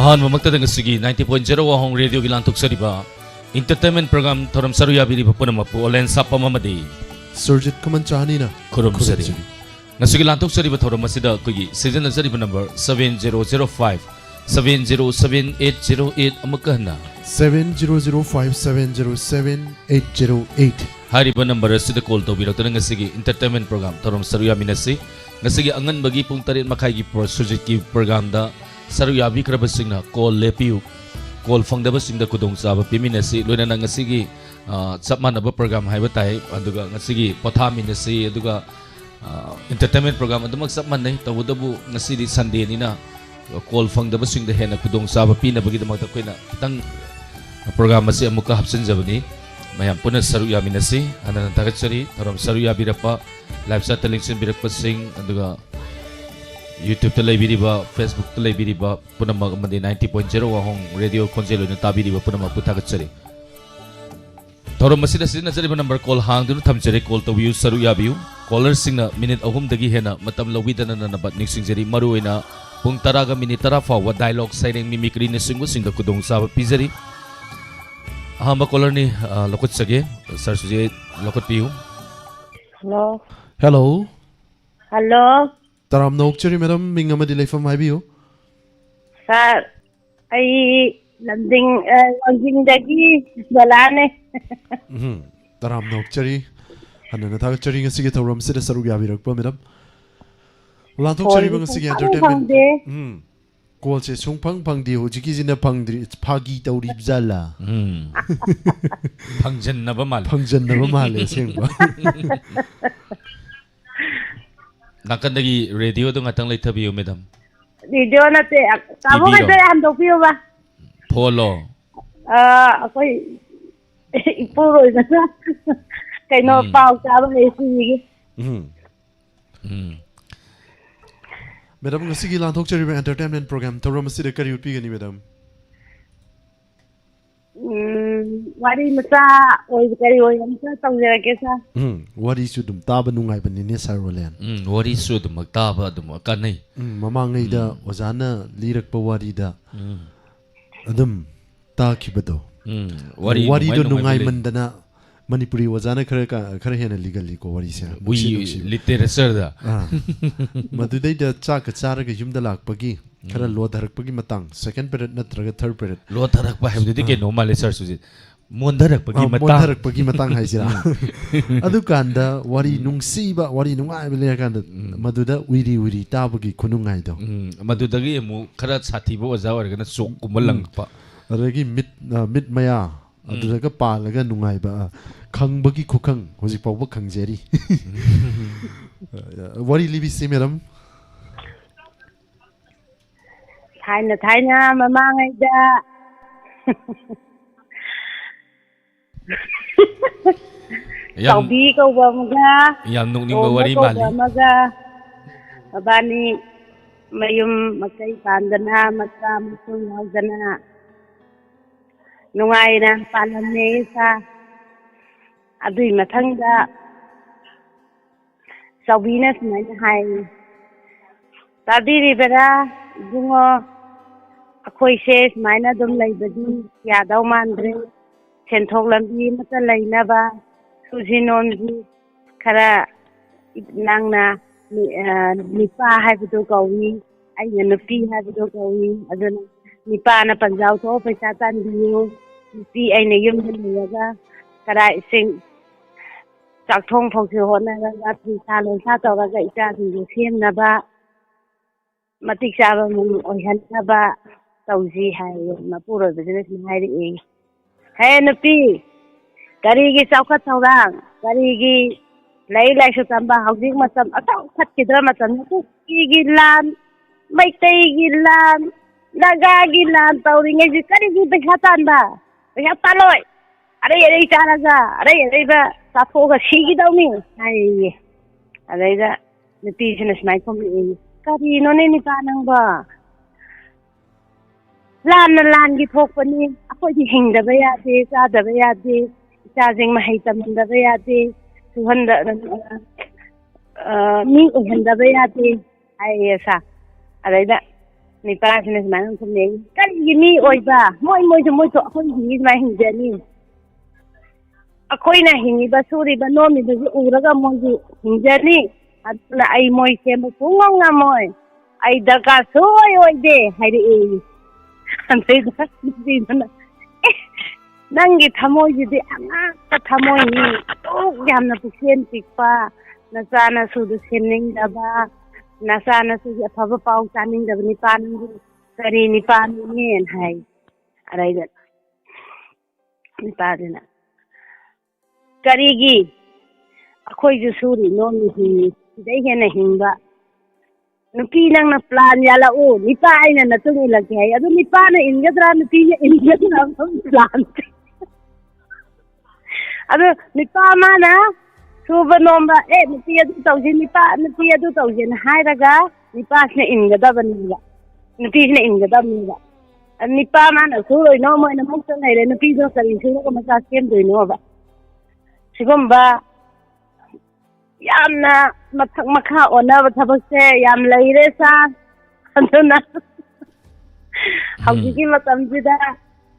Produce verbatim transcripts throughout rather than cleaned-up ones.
ꯑꯍꯥꯟꯕꯃꯛꯇꯗ ꯉꯁꯤꯒꯤ ninety point zero ꯋꯥꯍꯣꯡ ꯔꯦꯗꯤꯑꯣꯒꯤ ꯂꯥꯟꯊꯣꯛꯆꯔꯤꯕ entertainment program ꯊꯧꯔꯝ ꯁꯔꯨꯛ ꯌꯥꯕꯤꯔꯤꯕ ꯄꯨꯝꯅꯃꯛꯄꯨ ꯑꯣꯂꯦꯟ ꯁꯥꯄꯝ ꯑꯃꯗꯤ ꯁꯨꯔꯖꯤꯠ ꯈꯨꯃꯟ ꯆꯍꯥꯅꯤꯅ ꯈꯨꯔꯨꯝꯖꯔꯤ꯫ ꯈꯨꯔꯨꯝꯖꯔꯤ꯫ ꯉꯁꯤꯒꯤ ꯂꯥꯟꯊꯣꯛꯆꯔꯤꯕ ꯊꯧꯔꯝ ꯑꯁꯤꯗ ꯑꯩꯈꯣꯏꯒꯤ ꯁꯤꯖꯤꯟꯅꯖꯔꯤꯕ number seven zero zero five seven zero seven eight zero eight, ꯑꯃꯨꯛꯀ ꯍꯟꯅ seven zero zero five seven zero seven eight zero eight꯫ ꯍꯥꯏꯔꯤꯕ number ꯑꯁꯤꯗ call ꯇꯧꯕꯤꯔꯛꯇꯨꯅ ꯉꯁꯤꯒꯤ entertainment program ꯊꯧꯔꯝ ꯁꯔꯨꯛ ꯌꯥꯃꯤꯟꯅꯁꯤ꯫ ꯉꯁꯤꯒꯤ ꯑꯉꯟꯕꯒꯤ ꯄꯨꯡ ꯇꯔꯦꯠ ꯃꯈꯥꯏꯒꯤ ꯄ꯭ꯔꯣ-, ꯁꯨꯔꯖꯤꯠꯀꯤ programꯗ ꯁꯔꯨꯛ ꯌꯥꯕꯤꯈ꯭ꯔꯕꯁꯤꯡꯅ call ꯂꯦꯞꯄꯤꯌꯨ꯫ Call ꯐꯪꯗꯕꯁꯤꯡꯗ ꯈꯨꯗꯣꯡꯆꯥꯕ ꯄꯤꯃꯤꯟꯅꯁꯤ꯫ ꯂꯣꯏꯅꯅ ꯉꯁꯤꯒꯤ, ꯑ, ꯆꯞ ꯃꯥꯟꯅꯕ program ꯍꯥꯏꯕ ꯇꯥꯏ꯫ ꯑꯗꯨꯒ ꯉꯁꯤꯒꯤ ꯄꯣꯊꯥꯃꯤꯟꯅꯁꯤ꯫ ꯑꯗꯨꯒ, ꯑ, entertainment program ꯑꯗꯨꯃꯛ ꯆꯞ ꯃꯥꯟꯅꯩ꯫ ꯇꯧꯕꯇꯕꯨ ꯉꯁꯤꯗꯤ Sundayꯅꯤꯅ call ꯐꯪꯗꯕꯁꯤꯡꯗ ꯍꯦꯟꯅ ꯈꯨꯗꯣꯡꯆꯥꯕ ꯄꯤꯅꯕꯒꯤꯗꯃꯛꯇ ꯑꯩꯈꯣꯏꯅ ꯈꯤꯇꯪ program ꯑꯁꯤ ꯑꯃꯨꯛꯀ ꯍꯥꯞꯆꯤꯟꯖꯕꯅꯤ꯫ ꯃꯌꯥꯝ ꯄꯨꯟꯅ ꯁꯔꯨꯛ ꯌꯥꯃꯤꯟꯅꯁꯤ꯫ ꯍꯟꯅ ꯍꯟꯅ ꯊꯥꯒꯠꯆꯔꯤ꯫ ꯊꯧꯔꯝ ꯁꯔꯨꯛ ꯌꯥꯕꯤꯔꯛꯄ, live chatꯇ ꯂꯦꯡꯁꯤꯟꯕꯤꯔꯛꯄꯁꯤꯡ, ꯑꯗꯨꯒ YouTubeꯇ ꯂꯩꯕꯤꯔꯤꯕ, Facebookꯇ ꯂꯩꯕꯤꯔꯤꯕ ꯄꯨꯝꯅꯃꯛ ꯑꯃꯗꯤ ninety point zero ꯋꯥꯍꯣꯡ ꯔꯦꯗꯤꯑꯣ ꯈꯣꯟꯖꯦꯜ ꯑꯣꯏꯅ ꯇꯥꯕꯤꯔꯤꯕ ꯄꯨꯝꯅꯃꯛꯄꯨ ꯊꯥꯒꯠꯆꯔꯤ꯫ ꯊꯧꯔꯝ ꯑꯁꯤꯗ ꯁꯤꯖꯤꯟꯅꯖꯔꯤꯕ number call ꯍꯥꯡꯗꯨꯅ ꯊꯝꯖꯔꯤ꯫ Call ꯇꯧꯕꯤꯌꯨ, ꯁꯔꯨꯛ ꯌꯥꯕꯤꯌꯨ꯫ Callerꯁꯤꯡꯅ minute ꯑꯍꯨꯝꯗꯒꯤ ꯍꯦꯟꯅ ꯃꯇꯝ ꯂꯧꯕꯤꯗꯅꯅꯕ ꯅꯤꯡꯁꯤꯡꯖꯔꯤ꯫ ꯃꯔꯨꯑꯣꯏꯅ ꯄꯨꯡ ꯇꯔꯥꯒ minute ꯇꯔꯥ ꯐꯥꯎꯕ dialogue, ꯁꯩꯔꯦꯡ, mimicryꯅꯆꯤꯡꯕꯁꯤꯡꯗ ꯈꯨꯗꯣꯡꯆꯥꯕ ꯄꯤꯖꯔꯤ꯫ ꯑꯍꯥꯟꯕ callerꯅꯤ, ꯑ, ꯂꯧꯈꯠꯆꯒꯦ꯫ Sir Sujit, ꯂꯧꯈꯠꯄꯤꯌꯨ꯫ Hello꯫ Hello꯫ Hello꯫ ꯇꯔꯥꯝꯅ ꯑꯣꯛꯆꯔꯤ madam, ꯃꯤꯡ ꯑꯃꯗꯤ ꯂꯩꯐꯝ ꯍꯥꯏꯕꯤꯌꯨ꯫ Sir, ꯑꯩ ꯂꯝꯖꯤꯡ-, ꯑ, ꯋꯥꯡꯖꯤꯡꯗꯒꯤ ꯕꯂꯥꯅꯦ꯫ ꯎꯝ, ꯇꯔꯥꯝꯅ ꯑꯣꯛꯆꯔꯤ꯫ ꯍꯟꯅꯅ ꯊꯥꯒꯠꯆꯔꯤ ꯉꯁꯤꯒꯤ ꯊꯧꯔꯝꯁꯤꯗ ꯁꯔꯨꯛ ꯌꯥꯕꯤꯔꯛꯄ madam꯫ ꯂꯥꯟꯊꯣꯛꯆꯔꯤꯕ callꯗꯤ ꯉꯁꯤꯒꯤ ꯁꯨꯡꯐꯪ entertainment ꯐꯪꯗꯦ꯫ ꯎꯝ, callꯁꯦ ꯁꯨꯡꯐꯪ ꯐꯪꯗꯦ꯫ ꯍꯧꯖꯤꯛꯀꯤꯁꯤꯅ ꯐꯪꯗ꯭ꯔꯤ, ꯐꯥꯒꯤ ꯇꯧꯔꯤꯕ ꯖꯥꯠꯂꯥ? ꯎꯝ꯫ ꯐꯪꯖꯟꯅꯕ ꯃꯥꯜꯂꯦ꯫ ꯐꯪꯖꯟꯅꯕ ꯃꯥꯜꯂꯦ ꯑꯁꯦꯡꯕ꯫ ꯅꯥꯀꯟꯗꯒꯤ ꯔꯦꯗꯤꯑꯣꯗꯣ ꯉꯥꯛꯇꯪ ꯂꯩꯊꯕꯤꯌꯨ, madam꯫ ꯔꯦꯗꯤꯑꯣ ꯅꯠꯇꯦ, ꯇꯥꯃꯣ ꯇꯤꯚꯤꯔꯣ? ꯉꯥꯏꯈꯣ, ꯍꯟꯗꯣꯛꯄꯤꯌꯣꯕ꯫ ꯐꯣꯟꯂꯣ? ꯑ, ꯑꯩꯈꯣꯏ ꯏꯄꯨꯔꯣꯏꯕꯅ ꯀꯩꯅꯣ, ꯎꯝ꯫ ꯄꯥꯎ ꯇꯥꯕ ꯂꯩ ꯁꯤꯒꯤ꯫ ꯎꯝ꯫ ꯎꯝ꯫ Madam, ꯉꯁꯤꯒꯤ ꯂꯥꯟꯊꯣꯛꯆꯔꯤꯕ entertainment program ꯊꯧꯔꯝ ꯑꯁꯤꯗ ꯀꯔꯤ ꯎꯠꯄꯤꯒꯅꯤ, madam? ꯎꯝ, ꯋꯥꯔꯤ ꯃꯆꯥ ꯑꯣꯏ ꯀꯔꯤ ꯑꯣꯏ ꯑꯝꯇ ꯇꯧꯖꯔꯛꯀꯦ, ꯁꯥꯔ꯫ ꯎꯝ, ꯋꯥꯔꯤꯁꯨ ꯑꯗꯨꯝ ꯇꯥꯕ ꯅꯨꯡꯉꯥꯏꯕꯅꯤꯅꯦ, ꯁꯥꯔ ꯔꯣꯂꯦꯟ꯫ ꯎꯝ, ꯋꯥꯔꯤꯁꯨ ꯑꯗꯨꯃꯛ ꯇꯥꯕ ꯑꯗꯨꯃꯛ ꯀꯥꯟꯅꯩ꯫ ꯎꯝ, ꯃꯃꯥꯡꯉꯩꯗ ꯎꯝ꯫ ꯑꯣꯖꯥꯅ ꯂꯤꯔꯛꯄ ꯋꯥꯔꯤꯗ ꯎꯝ, ꯑꯗꯨꯝ ꯇꯥꯈꯤꯕꯗꯣ꯫ ꯎꯝ, ꯋꯥꯔꯤ ꯋꯥꯔꯤꯗꯣ ꯅꯨꯡꯉꯥꯏ ꯅꯨꯡꯉꯥꯏꯕ ꯂꯩ꯫ ꯅꯨꯡꯉꯥꯏꯃꯟꯗꯅ ꯃꯅꯤꯄꯨꯔꯤ ꯑꯣꯖꯥꯅ ꯈꯔ ꯀ- ꯈꯔ ꯍꯦꯟꯅ ꯂꯤꯒꯜꯂꯤꯀꯣ ꯋꯥꯔꯤꯁꯦ꯫ ꯅꯨꯡꯁꯤ ꯎꯏ, ꯅꯨꯡꯁꯤ꯫ ꯂꯤꯇꯔꯦꯆꯔꯗ꯫ ꯑꯥ꯫ ꯃꯗꯨꯗꯩꯗ ꯆꯥꯛꯀ ꯆꯥꯔꯒ ꯌꯨꯝꯗ ꯂꯥꯛꯄꯒꯤ ꯈꯔ ꯂꯣꯊꯔꯛꯄꯒꯤ ꯃꯇꯥꯡ, ꯁꯦꯀꯦꯟ ꯄꯦꯔꯦꯠ ꯅꯠꯇ꯭ꯔꯒ ꯊꯥꯔꯠ ꯄꯦꯔꯦꯠ꯫ ꯂꯣꯊꯔꯛꯄ ꯍꯥꯏꯕꯗꯨꯗꯤ ꯑꯥ꯫ ꯀꯩꯅꯣ ꯃꯥꯜꯂꯦ, ꯁꯥꯔ ꯁꯨꯖꯤꯠ꯫ ꯃꯣꯟꯊꯔꯛꯄꯒꯤ ꯑꯥ, ꯃꯇꯥꯡ꯫ ꯃꯣꯟꯊꯔꯛꯄꯒꯤ ꯃꯇꯥꯡ ꯍꯥꯏꯁꯤꯔꯥ? ꯑꯗꯨꯀꯥꯟꯗ ꯋꯥꯔꯤ ꯅꯨꯡꯁꯤꯕ, ꯋꯥꯔꯤ ꯅꯨꯡꯉꯥꯏꯕ ꯂꯩꯔꯀꯥꯟꯗ ꯎꯝ꯫ ꯃꯗꯨꯗ ꯎꯏꯔꯤ ꯎꯏꯔꯤ ꯇꯥꯕꯒꯤ ꯈꯨꯅꯨꯡꯉꯥꯏꯗꯣ꯫ ꯎꯝ, ꯃꯗꯨꯗꯒꯤ ꯑꯃꯨꯛ ꯈꯔ ꯁꯥꯊꯤꯕ ꯑꯣꯖꯥ ꯑꯣꯏꯔꯒꯅ ꯆꯣꯛꯀꯨꯝꯕ ꯎꯝ꯫ ꯂꯪꯉꯛꯄ꯫ ꯑꯗꯒꯤ ꯃꯤꯠ, ꯑ, ꯃꯤꯠ ꯃꯌꯥ ꯎꯝ꯫ ꯑꯗꯨꯗꯒ ꯄꯥꯜꯂꯒ ꯅꯨꯡꯉꯥꯏꯕ, ꯑ, ꯈꯪꯕꯒꯤ ꯈꯨꯈꯪ ꯍꯧꯖꯤꯛ ꯐꯥꯎꯕ ꯈꯪꯖꯔꯤ꯫ ꯋꯥꯔꯤ ꯂꯤꯕꯤꯁꯤ, ꯃꯦꯗꯝ꯫ ꯊꯥꯏꯅ ꯊꯥꯏꯅ ꯃꯃꯥꯡꯉꯩꯗ ꯌꯥꯝ, ꯆꯥꯎꯕꯤ ꯀꯧꯕ ꯑꯃꯒ ꯌꯥꯝ ꯅꯣꯛꯅꯤꯡꯕ ꯇꯣꯝꯕ ꯋꯥꯔꯤ ꯀꯧꯕ ꯃꯥꯜꯂꯤ꯫ ꯑꯃꯒ ꯃꯕꯥꯅꯤ ꯃꯌꯨꯝ ꯃꯀꯩ ꯄꯥꯟꯗꯅ ꯃꯆꯥ ꯃꯁꯨ ꯌꯥꯎꯗꯅ ꯅꯨꯡꯉꯥꯏꯅ ꯄꯥꯜꯂꯝꯃꯦ꯫ ꯁꯥ ꯑꯗꯨꯏ ꯃꯊꯪꯗ ꯆꯥꯎꯕꯤꯅ ꯁꯨꯃꯥꯏꯅ ꯍꯥꯏ, "ꯇꯥꯕꯤꯔꯤꯕꯔꯥ ꯏꯕꯨꯡꯉꯣ? ꯑꯩꯈꯣꯏꯁꯦ ꯁꯨꯃꯥꯏꯅ ꯑꯗꯨꯝ ꯂꯩꯕꯗꯤ ꯌꯥꯗꯧ ꯃꯥꯟꯗ꯭ꯔꯦ꯫ ꯁꯦꯟꯊꯣꯛ ꯂꯝꯕꯤ ꯑꯃꯠꯇ ꯂꯩꯅꯕ ꯁꯨꯁꯤ ꯅꯣꯝꯁꯤ ꯈꯔ ꯅꯪꯅ ꯅꯨ-, ꯑ, ꯅꯨꯄꯥ ꯍꯥꯏꯕꯗꯨ ꯀꯧꯏ, ꯑꯩꯅ ꯅꯨꯄꯤ ꯍꯥꯏꯕꯗꯨ ꯀꯧꯏ꯫ ꯑꯗꯨꯅ ꯅꯨꯄꯥꯅ ꯄꯟꯖꯥꯎ ꯊꯣꯛꯑ ꯄꯩꯁꯥ ꯇꯥꯟꯕꯤꯌꯨ꯫ ꯅꯨꯄꯤ ꯑꯩꯅ ꯌꯨꯝꯗ ꯂꯩꯔꯒ ꯈꯔ ꯏꯁꯤꯡ ꯆꯥꯛꯊꯣꯡ ꯐꯥꯎꯁꯨ ꯍꯣꯠꯅꯔꯒ ꯐꯤꯁꯥ ꯂꯣꯟꯁꯥ ꯇꯧꯔꯒ ꯏꯆꯥꯁꯤꯡꯁꯨ ꯁꯦꯝꯅꯕ ꯃꯇꯤꯛ ꯆꯥꯕ ꯑꯃ ꯑꯣꯏꯍꯟꯅꯕ ꯇꯧꯁꯤ" ꯍꯥꯏꯌꯦ꯫ ꯃꯄꯨꯔꯣꯏꯕꯁꯤꯅ ꯁꯨꯝ ꯍꯥꯏꯔꯛꯑꯦ, "ꯍꯦ ꯅꯨꯄꯤ, ꯀꯔꯤꯒꯤ ꯆꯥꯎꯈꯠ ꯊꯧꯔꯥꯡ, ꯀꯔꯤꯒꯤ ꯂꯥꯏꯔꯤꯛ ꯂꯥꯏꯁꯨ ꯇꯝꯕ? ꯍꯧꯖꯤꯛ ꯃꯇꯝ ꯑꯁꯨꯛ ꯐꯠꯈꯤꯗ꯭ꯔ ꯃꯇꯝꯗ ꯀꯨꯀꯤꯒꯤ ꯂꯥꯟ, ꯃꯩꯇꯩꯒꯤ ꯂꯥꯟ, ꯅꯥꯒꯥꯒꯤ ꯂꯥꯟ ꯇꯧꯔꯤꯉꯩꯁꯤ ꯀꯔꯤꯒꯤ ꯄꯩꯁꯥ ꯇꯥꯟꯕ? ꯄꯩꯁꯥ ꯇꯥꯜꯂꯣꯏ꯫ ꯑꯔꯩ ꯑꯔꯩ ꯆꯥꯔꯒ ꯑꯔꯩ ꯑꯔꯩꯕ ꯆꯥꯊꯣꯛꯑꯒ ꯁꯤꯈꯤꯗꯧꯅꯤ" ꯍꯥꯏꯌꯦ꯫ ꯑꯗꯩꯗ ꯅꯨꯄꯤꯁꯤꯅ ꯁꯨꯃꯥꯏꯅ ꯈꯨꯝꯃꯛꯑꯦ, "ꯀꯔꯤꯅꯣꯅꯦ ꯅꯨꯄꯥ ꯅꯪꯕꯣ? ꯂꯥꯟꯅ ꯂꯥꯟꯒꯤ ꯊꯣꯛꯄꯅꯤ꯫ ꯑꯩꯈꯣꯏꯗꯤ ꯍꯤꯡꯗꯕ ꯌꯥꯗꯦ, ꯆꯥꯗꯕ ꯌꯥꯗꯦ, ꯏꯆꯥꯁꯤꯡ ꯃꯍꯩ ꯇꯝꯍꯟꯗꯕ ꯌꯥꯗꯦ, ꯁꯨꯍꯟꯗ-, ꯑ, ꯃꯤ ꯑꯣꯏꯍꯟꯗꯕ ꯌꯥꯗꯦ ꯍꯥꯏꯌꯦ ꯁꯥ꯫ ꯑꯗꯩꯗ ꯅꯤꯄꯥꯁꯤꯅ ꯁꯨꯃꯥꯏꯅ ꯈꯨꯝꯃꯦ, "ꯀꯔꯤꯒꯤ ꯃꯤ ꯑꯣꯏꯕ? ꯃꯣꯏ, ꯃꯣꯏꯁꯨ, ꯃꯣꯏꯁꯨ ꯑꯩꯈꯣꯏ ꯍꯤꯡꯉꯤ ꯁꯨꯃꯥꯏꯅ ꯍꯤꯡꯖꯅꯤ꯫ ꯑꯩꯈꯣꯏꯅ ꯍꯤꯡꯉꯤꯕ, ꯁꯨꯔꯤꯕ, ꯅꯣꯝꯃꯤꯕꯁꯨ ꯎꯔꯒ ꯃꯣꯏꯁꯨ ꯍꯤꯡꯖꯅꯤ꯫ ꯑꯗꯨꯅ ꯑꯩ ꯃꯣꯏ ꯁꯦꯝꯕ ꯁꯨꯡꯉꯝ ꯉꯝꯃꯣꯏ꯫ ꯑꯩ ꯗꯔꯀꯥꯔ ꯁꯨꯡꯑꯣꯏ ꯑꯣꯏꯗꯦ" ꯍꯥꯏꯔꯛꯑꯦ꯫ ꯑꯗꯩꯗ ꯅꯨꯄꯤꯗꯨꯅ, "ꯑꯦ, ꯅꯪꯒꯤ ꯊꯃꯣꯏꯁꯤꯗꯤ ꯑꯉꯥꯡꯕ ꯊꯃꯣꯏꯅꯤ, ꯑꯗꯨꯛ ꯌꯥꯝꯅ ꯄꯨꯛꯆꯦꯜ ꯄꯤꯛꯄ, ꯅꯆꯥ ꯅꯁꯨꯗꯨ ꯁꯦꯝꯅꯤꯡꯗꯕ, ꯅꯆꯥ ꯅꯁꯨꯒꯤ ꯑꯐꯕ ꯄꯥꯎ ꯇꯥꯅꯤꯡꯗꯕ ꯅꯤꯄꯥ ꯅꯪꯕꯨ ꯀꯔꯤ ꯅꯤꯄꯥꯅꯣꯅꯦꯅ" ꯍꯥꯏ꯫ ꯑꯗꯩꯗ ꯅꯤꯄꯥꯗꯨꯅ, "ꯀꯔꯤꯒꯤ? ꯑꯩꯈꯣꯏꯁꯨ ꯁꯨꯔꯤ ꯅꯣꯝꯃꯤ ꯍꯤꯡꯉꯤ, ꯁꯤꯗꯩ ꯍꯦꯟꯅ ꯍꯤꯡꯕ꯫ ꯅꯨꯄꯤ ꯅꯪꯅ ꯄ꯭ꯂꯥꯟ ꯌꯥꯜꯂꯛꯎ, ꯅꯤꯄꯥ ꯑꯩꯅ ꯅꯇꯨꯡ ꯏꯜꯂꯛꯀꯦ" ꯍꯥꯏ꯫ ꯑꯗꯨ ꯅꯤꯄꯥꯅ ꯏꯟꯒꯗ꯭ꯔꯥ, ꯅꯨꯄꯤꯅ ꯏꯟꯒꯗ꯭ꯔꯥ ꯄ꯭ꯂꯥꯟꯁꯦ? ꯑꯗꯨ ꯅꯤꯄꯥ ꯃꯥꯅ ꯁꯨꯕ ꯅꯣꯝꯕ, "ꯑꯦ, ꯅꯨꯄꯤ ꯑꯗꯨ ꯇꯧꯁꯤ, ꯅꯤꯄꯥ, ꯅꯨꯄꯤ ꯑꯗꯨ ꯇꯧꯁꯦꯅ" ꯍꯥꯏꯔꯒ ꯅꯤꯄꯥꯁꯤꯅ ꯏꯟꯒꯗꯕꯅꯦꯕ, ꯅꯨꯄꯤꯁꯤꯅ ꯏꯟꯒꯗꯕꯅꯦꯕ꯫ ꯑꯗꯨ ꯅꯤꯄꯥ ꯃꯥꯅ ꯁꯨꯔꯣꯏ ꯅꯣꯝꯃꯣꯏꯅ ꯃꯨꯛꯇ ꯂꯩꯔꯦ, ꯅꯨꯄꯤꯗꯣ ꯀꯔꯤ ꯁꯨꯔꯒ ꯃꯆꯥ ꯁꯦꯝꯗꯣꯏꯅꯣꯕ? ꯁꯤꯒꯨꯝꯕ ꯌꯥꯝꯅ ꯃꯊꯛ ꯃꯈꯥ ꯑꯣꯟꯅꯕ ꯊꯕꯛꯁꯦ ꯌꯥꯝ ꯂꯩꯔꯦ ꯁꯥꯔ꯫ ꯑꯗꯨꯅ ꯍꯧꯖꯤꯛꯀꯤ ꯃꯇꯝꯁꯤꯗ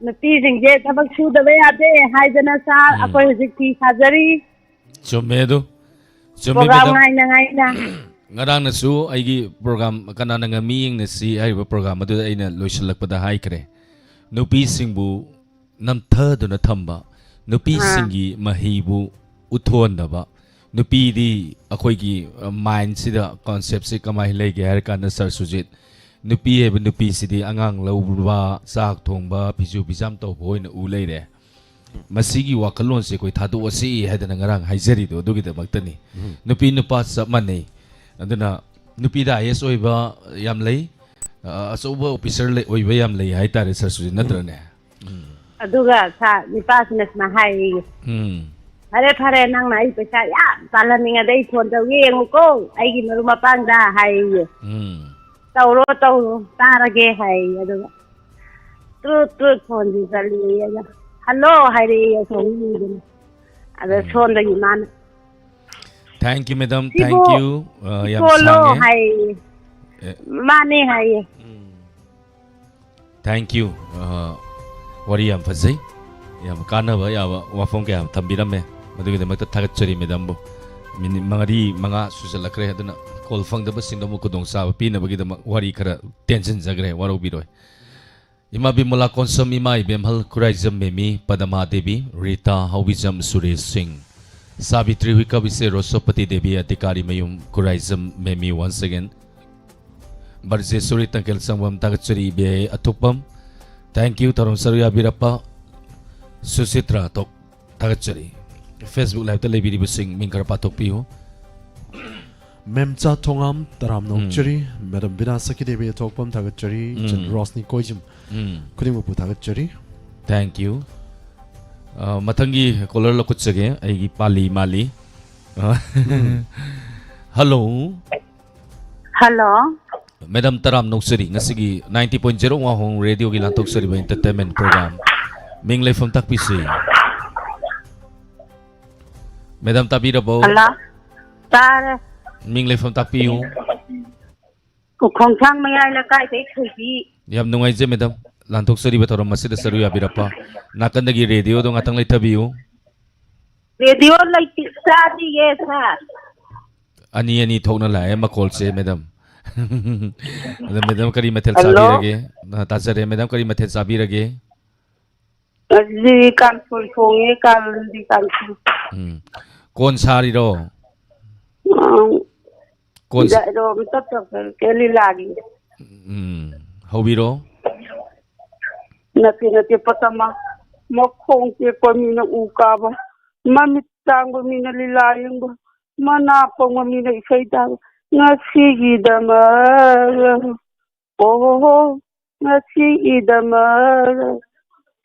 ꯅꯨꯄꯤꯁꯤꯡꯁꯦ ꯊꯕꯛ ꯁꯨꯗꯕ ꯌꯥꯗꯦ ꯍꯥꯏꯗꯅ ꯁꯥꯔ, ꯎꯝ꯫ ꯑꯩꯈꯣꯏ ꯍꯧꯖꯤꯛ ꯐꯤ ꯁꯥꯖꯔꯤ꯫ ꯆꯨꯝꯃꯦ ꯑꯗꯨ꯫ ꯆꯨꯝꯃꯤ, ꯄ꯭ꯔꯣꯒ꯭ꯔꯥꯝ ꯃꯦꯗꯥꯝ꯫ ꯉꯥꯏꯅ ꯉꯥꯏꯅ꯫ ꯉꯔꯥꯡꯅꯁꯨ ꯑꯩꯒꯤ ꯄ꯭ꯔꯣꯒ꯭ꯔꯥꯝ "ꯀꯅꯥꯅ ꯉꯝꯃꯤ ꯌꯦꯡꯅꯁꯤ" ꯍꯥꯏꯔꯤꯕ ꯄ꯭ꯔꯣꯒ꯭ꯔꯥꯝ ꯑꯗꯨꯗ ꯑꯩꯅ ꯂꯣꯏꯁꯤꯜꯂꯛꯄꯗ ꯍꯥꯏꯈ꯭ꯔꯦ, ꯅꯨꯄꯤꯁꯤꯡꯕꯨ ꯅꯝꯊꯗꯨꯅ ꯊꯝꯕ, ꯅꯨꯄꯤꯁꯤꯡꯒꯤ ꯃꯍꯩꯕꯨ ꯎꯠꯊꯣꯛꯍꯟꯗꯕ, ꯅꯨꯄꯤꯗꯤ ꯑꯩꯈꯣꯏꯒꯤ, ꯑ, ꯃꯥꯏꯟꯁꯤꯗ ꯀꯣꯟꯁꯦꯞꯁꯤ ꯀꯃꯥꯏꯅ ꯂꯩꯒꯦ ꯍꯥꯏꯔ ꯀꯥꯟꯗ, ꯁꯥꯔ ꯁꯨꯖꯤꯠ, ꯅꯨꯄꯤ ꯍꯥꯏꯕ ꯅꯨꯄꯤꯁꯤꯗꯤ ꯑꯉꯥꯡ ꯂꯧꯕ, ꯆꯥꯛ ꯊꯣꯡꯕ, ꯐꯤꯁꯨ ꯐꯤꯖꯥꯝ ꯇꯧꯕ ꯑꯣꯏꯅ ꯎ ꯂꯩꯔꯦ꯫ ꯃꯁꯤꯒꯤ ꯋꯥꯈꯜꯂꯣꯟꯁꯦ ꯑꯩꯈꯣꯏ ꯊꯥꯗꯣꯛꯑꯁꯤ ꯍꯥꯏꯗꯅ ꯉꯔꯥꯡ ꯍꯥꯏꯖꯔꯤꯗꯣ ꯑꯗꯨꯒꯤꯗꯃꯛꯇꯅꯤ꯫ ꯎꯝ꯫ ꯅꯨꯄꯤ ꯅꯨꯄꯥ ꯆꯞ ꯃꯥꯟꯅꯩ꯫ ꯑꯗꯨꯅ ꯅꯨꯄꯤꯗ ꯑꯥꯏ ꯑꯦꯁ ꯑꯣꯏꯕ ꯌꯥꯝ ꯂꯩ, ꯑ, ꯑꯆꯧꯕ ꯑꯣꯐꯤꯁꯔ ꯂꯩ, ꯑꯣꯏꯕ ꯌꯥꯝ ꯂꯩ ꯍꯥꯏꯇꯥꯔꯦ, ꯁꯥꯔ ꯁꯨꯖꯤꯠ, ꯅꯠꯇ꯭ꯔꯅꯦ? ꯎꯝ꯫ ꯑꯗꯨꯒ ꯁꯥꯔ, ꯅꯤꯄꯥꯁꯤꯅ ꯁꯨꯃꯥꯏꯅ ꯍꯥꯏꯌꯦ, ꯎꯝ꯫ "ꯐꯔꯦ, ꯐꯔꯦ, ꯅꯪꯅ ꯑꯩ ꯄꯩꯁꯥ ꯌꯥꯝ ꯇꯥꯜꯍꯟꯅꯤꯡꯉꯗꯤ ꯑꯩ ꯐꯣꯟ ꯇꯧꯒꯦ, ꯌꯦꯡꯉꯨꯀꯣ, ꯑꯩꯒꯤ ꯃꯔꯨꯞ ꯃꯄꯥꯡꯗ" ꯍꯥꯏꯌꯦ꯫ ꯎꯝ꯫ "ꯇꯧꯔꯣ, ꯇꯧꯔꯣ, ꯇꯥꯔꯒꯦ" ꯍꯥꯏꯌꯦ꯫ ꯑꯗꯨꯒ ꯇ꯭ꯔꯨꯠ ꯇ꯭ꯔꯨꯠ ꯐꯣꯟꯁꯤ ꯆꯠꯂꯤ꯫ ꯑꯩꯅ "ꯍꯜꯂꯣ" ꯍꯥꯏꯔꯛꯑꯦ ꯑꯁꯣꯝꯒꯤ ꯃꯤꯗꯨꯅ꯫ ꯑꯗ ꯎꯝ꯫ ꯁꯣꯝꯗꯒꯤ ꯃꯥꯅ "Thank you, madam. Thank you." ꯑ, ꯌꯥꯝ ꯁꯣꯜꯂꯣ ꯁꯥꯡꯉꯦ꯫ ꯍꯥꯏꯌꯦ꯫ ꯑꯦ꯫ "ꯃꯥꯅꯦ" ꯍꯥꯏꯌꯦ꯫ ꯎꯝ꯫ Thank you꯫ ꯑ, ꯋꯥꯔꯤ ꯌꯥꯝ ꯐꯖꯩ꯫ ꯌꯥꯝ ꯀꯥꯟꯅꯕ ꯌꯥꯕ ꯋꯥꯐꯝ ꯀꯌꯥ ꯑꯃ ꯊꯝꯕꯤꯔꯝꯃꯦ꯫ ꯃꯗꯨꯒꯤꯗꯃꯛꯇ ꯊꯥꯒꯠꯆꯔꯤ ꯃꯦꯗꯥꯝꯕꯨ꯫ ꯃꯤꯅꯤꯠ ꯃꯔꯤ, ꯃꯉꯥ ꯁꯨꯖꯜꯂꯛꯈ꯭ꯔꯦ꯫ ꯑꯗꯨꯅ ꯀꯣꯜ ꯐꯪꯗꯕꯁꯤꯡꯗꯣ ꯑꯃꯨꯛ ꯈꯨꯗꯣꯡꯆꯥꯕ ꯄꯤꯅꯕꯒꯤꯗꯃꯛ ꯋꯥꯔꯤ ꯈꯔ ꯇꯦꯟꯁꯤꯟꯖꯈ꯭ꯔꯦ꯫ ꯋꯥꯔꯧꯕꯤꯔꯣꯏ꯫ ꯏꯃꯥ ꯕꯤꯃꯣꯂꯥ ꯀꯣꯟꯁꯝ, ꯏꯃꯥ ꯏꯕꯦꯝꯍꯜ ꯈꯨꯔꯥꯏꯖꯝ ꯃꯦꯃꯤ, ꯄꯗꯃꯥ ꯗꯦꯕꯤ, ꯔꯤꯇꯥ ꯍꯧꯕꯤꯖꯝ ꯁꯨꯔꯦꯁ ꯁꯤꯡ, ꯁꯥꯕꯤꯇ꯭ꯔꯤ ꯍꯨꯏꯀꯞ, ꯏꯆꯦ ꯔꯣꯁꯣꯄꯇꯤ ꯗꯦꯕꯤ, ꯑꯇꯤꯀꯥꯔꯤ ꯃꯌꯨꯝ ꯈꯨꯔꯥꯏꯖꯝ ꯃꯦꯃꯤ, once again꯫ ꯕꯔꯖꯦꯁꯣꯔꯤ ꯇꯪꯀꯦꯜ ꯁꯪꯕꯝ, ꯊꯥꯒꯠꯆꯔꯤ꯫ ꯏꯕꯦ ꯑꯊꯣꯛꯄꯝ, thank you꯫ ꯊꯧꯔꯝ ꯁꯔꯨꯛ ꯌꯥꯕꯤꯔꯛꯄ ꯁꯨꯁꯤꯇ꯭ꯔꯥ ꯇꯣꯛ, ꯊꯥꯒꯠꯆꯔꯤ꯫ Facebook live ꯇ ꯂꯩꯕꯤꯔꯤꯕꯁꯤꯡ ꯃꯤꯡ ꯈꯔ ꯄꯥꯊꯣꯛꯄꯤꯌꯨ꯫ ꯃꯦꯝꯆꯥ ꯊꯣꯉꯥꯝ, ꯇꯔꯥꯝꯅ ꯎꯝ꯫ ꯑꯣꯛꯆꯔꯤ꯫ ꯃꯦꯗꯥꯝ ꯕꯤꯅꯥ ꯁꯈꯤꯗꯦꯕꯤ ꯑꯊꯣꯛꯄꯝ, ꯊꯥꯒꯠꯆꯔꯤ꯫ ꯎꯝ꯫ ꯏꯆꯟ ꯔꯣꯁꯅꯤ ꯀꯣꯏꯖꯝ, ꯎꯝ꯫ ꯈꯨꯗꯤꯡꯃꯛꯄꯨ ꯊꯥꯒꯠꯆꯔꯤ꯫ Thank you꯫ ꯑ, ꯃꯊꯪꯒꯤ ꯀꯣꯂꯔ ꯂꯧꯈꯠꯆꯒꯦ, ꯑꯩꯒꯤ ꯄꯥꯂꯤ ꯃꯥꯜꯂꯤ꯫ ꯑ, ꯎꯝ꯫ ꯍꯜꯂꯣ꯫ ꯍꯜꯂꯣ꯫ ꯃꯦꯗꯥꯝ ꯇꯔꯥꯝ ꯅꯣꯛꯆꯔꯤ, ꯉꯁꯤꯒꯤ ninety point zero ꯋꯥꯍꯣꯡ ꯔꯦꯗꯤꯑꯣꯒꯤ ꯂꯥꯟꯊꯣꯛꯆꯔꯤꯕ entertainment program꯫ ꯃꯤꯡ ꯂꯩꯐꯝ ꯇꯥꯛꯄꯤꯁꯤ꯫ ꯃꯦꯗꯥꯝ ꯇꯥꯕꯤꯔꯕꯣ? ꯍꯜꯂꯣ꯫ ꯇꯥꯔꯦ꯫ ꯃꯤꯡ ꯂꯩꯐꯝ ꯇꯥꯛꯄꯤꯌꯨ꯫ ꯎꯈꯣꯡꯁꯥꯡ ꯃꯌꯥꯏ ꯂꯩꯀꯥꯏꯗꯩ ꯊꯣꯏꯕꯤ꯫ ꯌꯥꯝ ꯅꯨꯡꯉꯥꯏꯖꯩ ꯃꯦꯗꯥꯝ, ꯂꯥꯟꯊꯣꯛꯆꯔꯤꯕ ꯊꯧꯔꯝ ꯑꯁꯤꯗ ꯁꯔꯨꯛ ꯌꯥꯕꯤꯔꯛꯄ꯫ ꯅꯥꯀꯟꯗꯒꯤ ꯔꯦꯗꯤꯑꯣꯗꯣ ꯉꯥꯛꯇꯪ ꯂꯩꯊꯕꯤꯌꯨ꯫ ꯔꯦꯗꯤꯑꯣ ꯂꯩꯇꯦ, ꯇꯥꯗꯤꯌꯦ, ꯁꯥꯔ꯫ ꯑꯅꯤ ꯑꯅꯤ ꯊꯣꯛꯅ ꯂꯥꯛꯑꯦ ꯃꯈꯣꯜꯁꯦ, ꯃꯦꯗꯥꯝ꯫ ꯑꯗꯣ ꯃꯦꯗꯥꯝ ꯀꯔꯤ ꯃꯊꯦꯜ ꯍꯜꯂꯣ꯫ ꯆꯥꯕꯤꯔꯒꯦ? ꯑ, ꯇꯥꯖꯔꯦ꯫ ꯃꯦꯗꯥꯝ ꯀꯔꯤ ꯃꯊꯦꯜ ꯆꯥꯕꯤꯔꯒꯦ? ꯑꯁꯤ ꯀꯥꯡꯁꯣꯏ ꯊꯣꯡꯉꯦ, ꯀꯥꯂꯟꯗꯤ ꯀꯥꯡꯁꯣꯏ꯫ ꯎꯝ꯫ ꯀꯣꯟ ꯁꯥꯔꯤꯔꯣ? ꯑꯪ꯫ ꯀꯣꯟ ꯁꯥ- ꯖꯥꯏꯔꯣ ꯑꯝꯇ ꯇꯧꯖꯔꯛꯀꯦ, ꯂꯤꯂꯥꯒꯤ꯫ ꯎꯝ꯫ ꯍꯧꯕꯤꯔꯣ꯫ ꯅꯠꯇꯦ, ꯅꯠꯇꯦ, ꯄꯇꯃ꯫ ꯃꯈꯣꯡ ꯇꯦꯛꯄ ꯃꯤꯅ ꯎ ꯀꯥꯕ, ꯃꯃꯤꯠ ꯇꯥꯡꯕ ꯃꯤꯅ ꯂꯤꯂꯥ ꯌꯦꯡꯕ, ꯃꯅꯥ ꯄꯪꯕ ꯃꯤꯅ ꯏꯁꯩ ꯇꯥꯕ꯫ ꯉꯁꯤꯒꯤꯗꯃꯛ, ꯑꯣ, ꯉꯁꯤꯒꯤꯗꯃꯛ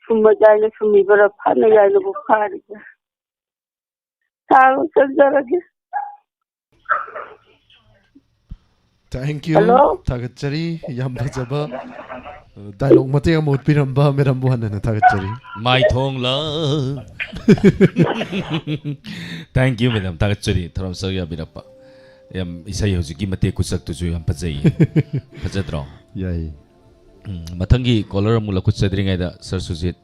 ꯁꯨꯝꯕ ꯌꯥꯏꯅ ꯁꯨꯝꯃꯤꯕꯔꯥ, ꯐꯅ ꯌꯥꯏꯅꯕꯨ ꯐꯥꯔꯤꯕ꯭ꯔꯥ? ꯁꯥꯔꯣ, ꯆꯪꯖꯔꯒꯦ꯫ Thank you. Hello? ꯊꯥꯒꯠꯆꯔꯤ꯫ ꯌꯥꯝ ꯐꯖꯕ ꯗꯥꯏꯂꯣꯛ ꯃꯇꯦꯛ ꯑꯃ ꯎꯠꯄꯤꯔꯝꯕ ꯃꯦꯗꯥꯝꯕꯨ ꯍꯟꯅ ꯍꯟꯅ ꯊꯥꯒꯠꯆꯔꯤ꯫ ꯃꯥꯏꯊꯣꯡꯂ Thank you, madam. ꯊꯥꯒꯠꯆꯔꯤ ꯊꯧꯔꯝ ꯁꯔꯨꯛ ꯌꯥꯕꯤꯔꯛꯄ꯫ ꯌꯥꯝ ꯏꯁꯩ ꯍꯧꯖꯤꯛꯀꯤ ꯃꯇꯦꯛ ꯈꯨꯁꯛꯇꯨꯁꯨ ꯌꯥꯝ ꯐꯖꯩꯌꯦ꯫ ꯐꯖꯗ꯭ꯔꯣ? ꯌꯥꯏ꯫ ꯎꯝ, ꯃꯊꯪꯒꯤ ꯀꯣꯂꯔ ꯑꯃꯨꯛ ꯂꯧꯈꯠꯆꯗ꯭ꯔꯤꯉꯩꯗ ꯁꯥꯔ ꯁꯨꯖꯤꯠ,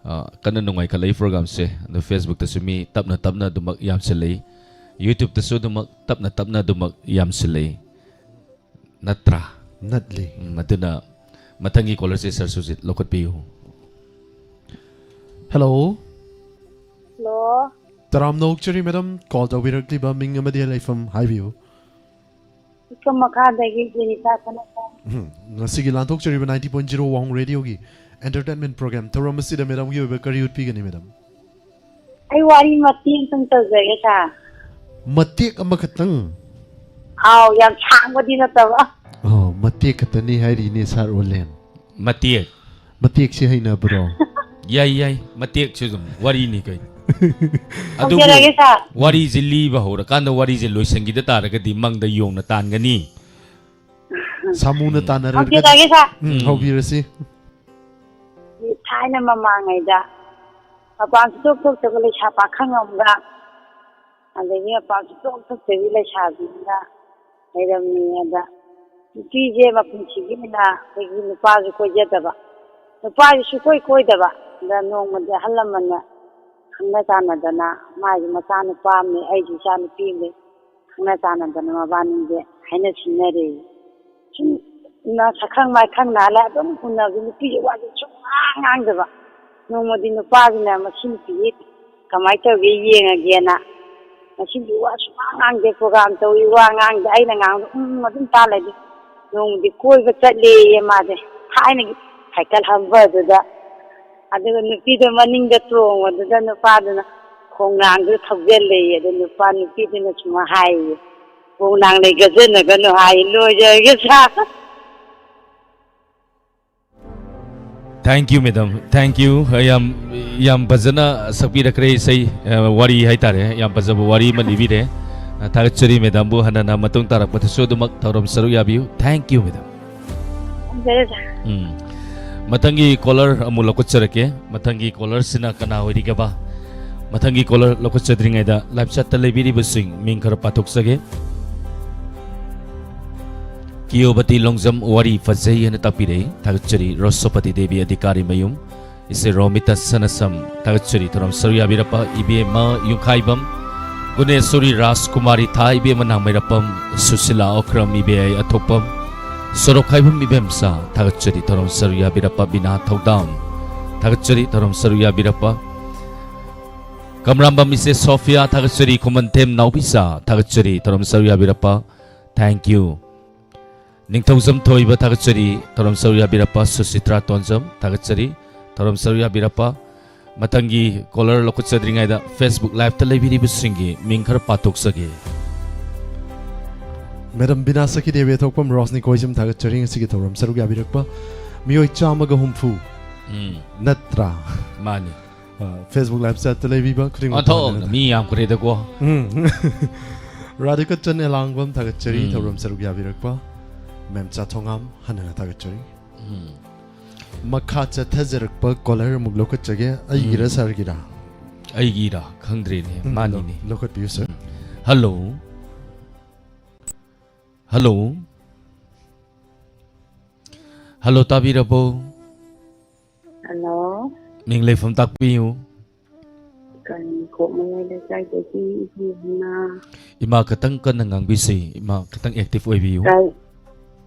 ꯑ, ꯀꯟꯅ ꯅꯨꯡꯉꯥꯏꯈꯠꯂꯛꯏ ꯄ꯭ꯔꯣꯒꯥꯝꯁꯦ꯫ ꯑꯗꯣ ꯐꯦꯁꯕꯨꯛꯇꯁꯨ ꯃꯤ ꯇꯞꯅ ꯇꯞꯅ ꯑꯗꯨꯃꯛ ꯌꯥꯝꯁꯤꯜꯂꯛꯏ, ꯌꯨꯇ꯭ꯌꯨꯕꯇꯁꯨ ꯑꯗꯨꯃꯛ ꯇꯞꯅ ꯇꯞꯅ ꯑꯗꯨꯃꯛ ꯌꯥꯝꯁꯤꯜꯂꯛꯏ꯫ ꯅꯠꯇ꯭ꯔꯥ? ꯅꯠꯂꯤ꯫ ꯎꯝ, ꯑꯗꯨꯅ ꯃꯊꯪꯒꯤ ꯀꯣꯂꯔꯁꯦ ꯁꯥꯔ ꯁꯨꯖꯤꯠ ꯂꯧꯈꯠꯄꯤꯌꯨ꯫ ꯍꯦꯜꯂꯣ꯫ ꯍꯜꯂꯣ꯫ ꯇꯔꯥꯝꯅ ꯑꯣꯛꯆꯔꯤ ꯃꯦꯗꯥꯝ, ꯀꯣꯜ ꯇꯧꯕꯤꯔꯛꯂꯤꯕ ꯃꯤꯡ ꯑꯃꯗꯤ ꯂꯩꯐꯝ ꯍꯥꯏꯕꯤꯌꯨ꯫ ꯏꯀꯝ ꯃꯈꯥꯗꯒꯤ ꯖꯦꯅꯤꯇꯥ ꯀꯅꯥ? ꯎꯝ, ꯉꯁꯤꯒꯤ ꯂꯥꯟꯊꯣꯛꯆꯔꯤꯕ ninety point zero ꯋꯥꯡ ꯔꯦꯗꯤꯑꯣꯒꯤ ꯑꯦꯟꯇꯔꯇꯦꯟꯃꯦꯟ ꯄ꯭ꯔꯣꯒ꯭ꯔꯥꯝ ꯊꯧꯔꯝ ꯑꯁꯤꯗ ꯃꯦꯗꯥꯝꯒꯤ ꯑꯣꯏꯕ ꯀꯔꯤ ꯎꯠꯄꯤꯒꯅꯤ ꯃꯦꯗꯥꯝ? ꯑꯩ ꯋꯥꯔꯤ ꯃꯇꯦꯛ ꯑꯃꯇꯪ ꯇꯧꯖꯒꯦ ꯁꯥꯔ꯫ ꯃꯇꯦꯛ ꯑꯃꯈꯛꯇꯪ? ꯑꯥꯎ, ꯌꯥꯝ ꯁꯥꯡꯕꯗꯤ ꯅꯠꯇꯕ꯫ ꯑꯣ, ꯃꯇꯦꯛ ꯈꯛꯇꯅꯤ ꯍꯥꯏꯔꯤꯅꯦ ꯁꯥꯔ ꯑꯣꯂꯦꯟ꯫ ꯃꯇꯦꯛ꯫ ꯃꯇꯦꯛꯁꯤ ꯍꯩꯅꯕ꯭ꯔꯣ? ꯌꯥꯏ ꯌꯥꯏ, ꯃꯇꯦꯛꯁꯨ ꯑꯗꯨꯝ ꯋꯥꯔꯤꯅꯤ ꯀꯩꯅꯣ꯫ ꯑꯗꯨꯕꯨ ꯍꯧꯖꯔꯒꯦ ꯁꯥꯔ꯫ ꯋꯥꯔꯤꯁꯦ ꯂꯤꯕ ꯍꯧꯔꯀꯥꯟꯗ ꯋꯥꯔꯤꯁꯦ ꯂꯣꯏꯁꯤꯟꯈꯤꯗ ꯇꯥꯔꯒꯗꯤ ꯃꯪꯗ ꯌꯣꯡꯅ ꯇꯥꯟꯒꯅꯤ꯫ ꯁꯥꯃꯨꯅ ꯇꯥꯟꯅꯔꯒ ꯍꯧꯖꯔꯒꯦ ꯁꯥꯔ꯫ ꯎꯝ, ꯍꯧꯕꯤꯔꯁꯤ꯫ ꯊꯥꯏꯅ ꯃꯃꯥꯡꯉꯩꯗ ꯃꯄꯥꯟ ꯁꯨꯊꯣꯛ ꯊꯣꯛꯇꯕ ꯂꯩꯁꯥ ꯄꯥꯈꯪ ꯑꯃꯒ ꯑꯗꯒꯤ ꯃꯄꯥꯟ ꯁꯨꯊꯣꯛ ꯊꯣꯛꯇꯕꯤ ꯂꯩꯁꯥꯕꯤ ꯑꯃꯒ ꯂꯩꯔꯝꯃꯤ꯫ ꯑꯗ ꯅꯨꯄꯤꯁꯦ ꯃꯄꯨꯟꯁꯤꯒꯤ ꯑꯣꯏꯅ ꯑꯩꯈꯣꯏꯒꯤ ꯅꯨꯄꯥꯁꯨ ꯀꯣꯏꯖꯗꯕ, ꯅꯨꯄꯥꯁꯨ ꯁꯨꯀꯣꯏ ꯀꯣꯏꯗꯕ꯫ ꯑꯗ ꯅꯣꯡꯃꯗꯤ ꯑꯍꯜ ꯂꯃꯟꯅ ꯈꯪꯅ ꯆꯥꯟꯅꯗꯅ, ꯃꯥꯒꯤ ꯃꯆꯥꯅꯨꯄꯥ ꯑꯃꯅꯤ, ꯑꯩꯒꯤ ꯏꯆꯥ ꯅꯨꯄꯤ ꯑꯃꯅꯤ, ꯈꯪꯅ ꯆꯥꯟꯅꯗꯅ ꯃꯕꯥꯅꯤꯁꯦ ꯍꯥꯏꯅ ꯁꯤꯡꯅꯔꯦ꯫ ꯁꯨꯝ ꯎꯅ ꯁꯛꯈꯪ ꯃꯥꯏꯈꯪ ꯅꯥꯜꯂꯦ ꯑꯗꯨꯝ ꯎꯅꯕꯗꯤ ꯅꯨꯄꯤꯁꯦ ꯋꯥꯁꯦ ꯁꯨꯡꯉꯥꯡ ꯉꯥꯡꯗꯕ꯫ ꯅꯣꯡꯃꯗꯤ ꯅꯨꯄꯥꯁꯤꯅ ꯃꯁꯤ ꯅꯨꯄꯤꯁꯤ ꯀꯃꯥꯏꯅ ꯇꯧꯒꯦ ꯌꯦꯡꯉꯒꯦꯅ ꯉꯁꯤꯗꯤ ꯋꯥ ꯁꯨꯡꯉꯥꯡ ꯉꯥꯡꯗꯦ, ꯄ꯭ꯔꯣꯒꯥꯝ ꯇꯧꯏ ꯋꯥ ꯉꯥꯡꯗꯦ, ꯑꯩꯅ ꯉꯥꯡꯕꯗ ꯎꯝ ꯑꯗꯨꯝ ꯇꯥ ꯂꯩꯗꯤ꯫ ꯅꯣꯡꯃꯗꯤ ꯀꯣꯏꯕ ꯆꯠꯂꯦꯌꯦ ꯃꯥꯁꯦ ꯊꯥꯏꯅꯒꯤ ꯁꯥꯏꯀꯜ ꯍꯝꯕꯗꯨꯗ꯫ ꯑꯗꯨꯒ ꯅꯨꯄꯤꯗꯣ ꯃꯅꯤꯡꯗ ꯇꯣꯡꯕꯗꯨꯗ ꯅꯨꯄꯥꯗꯨꯅ ꯈꯣꯡꯅꯥꯡꯗꯨ ꯊꯧꯖꯤꯜꯂꯦꯌꯦ꯫ ꯑꯗꯨ ꯅꯨꯄꯥ ꯅꯨꯄꯤꯗꯨꯅ ꯁꯨꯃꯥꯏꯅ ꯍꯥꯏꯌꯦ, "ꯈꯣꯡꯅꯥꯡ ꯂꯩꯒꯖꯅꯒꯅꯨ" ꯍꯥꯏꯌꯦ꯫ ꯂꯣꯏꯖꯔꯒꯦ ꯁꯥꯔ꯫ Thank you, madam. Thank you. ꯌꯥꯝ ꯌꯥꯝ ꯐꯖꯅ ꯁꯛꯄꯤꯔꯛꯈ꯭ꯔꯦ ꯏꯁꯩ, ꯑ, ꯋꯥꯔꯤ ꯍꯥꯏꯇꯥꯔꯦ꯫ ꯌꯥꯝ ꯐꯖꯕ ꯋꯥꯔꯤ ꯑꯃ ꯂꯤꯕꯤꯔꯦ꯫ ꯊꯥꯒꯠꯆꯔꯤ ꯃꯦꯗꯥꯝꯕꯨ꯫ ꯍꯟꯅꯅ ꯃꯇꯨꯡ ꯇꯥꯔꯛꯄꯗꯁꯨ ꯑꯗꯨꯃꯛ ꯊꯧꯔꯝ ꯁꯔꯨꯛ ꯌꯥꯕꯤꯌꯨ꯫ Thank you, madam. ꯊꯝꯖꯔꯦ, ꯁꯥꯔ꯫ ꯎꯝ꯫ ꯃꯊꯪꯒꯤ ꯀꯣꯂꯔ ꯑꯃꯨꯛ ꯂꯧꯈꯠꯆꯔꯛꯀꯦ꯫ ꯃꯊꯪꯒꯤ ꯀꯣꯂꯔꯁꯤꯅ ꯀꯅꯥ ꯑꯣꯏꯔꯤꯒꯕ? ꯃꯊꯪꯒꯤ ꯀꯣꯂꯔ ꯂꯧꯈꯠꯆꯗ꯭ꯔꯤꯉꯩꯗ ꯂꯥꯏꯚ ꯆꯦꯠꯇ ꯂꯩꯕꯤꯔꯤꯕꯁꯤꯡ ꯃꯤꯡ ꯈꯔ ꯄꯥꯊꯣꯛꯆꯒꯦ꯫ ꯀꯤꯌꯣꯕꯇꯤ ꯂꯣꯡꯖꯝ, ꯋꯥꯔꯤ ꯐꯖꯩ ꯍꯥꯏꯅ ꯇꯥꯛꯄꯤꯔꯛꯏ꯫ ꯊꯥꯒꯠꯆꯔꯤ꯫ ꯔꯣꯁꯣꯄꯇꯤ ꯗꯦꯕꯤ, ꯑꯙꯤꯀꯥꯔꯤ ꯃꯌꯨꯝ꯫ ꯏꯆꯦ ꯔꯣꯃꯤꯇꯥ ꯁꯅꯥꯁꯝ, ꯊꯥꯒꯠꯆꯔꯤ ꯊꯧꯔꯝ ꯁꯔꯨꯛ ꯌꯥꯕꯤꯔꯛꯄ꯫ ꯏꯕꯦꯝꯃ ꯌꯨꯝꯈꯥꯏꯕꯝ, ꯒꯨꯅꯦꯁꯣꯔꯤ ꯔꯥꯖꯀꯨꯃꯥꯔꯤ ꯊꯥ, ꯏꯕꯦꯝꯃ ꯅꯥꯡꯃꯩꯔꯥꯄꯝ, ꯁꯨꯁꯤꯂꯥ ꯑꯣꯀ꯭ꯔꯝ, ꯏꯕꯦ ꯑꯩ ꯑꯊꯣꯛꯄꯝ, ꯁꯣꯔꯣꯛꯈꯥꯏꯕꯝ ꯏꯕꯦꯝꯆꯥ, ꯊꯥꯒꯠꯆꯔꯤ ꯊꯧꯔꯝ ꯁꯔꯨꯛ ꯌꯥꯕꯤꯔꯛꯄ꯫ ꯕꯤꯅꯥ ꯊꯧꯗꯥꯝ, ꯊꯥꯒꯠꯆꯔꯤ ꯊꯧꯔꯝ ꯁꯔꯨꯛ ꯌꯥꯕꯤꯔꯛꯄ꯫ ꯀꯝꯔꯥꯝꯕꯝ ꯏꯆꯦ ꯁꯣꯐꯤꯌꯥ, ꯊꯥꯒꯠꯆꯔꯤ꯫ ꯈꯨꯃꯟꯊꯦꯝ ꯅꯥꯎꯕꯤꯆꯥ, ꯊꯥꯒꯠꯆꯔꯤ ꯊꯧꯔꯝ ꯁꯔꯨꯛ ꯌꯥꯕꯤꯔꯛꯄ꯫ Thank you꯫ ꯅꯤꯡꯊꯧꯖꯝ ꯊꯣꯏꯕ, ꯊꯥꯒꯠꯆꯔꯤ ꯊꯧꯔꯝ ꯁꯔꯨꯛ ꯌꯥꯕꯤꯔꯛꯄ꯫ ꯁꯨꯁꯤꯇ꯭ꯔꯥ ꯇꯣꯟꯖꯝ, ꯊꯥꯒꯠꯆꯔꯤ ꯊꯧꯔꯝ ꯁꯔꯨꯛ ꯌꯥꯕꯤꯔꯛꯄ꯫ ꯃꯊꯪꯒꯤ ꯀꯣꯂꯔ ꯂꯧꯈꯠꯆꯗ꯭ꯔꯤꯉꯩꯗ Facebook ꯂꯥꯏꯚꯇ ꯂꯩꯕꯤꯔꯤꯕꯁꯤꯡꯒꯤ ꯃꯤꯡ ꯈꯔ ꯄꯥꯊꯣꯛꯆꯒꯦ꯫ ꯃꯦꯗꯥꯝ ꯕꯤꯅꯥ ꯁꯈꯤꯗꯦꯕꯤ ꯑꯊꯣꯛꯄꯝ, ꯔꯣꯁꯅꯤ ꯀꯣꯏꯖꯝ, ꯊꯥꯒꯠꯆꯔꯤ ꯉꯁꯤꯒꯤ ꯊꯧꯔꯝ ꯁꯔꯨꯛ ꯌꯥꯕꯤꯔꯛꯄ꯫ ꯃꯤꯑꯣꯏ ꯆꯥꯝꯃꯒ ꯍꯨꯝꯐꯨ ꯎꯝ, ꯅꯠꯇ꯭ꯔꯥ? ꯃꯥꯅꯤ꯫ ꯑ, Facebook ꯂꯥꯏꯚ ꯆꯦꯠꯇ ꯂꯩꯕꯤꯕ ꯈꯨꯗꯤꯡꯃꯛ ꯑꯣꯟꯊꯣꯛꯅ ꯃꯤ ꯌꯥꯝꯈ꯭ꯔꯦꯗꯀꯣ꯫ ꯎꯝ꯫ ꯔꯥꯙꯤꯀꯆꯟ ꯑꯦꯂꯥꯡꯕꯝ, ꯊꯥꯒꯠꯆꯔꯤ ꯎꯝ꯫ ꯊꯧꯔꯝ ꯁꯔꯨꯛ ꯌꯥꯕꯤꯔꯛꯄ꯫ ꯃꯦꯝꯆꯥ ꯊꯣꯉꯥꯝ, ꯍꯟꯅ ꯍꯟꯅ ꯊꯥꯒꯠꯆꯔꯤ꯫ ꯎꯝ꯫ ꯃꯈꯥ ꯆꯠꯊꯖꯔꯛꯄ ꯀꯣꯂꯔ ꯑꯃꯨꯛ ꯂꯧꯈꯠꯆꯒꯦ꯫ ꯑꯩꯒꯤꯔ ꯎꯝ꯫ ꯁꯥꯔꯒꯤꯔ? ꯑꯩꯒꯤꯔꯥ ꯈꯪꯗ꯭ꯔꯦꯅꯦ꯫ ꯎꯝ, ꯃꯥꯅꯤꯅꯦ꯫ ꯂꯧ-, ꯂꯧꯈꯠꯄꯤꯌꯨ, ꯁꯥꯔ꯫ ꯍꯜꯂꯣ꯫ ꯍꯜꯂꯣ꯫ ꯍꯜꯂꯣ, ꯇꯥꯕꯤꯔꯕꯣ? ꯍꯜꯂꯣ꯫ ꯃꯤꯡ ꯂꯩꯐꯝ ꯇꯥꯛꯄꯤꯌꯨ꯫ ꯀꯔꯤ, ꯀꯣꯛꯃꯌꯥꯏ ꯂꯩꯀꯥꯏꯗꯒꯤ ꯏꯕꯦꯝꯃ꯫ ꯏꯃꯥ, ꯈꯇꯪ ꯀꯟꯅ ꯉꯥꯡꯕꯤꯁꯤ꯫ ꯏꯃꯥ, ꯈꯇꯪ ꯑꯦꯛꯇꯤꯚ ꯑꯣꯏꯕꯤꯌꯨ꯫ ꯀꯥꯏ-,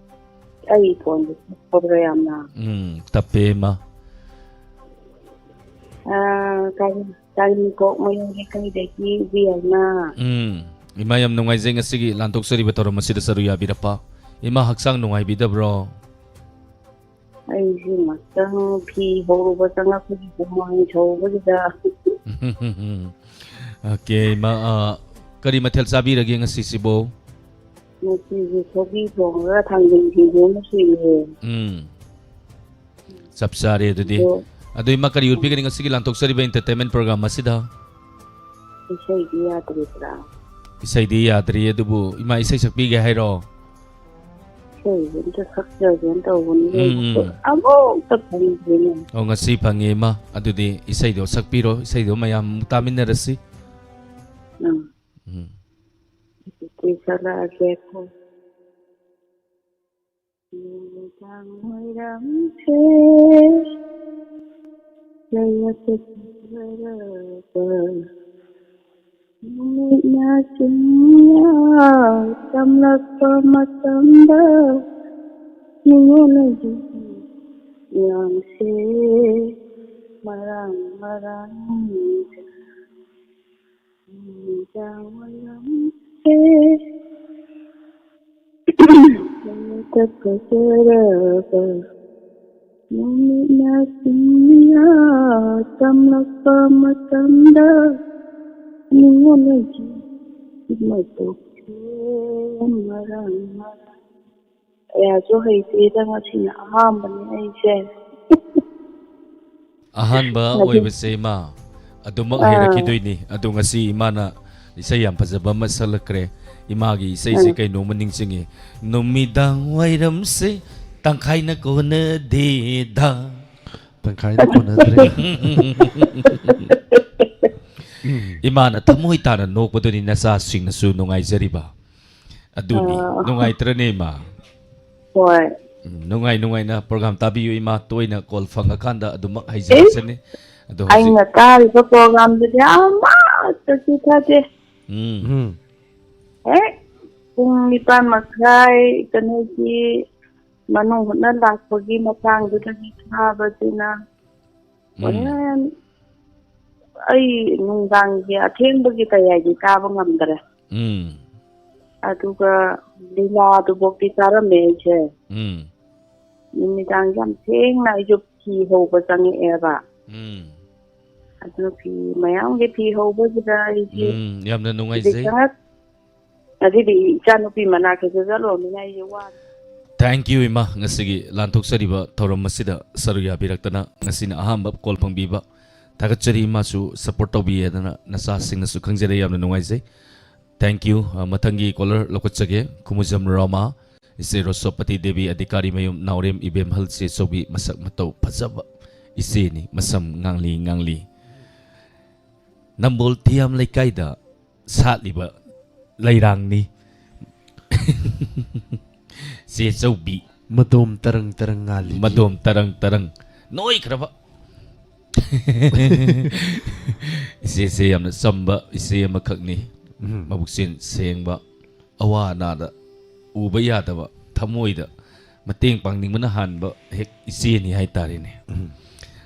ꯑꯩ ꯐꯣꯟꯗꯨ ꯇꯞꯄꯗ꯭ꯔꯣ ꯌꯥꯝꯅ? ꯎꯝ, ꯇꯞꯄꯦ, ꯏꯃꯥ꯫ ꯑꯥ, ꯀꯔꯤ, ꯀꯔꯤ, ꯀꯣꯛꯃꯌꯥꯏ ꯂꯩꯀꯥꯏꯗꯒꯤ ꯏꯕꯦꯝꯃ꯫ ꯎꯝ, ꯏꯃꯥ, ꯌꯥꯝ ꯅꯨꯡꯉꯥꯏꯖꯩ ꯉꯁꯤꯒꯤ ꯂꯥꯟꯊꯣꯛꯆꯔꯤꯕ ꯊꯧꯔꯝ ꯑꯁꯤꯗ ꯁꯔꯨꯛ ꯌꯥꯕꯤꯔꯛꯄ꯫ ꯏꯃꯥ, ꯍꯛꯆꯥꯡ ꯅꯨꯡꯉꯥꯏꯕꯤꯗꯕ꯭ꯔꯣ? ꯑꯩꯁꯦ ꯉꯥꯛꯇꯪ ꯐꯤ ꯍꯧꯔꯨꯕ ꯆꯪꯉꯛꯄꯒꯤ ꯍꯨꯃꯥꯡ ꯁꯧꯕꯁꯤꯗ꯫ ꯑꯣꯀꯦ, ꯏꯃꯥ, ꯑ, ꯀꯔꯤ ꯃꯊꯦꯜ ꯆꯥꯕꯤꯔꯒꯦ ꯉꯁꯤꯁꯤꯕꯣ? ꯉꯁꯤꯁꯦ ꯁꯧꯒ꯭ꯔꯤ ꯊꯣꯡꯉꯒ ꯊꯥꯡꯖꯤꯡ ꯁꯤꯡꯖꯨ ꯑꯃ ꯁꯨꯏꯌꯦ꯫ ꯎꯝ꯫ ꯆꯞ ꯆꯥꯔꯦ ꯑꯗꯨꯗꯤ꯫ ꯑꯗꯣ ꯑꯗꯨ ꯏꯃꯥ, ꯀꯔꯤ ꯎꯠꯄꯤꯒꯅꯤ ꯉꯁꯤꯒꯤ ꯂꯥꯟꯊꯣꯛꯆꯔꯤꯕ entertainment program ꯑꯁꯤꯗ? ꯏꯁꯩꯗꯤ ꯌꯥꯗ꯭ꯔꯤꯕ꯭ꯔꯥ? ꯏꯁꯩꯗꯤ ꯌꯥꯗ꯭ꯔꯤ, ꯑꯗꯨꯕꯨ ꯏꯃꯥ ꯏꯁꯩ ꯁꯛꯄꯤꯒꯦ ꯍꯥꯏꯔꯣ? ꯏꯁꯩꯁꯦ ꯑꯝꯇ ꯁꯛꯆꯒꯦꯅ ꯇꯧꯕꯅꯤ꯫ ꯎꯝ, ꯎꯝ. ꯑꯃꯨꯛꯇ ꯐꯪꯗ꯭ꯔꯤꯅꯦ꯫ ꯑꯣ, ꯉꯁꯤ ꯐꯪꯉꯦ ꯏꯃꯥ꯫ ꯑꯗꯨꯗꯤ ꯏꯁꯩꯗꯣ ꯁꯛꯄꯤꯔꯣ, ꯏꯁꯩꯗꯣ ꯃꯌꯥꯝ ꯑꯃꯨꯛ ꯇꯥꯃꯤꯟꯅꯔꯁꯤ꯫ ꯎꯝ. ꯎꯝ. ꯑꯗꯨꯗꯤ ꯁꯛꯂꯛꯑꯒꯦꯀꯣ꯫ ꯅꯨꯃꯤꯗꯥꯡ ꯋꯥꯏꯔꯝꯁꯦ ꯂꯩꯔꯛꯇ ꯆꯠꯆꯔꯕ ꯅꯨꯃꯤꯠꯅ ꯆꯤꯡꯌꯥ ꯇꯝꯂꯛꯄ ꯃꯇꯝꯗ ꯅꯤꯉꯣꯜꯒꯤ ꯌꯥꯝꯁꯦ ꯃꯔꯥꯡ ꯃꯔꯥꯡ ꯅꯨꯃꯤꯗꯥꯡ ꯋꯥꯏꯔꯝꯁꯦ ꯅꯨꯃꯤꯠꯇ ꯐꯖꯔꯕ ꯅꯨꯃꯤꯠꯅ ꯆꯤꯡꯌꯥ ꯇꯝꯂꯛꯄ ꯃꯇꯝꯗ ꯅꯤꯉꯣꯜꯒꯤ ꯃꯇꯣꯛꯁꯦ ꯃꯔꯥꯡ ꯃꯔꯥꯡ꯫ ꯀꯌꯥꯁꯨ ꯍꯩꯇꯦꯗ, ꯉꯁꯤꯅ ꯑꯍꯥꯟꯕꯅꯦ ꯑꯩꯁꯦ꯫ ꯑꯍꯥꯟꯕ ꯉꯁꯤ ꯑꯣꯏꯕꯁꯦ ꯏꯃꯥ ꯑꯗꯨꯃꯛ ꯑꯥ. ꯍꯩꯔꯛꯈꯤꯗꯣꯏꯅꯤ꯫ ꯑꯗꯣ ꯉꯁꯤ ꯏꯃꯥꯅ ꯏꯁꯩ ꯌꯥꯝ ꯐꯖꯕ ꯑꯃ ꯁꯛꯂꯛꯈ꯭ꯔꯦ꯫ ꯏꯃꯥꯒꯤ ꯏꯁꯩꯁꯦ ꯑꯥ. ꯀꯩꯅꯣꯝꯃ ꯅꯤꯡꯁꯤꯡꯉꯦ꯫ "ꯅꯨꯃꯤꯗꯥꯡ ꯋꯥꯏꯔꯝꯁꯦ ꯇꯪꯈꯥꯏꯅ ꯀꯣꯟꯅꯗꯦꯗ"꯫ ꯇꯪꯈꯥꯏꯅ ꯀꯣꯟꯅꯗ꯭ꯔꯦ꯫ ꯏꯃꯥꯅ ꯊꯃꯣꯏ ꯇꯥꯅ ꯅꯣꯛꯄꯗꯨꯅꯤ ꯅꯆꯥꯁꯤꯡꯅꯁꯨ ꯅꯨꯡꯉꯥꯏꯖꯔꯤꯕ꯫ ꯑꯗꯨꯅꯤ꯫ ꯑꯥ. ꯅꯨꯡꯉꯥꯏꯇ꯭ꯔꯅꯦ ꯏꯃꯥ? ꯍꯣꯏ꯫ ꯎꯝ, ꯅꯨꯡꯉꯥꯏ ꯅꯨꯡꯉꯥꯏꯅ ꯄ꯭ꯔꯣꯒ꯭ꯔꯥꯝ ꯇꯥꯕꯤꯌꯨ ꯏꯃꯥ꯫ ꯇꯣꯏꯅ ꯀꯣꯜ ꯐꯪꯉꯀꯥꯟꯗ ꯑꯗꯨꯃꯛ ꯍꯩꯖꯔꯛꯆꯅꯤ꯫ ꯑꯗꯣ ꯍꯧꯖꯤꯛ ꯑꯩꯅ ꯇꯥꯔꯤꯕ ꯄ꯭ꯔꯣꯒ꯭ꯔꯥꯝꯗꯨꯗꯤ ꯑꯃꯠꯇ ꯆꯤꯊꯗꯦ꯫ ꯎꯝ. ꯎꯝ. ꯍꯦꯛ ꯄꯨꯡ ꯅꯤꯄꯥꯟ ꯃꯈꯥꯏ ꯀꯩꯅꯣꯒꯤ ꯃꯅꯨꯡ ꯍꯨꯠꯅ ꯂꯥꯛꯄꯒꯤ ꯃꯇꯥꯡꯗꯨꯗꯒꯤ ꯊꯥꯕꯁꯤꯅ ꯎꯝ. ꯍꯣꯔꯦꯟ ꯑꯩ ꯅꯨꯡꯗꯥꯡꯒꯤ ꯑꯊꯦꯡꯕꯒꯤ ꯀꯌꯥꯒꯤ ꯀꯥꯕ ꯉꯝꯗ꯭ꯔꯦ꯫ ꯎꯝ. ꯑꯗꯨꯒ ꯂꯤꯂꯥꯗꯨꯐꯥꯎꯗꯤ ꯀꯥꯔꯝꯃꯦ ꯑꯩꯁꯦ꯫ ꯎꯝ. ꯅꯨꯃꯤꯗꯥꯡ ꯌꯥꯝ ꯊꯦꯡꯅ ꯑꯩꯁꯨ ꯐꯤ ꯍꯧꯕ ꯆꯪꯉꯛꯑꯦꯕ꯫ ꯎꯝ. ꯑꯗꯨ ꯐꯤ ꯃꯌꯥꯝꯒꯤ ꯐꯤ ꯍꯧꯕꯁꯤꯗ ꯑꯩꯁꯦ ꯎꯝ, ꯌꯥꯝꯅ ꯍꯧꯖꯤꯛ ꯅꯨꯡꯉꯥꯏꯖꯩ꯫ ꯆꯪꯉꯛ-, ꯉꯁꯤꯗꯤ ꯏꯆꯥꯅꯨꯄꯤ ꯃꯅꯥꯛꯇꯁꯨ ꯆꯠꯂꯨꯔꯃꯤꯅ ꯑꯩꯁꯦ ꯋꯥꯔꯦ꯫ Thank you ꯏꯃꯥ, ꯉꯁꯤꯒꯤ ꯂꯥꯟꯊꯣꯛꯆꯔꯤꯕ ꯊꯧꯔꯝ ꯑꯁꯤꯗ ꯁꯔꯨꯛ ꯌꯥꯕꯤꯔꯛꯇꯅ ꯉꯁꯤꯅ ꯑꯍꯥꯟꯕ ꯀꯣꯜ ꯐꯪꯕꯤꯕ꯫ ꯊꯥꯒꯠꯆꯔꯤ ꯏꯃꯥꯁꯨ, ꯁꯄꯣꯔꯠ ꯇꯧꯕꯤꯌꯦꯗꯅ ꯅꯆꯥꯁꯤꯡꯅꯁꯨ ꯈꯪꯖꯔꯦ, ꯌꯥꯝꯅ ꯅꯨꯡꯉꯥꯏꯖꯩ꯫ Thank you. ꯑ, ꯃꯊꯪꯒꯤ caller ꯂꯧꯈꯠꯆꯒꯦ꯫ ꯈꯨꯃꯨꯖꯝ ꯔꯣꯃꯥ, ꯏꯆꯦ ꯔꯣꯁꯣꯄꯇꯤ ꯗꯦꯕꯤ, ꯑꯙꯤꯀꯥꯔꯤ ꯃꯌꯨꯝ ꯅꯥꯎꯔꯦꯝ ꯏꯕꯦꯝꯍꯜ ꯆꯦꯆꯧꯕꯤ, ꯃꯁꯛ ꯃꯇꯧ ꯐꯖꯕ ꯏꯆꯦꯅꯤ, ꯃꯁꯝ ꯉꯥꯡꯂꯤ ꯉꯥꯡꯂꯤ꯫ ꯅꯝꯕꯣꯜ ꯊꯤꯌꯥꯝ ꯂꯩꯀꯥꯏꯗ ꯁꯥꯠꯂꯤꯕ ꯂꯩꯔꯥꯡꯅꯤ꯫ ꯆꯦꯆꯧꯕꯤ꯫ ꯃꯗꯣꯝ ꯇꯔꯪ ꯇꯔꯪ ꯉꯥꯜꯂꯤ꯫ ꯃꯗꯣꯝ ꯇꯔꯪ ꯇꯔꯪ ꯅꯣꯏꯈ꯭ꯔꯕ꯫ ꯏꯆꯦꯁꯦ ꯌꯥꯝꯅ ꯆꯝꯕ ꯏꯆꯦ ꯑꯃꯈꯛꯅꯤ꯫ ꯎꯝ꯫ ꯃꯕꯨꯛꯆꯦꯜ ꯁꯦꯡꯕ, ꯑꯋꯥ ꯑꯅꯥꯗ ꯎꯕ ꯌꯥꯗꯕ, ꯊꯃꯣꯏꯗ ꯃꯇꯦꯡ ꯄꯥꯡꯅꯤꯡꯕꯅ ꯍꯥꯟꯕ ꯍꯦꯛ ꯏꯆꯦꯅꯤ ꯍꯥꯏꯇꯥꯔꯦꯅꯦ꯫ ꯎꯝ꯫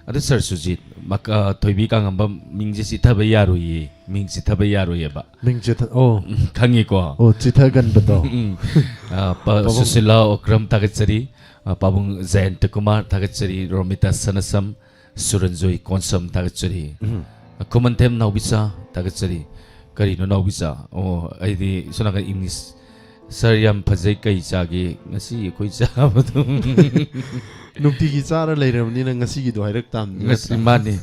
ꯑꯗꯨ ꯁꯥꯔ ꯁꯨꯖꯤꯠ, ꯃꯛ-, ꯑ, ꯊꯣꯏꯕꯤ ꯀꯥꯉꯝꯕꯝ ꯃꯤꯡꯁꯦ ꯆꯤꯠꯊꯕ ꯌꯥꯔꯣꯏꯌꯦ, ꯃꯤꯡ ꯆꯤꯠꯊꯕ ꯌꯥꯔꯣꯏꯌꯦꯕ꯫ ꯃꯤꯡ ꯆꯤꯠꯊ-, ꯑꯣ꯫ ꯎꯝ, ꯈꯪꯉꯤꯀꯣ? ꯑꯣ, ꯆꯤꯠꯊꯒꯟꯕꯗꯣ꯫ ꯎꯝ꯫ ꯑ, ꯄ-, ꯄꯥꯕꯨꯡ꯫ ꯁꯨꯁꯤꯂꯥ ꯑꯣꯀ꯭ꯔꯝ ꯊꯥꯒꯠꯆꯔꯤ, ꯑ, ꯄꯥꯕꯨꯡ ꯖꯌꯟꯇ ꯀꯨꯃꯥꯔ ꯊꯥꯒꯠꯆꯔꯤ, ꯔꯣꯃꯤꯇꯥ ꯁꯅꯥꯁꯝ, ꯁꯨꯔꯟꯖꯣꯏ ꯀꯣꯟꯁꯝ ꯊꯥꯒꯠꯆꯔꯤ꯫ ꯎꯝ꯫ ꯈꯨꯃꯟꯊꯦꯝ ꯅꯥꯎꯕꯤꯆꯥ ꯊꯥꯒꯠꯆꯔꯤ꯫ ꯀꯔꯤꯅꯣ ꯅꯥꯎꯕꯤꯆꯥ? ꯑꯣ, ꯑꯩꯗꯤ ꯁꯣꯝ ꯅꯥꯀꯟ ꯏꯪꯂꯤꯁ꯫ ꯁꯥꯔ, ꯌꯥꯝ ꯐꯖꯩ꯫ ꯀꯩ ꯆꯥꯒꯦ ꯉꯁꯤ ꯑꯩꯈꯣꯏ ꯆꯥꯕꯗꯣ? ꯅꯨꯡꯇꯤꯒꯤ ꯆꯥꯔ ꯂꯩꯔꯕꯅꯤꯅ ꯉꯁꯤꯒꯤꯗꯣ ꯍꯥꯏꯔꯛ ꯇꯥꯕꯅꯤ, ꯉꯁꯤ ꯅꯠꯇ꯭ꯔꯥ? ꯃꯥꯅꯤ꯫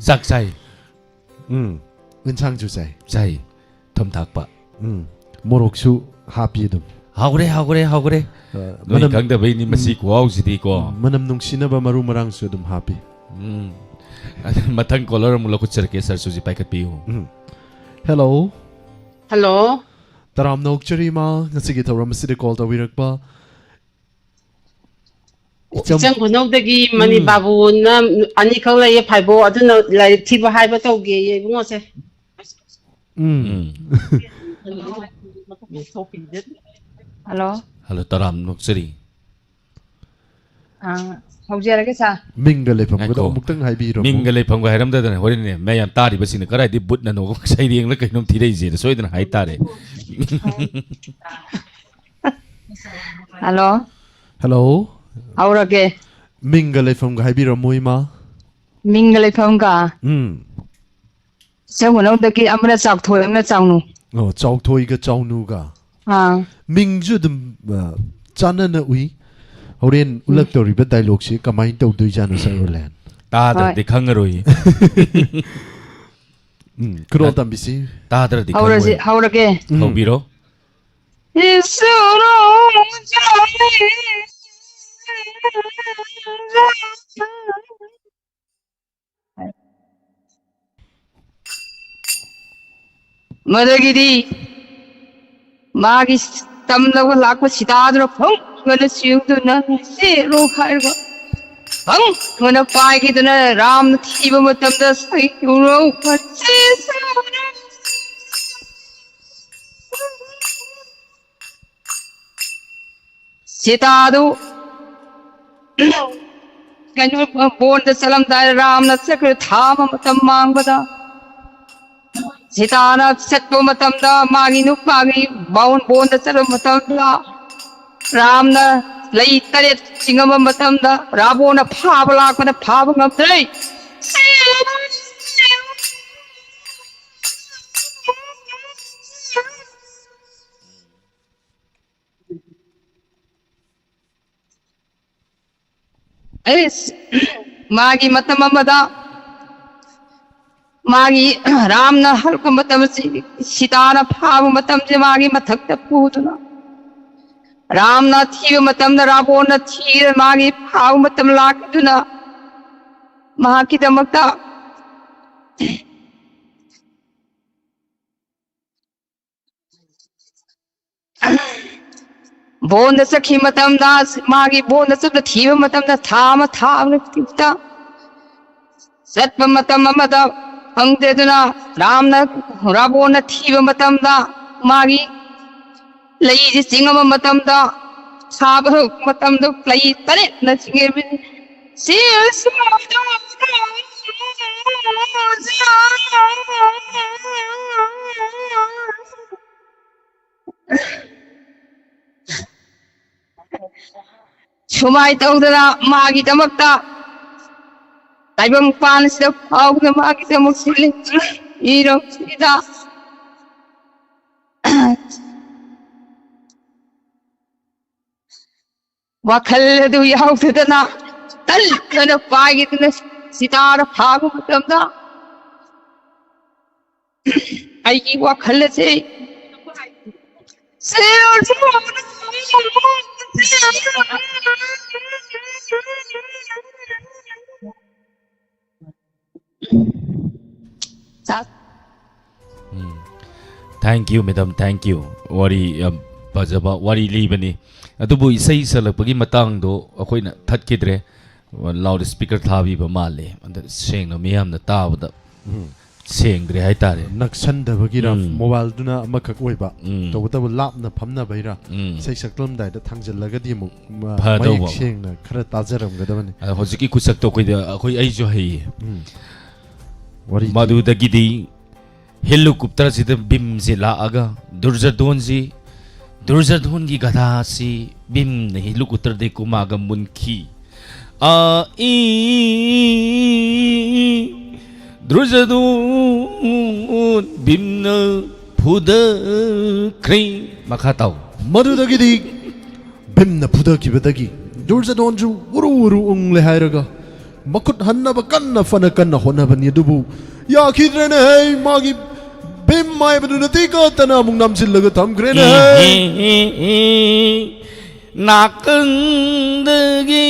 ꯆꯥꯛ ꯆꯥꯏ꯫ ꯎꯝ꯫ ꯏꯟꯁꯥꯡꯁꯨ ꯆꯥꯏ꯫ ꯆꯥꯏ꯫ ꯊꯨꯝ ꯊꯥꯛꯄ꯫ ꯎꯝ꯫ ꯃꯣꯔꯣꯛꯁꯨ ꯍꯥꯞꯄꯤ ꯑꯗꯨꯝ꯫ ꯍꯥꯎꯈ꯭ꯔꯦ, ꯍꯥꯎꯈ꯭ꯔꯦ, ꯍꯥꯎꯈ꯭ꯔꯦ꯫ ꯑ, ꯅꯣꯏ ꯃꯅꯝ, ꯈꯪꯗꯕꯩꯅꯤ ꯃꯁꯤ ꯎꯝ, ꯈꯨꯍꯥꯎꯁꯤꯗꯤꯀꯣ꯫ ꯎꯝ, ꯃꯅꯝ ꯅꯨꯡꯁꯤꯅꯕ ꯃꯔꯨ ꯃꯔꯥꯡꯁꯨ ꯑꯗꯨꯝ ꯍꯥꯞꯄꯤ꯫ ꯎꯝ꯫ ꯑꯗꯨ ꯃꯊꯪ caller ꯑꯃꯨꯛ ꯂꯧꯈꯠꯆꯔꯛꯀꯦ, ꯁꯥꯔ ꯁꯨꯖꯤꯠ ꯄꯥꯏꯈꯠꯄꯤꯌꯨ꯫ ꯎꯝ꯫ ꯍꯦꯜꯂꯣ꯫ ꯍꯜꯂꯣ꯫ ꯇꯔꯥꯝꯅ ꯑꯣꯛꯆꯔꯤ ꯏꯃꯥ, ꯉꯁꯤꯒꯤ ꯊꯧꯔꯝ ꯑꯁꯤꯗ call ꯇꯧꯕꯤꯔꯛꯄ꯫ ꯏꯆꯝ-, ꯏꯆꯝ ꯈꯨꯅꯧꯗꯒꯤ ꯃꯅꯤ ꯎꯝ꯫ ꯕꯥꯕꯨꯅ ꯑꯅꯤꯈꯛ ꯂꯩꯌꯦ, ꯐꯥꯏꯕꯣꯛ, ꯑꯗꯨꯅ ꯂꯥꯏꯔꯤꯛ ꯊꯤꯕ ꯍꯥꯏꯕ ꯇꯧꯒꯦꯌꯦ ꯏꯕꯨꯡꯉꯣꯁꯦ꯫ ꯎꯝ꯫ ꯎꯝ꯫ ꯍꯜꯂꯣ꯫ ꯍꯜꯂꯣ, ꯇꯔꯥꯝꯅ ꯑꯣꯛꯆꯔꯤ꯫ ꯑꯥ, ꯍꯧꯖꯔꯒꯦ, ꯁꯥꯔ꯫ ꯃꯤꯡꯒ ꯂꯩꯐꯝꯒꯗꯣ ꯉꯥꯏꯈꯣ꯫ ꯑꯃꯨꯛꯇꯪ ꯍꯥꯏꯕꯤꯔꯝꯃꯨ꯫ ꯃꯤꯡꯒ ꯂꯩꯐꯝꯒ ꯍꯥꯏꯔꯝꯗꯗꯅ ꯍꯣꯔꯦꯟꯅꯦ ꯃꯌꯥꯝ ꯇꯥꯔꯤꯕꯁꯤꯡꯅ ꯀꯗꯥꯏꯗꯩ ꯕꯨꯠꯅꯅꯣ ꯁꯩꯔꯦꯡꯂ ꯀꯩꯅꯣꯝ ꯊꯤꯔꯛꯏꯁꯦꯅ ꯁꯣꯏꯗꯅ ꯍꯥꯏꯇꯥꯔꯦ꯫ ꯍꯜꯂꯣ꯫ ꯍꯜꯂꯣ꯫ ꯍꯧꯔꯒꯦ꯫ ꯃꯤꯡꯒ ꯂꯩꯐꯝꯒ ꯍꯥꯏꯕꯤꯔꯝꯃꯨ, ꯏꯃꯥ꯫ ꯃꯤꯡꯒ ꯂꯩꯐꯝꯒ? ꯎꯝ꯫ ꯏꯆꯝ ꯈꯨꯅꯧꯗꯒꯤ ꯑꯃꯅ ꯆꯥꯎꯊꯣꯏ, ꯑꯃꯅ ꯆꯥꯎꯅꯨ꯫ ꯑꯣ, ꯆꯥꯎꯊꯣꯏꯒ ꯆꯥꯎꯅꯨꯒ꯫ ꯑꯥ꯫ ꯃꯤꯡꯁꯨ ꯑꯗꯨꯝ, ꯑ, ꯆꯥꯟꯅꯅ ꯎꯏ꯫ ꯍꯣꯔꯦꯟ ꯎꯝ꯫ ꯎꯠꯂꯛꯇꯧꯔꯤꯕ dialogue-ꯁꯤ ꯀꯃꯥꯏꯅ ꯇꯧꯗꯣꯏꯖꯥꯠꯅꯣ, ꯁꯥꯔ ꯔꯣꯂꯦꯟ? ꯇꯥꯗ꯭ꯔꯗꯤ ꯍꯣꯏ꯫ ꯈꯪꯉꯔꯣꯏꯌꯦ꯫ ꯎꯝ, ꯈꯨꯗꯣꯜ ꯇꯝꯕꯤꯁꯤ꯫ ꯇꯥꯗ꯭ꯔꯗꯤ ꯍꯧꯔꯁꯤ, ꯈꯪꯉꯣꯏ꯫ ꯍꯧꯔꯒꯦ꯫ ꯎꯝ꯫ ꯍꯧꯕꯤꯔꯣ꯫ ꯏꯁꯣꯔ ꯃꯗꯨꯒꯤꯗꯤ ꯃꯥꯒꯤ ꯇꯝꯂꯒ ꯂꯥꯛꯄ ꯁꯤꯇꯥꯗꯨꯅ ꯐꯪ ꯍꯥꯏꯅ ꯆꯤꯡꯗꯨꯅ ꯆꯦꯜꯂꯨ ꯍꯥꯏꯔꯒ ꯐꯪ ꯍꯥꯏꯅ ꯄꯥꯏꯈꯤꯗꯨꯅ ꯔꯥꯝꯅ ꯊꯤꯕ ꯃꯇꯝꯗ ꯁꯩꯇꯨꯔꯧ ꯁꯤꯇꯥꯗꯨ ꯀꯩꯅꯣ, ꯕꯣꯟꯗ ꯆꯠꯂꯝꯗꯥꯏ ꯔꯥꯝꯅ ꯆꯠꯈ꯭ꯔꯦ ꯊꯥ ꯑꯃ ꯃꯇꯝ ꯃꯥꯡꯕꯗ꯫ ꯁꯤꯇꯥꯅ ꯆꯠꯄ ꯃꯇꯝꯗ ꯃꯥꯒꯤ ꯅꯨꯄꯥꯒꯤ ꯕꯥꯎꯟ ꯕꯣꯟꯗ ꯆꯠꯄ ꯃꯇꯝꯗ ꯔꯥꯝꯅ ꯂꯩ ꯇꯔꯦꯠ ꯆꯤꯡꯉꯝꯕ ꯃꯇꯝꯗ ꯔꯥꯕꯣꯟꯅ ꯐꯥꯕ ꯂꯥꯛꯄꯗ ꯐꯥꯕ ꯉꯝꯗ꯭ꯔꯦ꯫ ꯑꯩꯁ, ꯃꯥꯒꯤ ꯃꯇꯝ ꯑꯃꯗ ꯃꯥꯒꯤ ꯔꯥꯝꯅ ꯍꯜꯂꯛꯄ ꯃꯇꯝ ꯑꯁꯤ ꯁꯤꯇꯥꯅ ꯐꯥꯕ ꯃꯇꯝꯁꯦ ꯃꯥꯒꯤ ꯃꯊꯛꯇ ꯄꯨꯗꯨꯅ ꯔꯥꯝꯅ ꯊꯤꯕ ꯃꯇꯝꯗ ꯔꯥꯕꯣꯟꯅ ꯊꯤꯔ ꯃꯥꯒꯤ ꯐꯥꯕ ꯃꯇꯝ ꯂꯥꯛꯈꯤꯗꯨꯅ ꯃꯍꯥꯛꯀꯤꯗꯃꯛꯇ ꯕꯣꯟꯗ ꯆꯠꯈꯤꯕ ꯃꯇꯝꯗ ꯃꯥꯒꯤ ꯕꯣꯟꯗ ꯆꯠꯄ ꯊꯤꯕ ꯃꯇꯝꯗ ꯊꯥ ꯑꯃ ꯊꯥ ꯑꯃ ꯆꯠꯄ ꯃꯇꯝ ꯑꯃꯗ ꯐꯪꯗꯦ꯫ ꯑꯗꯨꯅ ꯔꯥꯝꯅ ꯔꯥꯕꯣꯟꯅ ꯊꯤꯕ ꯃꯇꯝꯗ ꯃꯥꯒꯤ ꯂꯩꯁꯤ ꯆꯤꯡꯉꯕ ꯃꯇꯝꯗ ꯁꯥꯕ ꯃꯇꯝꯗ ꯂꯩ ꯇꯔꯦꯠꯅ ꯆꯤꯡꯉꯦ꯫ ꯁꯤ ꯁꯨꯃꯥꯏꯅ ꯇꯧꯗꯅ ꯃꯥꯒꯤꯗꯃꯛꯇ ꯇꯥꯏꯕꯪ ꯄꯥꯟꯁꯤꯗ ꯐꯥꯎꯗꯨꯅ ꯃꯥꯒꯤꯗꯃꯛ ꯁꯤꯜꯂꯤ꯫ ꯏꯔꯣ ꯁꯤꯗ ꯋꯥꯈꯜ ꯑꯗꯨ ꯌꯥꯎꯗꯗꯅ ꯇꯜꯂꯅ ꯄꯥꯏꯒꯤꯗꯅ ꯁꯤꯇꯥꯔ ꯐꯥꯕ ꯃꯇꯝꯗ ꯑꯩꯒꯤ ꯋꯥꯈꯜ ꯑꯁꯦ ꯎꯝ꯫ Thank you, madam, thank you. ꯋꯥꯔꯤ ꯌꯥꯝ ꯐꯖꯕ ꯋꯥꯔꯤ ꯂꯤꯕꯅꯤ꯫ ꯑꯗꯨꯕꯨ ꯏꯁꯩ ꯁꯛꯂꯛꯄꯒꯤ ꯃꯇꯥꯡꯗꯣ ꯑꯩꯈꯣꯏꯅ ꯊꯠꯈꯤꯗ꯭ꯔꯦ꯫ ꯂꯥꯎꯗ ꯁ꯭ꯄꯤꯀꯔ ꯊꯥꯕꯤꯕ ꯃꯥꯜꯂꯦ꯫ ꯑꯗ ꯁꯦꯡꯅ ꯃꯤꯌꯥꯝꯅ ꯇꯥꯕꯗ ꯁꯦꯡꯗ꯭ꯔꯦ ꯍꯥꯏꯇꯥꯔꯦ꯫ ꯅꯛꯁꯟꯗꯕꯒꯤꯔ, ꯎꯝ꯫ ꯃꯣꯕꯥꯏꯜꯗꯨꯅ ꯑꯃꯈꯛ ꯑꯣꯏꯕ, ꯎꯝ꯫ ꯇꯧꯕꯇꯕꯨ ꯂꯥꯞꯅ ꯐꯝꯅꯕꯩꯔ, ꯎꯝ꯫ ꯏꯁꯩ ꯁꯛꯂꯝꯗꯥꯏꯗ ꯊꯥꯡꯖꯜꯂꯒꯗꯤ ꯑꯃꯨꯛ ꯃ- ꯐꯗꯧꯕ꯫ ꯃꯌꯦꯛ ꯁꯦꯡꯅ ꯈꯔ ꯇꯥꯖꯔꯝꯒꯗꯕꯅꯤ꯫ ꯑꯗ ꯍꯧꯖꯤꯛꯀꯤ ꯈꯨꯠꯁꯛꯇꯣ ꯑꯩꯈꯣꯏꯗ ꯑꯩꯈꯣꯏ ꯑꯩꯁꯨ ꯍꯩꯌꯦ꯫ ꯎꯝ꯫ ꯋꯥꯔꯤ ꯃꯗꯨꯗꯒꯤꯗꯤ ꯍꯦꯂꯤꯀꯣꯞꯇꯔꯁꯤꯗ ꯕꯤꯝꯁꯤ ꯂꯥꯛꯑꯒ ꯗꯨꯔꯖꯗꯣꯟꯁꯤ, ꯗꯨꯔꯖꯗꯣꯟꯒꯤ ꯒꯙꯥꯁꯤ ꯕꯤꯝꯅ ꯍꯦꯂꯤꯀꯣꯞꯇꯔꯗꯒꯤ ꯀꯨꯝꯃꯛꯑꯒ ꯃꯨꯟꯈꯤ꯫ ꯑ ꯏ ꯗꯨꯔꯖꯗꯣꯟ ꯕꯤꯝꯅ ꯐꯨꯗꯈ꯭ꯔꯦ꯫ ꯃꯈꯥ ꯇꯥꯎ꯫ ꯃꯗꯨꯗꯒꯤꯗꯤ ꯕꯤꯝꯅ ꯐꯨꯗꯈꯤꯕꯗꯒꯤ ꯗꯨꯔꯖꯗꯣꯟꯁꯨ ꯎꯔꯨ ꯎꯔꯨ ꯎꯪꯂꯦ ꯍꯥꯏꯔꯒ ꯃꯈꯨꯠ ꯍꯟꯅꯕ ꯀꯟꯅ ꯐꯅ ꯀꯟꯅ ꯍꯣꯠꯅꯕꯅꯤ, ꯑꯗꯨꯕꯨ ꯌꯥꯈꯤꯗ꯭ꯔꯦꯅꯦ꯫ ꯍꯦ, ꯃꯥꯒꯤ ꯕꯤꯝ ꯍꯥꯏꯕꯗꯨꯅ ꯇꯤꯀꯠꯇꯅ ꯑꯃꯨꯛ ꯅꯝꯁꯤꯜꯂꯒ ꯊꯝꯈ꯭ꯔꯦꯅꯦ꯫ ꯍꯦ꯫ ꯅꯥꯀꯟꯗꯒꯤ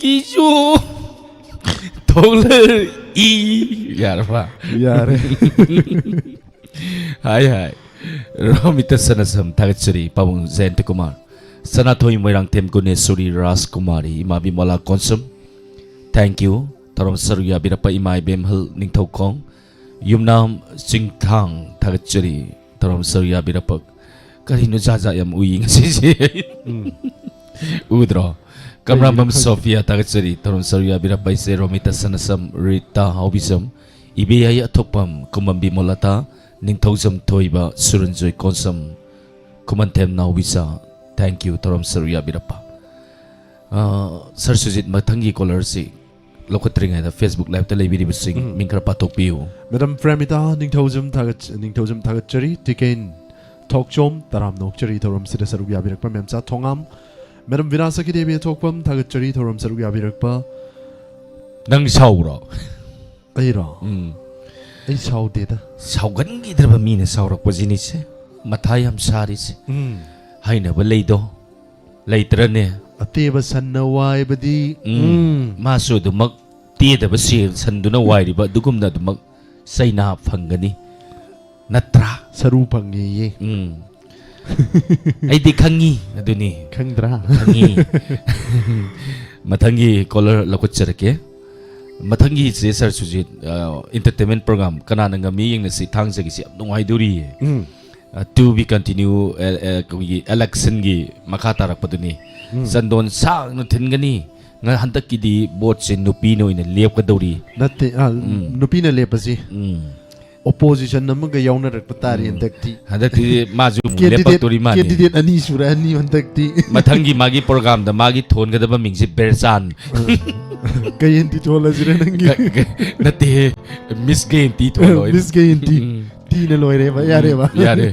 ꯀꯤꯆꯨ ꯊꯣꯛꯂꯛꯏ꯫ ꯌꯥꯔꯕ? ꯌꯥꯔꯦ꯫ ꯍꯥꯏ ꯍꯥꯏ꯫ ꯔꯣꯃꯤꯇꯥ ꯁꯅꯥꯁꯝ ꯊꯥꯒꯠꯆꯔꯤ꯫ ꯄꯥꯕꯨꯡ ꯖꯌꯟꯇ ꯀꯨꯃꯥꯔ, ꯁꯅꯥꯊꯣꯏ ꯃꯣꯏꯔꯥꯡꯊꯦꯝ, ꯒꯨꯅꯦꯁꯣꯔꯤ ꯔꯥꯖꯀꯨꯃꯥꯔꯤ, ꯏꯃꯥ ꯕꯤꯃꯂꯥ ꯀꯣꯟꯁꯝ, thank you꯫ ꯊꯧꯔꯝ ꯁꯔꯨꯛ ꯌꯥꯕꯤꯔꯛꯄ ꯏꯃꯥ ꯏꯕꯦꯝꯍꯜ ꯅꯤꯡꯊꯧꯈꯣꯡ, ꯌꯨꯝꯅꯥꯝ ꯆꯤꯡꯊꯥꯡ ꯊꯥꯒꯠꯆꯔꯤ꯫ ꯊꯧꯔꯝ ꯁꯔꯨꯛ ꯌꯥꯕꯤꯔꯛꯄ꯫ ꯀꯔꯤꯅꯣ ꯖꯥꯠ ꯖꯥꯠ ꯌꯥꯝ ꯎꯏ ꯉꯁꯤꯁꯦ꯫ ꯎꯗ꯭ꯔꯣ? ꯀꯝꯔꯥꯝꯕꯝ ꯈꯪꯗꯦ꯫ ꯁꯣꯐꯤꯌꯥ ꯊꯥꯒꯠꯆꯔꯤ꯫ ꯊꯧꯔꯝ ꯁꯔꯨꯛ ꯌꯥꯕꯤꯔꯛꯄ ꯑꯩꯁꯦ ꯔꯣꯃꯤꯇꯥ ꯁꯅꯥꯁꯝ, ꯔꯤꯇꯥ ꯍꯥꯎꯕꯤꯁꯝ, ꯏꯕꯦꯌꯥꯏ ꯑꯊꯣꯛꯄꯝ, ꯀꯨꯝꯕꯝ ꯕꯤꯃꯣꯂꯇꯥ, ꯅꯤꯡꯊꯧꯖꯝ ꯊꯣꯏꯕ, ꯁꯨꯔꯟꯖꯣꯏ ꯀꯣꯟꯁꯝ, ꯈꯨꯃꯟꯊꯦꯝ ꯅꯥꯎꯕꯤꯆꯥ, thank you꯫ ꯊꯧꯔꯝ ꯁꯔꯨꯛ ꯌꯥꯕꯤꯔꯛꯄ꯫ ꯑꯥ, ꯁꯥꯔ ꯁꯨꯖꯤꯠ, ꯃꯊꯪꯒꯤ ꯀꯣꯂꯔꯁꯤ ꯂꯧꯈꯠꯇ꯭ꯔꯤꯉꯩꯗ Facebook ꯂꯥꯏꯞꯇ ꯂꯩꯕꯤꯔꯤꯕꯁꯤꯡ ꯎꯝ꯫ ꯃꯤꯡ ꯈꯔ ꯄꯥꯊꯣꯛꯄꯤꯌꯨ꯫ ꯃꯦꯗꯥꯝ ꯄ꯭ꯔꯦꯃꯤꯇꯥ ꯅꯤꯡꯊꯧꯖꯝ ꯊꯥꯒꯠ-, ꯅꯤꯡꯊꯧꯖꯝ ꯊꯥꯒꯠꯆꯔꯤ꯫ ꯇꯤꯀꯦꯟ ꯊꯣꯛꯆꯣꯝ ꯇꯔꯥꯝꯅ ꯑꯣꯛꯆꯔꯤ꯫ ꯊꯧꯔꯝꯁꯤꯗ ꯁꯔꯨꯛ ꯌꯥꯕꯤꯔꯛꯄ ꯃꯦꯝꯆꯥ ꯊꯣꯉꯥꯝ꯫ ꯃꯦꯗꯥꯝ ꯕꯤꯅꯥ ꯁꯈꯤꯗꯦꯕꯤ ꯑꯊꯣꯛꯄꯝ ꯊꯥꯒꯠꯆꯔꯤ꯫ ꯊꯧꯔꯝ ꯁꯔꯨꯛ ꯌꯥꯕꯤꯔꯛꯄ꯫ ꯅꯪ ꯁꯥꯎꯕ꯭ꯔꯣ? ꯑꯩꯔꯣ? ꯎꯝ꯫ ꯑꯩ ꯁꯥꯎꯗꯦꯗ꯫ ꯁꯥꯎꯒꯟꯈꯤꯗ꯭ꯔꯕ ꯃꯤꯅ ꯁꯥꯎꯔꯛꯄꯁꯤꯅꯤꯁꯦ ꯃꯊꯥ ꯌꯥꯝ ꯁꯥꯔꯤꯁꯦ꯫ ꯎꯝ꯫ ꯍꯥꯏꯅꯕ ꯂꯩꯗꯣ, ꯂꯩꯇ꯭ꯔꯅꯦ? "ꯑꯇꯦꯕ ꯁꯟꯅ ꯋꯥꯏꯕꯗꯤ"꯫ ꯎꯝ꯫ ꯎꯝ꯫ ꯃꯥꯁꯨ ꯑꯗꯨꯃꯛ ꯇꯦꯗꯕ ꯁꯦ-, ꯁꯟꯗꯨꯅ ꯋꯥꯏꯔꯤꯕ ꯑꯗꯨꯒꯨꯝꯅ ꯑꯗꯨꯃꯛ ꯆꯩꯅꯥ ꯐꯪꯒꯅꯤ, ꯅꯠꯇ꯭ꯔꯥ? ꯁꯔꯨ ꯐꯪꯉꯦꯌꯦ꯫ ꯎꯝ꯫ ꯑꯩꯗꯤ ꯈꯪꯉꯤ ꯑꯗꯨꯅꯤ꯫ ꯈꯪꯗ꯭ꯔꯥ? ꯈꯪꯉꯤ꯫ ꯃꯊꯪꯒꯤ caller ꯂꯧꯈꯠꯆꯔꯛꯀꯦ꯫ ꯃꯊꯪꯒꯤꯁꯦ, ꯁꯥꯔ ꯁꯨꯖꯤꯠ, ꯑ, entertainment program ꯀꯅꯥꯅ ꯉꯝꯃꯤ ꯌꯦꯡꯅꯁꯤ ꯊꯥꯡꯖꯒꯤꯁꯤ ꯌꯥꯝ ꯅꯨꯡꯉꯥꯏꯗꯣꯔꯤꯌꯦ꯫ ꯎꯝ꯫ ꯑ, to be continue, ꯑ, ꯑ, ꯑꯩꯈꯣꯏꯒꯤ election ꯒꯤ ꯃꯈꯥ ꯇꯥꯔꯛꯄꯗꯨꯅꯤ꯫ ꯎꯝ꯫ ꯆꯟꯗꯣꯟ ꯁꯥꯡꯅ ꯊꯤꯟꯒꯅꯤ꯫ ꯉ-, ꯍꯟꯗꯛꯀꯤꯗꯤ vote ꯁꯦ ꯅꯨꯄꯤꯅ ꯑꯣꯏꯅ ꯂꯦꯞꯀꯗꯧꯔꯤ꯫ ꯅꯠꯇꯦ, ꯑ, ꯎꯝ꯫ ꯅꯨꯄꯤꯅ ꯂꯦꯞꯄꯁꯤ꯫ ꯎꯝ꯫ Opposition ꯑꯃꯒ ꯌꯥꯎꯅꯔꯛꯄ ꯇꯥꯔꯦ ꯎꯝ꯫ ꯍꯟꯗꯛꯇꯤ꯫ ꯍꯟꯗꯛꯇꯤ ꯃꯥꯁꯨ ꯑꯃꯨꯛ candidate, ꯂꯦꯞꯄꯛꯇꯣꯔꯤ ꯃꯥꯅꯦ꯫ Candidate ꯑꯅꯤ ꯁꯨꯔꯛꯑꯅꯤ ꯍꯟꯗꯛꯇꯤ꯫ ꯃꯊꯪꯒꯤ ꯃꯥꯒꯤ program ꯗ ꯃꯥꯒꯤ ꯊꯣꯟꯒꯗꯕ ꯃꯤꯡꯁꯦ ꯕꯦꯔꯆꯥꯟ꯫ ꯑ, ꯒꯌꯦꯟꯇꯤ ꯊꯣꯜꯂꯁꯤꯔ ꯅꯪꯒꯤ? ꯒ-, ꯒ-, ꯅꯠꯇꯦꯍꯦ, Miss ꯒꯌꯦꯟꯇꯤ ꯊꯣꯜꯂꯣ꯫ Miss ꯒꯌꯦꯟꯇꯤ꯫ ꯎꯝ꯫ ꯇꯤꯅ ꯂꯣꯏꯔꯦꯕ, ꯎꯝ, ꯌꯥꯔꯦꯕ꯫ ꯌꯥꯔꯦ꯫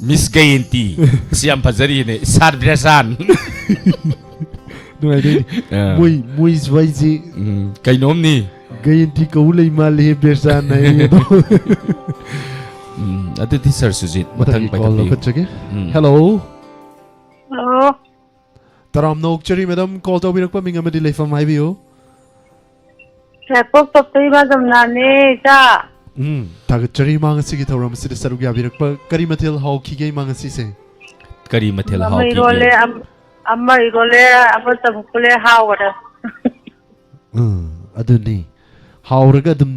Miss ꯒꯌꯦꯟꯇꯤ꯫ ꯁꯤ ꯌꯥꯝ ꯐꯖꯔꯤꯅꯦ꯫ ꯁꯥꯔ ꯕꯦꯔꯆꯥꯟ꯫ ꯅꯨꯡꯉꯥꯏꯗꯣꯏꯅꯤ꯫ ꯑꯥ꯫ ꯃꯣꯏ, ꯃꯣꯏ ꯁ꯭ꯋꯥꯏꯁꯤ ꯎꯝ, ꯀꯩꯅꯣꯝꯅꯤ꯫ ꯒꯌꯦꯟꯇꯤ ꯀꯧ ꯂꯩ ꯃꯥꯜꯂꯦ, ꯕꯦꯔꯆꯥꯟ ꯍꯥꯏ ꯑꯗꯣ꯫ ꯎꯝ, ꯑꯗꯨꯗꯤ ꯁꯥꯔ ꯁꯨꯖꯤꯠ, ꯃꯊꯪ ꯃꯊꯪꯒꯤ call ꯄꯥꯏꯈꯠꯄꯤꯌꯨ꯫ ꯂꯧꯈꯠꯆꯒꯦ꯫ ꯎꯝ꯫ Hello꯫ Hello꯫ ꯇꯔꯥꯝꯅ ꯑꯣꯛꯆꯔꯤ, madam, call ꯇꯧꯕꯤꯔꯛꯄ ꯃꯤꯡ ꯑꯃꯗꯤ ꯂꯩꯐꯝ ꯍꯥꯏꯕꯤꯌꯨ꯫ ꯌꯥꯏꯄꯣꯛ ꯇꯣꯞꯇ ꯏꯃꯥ ꯖꯃꯨꯅꯥꯅꯦ, ꯏꯆꯥ꯫ ꯎꯝ, ꯊꯥꯒꯠꯆꯔꯤ ꯏꯃꯥ, ꯉꯁꯤꯒꯤ ꯊꯧꯔꯝ ꯑꯁꯤꯗ ꯁꯔꯨꯛ ꯌꯥꯕꯤꯔꯛꯄ꯫ ꯀꯔꯤ ꯃꯊꯦꯜ ꯍꯥꯎꯈꯤꯒꯦ ꯏꯃꯥ ꯉꯁꯤꯁꯦ? ꯀꯔꯤ ꯃꯊꯦꯜ ꯑꯃ ꯍꯥꯎꯈꯤꯒꯦ? ꯏꯔꯣꯜꯂꯦ, ꯑꯝ-, ꯑꯃ ꯏꯔꯣꯜꯂꯦ, ꯑꯃ ꯆꯝꯐꯨꯠ ꯐꯨꯠꯂꯦ, ꯍꯥꯎꯈꯔꯦ꯫ ꯎꯝ, ꯑꯗꯨꯅꯤ꯫ ꯍꯥꯎꯔꯒ ꯑꯗꯨꯝ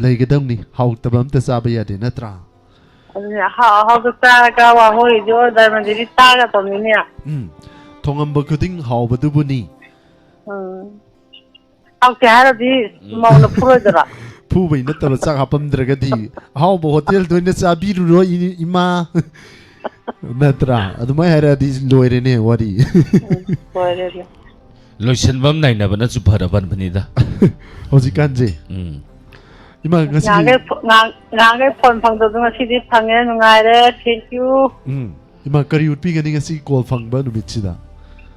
ꯂꯩꯒꯗꯕꯅꯤ, ꯍꯥꯎꯇꯕ ꯑꯝꯇ ꯆꯥꯕ ꯌꯥꯗꯦ, ꯅꯠꯇ꯭ꯔꯥ? ꯑꯗꯨꯅꯦ, ꯑꯍꯥꯎ ꯑꯍꯥꯎꯕ ꯆꯥꯔꯒ ꯋꯥꯍꯣꯏꯁꯨ ꯗꯔꯃꯗꯤꯗꯤ ꯆꯥꯒꯗꯕꯅꯤꯅꯦ꯫ ꯎꯝ, ꯊꯣꯡꯉꯝꯕ ꯈꯨꯗꯤꯡ ꯍꯥꯎꯕꯗꯨꯕꯨꯅꯤ꯫ ꯎꯝ꯫ ꯍꯥꯎꯇꯦ ꯍꯥꯏꯔꯗꯤ ꯎꯝ꯫ ꯃꯧꯅ ꯐꯨꯔꯣꯏꯗꯔꯣ? ꯐꯨꯕꯩ ꯅꯠꯇꯕ, ꯆꯥꯛ ꯍꯥꯞꯄꯝꯗ꯭ꯔꯒꯗꯤ, "ꯑꯍꯥꯎꯕ ꯍꯣꯇꯦꯜꯗ ꯑꯣꯏꯅ ꯆꯥꯕꯤꯔꯨꯔꯣ, ꯏ-, ꯏꯃꯥ"꯫ ꯅꯠꯇ꯭ꯔꯥ? ꯑꯗꯨꯃꯥꯏꯅ ꯍꯥꯏꯔꯛꯑꯗꯤ ꯂꯣꯏꯔꯦꯅꯦ ꯋꯥꯔꯤ꯫ ꯎꯝ, ꯂꯣꯏꯔꯦꯅꯦ꯫ ꯂꯣꯏꯁꯟꯕ ꯑꯃ ꯅꯥꯏꯅꯕꯅꯁꯨ ꯐꯔꯕꯅꯤꯗ꯫ ꯍꯧꯖꯤꯛꯀꯥꯟꯁꯦ꯫ ꯎꯝ꯫ ꯏꯃꯥ, ꯉꯁꯤꯗꯤ ꯉꯍꯥꯟꯈꯩ ꯐꯣ-, ꯉꯍꯥꯟ-, ꯉꯍꯥꯟꯈꯩ phone ꯐꯪꯗꯕꯗꯣ ꯉꯁꯤꯗꯤ ꯐꯪꯉꯦ, ꯅꯨꯡꯉꯥꯏꯔꯦ, thank you꯫ ꯎꯝ꯫ ꯏꯃꯥ, ꯀꯔꯤ ꯎꯠꯄꯤꯒꯅꯤ ꯉꯁꯤ call ꯐꯪꯕ ꯅꯨꯃꯤꯠꯁꯤꯗ?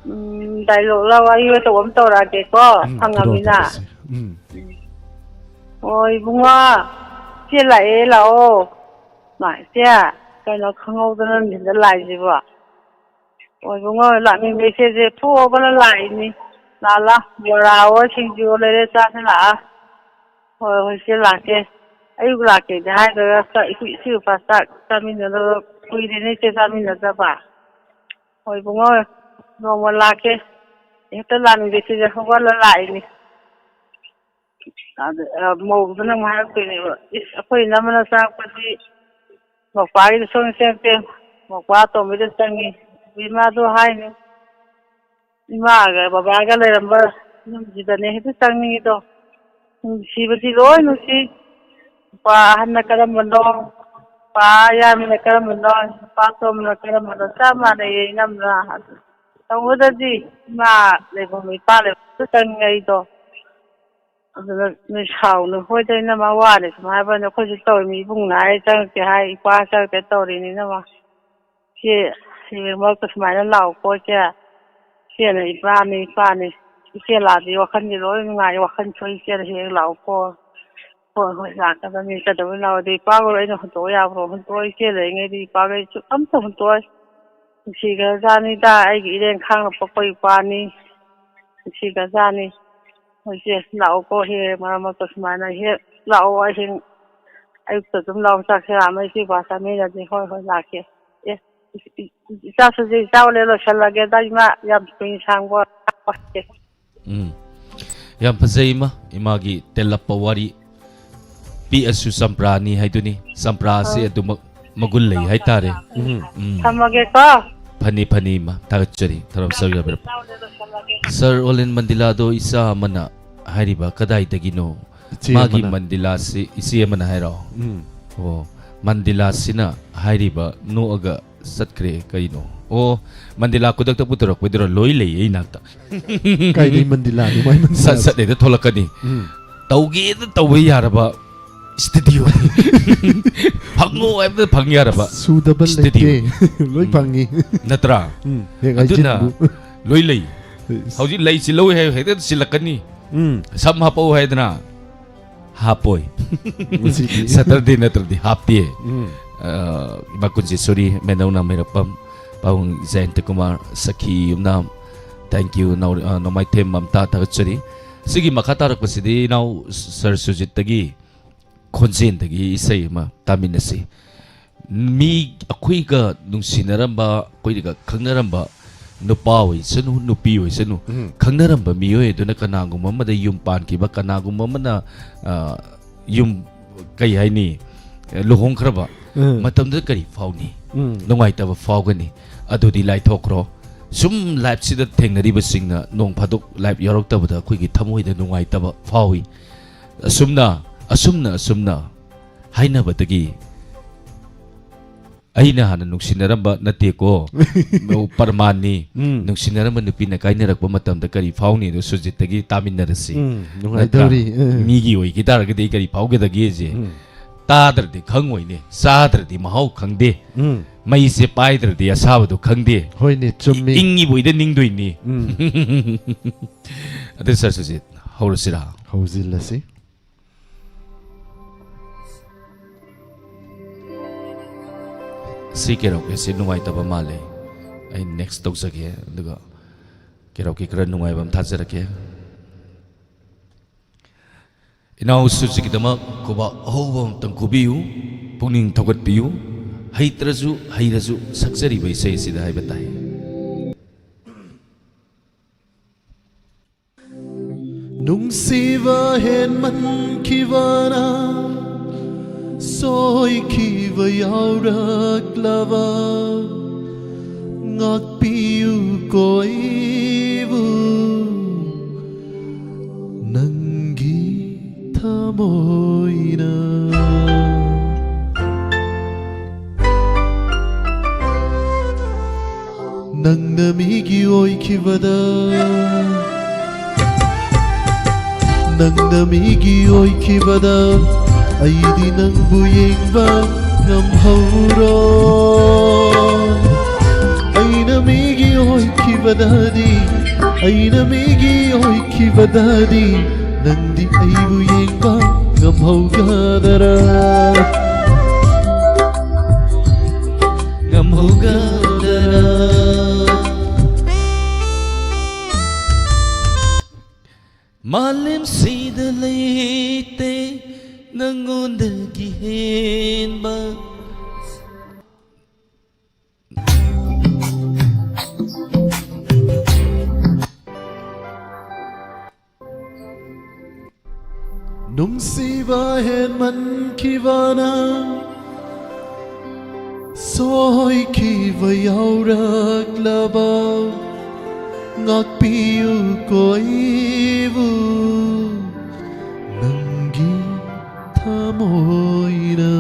ꯎꯝ, dialogue ꯂ ꯋꯥꯔꯤ ꯑꯆꯧꯕ ꯑꯃ ꯇꯧꯔꯛꯑꯒꯦꯀꯣ, ꯎꯝ, ꯐꯪꯉꯃꯤꯅ꯫ ꯇꯧꯔꯣ, ꯇꯧꯔꯣꯁꯦ꯫ ꯎꯝ꯫ ꯑꯣ, ꯏꯕꯨꯡꯉꯣ, ꯏꯆꯦ ꯂꯥꯛꯑꯦ, ꯂꯥꯛꯑꯣ꯫ ꯃꯥ, ꯏꯆꯦ, ꯀꯩꯅꯣ ꯈꯪꯍꯧꯗꯅ ꯅꯨꯡꯊꯤꯟꯗ ꯂꯥꯛꯏꯁꯤꯕꯣ? ꯑꯣ, ꯏꯕꯨꯡꯉꯣ, ꯂꯥꯛꯅꯤꯡꯕ ꯏꯆꯦꯁꯦ ꯊꯣꯛꯑꯒꯅ ꯂꯥꯛꯏꯅꯤ꯫ ꯂꯥ ꯂꯥ, ꯕꯣꯔꯥꯑꯣ, ꯁꯤꯡꯖꯨꯑꯣ ꯂꯩꯔꯦ, ꯆꯥꯁꯤ ꯂꯥꯛꯑꯣ꯫ ꯍꯣꯏ, ꯍꯣꯏ, ꯏꯆꯦ ꯂꯥꯛꯀꯦ꯫ ꯑꯌꯨꯛ ꯂꯥꯛꯀꯦꯗꯤ ꯍꯥꯏꯗ꯭ꯔꯒ ꯆꯥꯛ, ꯏꯆꯦ, ꯏꯆꯦ ꯏꯄꯥ ꯆꯥꯛ ꯆꯥꯃꯤꯟꯅꯗꯕ ꯀꯨꯏꯔꯦꯅꯦ, ꯏꯆꯦ, ꯆꯥꯃꯤꯟꯅꯗꯕ꯫ ꯍꯣꯏ, ꯏꯕꯨꯡꯉꯣ, ꯅꯣꯡꯃ ꯂꯥꯛꯀꯦ꯫ ꯍꯦꯛꯇ ꯂꯥꯛꯅꯤꯡꯗꯦ, ꯏꯆꯦꯁꯦ ꯍꯧꯒꯠꯂ ꯂꯥꯛꯏꯅꯤ꯫ ꯑꯗ, ꯑ, ꯃꯧꯗꯨꯅ ꯑꯃꯨꯛ ꯍꯥꯏꯔꯛꯇꯣꯏꯅꯦꯕ, "ꯏꯁ, ꯑꯩꯈꯣꯏ ꯏꯅꯝꯃꯅ ꯆꯪꯉꯛꯄꯗꯤ ꯃꯧꯄꯥꯒꯤꯗ ꯁꯨꯡꯆꯪ ꯆꯪꯉꯛꯇꯦ, ꯃꯧꯄꯥ ꯑꯇꯣꯝꯕꯤꯗ ꯆꯪꯉꯤ꯫ ꯏꯃꯥꯗꯣ ꯍꯥꯏꯅꯤ, ꯏꯃꯥꯒ ꯕꯕꯥꯒ ꯂꯩꯔꯝꯕ ꯌꯨꯝꯁꯤꯗꯅꯦ ꯍꯦꯛꯇ ꯆꯪꯅꯤꯡꯉꯤꯗꯣ꯫ ꯅꯨꯡꯁꯤꯕꯗꯤ ꯂꯣꯏ ꯅꯨꯡꯁꯤ꯫ ꯅꯨꯄꯥ ꯑꯍꯟꯅ ꯀꯔꯝꯕꯅꯣ, ꯅꯨꯄꯥ ꯌꯥꯏꯃꯅ ꯀꯔꯝꯕꯅꯣ, ꯅꯨꯄꯥ ꯑꯇꯣꯝꯕꯅ ꯀꯔꯝꯕꯅꯣ, ꯆꯞ ꯃꯥꯟꯅꯩꯌꯦ ꯏꯅꯝꯃ꯫ ꯇꯧꯕꯗꯗꯤ ꯏꯃꯥ ꯂꯩꯐꯝ ꯏꯄꯥ ꯂꯩꯐꯝꯗ ꯆꯪꯉꯦ ꯑꯩꯗꯣ꯫ ꯑꯗꯨꯅ ꯅꯣꯏ ꯁꯥꯎꯅꯨ꯫ ꯍꯣꯏꯗ, ꯏꯅꯝꯃ ꯋꯥꯅꯤ ꯁꯨꯝ ꯍꯥꯏꯕꯅꯤ, ꯑꯩꯈꯣꯏꯁꯨ ꯇꯧꯔꯤꯃꯤ, ꯏꯕꯨꯡ ꯅꯥꯏ ꯆꯪꯉꯛꯇꯦ ꯍꯥꯏ, ꯏꯄ꯭ꯋꯥ ꯆꯪꯉꯛꯇꯦ ꯇꯧꯔꯤꯅꯤ ꯏꯅꯝꯃ꯫ ꯏꯆꯦ ꯍꯌꯦꯡ ꯃꯔꯛꯇ ꯁꯨꯃꯥꯏꯅ ꯂꯥꯛꯎꯀꯣ ꯏꯆꯦ꯫ ꯏꯆꯦꯅ ꯏꯄꯥꯅꯤ, ꯏꯄꯥꯅꯤ꯫ ꯏꯆꯦ ꯂꯥꯛꯑꯗꯤ ꯋꯥꯈꯜꯁꯦ ꯂꯣꯏ ꯅꯨꯡꯉꯥꯏ, ꯋꯥꯈꯜ ꯊꯣꯛꯏ, ꯏꯆꯦꯅ ꯍꯌꯦꯡ ꯂꯥꯛꯎꯀꯣ꯫ ꯍꯣꯏ, ꯍꯣꯏ, ꯂꯥꯛꯀꯗꯕꯅꯤ꯫ ꯀꯩꯗꯧꯕꯩ ꯂꯥꯛꯑꯣꯏꯗꯣꯏ? ꯏꯄꯥꯒ ꯑꯩꯅ ꯍꯨꯟꯗꯣꯛꯑ ꯌꯥꯕ꯭ꯔꯣ? ꯍꯨꯟꯗꯣꯛꯑꯣꯏ, ꯏꯆꯦ ꯂꯩꯔꯤꯉꯩꯗꯤ ꯏꯄꯥꯒ ꯑꯩꯁꯨ ꯑꯝꯇ ꯍꯨꯟꯗꯣꯛꯑꯣꯏ꯫ ꯅꯨꯡꯁꯤꯈ꯭ꯔꯖꯥꯠꯅꯤꯗ, ꯑꯩꯒꯤ ꯏꯔꯦꯟ ꯈꯥꯡꯅ ꯄꯣꯛꯄ ꯏꯄꯥꯅꯤ꯫ ꯅꯨꯡꯁꯤꯈ꯭ꯔꯖꯥꯠꯅꯤ꯫ ꯍꯣꯏ, ꯏꯆꯦ, ꯂꯥꯛꯎꯀꯣ, ꯍꯦꯛ ꯃꯔꯛ ꯃꯔꯛꯇ ꯁꯨꯃꯥꯏꯅ ꯍꯦꯛ ꯂꯥꯛꯑꯣ, ꯑꯍꯤꯡ ꯑꯌꯨꯛꯇ ꯑꯗꯨꯝ ꯂꯥꯛꯑꯣ, ꯆꯥꯛ ꯆꯔꯥ ꯑꯃ ꯏꯆꯦ ꯏꯄꯥ ꯆꯥꯃꯤꯟꯅꯁꯤ꯫ ꯍꯣꯏ, ꯍꯣꯏ, ꯂꯥꯛꯀꯦ꯫ ꯑꯦ, ꯏꯆꯥꯁꯨ, ꯏꯆꯥ ꯍꯣꯔꯦꯟ ꯂꯣꯏꯁꯜꯂꯒꯦꯗ, ꯏꯃꯥ, ꯌꯥꯝ ꯀꯨꯏꯅ ꯁꯥꯡꯕ ꯋꯥꯔꯦ꯫ ꯎꯝ꯫ ꯌꯥꯝ ꯐꯖꯩ, ꯏꯃꯥ꯫ ꯏꯃꯥꯒꯤ ꯇꯦꯜꯂꯞꯄ ꯋꯥꯔꯤ꯫ ꯄꯤꯛꯑꯁꯨ ꯆꯝꯄ꯭ꯔꯥꯅꯤ ꯍꯥꯏꯗꯨꯅꯤ꯫ ꯆꯝꯄ꯭ꯔꯥꯁꯤ ꯑꯥ꯫ ꯑꯗꯨꯃꯛ ꯃꯒꯨꯟ ꯂꯩ ꯍꯥꯏꯇꯥꯔꯦ꯫ ꯎꯝ꯫ ꯎꯝ꯫ ꯊꯝꯃꯒꯦꯀꯣ꯫ ꯐꯅꯤ, ꯐꯅꯤ, ꯏꯃꯥ꯫ ꯊꯥꯒꯠꯆꯔꯤ꯫ ꯊꯧꯔꯝ ꯁꯔꯨꯛ ꯌꯥꯕꯤꯔꯛꯄ꯫ ꯁꯥꯔ ꯑꯣꯂꯦꯟ ꯃꯟꯗꯤꯂꯥꯗꯣ ꯏꯆꯥ ꯑꯃꯅ ꯍꯥꯏꯔꯤꯕ ꯀꯗꯥꯏꯗꯒꯤꯅꯣ? ꯏꯆꯦ ꯃꯥꯒꯤ ꯑꯃꯅ꯫ ꯃꯟꯗꯤꯂꯥꯁꯤ ꯏꯆꯦ ꯑꯃꯅ ꯍꯥꯏꯔꯣ? ꯎꯝ꯫ ꯑꯣ, ꯃꯟꯗꯤꯂꯥꯁꯤꯅ ꯍꯥꯏꯔꯤꯕ ꯅꯣꯛꯑꯒ ꯆꯠꯈ꯭ꯔꯦ ꯀꯩꯅꯣ? ꯑꯣ, ꯃꯟꯗꯤꯂꯥ ꯈꯨꯗꯛꯇ ꯄꯨꯊꯣꯔꯛꯄꯩꯗꯨꯔꯣ? ꯂꯣꯏ ꯂꯩꯌꯦ ꯏꯅꯥꯛꯇ꯫ ꯀꯥꯏꯗꯩ ꯃꯟꯗꯤꯂꯥꯅꯣ? ꯃꯥꯏ ꯃꯟꯗꯤꯂꯥ꯫ ꯁꯠ ꯁꯠ ꯍꯦꯛꯇ ꯊꯣꯛꯂꯛꯀꯅꯤ꯫ ꯎꯝ꯫ ꯇꯧꯒꯦꯗ ꯇꯧꯕ ꯌꯥꯔꯕ ꯁ꯭ꯇꯨꯗꯤꯑꯣ꯫ ꯐꯪꯉꯣ ꯍꯥꯏꯕꯗ ꯐꯪ ꯌꯥꯔꯕ ꯁꯨꯗꯕ ꯁ꯭ꯇꯨꯗꯤꯑꯣ꯫ ꯂꯩꯇꯦ꯫ ꯂꯣꯏ ꯎꯝ꯫ ꯐꯪꯉꯤ꯫ ꯅꯠꯇ꯭ꯔꯥ? ꯎꯝ, ꯍꯦꯛ ꯑꯗꯨꯅ ꯍꯥꯏꯖꯤꯟꯕꯨ꯫ ꯂꯣꯏ ꯂꯩ꯫ ꯏꯁ꯫ ꯍꯧꯖꯤꯛ ꯂꯩ ꯆꯤꯜꯍꯧ ꯍꯥꯏ ꯍꯦꯛꯇ ꯆꯤꯜꯂꯛꯀꯅꯤ꯫ ꯎꯝ꯫ ꯁꯝ ꯍꯥꯞꯄꯛꯎ ꯍꯥꯏꯗꯅ ꯍꯥꯞꯄꯣꯏ꯫ ꯉꯁꯤꯗꯤ꯫ Saturday ꯅꯠꯇ꯭ꯔꯗꯤ ꯍꯥꯞꯇꯦ꯫ ꯎꯝ꯫ ꯑ, ꯏꯃꯥ ꯀꯨꯟꯖꯦꯁꯣꯔꯤ, ꯃꯦꯅꯧꯅꯥꯝ ꯃꯩꯔꯥꯄꯝ, ꯄꯥꯕꯨꯡ ꯖꯌꯟꯇ ꯀꯨꯃꯥꯔ, ꯁꯈꯤ ꯌꯨꯝꯅꯥꯝ, thank you, ꯅꯥꯎ-, ꯑ, ꯅꯣꯡꯃꯥꯏꯊꯦꯝ ꯃꯝꯇꯥ, ꯊꯥꯒꯠꯆꯔꯤ꯫ ꯁꯤꯒꯤ ꯃꯈꯥ ꯇꯥꯔꯛꯄꯁꯤꯗꯤ ꯏꯅꯥꯎ ꯁꯔ ꯁꯨꯖꯤꯠꯇꯒꯤ ꯈꯣꯟꯖꯦꯜꯗꯒꯤ ꯏꯁꯩ ꯑꯃ ꯇꯥꯃꯤꯟꯅꯁꯤ꯫ ꯃꯤ ꯑꯩꯈꯣꯏꯒ ꯅꯨꯡꯁꯤꯅꯔꯝꯕ, ꯑꯩꯈꯣꯏꯒ ꯈꯪꯅꯔꯝꯕ ꯅꯨꯄꯥ ꯑꯣꯏꯁꯅꯨ, ꯅꯨꯄꯤ ꯑꯣꯏꯁꯅꯨ, ꯎꯝ꯫ ꯈꯪꯅꯔꯝꯕ ꯃꯤꯑꯣꯏ ꯑꯗꯨꯅ ꯀꯅꯥꯒꯨꯝꯕ ꯑꯃꯗ ꯌꯨꯝ ꯄꯥꯟꯈꯤꯕ, ꯀꯅꯥꯒꯨꯝꯕ ꯑꯃꯅ, ꯑ, ꯌꯨꯝ, ꯀꯩ ꯍꯥꯏꯅꯤ, ꯂꯨꯍꯣꯡꯈ꯭ꯔꯕ ꯎꯝ꯫ ꯃꯇꯝꯗ ꯀꯔꯤ ꯐꯥꯎꯅꯤ? ꯎꯝ꯫ ꯅꯨꯡꯉꯥꯏꯇꯕ ꯐꯥꯎꯒꯅꯤ꯫ ꯑꯗꯨꯗꯤ ꯂꯥꯏꯊꯣꯛꯈ꯭ꯔꯣ꯫ ꯁꯨꯝ life ꯁꯤꯗ ꯊꯦꯡꯅꯔꯤꯕꯁꯤꯡꯅ ꯅꯣꯡ ꯐꯥꯗꯣꯛ life ꯌꯥꯎꯔꯛꯇꯕꯗ ꯑꯩꯈꯣꯏꯒꯤ ꯊꯃꯣꯏꯗ ꯅꯨꯡꯉꯥꯏꯇꯕ ꯐꯥꯎꯏ꯫ ꯑꯁꯨꯝꯅ, ꯑꯁꯨꯝꯅ, ꯑꯁꯨꯝꯅ ꯍꯥꯏꯅꯕꯗꯒꯤ ꯑꯩꯅ ꯍꯥꯟꯅ ꯅꯨꯡꯁꯤꯅꯔꯝꯕ ꯅꯠꯇꯦꯀꯣ꯫ ꯄ꯭ꯔꯃꯥꯟꯅꯤ꯫ ꯎꯝ꯫ ꯅꯨꯡꯁꯤꯅꯔꯝꯕ ꯅꯨꯄꯤꯅ ꯀꯥꯏꯅꯔꯛꯄ ꯃꯇꯝꯗ ꯀꯔꯤ ꯐꯥꯎꯅꯤ? ꯑꯗꯣ ꯁꯨꯖꯤꯠꯇꯒꯤ ꯇꯥꯃꯤꯟꯅꯔꯁꯤ꯫ ꯎꯝ, ꯅꯨꯡꯉꯥꯏꯗꯧꯔꯤ꯫ ꯅꯠꯇ꯭ꯔꯥ? ꯎꯝ꯫ ꯃꯤꯒꯤ ꯑꯣꯏꯈꯤ ꯇꯥꯔꯒꯗꯤ ꯑꯩ ꯀꯔꯤ ꯐꯥꯎꯒꯗꯒꯦꯁꯦ? ꯎꯝ꯫ ꯇꯥꯗ꯭ꯔꯗꯤ ꯈꯪꯉꯣꯏꯅꯦ, ꯆꯥꯗ꯭ꯔꯗꯤ ꯃꯍꯥꯎ ꯈꯪꯗꯦ, ꯎꯝ꯫ ꯃꯩꯁꯦ ꯄꯥꯏꯗ꯭ꯔꯗꯤ ꯑꯁꯥꯕꯗꯣ ꯈꯪꯗꯦ꯫ ꯍꯣꯏꯅꯦ, ꯆꯨꯝꯃꯤ꯫ ꯏꯪꯉꯤꯕꯣꯏꯗ ꯅꯤꯡꯗꯣꯏꯅꯤ꯫ ꯎꯝ꯫ ꯑꯗꯨ ꯁꯔ ꯁꯨꯖꯤꯠ, ꯍꯧꯔꯁꯤꯔꯥ? ꯍꯧꯖꯤꯜꯂꯁꯤ꯫ ꯁꯤ karaoke ꯁꯤ ꯅꯨꯡꯉꯥꯏꯇꯕ ꯃꯥꯜꯂꯦ꯫ ꯑꯩ next ꯇꯧꯖꯒꯦ, ꯑꯗꯨꯒ karaoke ꯈꯔ ꯅꯨꯡꯉꯥꯏꯕ ꯑꯃ ꯊꯥꯖꯔꯛꯀꯦ꯫ ꯏꯅꯥꯎ ꯁꯨꯖꯤꯠꯀꯤꯗꯃꯛ ꯈꯨꯕꯥꯛ ꯑꯍꯧꯕ ꯑꯃꯇꯪ ꯈꯨꯕꯤꯌꯨ, ꯄꯨꯛꯅꯤꯡ ꯊꯧꯒꯠꯄꯤꯌꯨ꯫ ꯍꯩꯇ꯭ꯔꯁꯨ ꯍꯩꯔꯁꯨ ꯁꯛꯆꯔꯤꯕ ꯏꯁꯩ ꯑꯁꯤꯗ ꯍꯥꯏꯕ ꯇꯥꯏ꯫ ꯅꯨꯡꯁꯤꯕ ꯍꯦꯟꯃꯟꯈꯤꯕꯅ ꯁꯣꯏꯈꯤꯕ ꯌꯥꯎꯔꯛꯂꯕ ꯉꯥꯛꯄꯤꯌꯨ ꯀꯣ ꯑꯩꯕꯨ ꯅꯪꯒꯤ ꯊꯃꯣꯏꯅ꯫ ꯅꯪꯅ ꯃꯤꯒꯤ ꯑꯣꯏꯈꯤꯕꯗ, ꯅꯪꯅ ꯃꯤꯒꯤ ꯑꯣꯏꯈꯤꯕꯗ ꯑꯩꯗꯤ ꯅꯪꯕꯨ ꯌꯦꯡꯕ ꯉꯝꯍꯧꯔꯣꯏ꯫ ꯑꯩꯅ ꯃꯤꯒꯤ ꯑꯣꯏꯈꯤꯕꯗꯗꯤ, ꯑꯩꯅ ꯃꯤꯒꯤ ꯑꯣꯏꯈꯤꯕꯗꯗꯤ ꯅꯪꯗꯤ ꯑꯩꯕꯨ ꯌꯦꯡꯕ ꯉꯝꯍꯧꯒꯗꯔꯥ? ꯉꯝꯍꯧꯒꯗꯔꯥ? ꯃꯥꯂꯦꯝꯁꯤꯗ ꯂꯩꯇꯦ ꯅꯪꯉꯣꯟꯗꯒꯤ ꯍꯦꯟꯕ꯫ ꯅꯨꯡꯁꯤꯕ ꯍꯦꯟꯃꯟꯈꯤꯕꯅ ꯁꯣꯏꯈꯤꯕ ꯌꯥꯎꯔꯛꯂꯕ ꯉꯥꯛꯄꯤꯌꯨꯀꯣ ꯑꯩꯕꯨ ꯅꯪꯒꯤ ꯊꯃꯣꯏꯅ꯫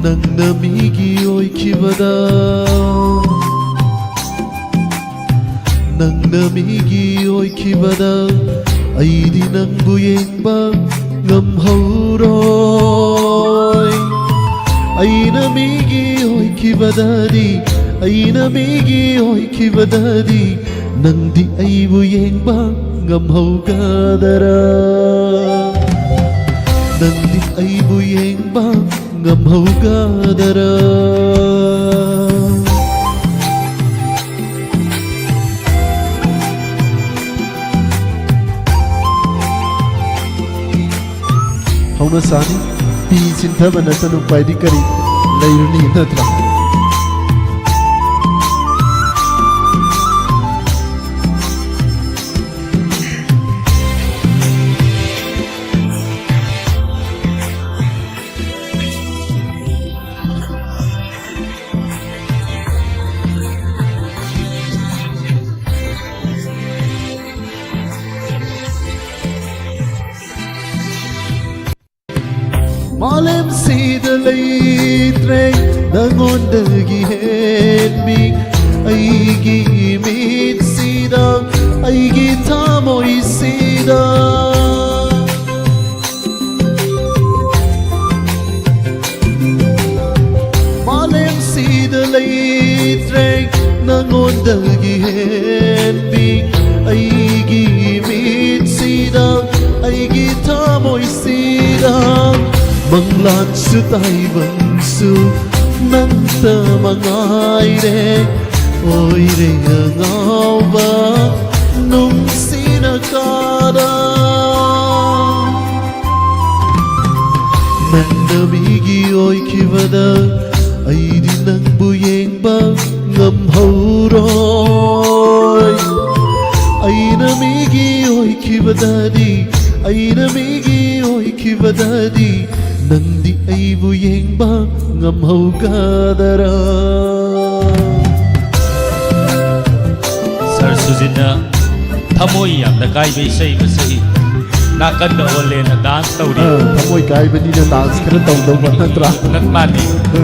ꯅꯪꯅ ꯃꯤꯒꯤ ꯑꯣꯏꯈꯤꯕꯗ, ꯅꯪꯅ ꯃꯤꯒꯤ ꯑꯣꯏꯈꯤꯕꯗ ꯑꯩꯗꯤ ꯅꯪꯕꯨ ꯌꯦꯡꯕ ꯉꯝꯍꯧꯔꯣꯏ꯫ ꯑꯩꯅ ꯃꯤꯒꯤ ꯑꯣꯏꯈꯤꯕꯗꯗꯤ, ꯑꯩꯅ ꯃꯤꯒꯤ ꯑꯣꯏꯈꯤꯕꯗꯗꯤ ꯅꯪꯗꯤ ꯑꯩꯕꯨ ꯌꯦꯡꯕ ꯉꯝꯍꯧꯒꯗꯔꯥ? ꯅꯪꯗꯤ ꯑꯩꯕꯨ ꯌꯦꯡꯕ ꯉꯝꯍꯧꯒꯗꯔꯥ? ꯍꯧꯅ ꯁꯥꯅꯤ, ꯄꯤ ꯁꯤꯟꯊꯕ ꯅꯠꯇꯅ ꯎꯄꯥꯏꯗꯤ ꯀꯔꯤ ꯂꯩꯔꯨꯅꯤ, ꯅꯠꯇ꯭ꯔꯥ? ꯃꯥꯂꯦꯝꯁꯤꯗ ꯂꯩꯇ꯭ꯔꯦ ꯅꯉꯣꯟꯗꯒꯤ ꯍꯦꯟꯕꯤ ꯑꯩꯒꯤ ꯃꯤꯠ ꯑꯩꯒꯤ ꯊꯃꯣꯏꯁꯤꯗ꯫ ꯃꯥꯂꯦꯝꯁꯤꯗ ꯂꯩꯇ꯭ꯔꯦ ꯅꯉꯣꯟꯗꯒꯤ ꯍꯦꯟꯕꯤ꯫ ꯑꯩꯒꯤ ꯃꯤꯠꯁꯤꯗ, ꯑꯩꯒꯤ ꯊꯃꯣꯏꯁꯤꯗ ꯃꯪꯂꯥꯟꯁꯨ ꯇꯥꯏꯕꯪꯁꯨ ꯅꯪꯇ ꯃꯉꯥꯏꯔꯦ꯫ ꯑꯣꯏꯔꯦ ꯑꯉꯥꯎꯕ ꯅꯨꯡꯁꯤꯅ ꯀꯥꯗ꯫ ꯅꯪꯅ ꯃꯤꯒꯤ ꯑꯣꯏꯈꯤꯕꯗ ꯑꯩꯗꯤ ꯅꯪꯕꯨ ꯌꯦꯡꯕ ꯉꯝꯍꯧꯔꯣꯏ꯫ ꯑꯩꯅ ꯃꯤꯒꯤ ꯑꯣꯏꯈꯤꯕꯗꯗꯤ, ꯑꯩꯅ ꯃꯤꯒꯤ ꯑꯣꯏꯈꯤꯕꯗꯗꯤ ꯅꯪꯗꯤ ꯑꯩꯕꯨ ꯌꯦꯡꯕ ꯉꯝꯍꯧꯒꯗꯔꯥ? ꯁꯥꯔ ꯁꯨꯖꯤꯠꯅ ꯊꯃꯣꯏ ꯌꯥꯝꯅ ꯀꯥꯏꯕ ꯏꯁꯩ ꯑꯃ ꯁꯛꯏ꯫ ꯅꯥꯀꯟꯗ ꯑꯣꯜꯂꯦꯅ ꯗꯥꯟꯁ ꯇꯧꯔꯤ꯫ ꯑ, ꯊꯃꯣꯏ ꯀꯥꯏꯕꯅꯤꯅ ꯗꯥꯟꯁ ꯈꯔ ꯇꯧꯗꯧꯕ ꯅꯠꯇ꯭ꯔꯥ? ꯅꯠ-, ꯃꯥꯅꯤ꯫ ꯑ꯫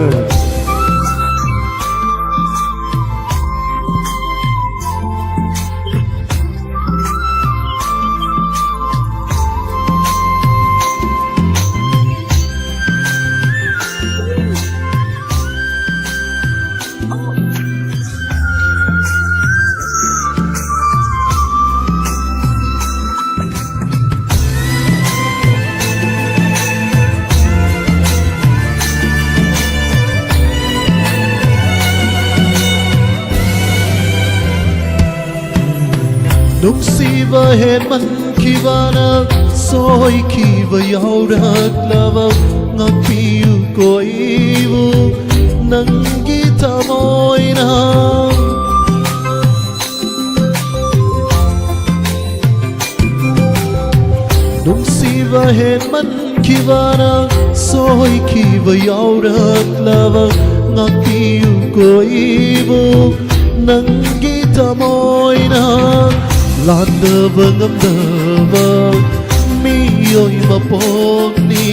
ꯅꯨꯡꯁꯤꯕ ꯍꯦꯟꯃꯟꯈꯤꯕꯅ ꯁꯣꯏꯈꯤꯕ ꯌꯥꯎꯔꯛꯂꯕ ꯉꯥꯛꯄꯤꯌꯨꯀꯣ ꯑꯩꯕꯨ ꯅꯪꯒꯤ ꯊꯃꯣꯏꯅ꯫ ꯅꯨꯡꯁꯤꯕ ꯍꯦꯟꯃꯟꯈꯤꯕꯅ ꯁꯣꯏꯈꯤꯕ ꯌꯥꯎꯔꯛꯂꯕ ꯉꯥꯛꯄꯤꯌꯨꯀꯣ ꯑꯩꯕꯨ ꯅꯪꯒꯤ ꯊꯃꯣꯏꯅ꯫ ꯂꯥꯟꯗꯕ ꯉꯝꯗꯕ ꯃꯤꯑꯣꯏ ꯃꯄꯣꯛꯅꯤ꯫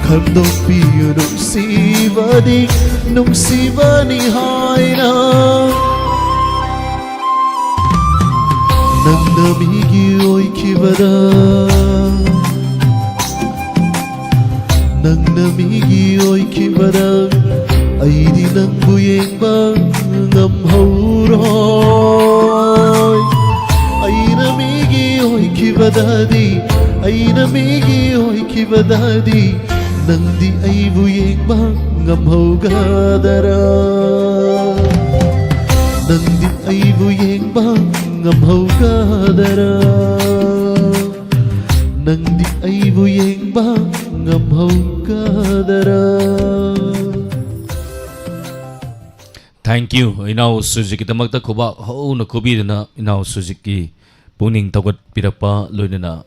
ꯈꯟꯗꯣꯛꯄꯤꯌꯨ ꯅꯨꯡꯁꯤꯕꯗꯤ ꯅꯨꯡꯁꯤꯕꯅꯤ ꯍꯥꯏꯅ꯫ ꯅꯪꯅ ꯃꯤꯒꯤ ꯑꯣꯏꯈꯤꯕꯗ, ꯅꯪꯅ ꯃꯤꯒꯤ ꯑꯣꯏꯈꯤꯕꯗ, ꯑꯩꯗꯤ ꯅꯪꯕꯨ ꯌꯦꯡꯕ ꯉꯝꯍꯧꯔꯣꯏ꯫ ꯑꯩꯅ ꯃꯤꯒꯤ ꯑꯣꯏꯈꯤꯕꯗꯗꯤ, ꯑꯩꯅ ꯃꯤꯒꯤ ꯑꯣꯏꯈꯤꯕꯗꯗꯤ, ꯅꯪꯗꯤ ꯑꯩꯕꯨ ꯌꯦꯡꯕ ꯉꯝꯍꯧꯒꯗꯔꯥ? ꯅꯪꯗꯤ ꯑꯩꯕꯨ ꯌꯦꯡꯕ ꯉꯝꯍꯧꯒꯗꯔꯥ? ꯅꯪꯗꯤ ꯑꯩꯕꯨ ꯌꯦꯡꯕ ꯉꯝꯍꯧꯒꯗꯔꯥ? Thank you, ꯏꯅꯥꯎ ꯁꯨꯖꯤꯠꯀꯤꯗꯃꯛꯇ ꯈꯨꯕꯥꯛ ꯍꯧꯅ ꯈꯨꯕꯤꯗꯨꯅ ꯏꯅꯥꯎ ꯁꯨꯖꯤꯠꯀꯤ ꯄꯨꯛꯅꯤꯡ ꯊꯧꯒꯠꯄꯤꯔꯛꯄ, ꯂꯣꯏꯅꯅ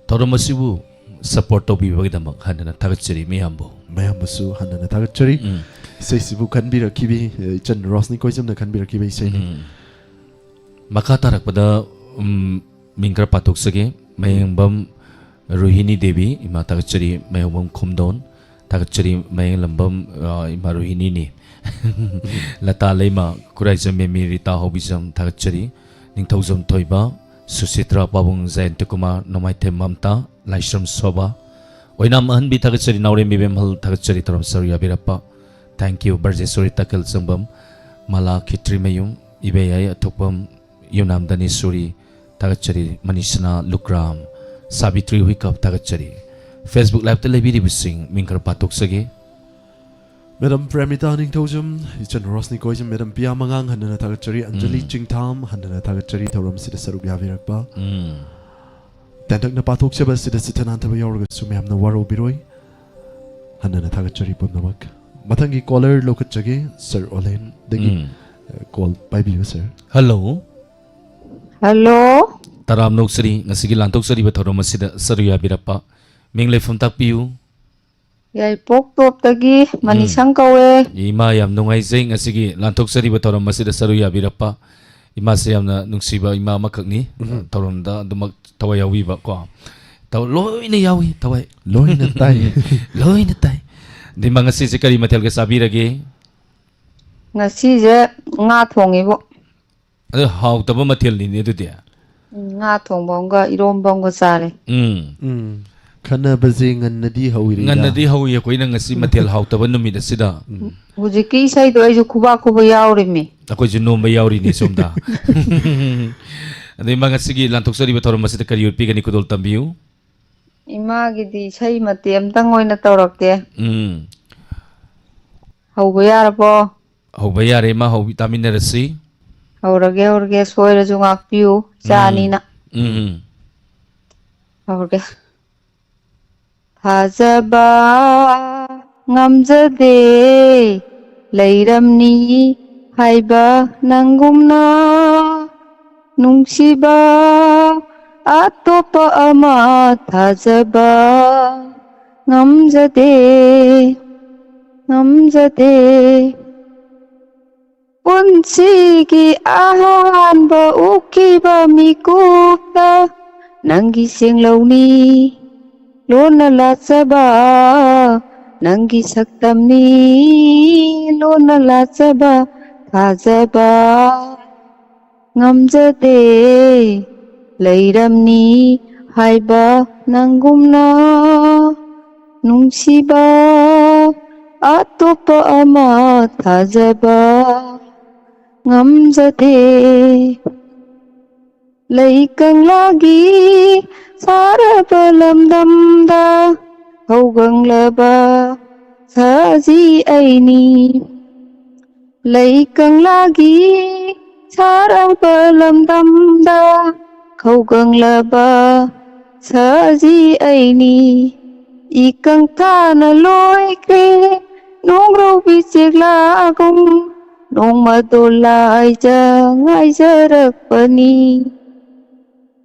ꯊꯧꯔꯝ ꯑꯁꯤꯕꯨ support ꯇꯧꯕꯤꯕꯒꯤꯗꯃꯛ ꯍꯟꯅ ꯊꯥꯒꯠꯆꯔꯤ ꯃꯌꯥꯝꯕꯨ꯫ ꯃꯌꯥꯝꯕꯨꯁꯨ ꯍꯟꯅ ꯊꯥꯒꯠꯆꯔꯤ꯫ ꯎꯝ꯫ ꯏꯁꯩꯁꯤꯕꯨ ꯈꯟꯕꯤꯔꯛꯈꯤꯕꯤ, ꯏꯆꯟ ꯔꯣꯁꯅꯤ ꯀꯣꯏꯖꯝꯅ ꯈꯟꯕꯤꯔꯛꯈꯤꯕ ꯏꯁꯩꯅꯤ꯫ ꯎꯝ꯫ ꯃꯈꯥ ꯇꯥꯔꯛꯄꯗ, ꯎꯝ, ꯃꯤꯡ ꯈꯔ ꯄꯥꯊꯣꯛꯆꯒꯦ꯫ ꯃꯌꯦꯡꯕꯝ ꯔꯣꯍꯤꯅꯤ ꯗꯦꯕꯤ, ꯏꯃꯥ ꯊꯥꯒꯠꯆꯔꯤ꯫ ꯃꯌꯦꯡꯕꯝ ꯈꯨꯝꯗꯣꯟ, ꯊꯥꯒꯠꯆꯔꯤ꯫ ꯃꯌꯦꯡꯂꯝꯕꯝ, ꯑ, ꯏꯃꯥ ꯔꯣꯍꯤꯅꯤꯅꯤ꯫ ꯂꯇꯥ ꯂꯩꯃ, ꯈꯨꯔꯥꯏꯖꯝ ꯃꯦꯃꯤ, ꯔꯤꯇꯥ ꯍꯧꯕꯤꯖꯝ, ꯊꯥꯒꯠꯆꯔꯤ꯫ ꯅꯤꯡꯊꯧꯖꯝ ꯊꯣꯏꯕ, ꯁꯨꯁꯤꯇ꯭ꯔꯥ ꯄꯥꯕꯨꯡ, ꯖꯌꯟꯇ ꯀꯨꯃꯥꯔ, ꯅꯣꯡꯃꯥꯏꯊꯦꯝ ꯃꯝꯇꯥ, ꯂꯥꯏꯁ꯭ꯔꯝ ꯁꯣꯚꯥ, ꯑꯣꯏꯅꯥꯝ ꯑꯍꯟꯕꯤ, ꯊꯥꯒꯠꯆꯔꯤ꯫ ꯅꯥꯎꯔꯦꯝ ꯏꯕꯦꯝꯍꯜ, ꯊꯥꯒꯠꯆꯔꯤ꯫ ꯊꯧꯔꯝ ꯁꯔꯨꯛ ꯌꯥꯕꯤꯔꯛꯄ꯫ Thank you꯫ ꯕ꯭ꯔꯖꯦꯁꯣꯔꯤ ꯇꯀꯦꯜ ꯆꯪꯕꯝ, ꯃꯂꯥ ꯈꯦꯇ꯭ꯔꯤꯃꯌꯨꯝ, ꯏꯕꯦꯌꯥꯏ ꯑꯊꯣꯛꯄꯝ, ꯌꯨꯝꯅꯥꯝ ꯗꯅꯦꯁꯣꯔꯤ, ꯊꯥꯒꯠꯆꯔꯤ꯫ ꯃꯅꯤꯁꯅꯥ ꯂꯨꯀ꯭ꯔꯥꯝ, ꯁꯥꯕꯤꯇ꯭ꯔꯤ ꯍꯨꯏꯀꯞ, ꯊꯥꯒꯠꯆꯔꯤ꯫ Facebook Live ꯇ ꯂꯩꯕꯤꯔꯤꯕꯁꯤꯡ ꯃꯤꯡ ꯈꯔ ꯄꯥꯊꯣꯛꯆꯒꯦ꯫ ꯃꯦꯗꯥꯝ ꯄ꯭ꯔꯦꯃꯤꯇꯥ ꯅꯤꯡꯊꯧꯖꯝ, ꯏꯆꯟ ꯔꯣꯁꯅꯤ ꯀꯣꯏꯖꯝ, ꯃꯦꯗꯥꯝ ꯄꯤꯌꯥ ꯃꯉꯥꯡ ꯍꯟꯅꯅ ꯊꯥꯒꯠꯆꯔꯤ, ꯑꯟꯖꯂꯤ ꯎꯝ꯫ ꯆꯤꯡꯊꯥꯝ ꯍꯟꯅꯅ ꯊꯥꯒꯠꯆꯔꯤ ꯊꯧꯔꯝꯁꯤꯗ ꯁꯔꯨꯛ ꯌꯥꯕꯤꯔꯛꯄ꯫ ꯎꯝ꯫ ꯇꯦꯟꯇꯛꯅ ꯄꯥꯊꯣꯛꯆꯕ ꯑꯁꯤꯗ ꯆꯤꯊ ꯅꯥꯟꯊꯕ ꯌꯥꯎꯔꯒꯁꯨ ꯃꯌꯥꯝꯅ ꯋꯥꯔꯧꯕꯤꯔꯣꯏ꯫ ꯍꯟꯅꯅ ꯊꯥꯒꯠꯆꯔꯤ ꯄꯨꯝꯅꯃꯛ꯫ ꯃꯊꯪꯒꯤ caller ꯂꯧꯈꯠꯆꯒꯦ, ꯁꯔ ꯑꯣꯂꯦꯟꯗꯒꯤ, ꯎꯝ꯫ ꯑ, call ꯄꯥꯏꯕꯤꯌꯨ, ꯁꯔ꯫ Hello꯫ Hello꯫ ꯇꯔꯥꯝꯅ ꯑꯣꯛꯆꯔꯤ, ꯉꯁꯤꯒꯤ ꯂꯥꯟꯊꯣꯛꯆꯔꯤꯕ ꯊꯧꯔꯝ ꯑꯁꯤꯗ ꯁꯔꯨꯛ ꯌꯥꯕꯤꯔꯛꯄ꯫ ꯃꯤꯡ ꯂꯩꯐꯝ ꯇꯥꯛꯄꯤꯌꯨ꯫ ꯌꯥꯏꯄꯣꯛ ꯇꯣꯞꯇꯒꯤ ꯎꯝ꯫ ꯃꯅꯤꯁꯪ ꯀꯧꯋꯦ꯫ ꯏꯃꯥ, ꯌꯥꯝ ꯅꯨꯡꯉꯥꯏꯖꯩ ꯉꯁꯤꯒꯤ ꯂꯥꯟꯊꯣꯛꯆꯔꯤꯕ ꯊꯧꯔꯝ ꯑꯁꯤꯗ ꯁꯔꯨꯛ ꯌꯥꯕꯤꯔꯛꯄ꯫ ꯏꯃꯥꯁꯦ ꯌꯥꯝꯅ ꯅꯨꯡꯁꯤꯕ ꯏꯃꯥ ꯑꯃꯈꯛꯅꯤ꯫ ꯎꯝ꯫ ꯊꯧꯔꯝꯗ ꯑꯗꯨꯃꯛ ꯊꯋꯥꯏ ꯌꯥꯎꯕꯤꯕ ꯀꯣ꯫ ꯇꯧ-, ꯂꯣꯏꯅ ꯌꯥꯎꯏ ꯊꯋꯥꯏ꯫ ꯂꯣꯏꯅ ꯇꯥꯏ꯫ ꯂꯣꯏꯅ ꯇꯥꯏ꯫ ꯑꯗꯩ ꯏꯃꯥ, ꯉꯁꯤꯁꯦ ꯀꯔꯤ ꯃꯊꯦꯜꯒ ꯆꯥꯕꯤꯔꯒꯦ? ꯉꯁꯤꯁꯦ ꯉꯥ ꯊꯣꯡꯉꯤꯕꯣ꯫ ꯑꯗꯨ ꯍꯥꯎꯇꯕ ꯃꯊꯦꯜꯅꯤꯅꯦ ꯑꯗꯨꯗꯤ꯫ ꯎꯝ, ꯉꯥ ꯊꯣꯡꯕ ꯑꯃꯒ ꯏꯔꯣꯝꯕ ꯑꯃꯒ ꯆꯥꯔꯦ꯫ ꯎꯝ꯫ ꯎꯝ꯫ ꯈꯟꯅꯕꯁꯦ ꯉꯟꯅꯗꯤ ꯍꯧꯔꯤꯗ꯫ ꯉꯟꯅꯗꯤ ꯍꯧꯏ ꯑꯩꯈꯣꯏꯅ ꯉꯁꯤ ꯃꯊꯦꯜ ꯍꯥꯎꯇꯕ ꯅꯨꯃꯤꯠ ꯑꯁꯤꯗ꯫ ꯎꯝ꯫ ꯍꯧꯖꯤꯛꯀꯤ ꯏꯁꯩꯗꯣ ꯑꯩꯁꯨ ꯈꯨꯕꯥꯛ ꯈꯨꯕ ꯌꯥꯎꯔꯤꯃꯤ꯫ ꯑꯩꯈꯣꯏꯁꯨ ꯅꯣꯝꯕ ꯌꯥꯎꯔꯤꯅꯤ ꯁꯣꯝꯗ꯫ ꯑꯗꯩ ꯃꯥ ꯉꯁꯤꯒꯤ ꯂꯥꯟꯊꯣꯛꯆꯔꯤꯕ ꯊꯧꯔꯝ ꯑꯁꯤꯗ ꯀꯔꯤ ꯎꯠꯄꯤꯒꯅꯤ? ꯈꯨꯗꯣꯜ ꯇꯝꯕꯤꯌꯨ꯫ ꯏꯃꯥꯒꯤꯗꯤ ꯏꯁꯩ ꯃꯇꯦꯛ ꯑꯝꯇꯪ ꯑꯣꯏꯅ ꯇꯧꯔꯛꯀꯦ꯫ ꯎꯝ꯫ ꯍꯧꯕ ꯌꯥꯔꯕꯣ? ꯍꯧꯕ ꯌꯥꯔꯦ, ꯏꯃꯥ, ꯍꯧꯕꯤ-, ꯇꯥꯃꯤꯟꯅꯔꯁꯤ꯫ ꯍꯧꯔꯒꯦ, ꯍꯧꯔꯒꯦ꯫ ꯁꯣꯏꯔꯁꯨ ꯉꯥꯛꯄꯤꯌꯨ꯫ ꯏꯆꯥ ꯎꯝ꯫ ꯑꯅꯤꯅ꯫ ꯎꯝ꯫ ꯍꯧꯔꯒꯦ꯫ ꯊꯥꯖꯕ ꯉꯝꯖꯗꯦ, ꯂꯩꯔꯝꯅꯤ ꯍꯥꯏꯕ ꯅꯪꯒꯨꯝꯅ ꯅꯨꯡꯁꯤꯕ ꯑꯇꯣꯞꯄ ꯑꯃ ꯊꯥꯖꯕ ꯉꯝꯖꯗꯦ, ꯉꯝꯖꯗꯦ꯫ ꯄꯨꯟꯁꯤꯒꯤ ꯑꯍꯥꯟꯕ ꯎꯈꯤꯕ ꯃꯤꯀꯨꯞꯇ ꯅꯪꯒꯤ ꯁꯦꯡꯂꯧꯅꯤ ꯂꯣꯟꯅ ꯂꯥꯠꯆꯕ, ꯅꯪꯒꯤ ꯁꯛꯇꯝꯅꯤ ꯂꯣꯟꯅ ꯂꯥꯠꯆꯕ, ꯊꯥꯖꯕ ꯉꯝꯖꯗꯦ, ꯂꯩꯔꯝꯅꯤ ꯍꯥꯏꯕ ꯅꯪꯒꯨꯝꯅ ꯅꯨꯡꯁꯤꯕ ꯑꯇꯣꯞꯄ ꯑꯃ ꯊꯥꯖꯕ ꯉꯝꯖꯗꯦ꯫ ꯂꯩ ꯀꯪꯂꯥꯒꯤ ꯁꯥꯔꯕ ꯂꯝꯗꯝꯗ ꯍꯧꯒꯪꯂꯕ ꯁꯖꯤ ꯑꯩꯅꯤ꯫ ꯂꯩ ꯀꯪꯂꯥꯒꯤ ꯁꯥꯔꯕ ꯂꯝꯗꯝꯗ ꯈꯧꯒꯪꯂꯕ ꯁꯖꯤ ꯑꯩꯅꯤ꯫ ꯏꯀꯪ ꯊꯥꯅ ꯂꯣꯏꯈ꯭ꯔꯦ ꯅꯣꯡꯔꯧꯕꯤ ꯆꯦꯛꯂꯥꯒꯨꯝ ꯅꯣꯡꯃꯗꯣ ꯂꯥꯏꯖ ꯉꯥꯏꯖꯔꯛꯄꯅꯤ꯫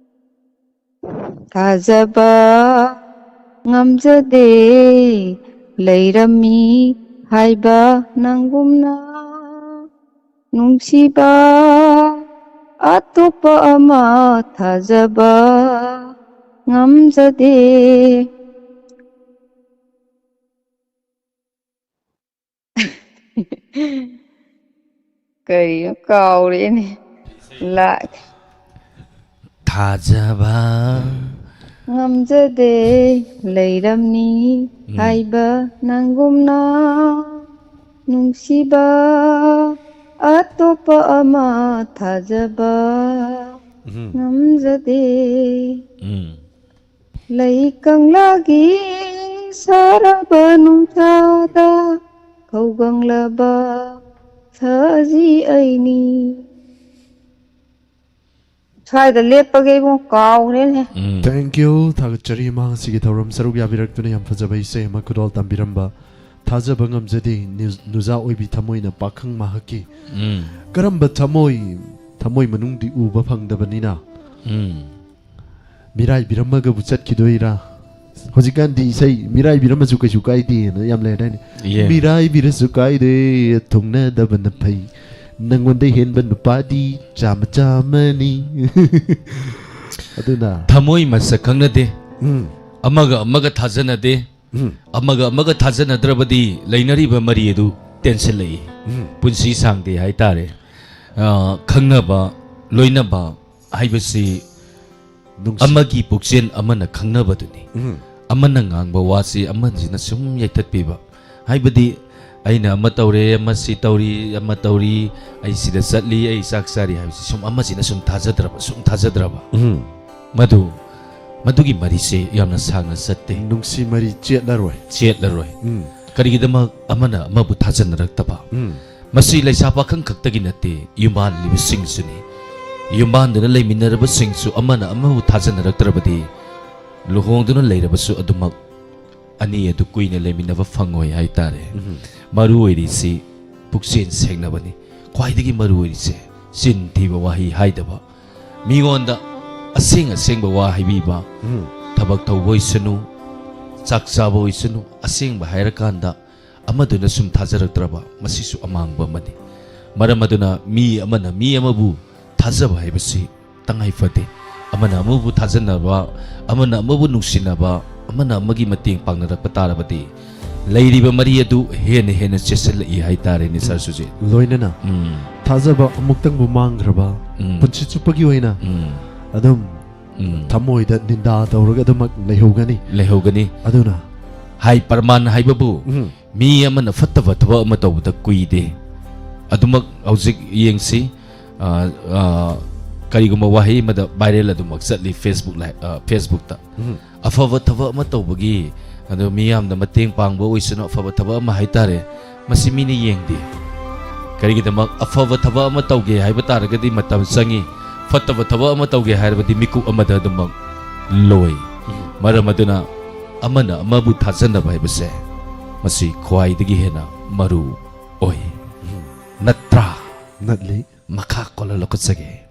ꯊꯥꯖꯕ ꯉꯝꯖꯗꯦ ꯂꯩꯔꯝꯃꯤ ꯍꯥꯏꯕ ꯅꯪꯒꯨꯝꯅ ꯅꯨꯡꯁꯤꯕ ꯑꯇꯣꯞꯄ ꯑꯃ ꯊꯥꯖꯕ ꯉꯝꯖꯗꯦ꯫ ꯀꯔꯤꯅꯣ ꯀꯥꯎꯔꯦꯅꯦ꯫ ꯂꯥꯛ ꯊꯥꯖꯕ ꯉꯝꯖꯗꯦ ꯂꯩꯔꯝꯅꯤ ꯎꯝ. ꯍꯥꯏꯕ ꯅꯪꯒꯨꯝꯅ ꯅꯨꯡꯁꯤꯕ ꯑꯇꯣꯞꯄ ꯑꯃ ꯊꯥꯖꯕ ꯎꯝ. ꯉꯝꯖꯗꯦ. ꯎꯝ. ꯂꯩ ꯀꯪꯂꯥꯒꯤ ꯁꯥꯔꯕ ꯅꯨꯡꯁꯥꯗ ꯈꯧꯒꯪꯂꯕ ꯁꯖꯤ ꯑꯩꯅꯤ. ꯁ꯭ꯋꯥꯏꯗ ꯂꯦꯞꯄꯒꯦ ꯏꯕꯨꯡ, ꯀꯥꯎꯈ꯭ꯔꯦꯅꯦ. ꯎꯝ. Thank you. ꯊꯥꯒꯠꯆꯔꯤ ꯑꯃ ꯁꯤꯒꯤ ꯊꯧꯔꯝ ꯁꯔꯨꯛ ꯌꯥꯕꯤꯔꯛꯇꯨꯅ ꯌꯥꯝ ꯐꯖꯕ ꯏꯁꯩ ꯑꯃ ꯈꯨꯗꯣꯜ ꯇꯝꯕꯤꯔꯝꯕ. ꯊꯥꯖꯕ ꯉꯝꯖꯗꯦ ꯅ꯭ꯌꯨ- ꯅꯨꯖꯥ ꯑꯣꯏꯕꯤ ꯊꯃꯣꯏꯅ ꯄꯥꯈꯪ ꯃꯍꯥꯛꯀꯤ. ꯎꯝ. ꯀꯔꯝꯕ ꯊꯃꯣꯏ? ꯊꯃꯣꯏ ꯃꯅꯨꯡꯗꯤ ꯎꯕ ꯐꯪꯗꯕꯅꯤꯅ ꯎꯝ. ꯃꯤꯔꯥꯏꯕꯤꯔꯝꯃꯒꯕꯨ ꯆꯠꯈꯤꯗꯣꯏꯔꯥ? ꯍꯧꯖꯤꯛꯀꯥꯟꯗꯤ ꯏꯁꯩ ꯃꯤꯔꯥꯏꯕꯤꯔꯝꯃꯁꯨ ꯀꯩꯁꯨ ꯀꯥꯏꯗꯦꯅ ꯌꯥꯝ ꯂꯩꯔꯗꯥꯏꯅꯦ. Yeah. ꯃꯤꯔꯥꯏꯕꯤꯔꯁꯨ ꯀꯥꯏꯗꯦ, ꯊꯨꯡꯅꯗꯕꯅ ꯐꯩ, ꯅꯪꯉꯣꯟꯗ ꯍꯦꯟꯕ ꯅꯨꯄꯥꯗꯤ ꯆꯥꯝꯃ ꯆꯥꯝꯃꯅꯤ. ꯑꯗꯨꯅ ꯊꯃꯣꯏ ꯃꯁꯛ ꯈꯪꯅꯗꯦ, ꯎꯝ, ꯑꯃꯒ ꯑꯃꯒ ꯊꯥꯖꯅꯗꯦ, ꯎꯝ, ꯑꯃꯒ ꯑꯃꯒ ꯊꯥꯖꯅꯗ꯭ꯔꯕꯗꯤ ꯂꯩꯅꯔꯤꯕ ꯃꯔꯤ ꯑꯗꯨ ꯇꯦꯟꯁꯤꯜꯂꯛꯏ. ꯎꯝ. ꯄꯨꯟꯁꯤ ꯁꯥꯡꯗꯦ ꯍꯥꯏꯇꯥꯔꯦ. ꯑ, ꯈꯪꯅꯕ, ꯂꯣꯏꯅꯕ ꯍꯥꯏꯕꯁꯤ ꯅꯨꯡꯁꯤ- ꯑꯃꯒꯤ ꯄꯨꯛꯆꯦꯜ ꯑꯃꯅ ꯈꯪꯅꯕꯗꯨꯅꯤ. ꯎꯝ, ꯑꯃꯅ ꯉꯥꯡꯕ ꯋꯥꯁꯤ ꯑꯃꯁꯤꯅ ꯁꯨꯝ ꯌꯩꯊꯠꯄꯤꯕ, ꯍꯥꯏꯕꯗꯤ ꯑꯩꯅ ꯑꯃ ꯇꯧꯔꯦ, ꯑꯃ ꯁꯤ ꯇꯧꯔꯤ, ꯑꯃ ꯇꯧꯔꯤ, ꯑꯩ ꯁꯤꯗ ꯆꯠꯂꯤ, ꯑꯩ ꯆꯥꯛ ꯆꯥꯔꯤ ꯍꯥꯏꯕꯁꯤ ꯁꯨꯝ ꯑꯃꯁꯤꯅ ꯁꯨꯝ ꯊꯥꯖꯗ꯭ꯔꯕ, ꯁꯨꯝ ꯊꯥꯖꯗ꯭ꯔꯕ, ꯎꯝ. ꯃꯗꯨ, ꯃꯗꯨꯒꯤ ꯃꯔꯤꯁꯦ ꯌꯥꯝꯅ ꯁꯥꯡꯅ ꯆꯠꯇꯦ, ꯅꯨꯡꯁꯤ ꯃꯔꯤ ꯆꯦꯠꯂꯔꯣꯏ. ꯆꯦꯠꯂꯔꯣꯏ. ꯎꯝ, ꯀꯔꯤꯒꯤꯗꯃꯛ? ꯑꯃꯅ ꯑꯃꯕꯨ ꯊꯥꯖꯅꯔꯛꯇꯕ. ꯎꯝ, ꯃꯁꯤ ꯂꯩꯁꯥ ꯄꯥꯈꯪ ꯈꯛꯇꯒꯤ ꯅꯠꯇꯦ, ꯌꯨꯝꯕꯥꯟꯂꯤꯕꯁꯤꯡꯁꯨꯅꯤ. ꯌꯨꯝꯕꯥꯟꯗꯨꯅ ꯂꯩꯃꯤꯟꯅꯔꯕꯁꯤꯡꯁꯨ ꯑꯃꯅ ꯑꯃꯕꯨ ꯊꯥꯖꯅꯔꯛꯇ꯭ꯔꯕꯗꯤ ꯂꯨꯍꯣꯡꯗꯨꯅ ꯂꯩꯔꯕꯁꯨ ꯑꯗꯨꯃꯛ ꯑꯅꯤ ꯑꯗꯨ ꯀꯨꯏꯅ ꯂꯩꯃꯤꯟꯅꯕ ꯐꯪꯉꯣꯏ ꯍꯥꯏꯇꯥꯔꯦ. ꯎꯝ. ꯃꯔꯨ ꯑꯣꯏꯔꯤꯁꯤ ꯄꯨꯛꯆꯦꯜ ꯁꯦꯡꯅꯕꯅꯤ. ꯈ꯭ꯋꯥꯏꯗꯒꯤ ꯃꯔꯨ ꯑꯣꯏꯔꯤꯁꯦ ꯆꯤꯟ ꯊꯤꯕ ꯋꯥꯍꯩ ꯍꯥꯏꯗꯕ, ꯃꯤꯉꯣꯟꯗ ꯑꯁꯦꯡ ꯑꯁꯦꯡꯕ ꯋꯥ ꯍꯥꯏꯕꯤꯕ, ꯎꯝ, ꯊꯕꯛ ꯇꯧꯕ ꯑꯣꯏꯁꯅꯨ, ꯆꯥꯛ ꯆꯥꯕ ꯑꯣꯏꯁꯅꯨ, ꯑꯁꯦꯡꯕ ꯍꯥꯏꯔꯀꯥꯟꯗ ꯑꯃꯗꯨꯅ ꯁꯨꯝ ꯊꯥꯖꯔꯛꯇ꯭ꯔꯕ, ꯃꯁꯤꯁꯨ ꯑꯃꯥꯡꯕ ꯑꯃꯅꯤ. ꯃꯔꯝ ꯑꯗꯨꯅ ꯃꯤ ꯑꯃꯅ ꯃꯤ ꯑꯃꯕꯨ ꯊꯥꯖꯕ ꯍꯥꯏꯕꯁꯤ ꯇꯉꯥꯏ ꯐꯗꯦ. ꯑꯃꯅ ꯑꯃꯕꯨ ꯊꯥꯖꯅꯕ, ꯑꯃꯅ ꯑꯃꯕꯨ ꯅꯨꯡꯁꯤꯅꯕ, ꯑꯃꯅ ꯑꯃꯒꯤ ꯃꯇꯦꯡ ꯄꯥꯡꯅꯔꯛꯄ ꯇꯥꯔꯕꯗꯤ ꯂꯩꯔꯤꯕ ꯃꯔꯤ ꯑꯗꯨ ꯍꯦꯟꯅ ꯍꯦꯟꯅ ꯆꯦꯠꯁꯤꯜꯂꯛꯏ ꯍꯥꯏꯇꯥꯔꯦꯅꯦ, ꯁꯥꯔ ꯁꯨꯖꯤꯠ. ꯂꯣꯏꯅꯅ ꯎꯝ, ꯊꯥꯖꯕ ꯑꯃꯨꯛꯇꯪꯕꯨ ꯃꯥꯡꯈ꯭ꯔꯕ ꯎꯝ. ꯄꯨꯟꯁꯤ ꯆꯨꯞꯄꯒꯤ ꯑꯣꯏꯅ ꯎꯝ, ꯑꯗꯨꯝ ꯎꯝ꯫ ꯊꯃꯣꯏꯗ ꯅꯤꯟꯗꯥ ꯇꯧꯔꯒ ꯑꯗꯨꯃꯛ ꯂꯩꯍꯧꯒꯅꯤ꯫ ꯂꯩꯍꯧꯒꯅꯤ꯫ ꯑꯗꯨꯅ ꯍꯥꯏ ꯄ꯭ꯔꯃꯥꯟ ꯍꯥꯏꯕꯕꯨ ꯎꯝ꯫ ꯃꯤ ꯑꯃꯅ ꯐꯠꯇꯕ ꯊꯕꯛ ꯑꯃ ꯇꯧꯕꯗ ꯀꯨꯏꯗꯦ꯫ ꯑꯗꯨꯃꯛ ꯍꯧꯖꯤꯛ ꯌꯦꯡꯁꯤ꯫ ꯑ, ꯑ, ꯀꯔꯤꯒꯨꯝꯕ ꯋꯥꯍꯩ ꯑꯃꯗ viral ꯑꯗꯨꯃꯛ ꯆꯠꯂꯤ Facebook ꯂꯥꯏ-, ꯑ, Facebook ꯇ꯫ ꯎꯝ꯫ ꯑꯐꯕ ꯊꯕꯛ ꯑꯃ ꯇꯧꯕꯒꯤ, ꯑꯗꯣ ꯃꯤꯌꯥꯝꯗ ꯃꯇꯦꯡ ꯄꯥꯡꯕ ꯑꯣꯏꯁꯅꯨ, ꯑꯐꯕ ꯊꯕꯛ ꯑꯃ ꯍꯥꯏꯇꯥꯔꯦ, ꯃꯁꯤ ꯃꯤꯅ ꯌꯦꯡꯗꯦ꯫ ꯀꯔꯤꯒꯤꯗꯃꯛ? ꯑꯐꯕ ꯊꯕꯛ ꯑꯃ ꯇꯧꯒꯦ ꯍꯥꯏꯕ ꯇꯥꯔꯒꯗꯤ ꯃꯇꯝ ꯆꯪꯉꯤ, ꯐꯠꯇꯕ ꯊꯕꯛ ꯑꯃ ꯇꯧꯒꯦ ꯍꯥꯏꯔꯕꯗꯤ ꯃꯤꯀꯨꯞ ꯑꯃꯗ ꯑꯗꯨꯃꯛ ꯂꯣꯏ꯫ ꯎꯝ꯫ ꯃꯔꯝ ꯑꯗꯨꯅ ꯑꯃꯅ ꯑꯃꯕꯨ ꯊꯥꯖꯅꯕ ꯍꯥꯏꯕꯁꯦ ꯃꯁꯤ ꯈ꯭ꯋꯥꯏꯗꯒꯤ ꯍꯦꯟꯅ ꯃꯔꯨ ꯑꯣꯏ꯫ ꯎꯝ꯫ ꯅꯠꯇ꯭ꯔꯥ? ꯅꯠꯂꯤ꯫ ꯃꯈꯥ ꯀꯣꯜꯂ ꯂꯧꯈꯠꯆꯒꯦ꯫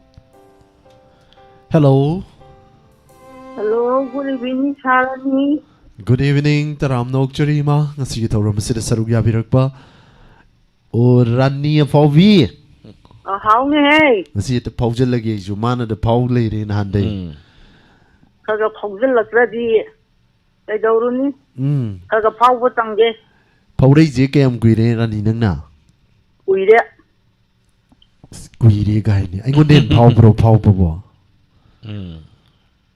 Hello꯫ Hello, good evening, ꯁꯥꯔꯅꯤ꯫ Good evening, ꯇꯔꯥꯝꯅ ꯑꯣꯛꯆꯔꯤ ꯏꯃꯥ, ꯉꯁꯤꯒꯤ ꯊꯧꯔꯝ ꯑꯁꯤꯗ ꯁꯔꯨꯛ ꯌꯥꯕꯤꯔꯛꯄ꯫ ꯑꯣ, ꯔꯥꯅꯤ ꯑꯐꯥꯎꯕꯤ꯫ ꯑ, ꯍꯥꯎꯅꯦꯍꯦ꯫ ꯉꯁꯤ ꯍꯦꯛꯇ ꯐꯥꯎꯖꯜꯂꯒꯦ ꯑꯩꯁꯨ, ꯃꯥꯅꯗ ꯐꯥꯎ ꯂꯩꯔꯦ ꯅꯍꯥꯟꯗꯩ꯫ ꯎꯝ꯫ ꯈꯔ ꯈꯔ ꯐꯥꯎꯖꯜꯂꯛꯇ꯭ꯔꯗꯤ ꯀꯩꯗꯧꯔꯨꯅꯤ? ꯎꯝ꯫ ꯈꯔ ꯈꯔ ꯐꯥꯎꯕ ꯇꯝꯒꯦ꯫ ꯐꯥꯎꯔꯛꯏꯁꯦ ꯀꯌꯥꯝ ꯀꯨꯏꯔꯦ, ꯔꯥꯅꯤ, ꯅꯪꯅ? ꯀꯨꯏꯔꯦ꯫ ꯑꯁ, ꯀꯨꯏꯔꯦ ꯀꯥꯏꯅ꯫ ꯑꯩꯉꯣꯟꯗ ꯍꯦꯟꯅ ꯐꯥꯎꯕ꯭ꯔꯣ ꯐꯥꯎꯕꯕꯣ? ꯎꯝ꯫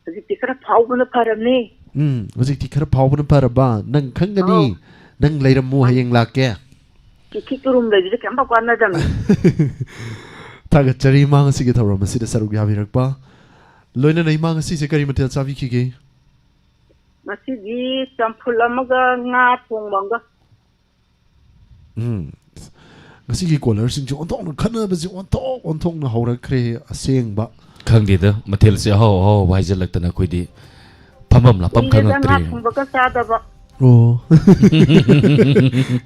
ꯍꯧꯖꯤꯛꯇꯤ ꯈꯔ ꯐꯥꯎꯕꯅ ꯐꯔꯝꯅꯤ꯫ ꯎꯝ, ꯍꯧꯖꯤꯛꯇꯤ ꯈꯔ ꯐꯥꯎꯕꯅ ꯐꯔꯕ? ꯅꯪ ꯈꯪꯒꯅꯤ꯫ ꯑꯧ꯫ ꯅꯪ ꯂꯩꯔꯝꯃꯨ, ꯍꯌꯦꯡ ꯂꯥꯛꯀꯦ꯫ ꯀꯤꯈꯤ ꯀꯨꯔꯨꯝ ꯂꯩꯕꯁꯦ ꯀꯩꯝꯇ ꯀꯥꯟꯅꯗꯕꯅꯤ꯫ ꯊꯥꯒꯠꯆꯔꯤ ꯏꯃꯥ, ꯉꯁꯤꯒꯤ ꯊꯧꯔꯝ ꯑꯁꯤꯗ ꯁꯔꯨꯛ ꯌꯥꯕꯤꯔꯛꯄ꯫ ꯂꯣꯏꯅꯅ ꯏꯃꯥ, ꯉꯁꯤꯁꯦ ꯀꯔꯤ ꯃꯊꯦꯜ ꯆꯥꯕꯤꯈꯤꯒꯦ? ꯉꯁꯤꯗꯤ ꯆꯝꯐꯨꯠ ꯑꯃꯒ ꯉꯥ ꯊꯣꯡꯕ ꯑꯃꯒ꯫ ꯎꯝ꯫ ꯉꯁꯤꯒꯤ ꯀꯣꯂꯔꯁꯤꯡꯁꯨ ꯑꯣꯟꯊꯣꯛꯅ ꯈꯠꯅꯕꯁꯤ ꯑꯣꯟꯊꯣꯛ ꯑꯣꯟꯊꯣꯛꯅ ꯍꯧꯔꯛꯈ꯭ꯔꯦ ꯑꯁꯦꯡꯕ꯫ ꯈꯪꯗꯦꯗ, ꯃꯊꯦꯜꯁꯦ ꯑꯍꯥꯎ ꯑꯍꯥꯎꯕ ꯍꯥꯏꯖꯤꯜꯂꯛꯇꯅ ꯑꯩꯈꯣꯏꯗꯤ ꯐꯝꯐꯝ ꯂꯥꯛꯐꯝ ꯀꯨꯏꯔꯦꯗ ꯉꯥ ꯈꯪꯉꯛꯇ꯭ꯔꯦ꯫ ꯊꯣꯡꯕꯒ ꯆꯥꯗꯕ꯫ ꯑꯣ꯫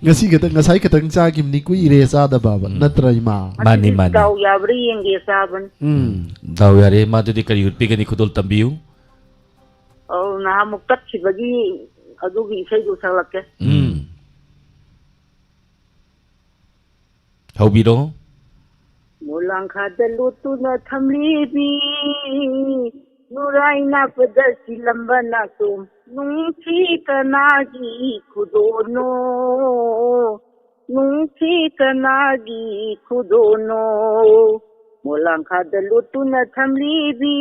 ꯉꯁꯤ ꯈꯛꯇꯪ, ꯉꯁꯥꯏ ꯈꯛꯇꯪ ꯆꯥꯈꯤꯕꯅꯤ, ꯀꯨꯏꯔꯦ ꯆꯥꯗꯕꯕ꯫ ꯎꯝ꯫ ꯅꯠꯇ꯭ꯔ, ꯏꯃꯥ? ꯃꯥꯅꯤ, ꯉꯁꯤꯗꯤ ꯃꯥꯅꯤ꯫ ꯗꯥꯎ ꯌꯥꯕ꯭ꯔꯥ ꯌꯦꯡꯒꯦ ꯆꯥꯕꯅꯤ꯫ ꯎꯝ꯫ ꯗꯥꯎ ꯌꯥꯔꯦ꯫ ꯃꯥꯗꯨꯗꯤ ꯀꯔꯤ ꯎꯠꯄꯤꯒꯅꯤ? ꯈꯨꯗꯣꯜ ꯇꯝꯕꯤꯌꯨ꯫ ꯑꯧ, ꯅꯍꯥꯟꯃꯨꯛ ꯇꯠꯈꯤꯕꯒꯤ ꯑꯗꯨꯒꯤ ꯏꯁꯩꯗꯨ ꯁꯛꯂꯛꯀꯦ꯫ ꯎꯝ꯫ ꯍꯧꯕꯤꯔꯣ꯫ ꯃꯣꯂꯥꯡꯈꯥꯗ ꯂꯣꯠꯇꯨꯅ ꯊꯝꯂꯤꯕꯤ ꯅꯨꯔꯥꯏ ꯅꯥꯛꯄꯗ ꯁꯤꯂꯝꯕ ꯅꯥꯇꯣꯝ, ꯅꯨꯡꯁꯤ ꯀꯅꯥꯒꯤ ꯈꯨꯗꯣꯜꯅꯣ, ꯅꯨꯡꯁꯤ ꯀꯅꯥꯒꯤ ꯈꯨꯗꯣꯜꯅꯣ? ꯃꯣꯂꯥꯡꯈꯥꯗ ꯂꯣꯠꯇꯨꯅ ꯊꯝꯂꯤꯕꯤ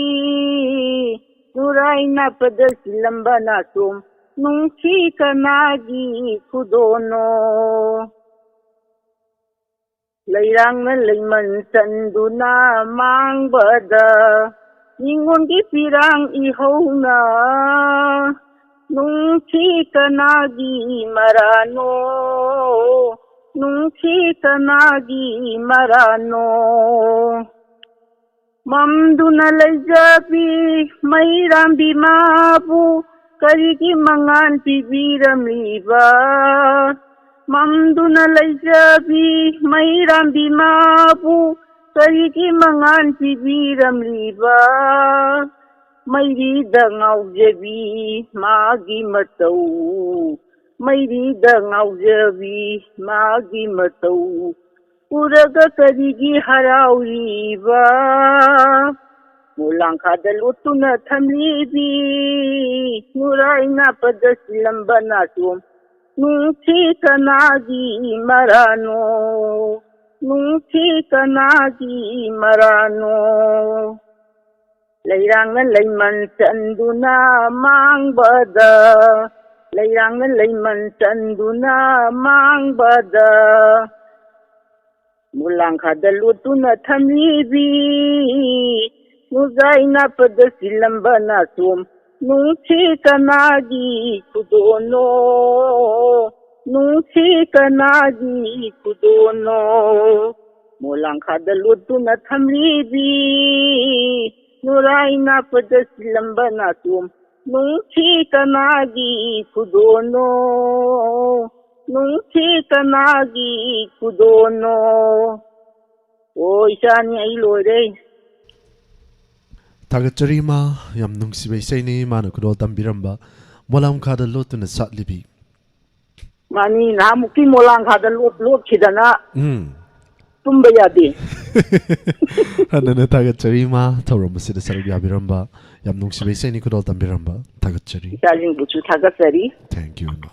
ꯅꯨꯔꯥꯏ ꯅꯥꯞꯄꯗ ꯁꯤꯜꯂꯝꯕ ꯅꯥꯆꯣꯝ ꯅꯨꯡꯁꯤ ꯀꯅꯥꯒꯤ ꯈꯨꯗꯣꯜꯅꯣ? ꯂꯩꯔꯥꯡꯅ ꯂꯩꯃꯟ ꯆꯟꯗꯨꯅ ꯃꯥꯡꯕꯗ ꯃꯤꯉꯣꯟꯒꯤ ꯄꯤꯔꯥꯡ ꯏꯍꯧꯅ ꯅꯨꯡꯁꯤ ꯀꯅꯥꯒꯤ ꯃꯔꯥꯅꯣ? ꯅꯨꯡꯁꯤ ꯀꯅꯥꯒꯤ ꯃꯔꯥꯅꯣ? ꯃꯝꯗꯨꯅ ꯂꯩꯖꯕꯤ ꯃꯩꯔꯥꯝꯕꯤ ꯃꯥꯕꯨ ꯀꯔꯤꯒꯤ ꯃꯉꯥꯜ ꯄꯤꯕꯤꯔꯝꯂꯤꯕ? ꯃꯝꯗꯨꯅ ꯂꯩꯖꯕꯤ ꯃꯩꯔꯥꯝꯕꯤ ꯃꯥꯕꯨ ꯀꯔꯤꯒꯤ ꯃꯉꯥꯜ ꯄꯤꯕꯤꯔꯝꯂꯤꯕ? ꯃꯩꯔꯤꯗ ꯉꯥꯎꯖꯕꯤ ꯃꯥꯒꯤ ꯃꯇꯧ, ꯃꯩꯔꯤꯗ ꯉꯥꯎꯖꯕꯤ ꯃꯥꯒꯤ ꯃꯇꯧ ꯎꯔꯒ ꯀꯔꯤꯒꯤ ꯍꯔꯥꯎꯔꯤꯕ? ꯃꯣꯂꯥꯡꯈꯥꯗ ꯂꯣꯠꯇꯨꯅ ꯊꯝꯂꯤꯕꯤ ꯅꯨꯔꯥꯏ ꯅꯥꯞꯄꯗ ꯁꯤꯜꯂꯝꯕ ꯅꯥꯆꯣꯝ ꯅꯨꯡꯁꯤ ꯀꯅꯥꯒꯤ ꯃꯔꯥꯅꯣ? ꯅꯨꯡꯁꯤ ꯀꯅꯥꯒꯤ ꯃꯔꯥꯅꯣ? ꯂꯩꯔꯥꯡꯅ ꯂꯩꯃꯟ ꯆꯟꯗꯨꯅ ꯃꯥꯡꯕꯗ, ꯂꯩꯔꯥꯡꯅ ꯂꯩꯃꯟ ꯆꯟꯗꯨꯅ ꯃꯥꯡꯕꯗ, ꯃꯨꯂꯥꯡꯈꯥꯗ ꯂꯣꯠꯇꯨꯅ ꯊꯝꯂꯤꯕꯤ ꯅꯨꯡꯖꯥꯏ ꯅꯥꯞꯄꯗ ꯁꯤꯜꯂꯝꯕ ꯅꯥꯆꯣꯝ ꯅꯨꯡꯁꯤ ꯀꯅꯥꯒꯤ ꯈꯨꯗꯣꯜꯅꯣ? ꯅꯨꯡꯁꯤ ꯀꯅꯥꯒꯤ ꯈꯨꯗꯣꯜꯅꯣ? ꯃꯣꯂꯥꯡꯈꯥꯗ ꯂꯣꯠꯇꯨꯅ ꯊꯝꯂꯤꯕꯤ ꯅꯨꯔꯥꯏ ꯅꯥꯞꯄꯗ ꯁꯤꯜꯂꯝꯕ ꯅꯥꯆꯣꯝ ꯅꯨꯡꯁꯤ ꯀꯅꯥꯒꯤ ꯈꯨꯗꯣꯜꯅꯣ? ꯅꯨꯡꯁꯤ ꯀꯅꯥꯒꯤ ꯈꯨꯗꯣꯜꯅꯣ? ꯑꯣ, ꯏꯆꯥꯅꯤ, ꯑꯩ ꯂꯣꯏꯔꯦ꯫ ꯊꯥꯒꯠꯆꯔꯤ ꯏꯃꯥ, ꯌꯥꯝ ꯅꯨꯡꯁꯤꯕ ꯏꯁꯩꯅꯤ ꯏꯃꯥꯅ ꯈꯨꯗꯣꯜ ꯇꯝꯕꯤꯔꯝꯕ꯫ ꯃꯣꯂꯥꯡꯈꯥꯗ ꯂꯣꯠꯇꯨꯅ ꯁꯥꯠꯂꯤꯕꯤ꯫ ꯃꯥꯅꯤ, ꯅꯍꯥꯟꯃꯨꯛꯀꯤ ꯃꯣꯂꯥꯡꯈꯥꯗ ꯂꯣꯠ-, ꯂꯣꯠꯈꯤꯗꯅ ꯎꯝ꯫ ꯇꯨꯝꯕ ꯌꯥꯗꯦ꯫ ꯍꯟꯅꯅ ꯊꯥꯒꯠꯆꯔꯤ ꯏꯃꯥ, ꯊꯧꯔꯝ ꯑꯁꯤꯗ ꯁꯔꯨꯛ ꯌꯥꯕꯤꯔꯝꯕ꯫ ꯌꯥꯝ ꯅꯨꯡꯁꯤꯕ ꯏꯁꯩꯅꯤ ꯈꯨꯗꯣꯜ ꯇꯝꯕꯤꯔꯝꯕ꯫ ꯊꯥꯒꯠꯆꯔꯤ꯫ ꯏꯆꯥꯁꯤꯡꯕꯨꯁꯨ ꯊꯥꯒꯠꯆꯔꯤ꯫ Thank you ꯏꯃꯥ꯫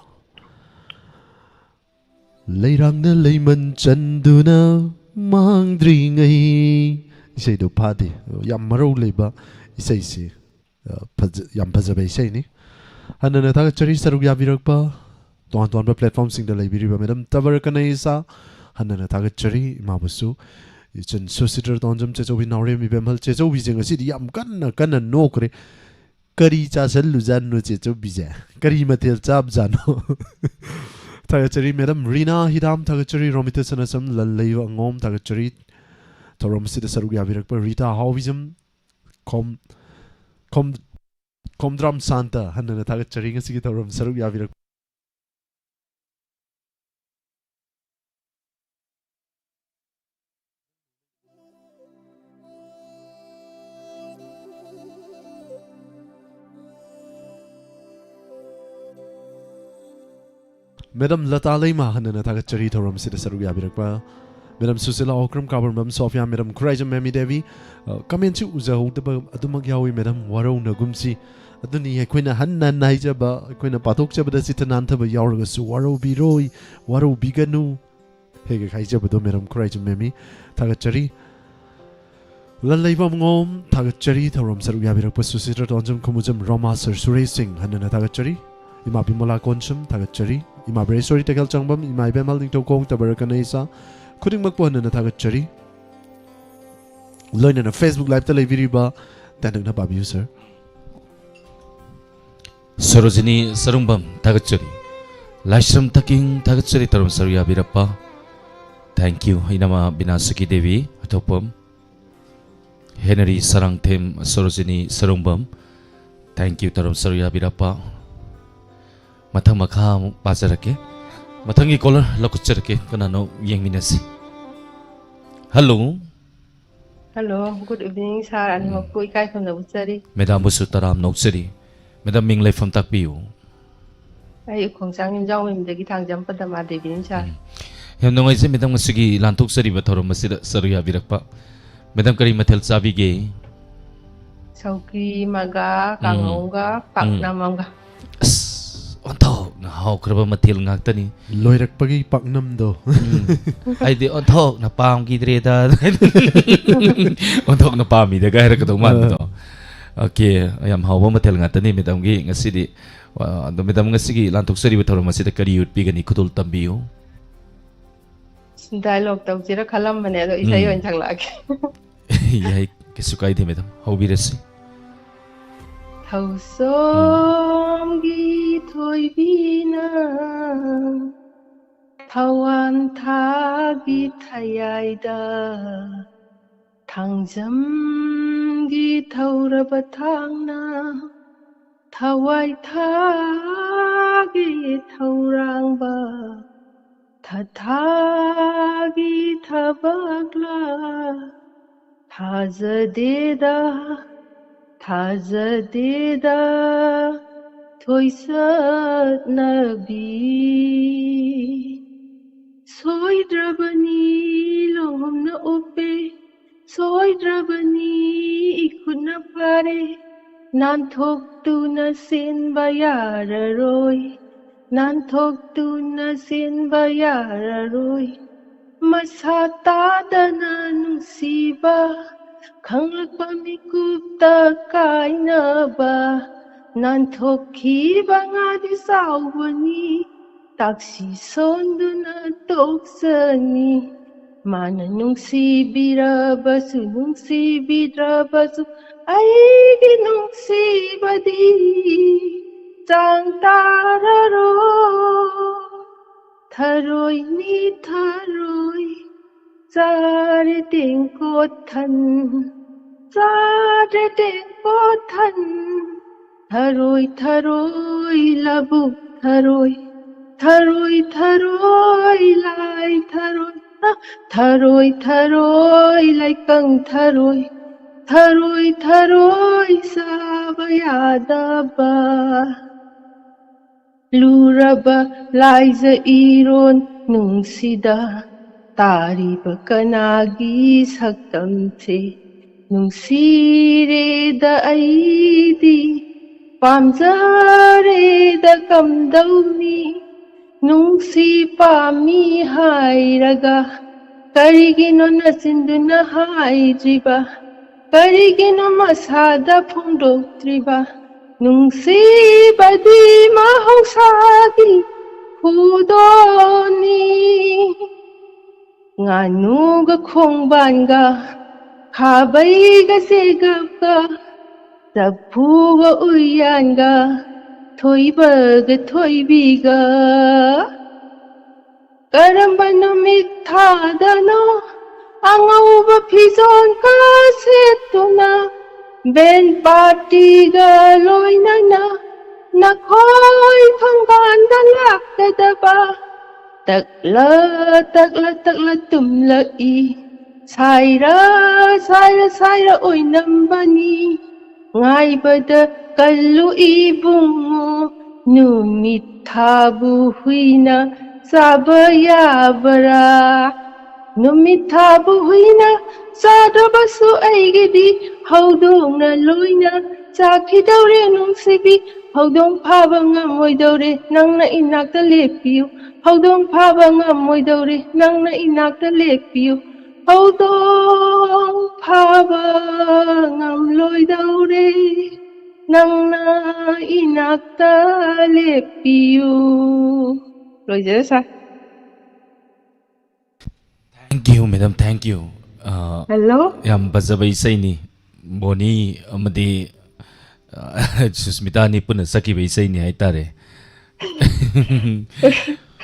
ꯂꯩꯔꯥꯡꯅ ꯂꯩꯃꯟ ꯆꯟꯗꯨꯅ ꯃꯥꯡꯗ꯭ꯔꯤꯉꯩ ꯏꯁꯩꯗꯨ ꯐꯥꯗꯦ꯫ ꯌꯥꯝ ꯃꯔꯧ ꯂꯩꯕ ꯏꯁꯩꯁꯤ, ꯑ, ꯐꯖ-, ꯌꯥꯝ ꯐꯖꯕ ꯏꯁꯩꯅꯤ꯫ ꯍꯟꯅꯅ ꯊꯥꯒꯠꯆꯔꯤ ꯁꯔꯨꯛ ꯌꯥꯕꯤꯔꯛꯄ ꯇꯣꯉꯥꯟ ꯇꯣꯉꯥꯟꯕ platformꯁꯤꯡꯗ ꯂꯩꯕꯤꯔꯤꯕ ꯃꯦꯗꯥꯝ ꯇꯕꯔ ꯀꯅꯩꯁꯥ, ꯍꯟꯅꯅ ꯊꯥꯒꯠꯆꯔꯤ꯫ ꯏꯃꯥꯕꯨꯁꯨ, ꯏꯆꯟ ꯁꯨꯁꯤꯇꯔ ꯇꯣꯟꯖꯝ, ꯆꯦꯆꯧꯕꯤ ꯅꯥꯎꯔꯦꯝ ꯏꯕꯦꯝꯍꯜ, ꯆꯦꯆꯧꯕꯤꯁꯦ ꯉꯁꯤꯗꯤ ꯌꯥꯝ ꯀꯟꯅ ꯀꯟꯅ ꯅꯣꯛꯈ꯭ꯔꯦ꯫ "ꯀꯔꯤ ꯆꯥꯁꯜꯂꯨꯖꯥꯠꯅꯣ ꯆꯦꯆꯧꯕꯤꯁꯦ? ꯀꯔꯤ ꯃꯊꯦꯜ ꯆꯥꯕꯖꯥꯠꯅꯣ?" ꯊꯥꯒꯠꯆꯔꯤ ꯃꯦꯗꯥꯝ ꯔꯤꯅꯥ ꯍꯤꯗꯥꯝ, ꯊꯥꯒꯠꯆꯔꯤ ꯔꯣꯃꯤꯇꯥ ꯁꯅꯥꯁꯝ, ꯂꯟꯂꯩꯕ ꯑꯉꯣꯝ, ꯊꯥꯒꯠꯆꯔꯤ꯫ ꯊꯧꯔꯝ ꯑꯁꯤꯗ ꯁꯔꯨꯛ ꯌꯥꯕꯤꯔꯛꯄ ꯔꯤꯇꯥ ꯍꯥꯎꯕꯤꯖꯝ, ꯈꯣꯝ-, ꯈꯣꯝ-, ꯈꯣꯝꯗ꯭ꯔꯥꯝ ꯁꯥꯟꯇ, ꯍꯟꯅꯅ ꯊꯥꯒꯠꯆꯔꯤ ꯉꯁꯤꯒꯤ ꯊꯧꯔꯝ ꯁꯔꯨꯛ ꯌꯥꯕꯤꯔꯛꯄ꯫ ꯃꯦꯗꯥꯝ ꯂꯇꯥ ꯂꯩꯃ, ꯍꯟꯅꯅ ꯊꯥꯒꯠꯆꯔꯤ ꯊꯧꯔꯝꯁꯤꯗ ꯁꯔꯨꯛ ꯌꯥꯕꯤꯔꯛꯄ꯫ ꯃꯦꯗꯥꯝ ꯁꯨꯁꯤꯂꯥ ꯑꯣꯀ꯭ꯔꯝ ꯀꯥꯕꯔꯝꯕꯝ ꯁꯣꯐꯤꯌꯥ, ꯃꯦꯗꯥꯝ ꯈꯨꯔꯥꯏꯖꯝ ꯃꯦꯃꯤ ꯗꯦꯕꯤ, ꯑ, comment-ꯁꯤ ꯎꯖꯍꯧꯗꯕ ꯑꯗꯨꯃꯛ ꯌꯥꯎꯏ ꯃꯦꯗꯥꯝ, ꯋꯥꯔꯧꯅꯒꯨꯝꯁꯤ꯫ ꯑꯗꯨꯅꯤ ꯑꯩꯈꯣꯏꯅ ꯍꯟꯅ ꯍꯟꯅ ꯍꯥꯏꯖꯕ, ꯑꯩꯈꯣꯏꯅ ꯄꯥꯊꯣꯛꯆꯕꯗ ꯆꯤꯠꯇ ꯅꯥꯟꯊꯕ ꯌꯥꯎꯔꯒꯁꯨ ꯋꯥꯔꯧꯕꯤꯔꯣꯏ, ꯋꯥꯔꯧꯕꯤꯒꯅꯨ꯫ ꯍꯦꯛ ꯍꯦꯛ ꯍꯥꯏꯖꯕꯗꯣ ꯃꯦꯗꯥꯝ ꯈꯨꯔꯥꯏꯖꯝ ꯃꯦꯃꯤ, ꯊꯥꯒꯠꯆꯔꯤ꯫ ꯂꯟꯂꯩꯕꯝ ꯉꯣꯝ, ꯊꯥꯒꯠꯆꯔꯤ꯫ ꯊꯧꯔꯝ ꯁꯔꯨꯛ ꯌꯥꯕꯤꯔꯛꯄ ꯁꯨꯁꯤꯇꯔ ꯇꯣꯟꯖꯝ, ꯈꯨꯃꯨꯖꯝ ꯔꯣꯃꯥ, ꯁꯔ ꯁꯨꯔꯦꯁ ꯁꯤꯡ, ꯍꯟꯅꯅ ꯊꯥꯒꯠꯆꯔꯤ꯫ ꯏꯃꯥ ꯕꯤꯃꯣꯂꯥ ꯀꯣꯟꯁꯝ, ꯊꯥꯒꯠꯆꯔꯤ꯫ ꯏꯃꯥ ꯕ꯭ꯔꯦꯁꯣꯔꯤ ꯇꯦꯀꯦꯜ ꯆꯥꯡꯕꯝ, ꯏꯃꯥ ꯏꯕꯦꯝꯃ ꯅꯤꯡꯊꯧꯈꯣꯡ ꯇꯕꯔ ꯀꯅꯩꯁꯥ, ꯈꯨꯗꯤꯡꯃꯛꯄꯨ ꯍꯟꯅꯅ ꯊꯥꯒꯠꯆꯔꯤ꯫ ꯂꯣꯏꯅꯅ Facebook Live-ꯇ ꯂꯩꯕꯤꯔꯤꯕ ꯇꯦꯟꯇꯛꯅ ꯄꯥꯕꯤꯌꯨ, ꯁꯔ꯫ ꯁꯣꯔꯣꯖꯤꯅꯤ ꯁꯔꯨꯡꯕꯝ, ꯊꯥꯒꯠꯆꯔꯤ꯫ ꯂꯥꯏꯁ꯭ꯔꯝ ꯇꯥꯀꯤꯡ, ꯊꯥꯒꯠꯆꯔꯤ ꯊꯧꯔꯝ ꯁꯔꯨꯛ ꯌꯥꯕꯤꯔꯛꯄ꯫ Thank you, ꯏꯅꯝꯃ ꯕꯤꯅꯥꯁꯨꯀꯤ ꯗꯦꯕꯤ, ꯑꯊꯣꯛꯄꯝ꯫ Henry Sarangthem, Sarojini Sarungbam. Thank you, ꯊꯧꯔꯝ ꯁꯔꯨꯛ ꯌꯥꯕꯤꯔꯛꯄ꯫ ꯃꯊꯪ ꯃꯈꯥ ꯑꯃꯨꯛ ꯄꯥꯖꯔꯛꯀꯦ꯫ ꯃꯊꯪꯒꯤ caller ꯂꯧꯈꯠꯆꯔꯛꯀꯦ꯫ ꯀꯅꯥꯅꯣ ꯌꯦꯡꯃꯤꯟꯅꯁꯤ꯫ Hello꯫ Hello, good evening, sir꯫ ꯑꯅꯤꯃꯛꯄꯨ ꯏꯀꯥꯏ ꯈꯨꯝꯅꯕ ꯎꯠꯆꯔꯤ꯫ Madam-ꯕꯨꯁꯨ ꯇꯔꯥꯝꯅ ꯑꯣꯛꯆꯔꯤ꯫ Madam, ꯃꯤꯡ ꯂꯩꯐꯝ ꯇꯥꯛꯄꯤꯌꯨ꯫ ꯑꯩ ꯎꯈꯣꯡꯁꯥꯡ ꯌꯨꯝꯖꯥꯎꯃꯌꯨꯝꯗꯒꯤ ꯊꯥꯡꯖꯝ ꯄꯗꯃꯥ ꯗꯦꯕꯤꯅꯤ, sir꯫ ꯎꯝ꯫ ꯌꯥꯝ ꯅꯨꯡꯉꯥꯏꯖꯩ, madam, ꯉꯁꯤꯒꯤ ꯂꯥꯟꯊꯣꯛꯆꯔꯤꯕ ꯊꯧꯔꯝ ꯑꯁꯤꯗ ꯁꯔꯨꯛ ꯌꯥꯕꯤꯔꯛꯄ꯫ Madam, ꯀꯔꯤ ꯃꯊꯦꯜ ꯆꯥꯕꯤꯒꯦ? ꯁꯧꯒ꯭ꯔꯤ ꯑꯃꯒ, ꯎꯝ꯫ ꯀꯥꯡꯉꯧ ꯑꯃꯒ, ꯎꯝ꯫ ꯄꯥꯛꯅꯝ ꯑꯃꯒ꯫ ꯑꯁ, ꯑꯣꯟꯊꯣꯛ ꯍꯥꯎꯈ꯭ꯔꯕ ꯃꯊꯦꯜ ꯉꯥꯛꯇꯅꯤ꯫ ꯂꯣꯏꯔꯛꯄꯒꯤ ꯄꯥꯛꯅꯝꯗꯣ꯫ ꯎꯝ꯫ ꯍꯥꯏꯗꯤ ꯑꯣꯟꯊꯣꯛꯅ ꯄꯥꯝꯈꯤꯗ꯭ꯔꯦꯗ꯫ ꯑꯣꯟꯊꯣꯛꯅ ꯄꯥꯝꯃꯤꯗꯒ ꯍꯥꯏꯔꯛꯀꯗꯧ ꯃꯥꯟꯕꯗꯣ꯫ ꯑꯣꯀꯦ, ꯌꯥꯝ ꯍꯥꯎꯕ ꯃꯊꯦꯜ ꯉꯥꯛꯇꯅꯤ ꯃꯦꯗꯥꯝꯒꯤ ꯉꯁꯤꯗꯤ꯫ ꯑ, ꯑꯗꯣ ꯃꯦꯗꯥꯝ ꯉꯁꯤꯒꯤ ꯂꯥꯟꯊꯣꯛꯆꯔꯤꯕ ꯊꯧꯔꯝ ꯑꯁꯤꯗ ꯀꯔꯤ ꯎꯠꯄꯤꯒꯅꯤ? ꯈꯨꯗꯣꯜ ꯇꯝꯕꯤꯌꯨ꯫ ꯗꯥꯏꯂꯣꯛ ꯇꯧꯁꯤꯔ ꯈꯜꯂꯝꯕꯅꯦ, ꯑꯗꯣ ꯏꯁꯩ ꯎꯝ꯫ ꯑꯣꯏꯅ ꯁꯛꯂꯛꯑꯒꯦ꯫ ꯌꯥꯏ, ꯀꯩꯁꯨ ꯀꯥꯏꯗꯦ ꯃꯦꯗꯥꯝ, ꯍꯧꯕꯤꯔꯁꯤ꯫ ꯊꯧꯁꯣꯝꯒꯤ ꯊꯣꯏꯕꯤꯅ ꯊꯋꯥꯟ ꯊꯥꯒꯤ ꯊꯌꯥꯏꯗ, ꯊꯥꯡꯖꯝꯒꯤ ꯊꯧꯔꯕ ꯊꯥꯡꯅ, ꯊꯋꯥꯏ ꯊꯥꯒꯤ ꯊꯧꯔꯥꯡꯕ, ꯊꯊꯥꯒꯤ ꯊꯕꯛꯂ, ꯊꯥꯖꯗꯦꯗ, ꯊꯥꯖꯗꯦꯗ, ꯊꯣꯏꯁꯠꯅꯕꯤ꯫ ꯁꯣꯏꯗ꯭ꯔꯕꯅꯤ ꯂꯣꯝꯅ ꯎꯞꯄꯦ, ꯁꯣꯏꯗ꯭ꯔꯕꯅꯤ ꯏꯈꯨꯠꯅ ꯐꯥꯔꯦ, ꯅꯥꯟꯊꯣꯛꯇꯨꯅ ꯆꯦꯟꯕ ꯌꯥꯔꯔꯣꯏ, ꯅꯥꯟꯊꯣꯛꯇꯨꯅ ꯆꯦꯟꯕ ꯌꯥꯔꯔꯣꯏ꯫ ꯃꯁꯥ ꯇꯥꯗꯅ ꯅꯨꯡꯁꯤꯕ, ꯈꯪꯂꯛꯄ ꯃꯤꯀꯨꯞꯇ ꯀꯥꯏꯅꯕ, ꯅꯥꯟꯊꯣꯛꯈꯤꯕ ꯉꯥꯗꯤ ꯆꯥꯎꯕꯅꯤ, ꯇꯥꯛꯁꯤ ꯁꯣꯟꯗꯨꯅ ꯇꯣꯛꯆꯅꯤ꯫ ꯃꯥꯅ ꯅꯨꯡꯁꯤꯕꯤꯔꯕꯁꯨ ꯅꯨꯡꯁꯤꯕꯤꯗ꯭ꯔꯕꯁꯨ ꯑꯩꯒꯤ ꯅꯨꯡꯁꯤꯕꯗꯤ ꯆꯥꯡ ꯇꯥꯔꯔꯣꯏ꯫ ꯊꯔꯣꯏꯅꯤ ꯊꯔꯣꯏ, ꯆꯥꯔꯦ ꯇꯦꯡꯀꯣꯠ ꯊꯟ, ꯆꯥꯔꯦ ꯇꯦꯡꯀꯣꯠ ꯊꯟ꯫ ꯊꯔꯣꯏ ꯊꯔꯣꯏ ꯂꯧꯕꯨꯛ ꯊꯔꯣꯏ, ꯊꯔꯣꯏ ꯊꯔꯣꯏ ꯂꯥꯏ ꯊꯔꯣꯏ, ꯑ, ꯊꯔꯣꯏ ꯊꯔꯣꯏ ꯂꯩꯀꯪ ꯊꯔꯣꯏ, ꯊꯔꯣꯏ ꯊꯔꯣꯏ ꯆꯥꯕ ꯌꯥꯗꯕ꯫ ꯂꯨꯔꯕ ꯂꯥꯏꯖ ꯏꯔꯣꯟ ꯅꯨꯡꯁꯤꯗ ꯇꯥꯔꯤꯕ ꯀꯅꯥꯒꯤ ꯁꯛꯇꯝꯁꯦ ꯅꯨꯡꯁꯤꯔꯦꯗ ꯑꯩꯗꯤ꯫ ꯄꯥꯝꯖꯔꯦꯗ ꯀꯝꯗꯧꯅꯤ, ꯅꯨꯡꯁꯤ ꯄꯥꯝꯃꯤ ꯍꯥꯏꯔꯒ ꯀꯔꯤꯒꯤꯅꯣ ꯅꯆꯤꯟꯗꯨꯅ ꯍꯥꯏꯗ꯭ꯔꯤꯕ? ꯀꯔꯤꯒꯤꯅꯣ ꯃꯁꯥꯗ ꯐꯣꯡꯗꯣꯛꯇ꯭ꯔꯤꯕ? ꯅꯨꯡꯁꯤꯕꯗꯤ ꯃꯍꯧꯁꯥꯒꯤ ꯈꯨꯗꯣꯜꯅꯤ꯫ ꯉꯥꯅꯨꯒ ꯈꯣꯡꯕꯥꯟꯒ, ꯈꯥꯕꯩꯒ ꯆꯦꯒꯞꯀ, ꯆꯐꯨꯒ ꯎꯌꯥꯟꯒ, ꯊꯣꯏꯕꯒ ꯊꯣꯏꯕꯤꯒ꯫ ꯀꯔꯝꯕ ꯅꯨꯃꯤꯠ ꯊꯥꯗꯅꯣ ꯑꯉꯧꯕ ꯐꯤꯖꯣꯜꯒ ꯁꯦꯠꯇꯨꯅ ꯕꯦꯟ ꯄꯥꯔꯇꯤꯒ ꯂꯣꯏꯅꯅ ꯅꯈꯣꯏ ꯊꯣꯡꯒꯥꯟꯗ ꯂꯥꯛꯀꯗꯕ? ꯇꯛꯂ ꯇꯛꯂ ꯇꯛꯂ ꯇꯨꯝꯂꯛꯏ, ꯁꯥꯏꯔ ꯁꯥꯏꯔ ꯁꯥꯏꯔ ꯑꯣꯏꯅꯝꯕꯅꯤ꯫ ꯉꯥꯏꯕꯗ ꯀꯜꯂꯨ ꯏꯕꯨꯡꯉꯣ, ꯅꯨꯃꯤꯠ ꯊꯥꯕꯨ ꯍꯨꯏꯅ ꯆꯥꯕ ꯌꯥꯕ꯭ꯔꯥ? ꯅꯨꯃꯤꯠ ꯊꯥꯕꯨ ꯍꯨꯏꯅ ꯆꯥꯗ꯭ꯔꯕꯁꯨ ꯑꯩꯒꯤꯗꯤ ꯍꯧꯗꯣꯡꯅ ꯂꯣꯏꯅ ꯆꯥꯈꯤꯗꯧꯔꯦ ꯅꯨꯡꯁꯤꯕꯤ꯫ ꯍꯧꯗꯣꯡ ꯐꯥꯕ ꯉꯝꯃꯣꯏꯗꯧꯔꯦ, ꯅꯪꯅ ꯏꯅꯥꯛꯇ ꯂꯦꯞꯄꯤꯌꯨ꯫ ꯍꯧꯗꯣꯡ ꯐꯥꯕ ꯉꯝꯃꯣꯏꯗꯧꯔꯦ, ꯅꯪꯅ ꯏꯅꯥꯛꯇ ꯂꯦꯞꯄꯤꯌꯨ꯫ ꯍꯧꯗꯣꯡ ꯐꯥꯕ ꯉꯝꯂꯣꯏꯗꯧꯔꯦ, ꯅꯪꯅ ꯏꯅꯥꯛꯇ ꯂꯦꯞꯄꯤꯌꯨ꯫ ꯂꯣꯏꯖꯔꯦ, ꯁꯥꯔ꯫ Thank you, madam, thank you. ꯑ, ꯍꯜꯂꯣ꯫ ꯌꯥꯝ ꯐꯖꯕ ꯏꯁꯩꯅꯤ꯫ ꯕꯣꯅꯤ ꯑꯃꯗꯤ, ꯑ, ꯁꯨꯁꯃꯤꯇꯥꯅꯤ ꯄꯨꯟꯅ ꯁꯛꯈꯤꯕ ꯏꯁꯩꯅꯤ ꯍꯥꯏꯇꯥꯔꯦ꯫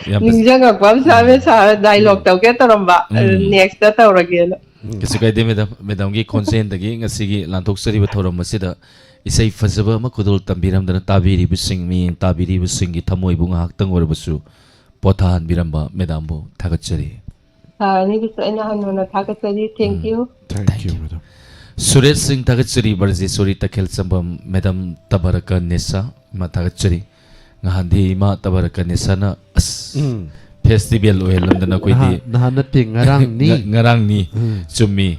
ꯌꯥꯝ ꯐꯖ- ꯅꯤꯡꯁꯤꯡꯉꯛꯄ ꯑꯃ ꯁꯥꯔꯦ, ꯁꯥꯔ, ꯗꯥꯏꯂꯣꯛ ꯇꯧꯒꯦ ꯇꯧꯔꯝꯕ꯫ ꯎꯝ꯫ ꯅꯦꯛꯁꯇ ꯇꯧꯔꯒꯦꯅ꯫ ꯀꯩꯁꯨ ꯀꯥꯏꯗꯦ, ꯃꯦꯗꯥꯝ꯫ ꯃꯦꯗꯥꯝꯒꯤ ꯈꯣꯟꯖꯦꯜꯗꯒꯤ ꯉꯁꯤꯒꯤ ꯂꯥꯟꯊꯣꯛꯆꯔꯤꯕ ꯊꯧꯔꯝ ꯑꯁꯤꯗ ꯏꯁꯩ ꯐꯖꯕ ꯑꯃ ꯈꯨꯗꯣꯜ ꯇꯝꯕꯤꯔꯝꯗꯅ ꯇꯥꯕꯤꯔꯤꯕꯁꯤꯡ, ꯃꯤꯠꯌꯦꯡ ꯇꯥꯕꯤꯔꯤꯕꯁꯤꯡꯒꯤ ꯊꯃꯣꯏꯕꯨ ꯉꯥꯏꯍꯥꯛꯇꯪ ꯑꯣꯏꯔꯕꯁꯨ ꯄꯣꯊꯥꯍꯟꯕꯤꯔꯝꯕ ꯃꯦꯗꯥꯝꯕꯨ ꯊꯥꯒꯠꯆꯔꯤ꯫ ꯁꯥꯔ ꯑꯅꯤꯕꯨꯁꯨ ꯑꯩꯅ ꯍꯟꯅ ꯍꯟꯅ ꯊꯥꯒꯠꯆꯔꯤ꯫ Thank you꯫ Thank you, madam. Suresh ꯁꯤꯡ ꯊꯥꯒꯠꯆꯔꯤ, ꯕ꯭ꯔꯖꯦꯁꯣꯔꯤ ꯇꯈꯦꯜ ꯆꯝꯕꯝ, ꯃꯦꯗꯥꯝ ꯇꯕꯔꯀ ꯅꯦꯁꯥ, ꯏꯃꯥ ꯊꯥꯒꯠꯆꯔꯤ꯫ ꯉꯍꯥꯟꯗꯤ ꯏꯃꯥ ꯇꯕꯔꯀ ꯅꯦꯁꯥꯅ ꯑꯁ, ꯎꯝ꯫ ꯐꯦꯁꯇꯤꯚꯦꯜ ꯑꯣꯏꯍꯜꯂꯝꯗꯅ ꯑꯩꯈꯣꯏꯗꯤ ꯅꯍꯥꯟ, ꯅꯍꯥꯟ ꯅꯠꯇꯦ, ꯉꯔꯥꯡꯅꯤ꯫ ꯉ- ꯉꯔꯥꯡꯅꯤ꯫ ꯎꯝ꯫ ꯆꯨꯝꯃꯤ꯫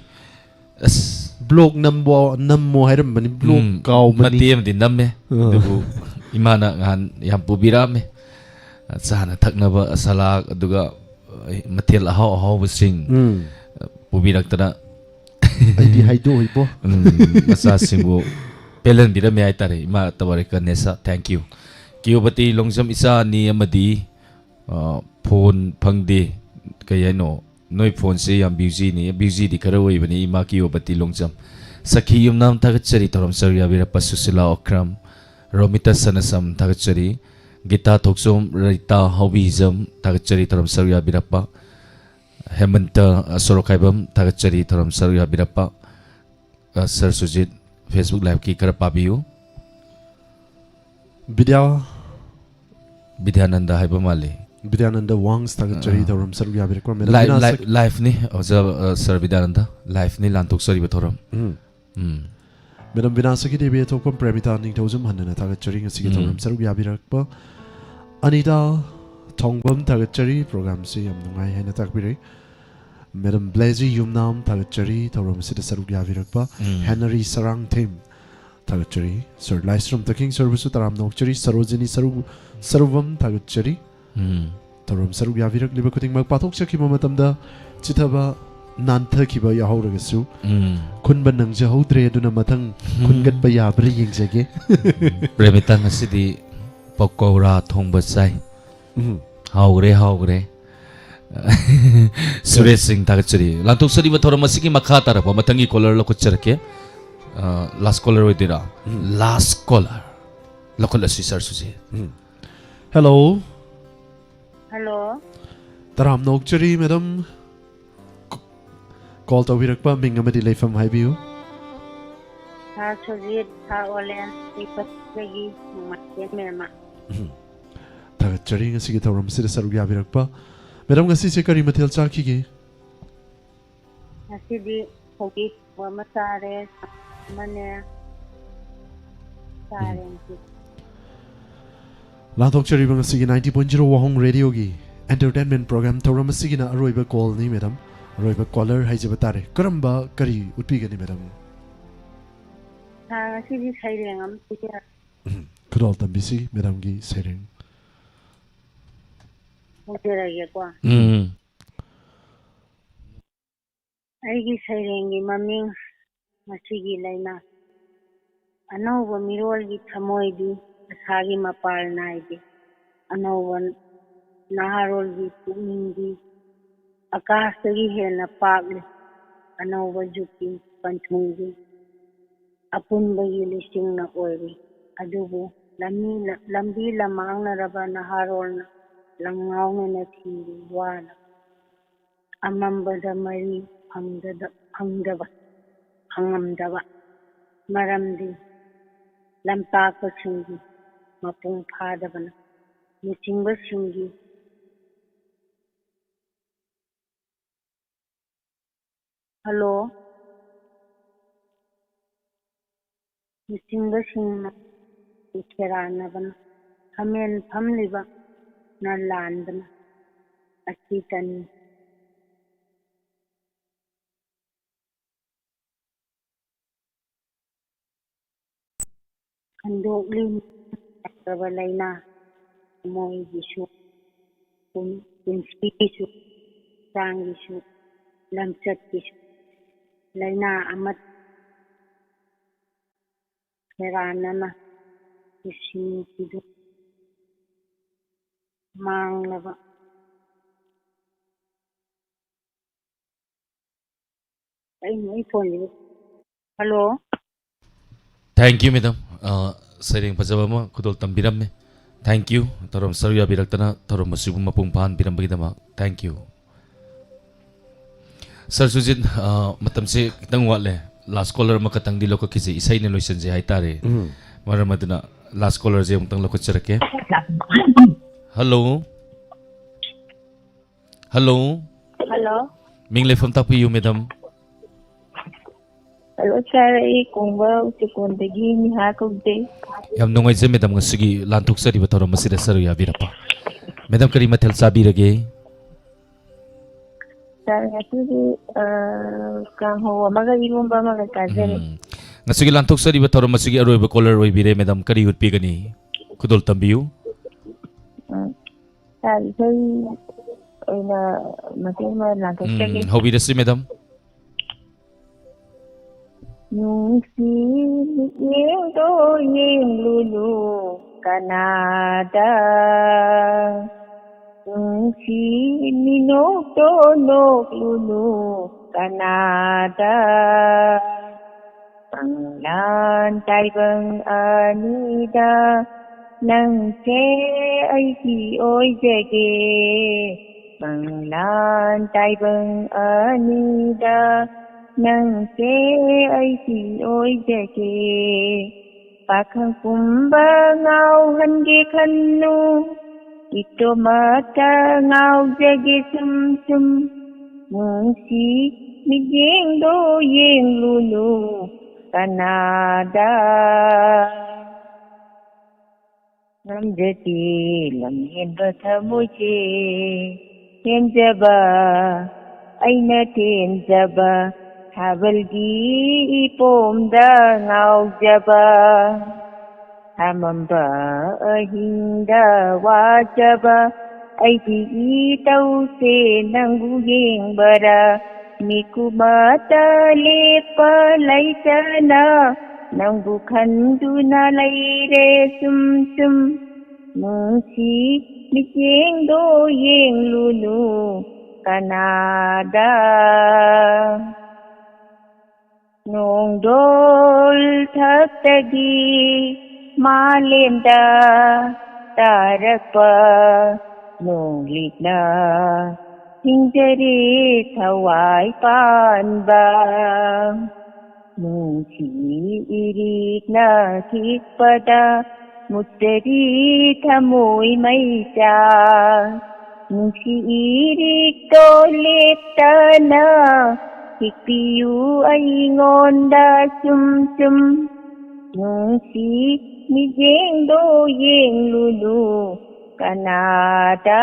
ꯑꯁ, ꯕ꯭ꯂꯣꯛ ꯅꯝꯕꯣ ꯅꯝꯃꯣ ꯍꯥꯏꯔꯝꯕꯅꯤ, ꯕ꯭ꯂꯣꯛ ꯎꯝ, ꯀꯥꯎꯕꯅꯤ꯫ ꯃꯇꯦꯛ ꯑꯃꯗꯤ ꯅꯝꯃꯦ꯫ ꯑꯥ꯫ ꯑꯗꯨꯕꯨ ꯏꯃꯥꯅ ꯉꯍꯥꯟ ꯌꯥꯝ ꯄꯨꯕꯤꯔꯛꯑꯝꯃꯦ꯫ ꯆꯥꯅ ꯊꯛꯅꯕ ꯁꯂꯥꯗ, ꯑꯗꯨꯒ ꯃꯊꯦꯜ ꯑꯍꯥꯎ ꯑꯍꯥꯎꯕꯁꯤꯡ ꯎꯝ꯫ ꯄꯨꯕꯤꯔꯛꯇꯅ ꯑꯩꯗꯤ ꯍꯥꯏꯗꯣꯛꯑꯣꯏꯕꯣ꯫ ꯎꯝ, ꯃꯆꯥꯁꯤꯡꯕꯨ ꯄꯦꯜꯍꯟꯕꯤꯔꯝꯃꯦ ꯍꯥꯏꯇꯥꯔꯦ, ꯏꯃꯥ ꯇꯕꯥꯔꯤꯀꯥ ꯅꯦꯁꯥ, thank you꯫ ꯀꯤꯌꯣꯕꯇꯤ ꯂꯣꯡꯖꯝ ꯏꯆꯥ ꯑꯅꯤ ꯑꯃꯗꯤ, ꯑ, ꯐꯣꯟ ꯐꯪꯗꯦ, ꯀꯩ ꯍꯥꯏꯅꯣ, ꯅꯣꯏ ꯐꯣꯟꯁꯦ ꯌꯥꯝ ꯕ꯭ꯌꯨꯖꯤꯅꯤ, ꯕ꯭ꯌꯨꯖꯤꯗꯤ ꯈꯔ ꯑꯣꯏꯕꯅꯤ, ꯏꯃꯥ ꯀꯤꯌꯣꯕꯇꯤ ꯂꯣꯡꯖꯝ꯫ ꯁꯈꯤ ꯌꯨꯝꯅꯥꯝ ꯊꯥꯒꯠꯆꯔꯤ, ꯊꯧꯔꯝ ꯁꯔꯨꯛ ꯌꯥꯕꯤꯔꯛꯄ ꯁꯨꯁꯤꯂꯥ ꯑꯣꯀ꯭ꯔꯝ, ꯔꯣꯃꯤꯇꯥ ꯁꯅꯥꯁꯝ ꯊꯥꯒꯠꯆꯔꯤ, ꯒꯤꯇꯥ ꯊꯣꯛꯆꯣꯝ, ꯔꯤꯇꯥ ꯍꯥꯎꯕꯤꯖꯝ ꯊꯥꯒꯠꯆꯔꯤ, ꯊꯧꯔꯝ ꯁꯔꯨꯛ ꯌꯥꯕꯤꯔꯛꯄ, ꯍꯦꯃꯟꯇ, ꯑ, ꯁꯣꯔꯣꯛꯈꯥꯏꯕꯝ ꯊꯥꯒꯠꯆꯔꯤ, ꯊꯧꯔꯝ ꯁꯔꯨꯛ ꯌꯥꯕꯤꯔꯛꯄ꯫ ꯑ, ꯁꯔ ꯁꯨꯖꯤꯠ, Facebook Live-ꯀꯤ ꯈꯔ ꯄꯥꯕꯤꯌꯨ꯫ ꯕꯤꯗ꯭ꯌꯥ ꯕꯤꯗ꯭ꯌꯥꯅꯟꯗ ꯍꯥꯏꯕ ꯃꯥꯜꯂꯤ꯫ ꯕꯤꯗ꯭ꯌꯥꯅꯟꯗ ꯋꯥꯡꯁ ꯊꯥꯒꯠꯆꯔꯤ, ꯑ, ꯊꯧꯔꯝ ꯁꯔꯨꯛ ꯌꯥꯕꯤꯔꯛꯄ꯫ ꯃꯦꯗꯥꯝ ꯂꯥꯏ-, ꯕꯤꯅꯥ ꯂꯥꯏ-, ꯁꯛ- Live-ꯅꯤ, ꯑꯣꯖꯥ, ꯑ, ꯁꯔ ꯕꯤꯗ꯭ꯌꯥꯅꯟꯗ, Live-ꯅꯤ ꯂꯥꯟꯊꯣꯛꯆꯔꯤꯕ ꯊꯧꯔꯝ꯫ ꯎꯝ꯫ ꯎꯝ꯫ ꯃꯦꯗꯥꯝ ꯕꯤꯅꯥ ꯁꯈꯤ ꯗꯦꯕꯤ ꯑꯊꯣꯛꯄꯝ, ꯄ꯭ꯔꯦꯃꯤꯇꯥ ꯅꯤꯡꯊꯧꯖꯝ ꯍꯟꯅꯅ ꯊꯥꯒꯠꯆꯔꯤ ꯉꯁꯤꯒꯤ ꯎꯝ꯫ ꯊꯧꯔꯝ ꯁꯔꯨꯛ ꯌꯥꯕꯤꯔꯛꯄ꯫ ꯑꯅꯤꯇꯥ ꯊꯣꯡꯕꯝ ꯊꯥꯒꯠꯆꯔꯤ, ꯄ꯭ꯔꯣꯒ꯭ꯔꯥꯝꯁꯤ ꯌꯥꯝ ꯅꯨꯡꯉꯥꯏ ꯍꯥꯏꯅ ꯇꯥꯛꯄꯤꯔꯛꯏ꯫ ꯃꯦꯗꯥꯝ ꯕ꯭ꯂꯦꯖꯤ ꯌꯨꯝꯅꯥꯝ ꯊꯥꯒꯠꯆꯔꯤ, ꯊꯧꯔꯝ ꯑꯁꯤꯗ ꯁꯔꯨꯛ ꯌꯥꯕꯤꯔꯛꯄ꯫ ꯎꯝ꯫ ꯍꯦꯅꯔꯤ ꯁꯔꯥꯡꯊꯦꯝ ꯊꯥꯒꯠꯆꯔꯤ꯫ ꯁꯔ ꯂꯥꯏꯁ꯭ꯔꯝ ꯇꯈꯦꯡ ꯁꯔꯕꯨꯁꯨ ꯇꯔꯥꯝꯅ ꯑꯣꯛꯆꯔꯤ꯫ ꯁꯔꯣꯖꯤꯅꯤ ꯁꯔꯨ-, ꯁꯔꯨꯕꯝ ꯊꯥꯒꯠꯆꯔꯤ꯫ ꯎꯝ꯫ ꯊꯧꯔꯝ ꯁꯔꯨꯛ ꯌꯥꯕꯤꯔꯛꯂꯤꯕ ꯈꯨꯗꯤꯡꯃꯛ ꯄꯥꯡꯊꯣꯛꯆꯈꯤꯕ ꯃꯇꯝꯗ ꯆꯤꯊꯕ ꯅꯥꯟꯊꯈꯤꯕ ꯌꯥꯎꯍꯧꯔꯒꯁꯨ, ꯎꯝ꯫ ꯈꯨꯟꯕ ꯅꯪꯖꯍꯧꯗ꯭ꯔꯦ, ꯑꯗꯨꯅ ꯃꯊꯪ ꯎꯝ꯫ ꯈꯨꯟꯒꯠꯄ ꯌꯥꯕ꯭ꯔꯥ ꯌꯦꯡꯖꯒꯦ꯫ ꯄ꯭ꯔꯦꯃꯤꯇꯥ ꯉꯁꯤꯗꯤ ꯄꯀꯧꯔꯥ ꯊꯣꯡꯕ ꯆꯥꯏ꯫ ꯎꯝ꯫ ꯍꯥꯎꯈ꯭ꯔꯦ, ꯍꯥꯎꯈ꯭ꯔꯦ꯫ ꯁꯨꯔꯦꯁ ꯁꯤꯡ ꯊꯥꯒꯠꯆꯔꯤ꯫ ꯂꯥꯟꯊꯣꯛꯆꯔꯤꯕ ꯊꯧꯔꯝ ꯑꯁꯤꯒꯤ ꯃꯈꯥ ꯇꯥꯔꯛꯄ ꯃꯊꯪꯒꯤ caller ꯂꯧꯈꯠꯆꯔꯛꯀꯦ꯫ ꯑ, last caller ꯑꯣꯏꯗꯣꯏꯔꯥ? ꯎꯝ꯫ Last caller꯫ ꯂꯧꯈꯠꯂꯁꯤ, ꯁꯔ ꯁꯨꯖꯤꯠ꯫ ꯎꯝ꯫ ꯍꯦꯜꯂꯣ꯫ ꯍꯦꯜꯂꯣ꯫ ꯇꯔꯥꯝꯅ ꯑꯣꯛꯆꯔꯤ, ꯃꯦꯗꯥꯝ꯫ ꯀ-, ꯀꯣꯜ ꯇꯧꯕꯤꯔꯛꯄ ꯃꯤꯡ ꯑꯃꯗꯤ ꯂꯩꯐꯝ ꯍꯥꯏꯕꯤꯌꯨ꯫ ꯁꯥꯔ ꯁꯨꯖꯤꯠ, ꯁꯥꯔ ꯑꯣꯂꯦꯟ, ꯑꯩ ꯀꯛꯆꯤꯡꯗꯒꯤ ꯅꯣꯡꯃꯥꯏꯊꯦꯝ ꯃꯦꯝꯃ꯫ ꯎꯝ꯫ ꯊꯥꯒꯠꯆꯔꯤ ꯉꯁꯤꯒꯤ ꯊꯧꯔꯝ ꯑꯁꯤꯗ ꯁꯔꯨꯛ ꯌꯥꯕꯤꯔꯛꯄ꯫ ꯃꯦꯗꯥꯝ, ꯉꯁꯤꯁꯦ ꯀꯔꯤ ꯃꯊꯦꯜ ꯆꯥꯈꯤꯒꯦ? ꯉꯁꯤꯗꯤ ꯁꯧꯒ꯭ꯔꯤ ꯊꯣꯡꯕ ꯑꯃ ꯆꯥꯔꯦ, ꯑꯃꯅꯦ ꯆꯥꯔꯦ ꯎꯝ꯫ ꯉꯁꯤ꯫ ꯂꯥꯟꯊꯣꯛꯆꯔꯤꯕ ꯉꯁꯤꯒꯤ ninety point zero ꯋꯥꯍꯣꯡ ꯔꯦꯗꯤꯑꯣꯒꯤ entertainment program ꯊꯧꯔꯝ ꯑꯁꯤꯒꯤꯅ ꯑꯔꯣꯏꯕ ꯀꯣꯜꯅꯤ, ꯃꯦꯗꯥꯝ꯫ ꯑꯔꯣꯏꯕ ꯀꯣꯂꯔ ꯍꯥꯏꯖꯕ ꯇꯥꯔꯦ꯫ ꯀꯔꯝꯕ ꯀꯔꯤ ꯎꯠꯄꯤꯒꯅꯤ, ꯃꯦꯗꯥꯝ? ꯁꯥꯔ, ꯉꯁꯤꯗꯤ ꯁꯩꯔꯦꯡ ꯑꯃ ꯄꯤꯖꯔꯛꯀꯦ꯫ ꯎꯝ, ꯈꯨꯗꯣꯜ ꯇꯝꯕꯤꯁꯤ, ꯃꯦꯗꯥꯝꯒꯤ ꯁꯩꯔꯦꯡ꯫ ꯍꯧꯖꯔꯒꯦꯀꯣ꯫ ꯎꯝ꯫ ꯑꯩꯒꯤ ꯁꯩꯔꯦꯡꯒꯤ ꯃꯃꯤꯡ, ꯉꯁꯤꯒꯤ ꯂꯥꯏꯅꯥ꯫ ꯑꯅꯧꯕ ꯃꯤꯔꯣꯜꯒꯤ ꯊꯃꯣꯏꯗꯤ ꯑꯁꯥꯒꯤ ꯃꯄꯥꯜ ꯅꯥꯏꯗꯦ꯫ ꯑꯅꯧꯕ ꯅꯍꯥꯔꯣꯜꯒꯤ ꯄꯨꯛꯅꯤꯡꯗꯤ ꯑꯀꯥꯁꯇꯒꯤ ꯍꯦꯟꯅ ꯄꯥꯛꯂꯤ꯫ ꯑꯅꯧꯕ ꯖꯨꯛꯀꯤ ꯄꯟꯊꯨꯡꯗꯤ ꯑꯄꯨꯟꯕꯒꯤ ꯂꯤꯁꯤꯡꯅ ꯑꯣꯏꯔꯤ꯫ ꯑꯗꯨꯕꯨ ꯂꯝꯕꯤ, ꯂꯝꯕꯤ ꯂꯃꯥꯡꯅꯔꯕ ꯅꯍꯥꯔꯣꯜꯅ ꯂꯪꯉꯥꯎꯅꯅ ꯊꯤꯔꯤ ꯋꯥꯅ꯫ ꯑꯃꯝꯕꯗ ꯃꯔꯤ ꯐꯪꯗꯗ-, ꯐꯪꯗꯕ, ꯐꯪꯉꯝꯗꯕ ꯃꯔꯝꯗꯤ ꯂꯝꯇꯥꯛꯄꯁꯤꯡꯒꯤ ꯃꯄꯨꯡ ꯐꯥꯗꯕꯅ꯫ ꯂꯨꯆꯤꯡꯕꯁꯤꯡꯒꯤ ꯍꯜꯂꯣ꯫ ꯂꯨꯆꯤꯡꯕꯁꯤꯡꯅ ꯈꯦꯔꯥꯟꯅꯕꯅ, ꯍꯥꯃꯦꯟ ꯐꯝꯂꯤꯕꯅ ꯂꯥꯟꯕꯅ ꯑꯁꯤꯇꯅꯤ꯫ ꯈꯟꯗꯣꯛꯂꯤ ꯅꯠꯇ꯭ꯔꯕ ꯂꯥꯏꯅꯥ, ꯊꯃꯣꯏꯒꯤꯁꯨ, ꯄꯨꯟ-, ꯄꯨꯟꯁꯤꯒꯤꯁꯨ, ꯍꯛꯆꯥꯡꯒꯤꯁꯨ, ꯂꯝꯆꯠꯀꯤꯁꯨ ꯂꯥꯏꯅꯥ ꯑꯃ ꯈꯦꯔꯥꯟꯅꯅ ꯏꯁꯤꯡꯁꯤꯗ ꯃꯥꯡꯂꯕ ꯑꯩ, ꯑꯩ ꯐꯣꯟꯁꯤꯕꯨ꯫ ꯍꯜꯂꯣ꯫ Thank you, madam꯫ ꯑ, ꯁꯩꯔꯦꯡ ꯐꯖꯕ ꯑꯃ ꯈꯨꯗꯣꯜ ꯇꯝꯕꯤꯔꯝꯃꯦ꯫ Thank you꯫ ꯊꯧꯔꯝ ꯁꯔꯨꯛ ꯌꯥꯕꯤꯔꯛꯇꯅ ꯊꯧꯔꯝ ꯑꯁꯤꯕꯨ ꯃꯄꯨꯡ ꯐꯥꯍꯟꯕꯤꯔꯝꯕꯒꯤꯗꯃꯛ thank you꯫ Sir ꯁꯨꯖꯤꯠ, ꯑ, ꯃꯇꯝꯁꯦ ꯈꯤꯇꯪ ꯋꯥꯠꯂꯦ꯫ Last caller ꯑꯃꯈꯛꯇꯪꯗꯤ ꯂꯧꯈꯠꯈꯤꯁꯦ, ꯏꯁꯩꯅ ꯂꯣꯏꯁꯤꯟꯁꯦ ꯍꯥꯏꯇꯥꯔꯦ꯫ ꯎꯝ꯫ ꯃꯔꯝ ꯑꯗꯨꯅ last callerꯁꯦ ꯑꯃꯨꯛꯇꯪ ꯂꯧꯈꯠꯆꯔꯛꯀꯦ꯫ ꯍꯜꯂꯣ꯫ ꯍꯜꯂꯣ꯫ ꯍꯜꯂꯣ꯫ ꯃꯤꯡ ꯂꯩꯐꯝ ꯇꯥꯛꯄꯤꯌꯨ, madam꯫ ꯍꯜꯂꯣ, sir, ꯑꯩ ꯀꯣꯡꯕ ꯎꯆꯤꯀꯣꯟꯗꯒꯤ ꯅꯤꯍꯥ ꯀꯧꯖꯩ꯫ ꯌꯥꯝ ꯅꯨꯡꯉꯥꯏꯖꯩ, madam, ꯉꯁꯤꯒꯤ ꯂꯥꯟꯊꯣꯛꯆꯔꯤꯕ ꯊꯧꯔꯝ ꯑꯁꯤꯗ ꯁꯔꯨꯛ ꯌꯥꯕꯤꯔꯛꯄ꯫ Madam, ꯀꯔꯤ ꯃꯊꯦꯜ ꯆꯥꯕꯤꯔꯒꯦ? ꯁꯥꯔ, ꯉꯁꯤꯗꯤ, ꯑ, ꯀꯥꯡꯍꯧ ꯑꯃꯒ ꯏꯔꯣꯝꯕ ꯑꯃꯒ ꯆꯥꯖꯔꯦ꯫ ꯎꯝ꯫ ꯉꯁꯤꯒꯤ ꯂꯥꯟꯊꯣꯛꯆꯔꯤꯕ ꯊꯧꯔꯝ ꯑꯁꯤꯒꯤ ꯑꯔꯣꯏꯕ ꯀꯣꯂꯔ ꯑꯣꯏꯕꯤꯔꯦ꯫ ꯃꯦꯗꯥꯝ, ꯀꯔꯤ ꯎꯠꯄꯤꯒꯅꯤ? ꯈꯨꯗꯣꯜ ꯇꯝꯕꯤꯌꯨ꯫ ꯎꯝ꯫ ꯁꯥꯔ, ꯏꯁꯩ ꯑꯣꯏꯅ ꯃꯇꯦꯛ ꯑꯃ ꯂꯥꯟꯊꯣꯛꯆꯒꯦ꯫ ꯎꯝ, ꯍꯧꯕꯤꯔꯁꯤ, ꯃꯦꯗꯥꯝ꯫ ꯅꯨꯡꯁꯤ ꯃꯤꯠꯌꯦꯡꯗꯣ ꯌꯦꯡꯂꯨꯅꯨ ꯀꯅꯥꯗ, ꯅꯨꯡꯁꯤ ꯃꯤꯅꯣꯛꯇꯣ ꯅꯣꯛꯂꯨꯅꯨ ꯀꯅꯥꯗ꯫ ꯄꯪꯂꯥꯟ ꯇꯥꯏꯕꯪ ꯑꯅꯤꯗ ꯅꯪꯁꯦ ꯑꯩꯒꯤ ꯑꯣꯏꯖꯒꯦ꯫ ꯄꯪꯂꯥꯟ ꯇꯥꯏꯕꯪ ꯑꯅꯤꯗ ꯅꯪꯁꯦ ꯑꯩꯒꯤ ꯑꯣꯏꯖꯒꯦ꯫ ꯄꯥꯈꯪ ꯄꯨꯝꯕ ꯉꯥꯎꯍꯟꯒꯦ ꯈꯟꯅꯨ, ꯏꯇꯣꯝꯇ ꯉꯥꯎꯖꯒꯦ ꯁꯨꯝ ꯁꯨꯝ꯫ ꯅꯨꯡꯁꯤ ꯃꯤꯠꯌꯦꯡꯗꯣ ꯌꯦꯡꯂꯨꯅꯨ ꯀꯅꯥꯗ꯫ ꯉꯝꯖꯗꯦ ꯂꯝꯍꯦꯟꯕ ꯊꯃꯣꯏꯁꯦ ꯍꯦꯟꯖꯕ, ꯑꯩꯅ ꯊꯦꯟꯖꯕ ꯊꯥꯕꯜꯒꯤ ꯏꯄꯣꯝꯗ ꯉꯥꯎꯖꯕ꯫ ꯊꯥꯃꯝꯕ ꯑꯍꯤꯡꯗ ꯋꯥꯖꯕ ꯑꯩꯒꯤ ꯏꯇꯧꯁꯦ ꯅꯪꯕꯨ ꯌꯦꯡꯕꯔꯥ? ꯃꯤꯀꯨꯃꯇ ꯂꯦꯞꯄ ꯂꯩꯇꯅ ꯅꯪꯕꯨ ꯈꯟꯗꯨꯅ ꯂꯩꯔꯦ ꯁꯨꯝ ꯁꯨꯝ꯫ ꯅꯨꯡꯁꯤ ꯃꯤꯠꯌꯦꯡꯗꯣ ꯌꯦꯡꯂꯨꯅꯨ ꯀꯅꯥꯗ꯫ ꯅꯣꯡꯗꯣꯜ ꯊꯛꯇꯒꯤ ꯃꯥꯂꯦꯝꯗ ꯇꯥꯔꯛꯄ ꯅꯣꯡꯂꯤꯛꯅ ꯁꯤꯡꯖꯔꯤ ꯊꯋꯥꯏ ꯄꯥꯟꯕ꯫ ꯅꯨꯡꯁꯤ ꯏꯔꯤꯛꯅ ꯈꯤꯛꯄꯗ ꯃꯨꯠꯇꯔꯤ ꯊꯃꯣꯏ ꯃꯩꯆꯥ꯫ ꯅꯨꯡꯁꯤ ꯏꯔꯤꯛꯇꯣ ꯂꯦꯞꯇꯅ ꯍꯤꯛꯄꯤꯌꯨ ꯑꯩꯉꯣꯟꯗ ꯁꯨꯝ ꯁꯨꯝ꯫ ꯅꯨꯡꯁꯤ ꯃꯤꯠꯌꯦꯡꯗꯣ ꯌꯦꯡꯂꯨꯅꯨ ꯀꯅꯥꯗ꯫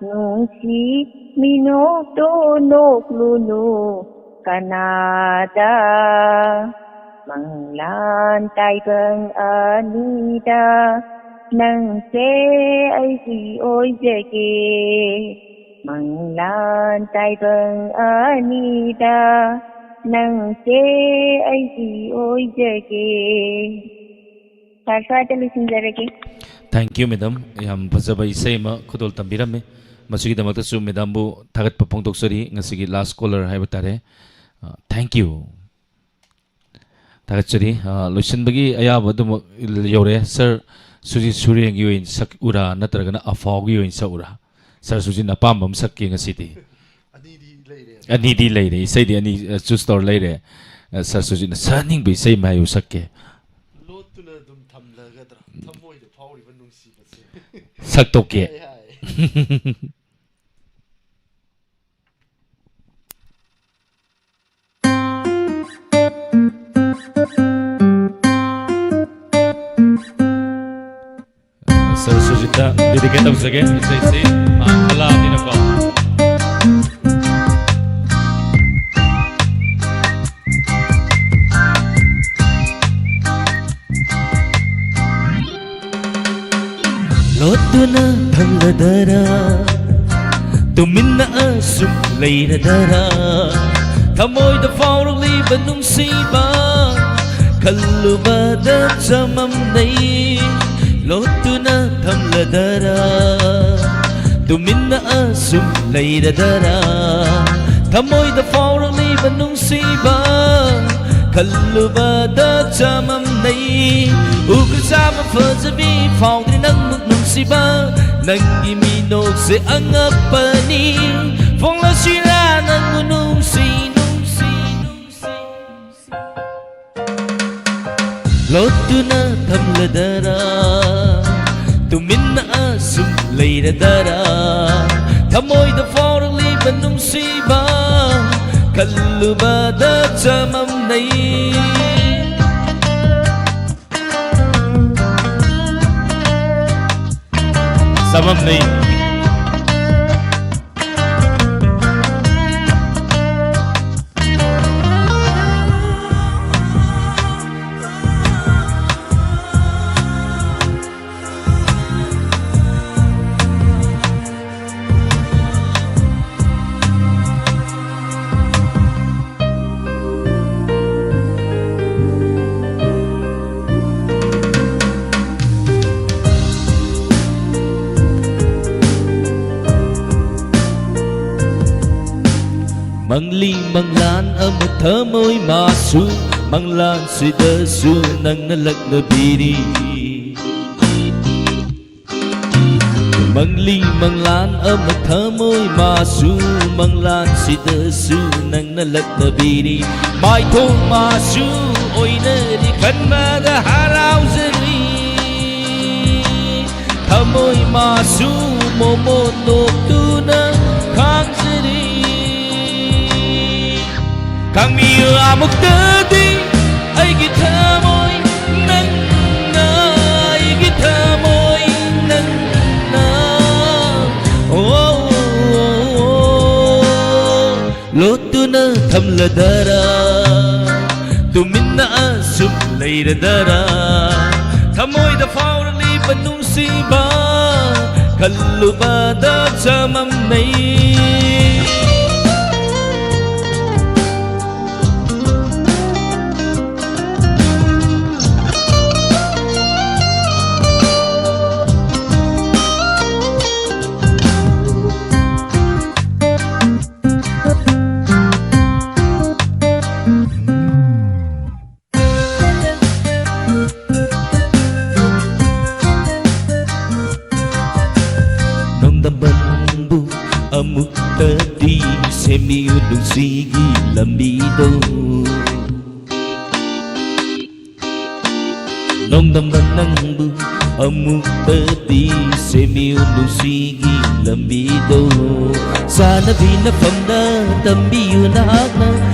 ꯅꯨꯡꯁꯤ ꯃꯤꯅꯣꯛꯇꯣ ꯅꯣꯛꯂꯨꯅꯨ ꯀꯅꯥꯗ, ꯃꯪꯂꯥꯟ ꯇꯥꯏꯕꯪ ꯑꯅꯤꯗ ꯅꯪꯁꯦ ꯑꯩꯒꯤ ꯑꯣꯏꯖꯒꯦ꯫ ꯃꯪꯂꯥꯟ ꯇꯥꯏꯕꯪ ꯑꯅꯤꯗ ꯅꯪꯁꯦ ꯑꯩꯒꯤ ꯑꯣꯏꯖꯒꯦ꯫ ꯁꯥꯔ, ꯁ꯭ꯋꯥꯏꯗ ꯂꯣꯏꯁꯤꯟꯖꯔꯒꯦ꯫ Thank you, madam. ꯌꯥꯝ ꯐꯖꯕ ꯏꯁꯩ ꯑꯃ ꯈꯨꯗꯣꯜ ꯇꯝꯕꯤꯔꯝꯃꯤ꯫ ꯃꯁꯤꯒꯤꯗꯃꯛꯇꯁꯨ madamꯕꯨ ꯊꯥꯒꯠꯄ ꯐꯣꯡꯗꯣꯛꯆꯔꯤ, ꯉꯁꯤꯒꯤ last caller ꯍꯥꯏꯕ ꯇꯥꯔꯦ꯫ ꯑ, thank you꯫ ꯊꯥꯒꯠꯆꯔꯤ꯫ ꯑ, ꯂꯣꯏꯁꯤꯟꯕꯒꯤ ꯑꯌꯥꯕ ꯑꯗꯨꯃꯛ ꯌꯧꯔꯦ꯫ ꯁꯥꯔ ꯁꯨꯖꯤꯠ ꯁꯨꯔꯦꯟꯒꯤ ꯑꯣꯏꯅ ꯁꯛꯎꯔꯥ, ꯅꯠꯇ꯭ꯔꯒꯅ ꯑꯐꯥꯎꯒꯤ ꯑꯣꯏꯅ ꯁꯛꯎꯔꯥ? ꯁꯥꯔ ꯁꯨꯖꯤꯠꯅ ꯑꯄꯥꯝꯕ ꯑꯃ ꯁꯛꯀꯦ ꯉꯁꯤꯗꯤ꯫ ꯑꯅꯤꯗꯤ ꯂꯩꯔꯦ꯫ ꯑꯅꯤꯗꯤ ꯂꯩꯔꯦ, ꯏꯁꯩꯗꯤ ꯑꯅꯤ, ꯑ, choose ꯇꯧꯔ ꯂꯩꯔꯦ꯫ ꯑ, ꯁꯥꯔ ꯁꯨꯖꯤꯠꯅ ꯁꯛꯍꯟꯅꯤꯡꯕ ꯏꯁꯩ ꯑꯃ ꯍꯥꯏꯌꯨ, ꯁꯛꯀꯦ꯫ ꯂꯣꯠꯇꯨꯅ ꯑꯗꯨꯝ ꯊꯝꯂꯒꯗ꯭ꯔꯥ ꯊꯃꯣꯏꯗ ꯐꯥꯎꯔꯤꯕ ꯅꯨꯡꯁꯤꯕꯁꯦ? ꯁꯛꯇꯣꯛꯀꯦ꯫ ꯍꯥꯏ, ꯍꯥꯏ꯫ ꯁꯥꯔ ꯁꯨꯖꯤꯠꯇ dedicate ꯇꯧꯖꯒꯦ ꯏꯁꯩꯁꯤ, ꯃꯥ ꯈꯜꯂꯛꯑꯕꯅꯤꯅꯀꯣ꯫ ꯂꯣꯠꯇꯨꯅ ꯊꯝꯂꯗꯔ, ꯇꯨꯃꯤꯟꯅ ꯑꯁꯨꯝ ꯂꯩꯔꯗꯔ, ꯊꯃꯣꯏꯗ ꯐꯥꯎꯔꯛꯂꯤꯕ ꯅꯨꯡꯁꯤꯕ ꯈꯜꯂꯨꯕꯗ ꯆꯃꯝꯅꯩ꯫ ꯂꯣꯠꯇꯨꯅ ꯊꯝꯂꯗꯔ, ꯇꯨꯃꯤꯟꯅ ꯑꯁꯨꯝ ꯂꯩꯔꯗꯔ, ꯊꯃꯣꯏꯗ ꯐꯥꯎꯔꯛꯂꯤꯕ ꯅꯨꯡꯁꯤꯕ ꯈꯜꯂꯨꯕꯗ ꯆꯃꯝꯅꯩ꯫ ꯎꯈ꯭ꯔꯨꯜ ꯆꯥꯝꯃ ꯐꯖꯕꯤ, ꯐꯥꯎꯗ꯭ꯔꯤ ꯅꯪꯃꯨꯛ ꯅꯨꯡꯁꯤꯕ, ꯅꯪꯒꯤ ꯃꯤꯅꯣꯛꯁꯦ ꯑꯉꯛꯄꯅꯤ꯫ ꯐꯣꯡꯂꯁꯤꯔꯥ ꯅꯪꯕꯨ ꯅꯨꯡꯁꯤ, ꯅꯨꯡꯁꯤ, ꯅꯨꯡꯁꯤ, ꯅꯨꯡꯁꯤ꯫ ꯂꯣꯠꯇꯨꯅ ꯊꯝꯂꯗꯔ, ꯇꯨꯃꯤꯟꯅ ꯑꯁꯨꯝ ꯂꯩꯔꯗꯔ, ꯊꯃꯣꯏꯗ ꯐꯥꯎꯔꯛꯂꯤꯕ ꯅꯨꯡꯁꯤꯕ ꯈꯜꯂꯨꯕꯗ ꯆꯃꯝꯅꯩ꯫ ꯆꯃꯝꯅꯩ꯫ ꯃꯪꯂꯤ ꯃꯪꯂꯥꯟ ꯑꯃ ꯊꯃꯣꯏ ꯃꯥꯁꯨ, ꯃꯪꯂꯥꯟꯁꯤꯗꯁꯨ ꯅꯪꯅ ꯂꯛꯅꯕꯤꯔꯤ꯫ ꯃꯪꯂꯤ ꯃꯪꯂꯥꯟ ꯑꯃ ꯊꯃꯣꯏ ꯃꯥꯁꯨ, ꯃꯪꯂꯥꯟꯁꯤꯗꯁꯨ ꯅꯪꯅ ꯂꯛꯅꯕꯤꯔꯤ꯫ ꯃꯥꯏꯊꯣꯡ ꯃꯥꯁꯨ ꯑꯣꯏꯅꯔꯤ ꯈꯟꯕꯗ ꯍꯔꯥꯎꯖꯔꯤ꯫ ꯊꯃꯣꯏ ꯃꯥꯁꯨ ꯃꯣꯃꯣꯟ ꯅꯣꯛꯇꯨꯅ ꯈꯥꯡꯖꯔꯤ꯫ ꯈꯪꯕꯤꯌꯨ ꯑꯃꯨꯛꯇꯗꯤ ꯑꯩꯒꯤ ꯊꯃꯣꯏ ꯅꯪꯅ, ꯑꯩꯒꯤ ꯊꯃꯣꯏ ꯅꯪꯅ꯫ ꯑꯣ, ꯂꯣꯠꯇꯨꯅ ꯊꯝꯂꯗꯔꯥ, ꯇꯨꯃꯤꯟꯅ ꯑꯁꯨꯝ ꯂꯩꯔꯗꯔꯥ? ꯊꯃꯣꯏꯗ ꯐꯥꯎꯔꯛꯂꯤꯕ ꯅꯨꯡꯁꯤꯕ ꯈꯜꯂꯨꯕꯗ ꯆꯃꯝꯅꯩ꯫ ꯅꯣꯡꯗꯝꯕ ꯅꯪꯕꯨ ꯑꯃꯨꯛꯇꯗꯤ ꯁꯦꯝꯕꯤꯌꯨ ꯅꯨꯡꯁꯤꯒꯤ ꯂꯝꯕꯤꯗꯣ꯫ ꯅꯣꯡꯗꯝꯕ ꯅꯪꯕꯨ ꯑꯃꯨꯛꯇꯗꯤ ꯁꯦꯝꯕꯤꯌꯨ ꯅꯨꯡꯁꯤꯒꯤ ꯂꯝꯕꯤꯗꯣ꯫ ꯆꯥꯟꯅꯕꯤ ꯅꯐꯝꯗ ꯇꯝꯕꯤꯌꯨ ꯅꯍꯥꯛꯅ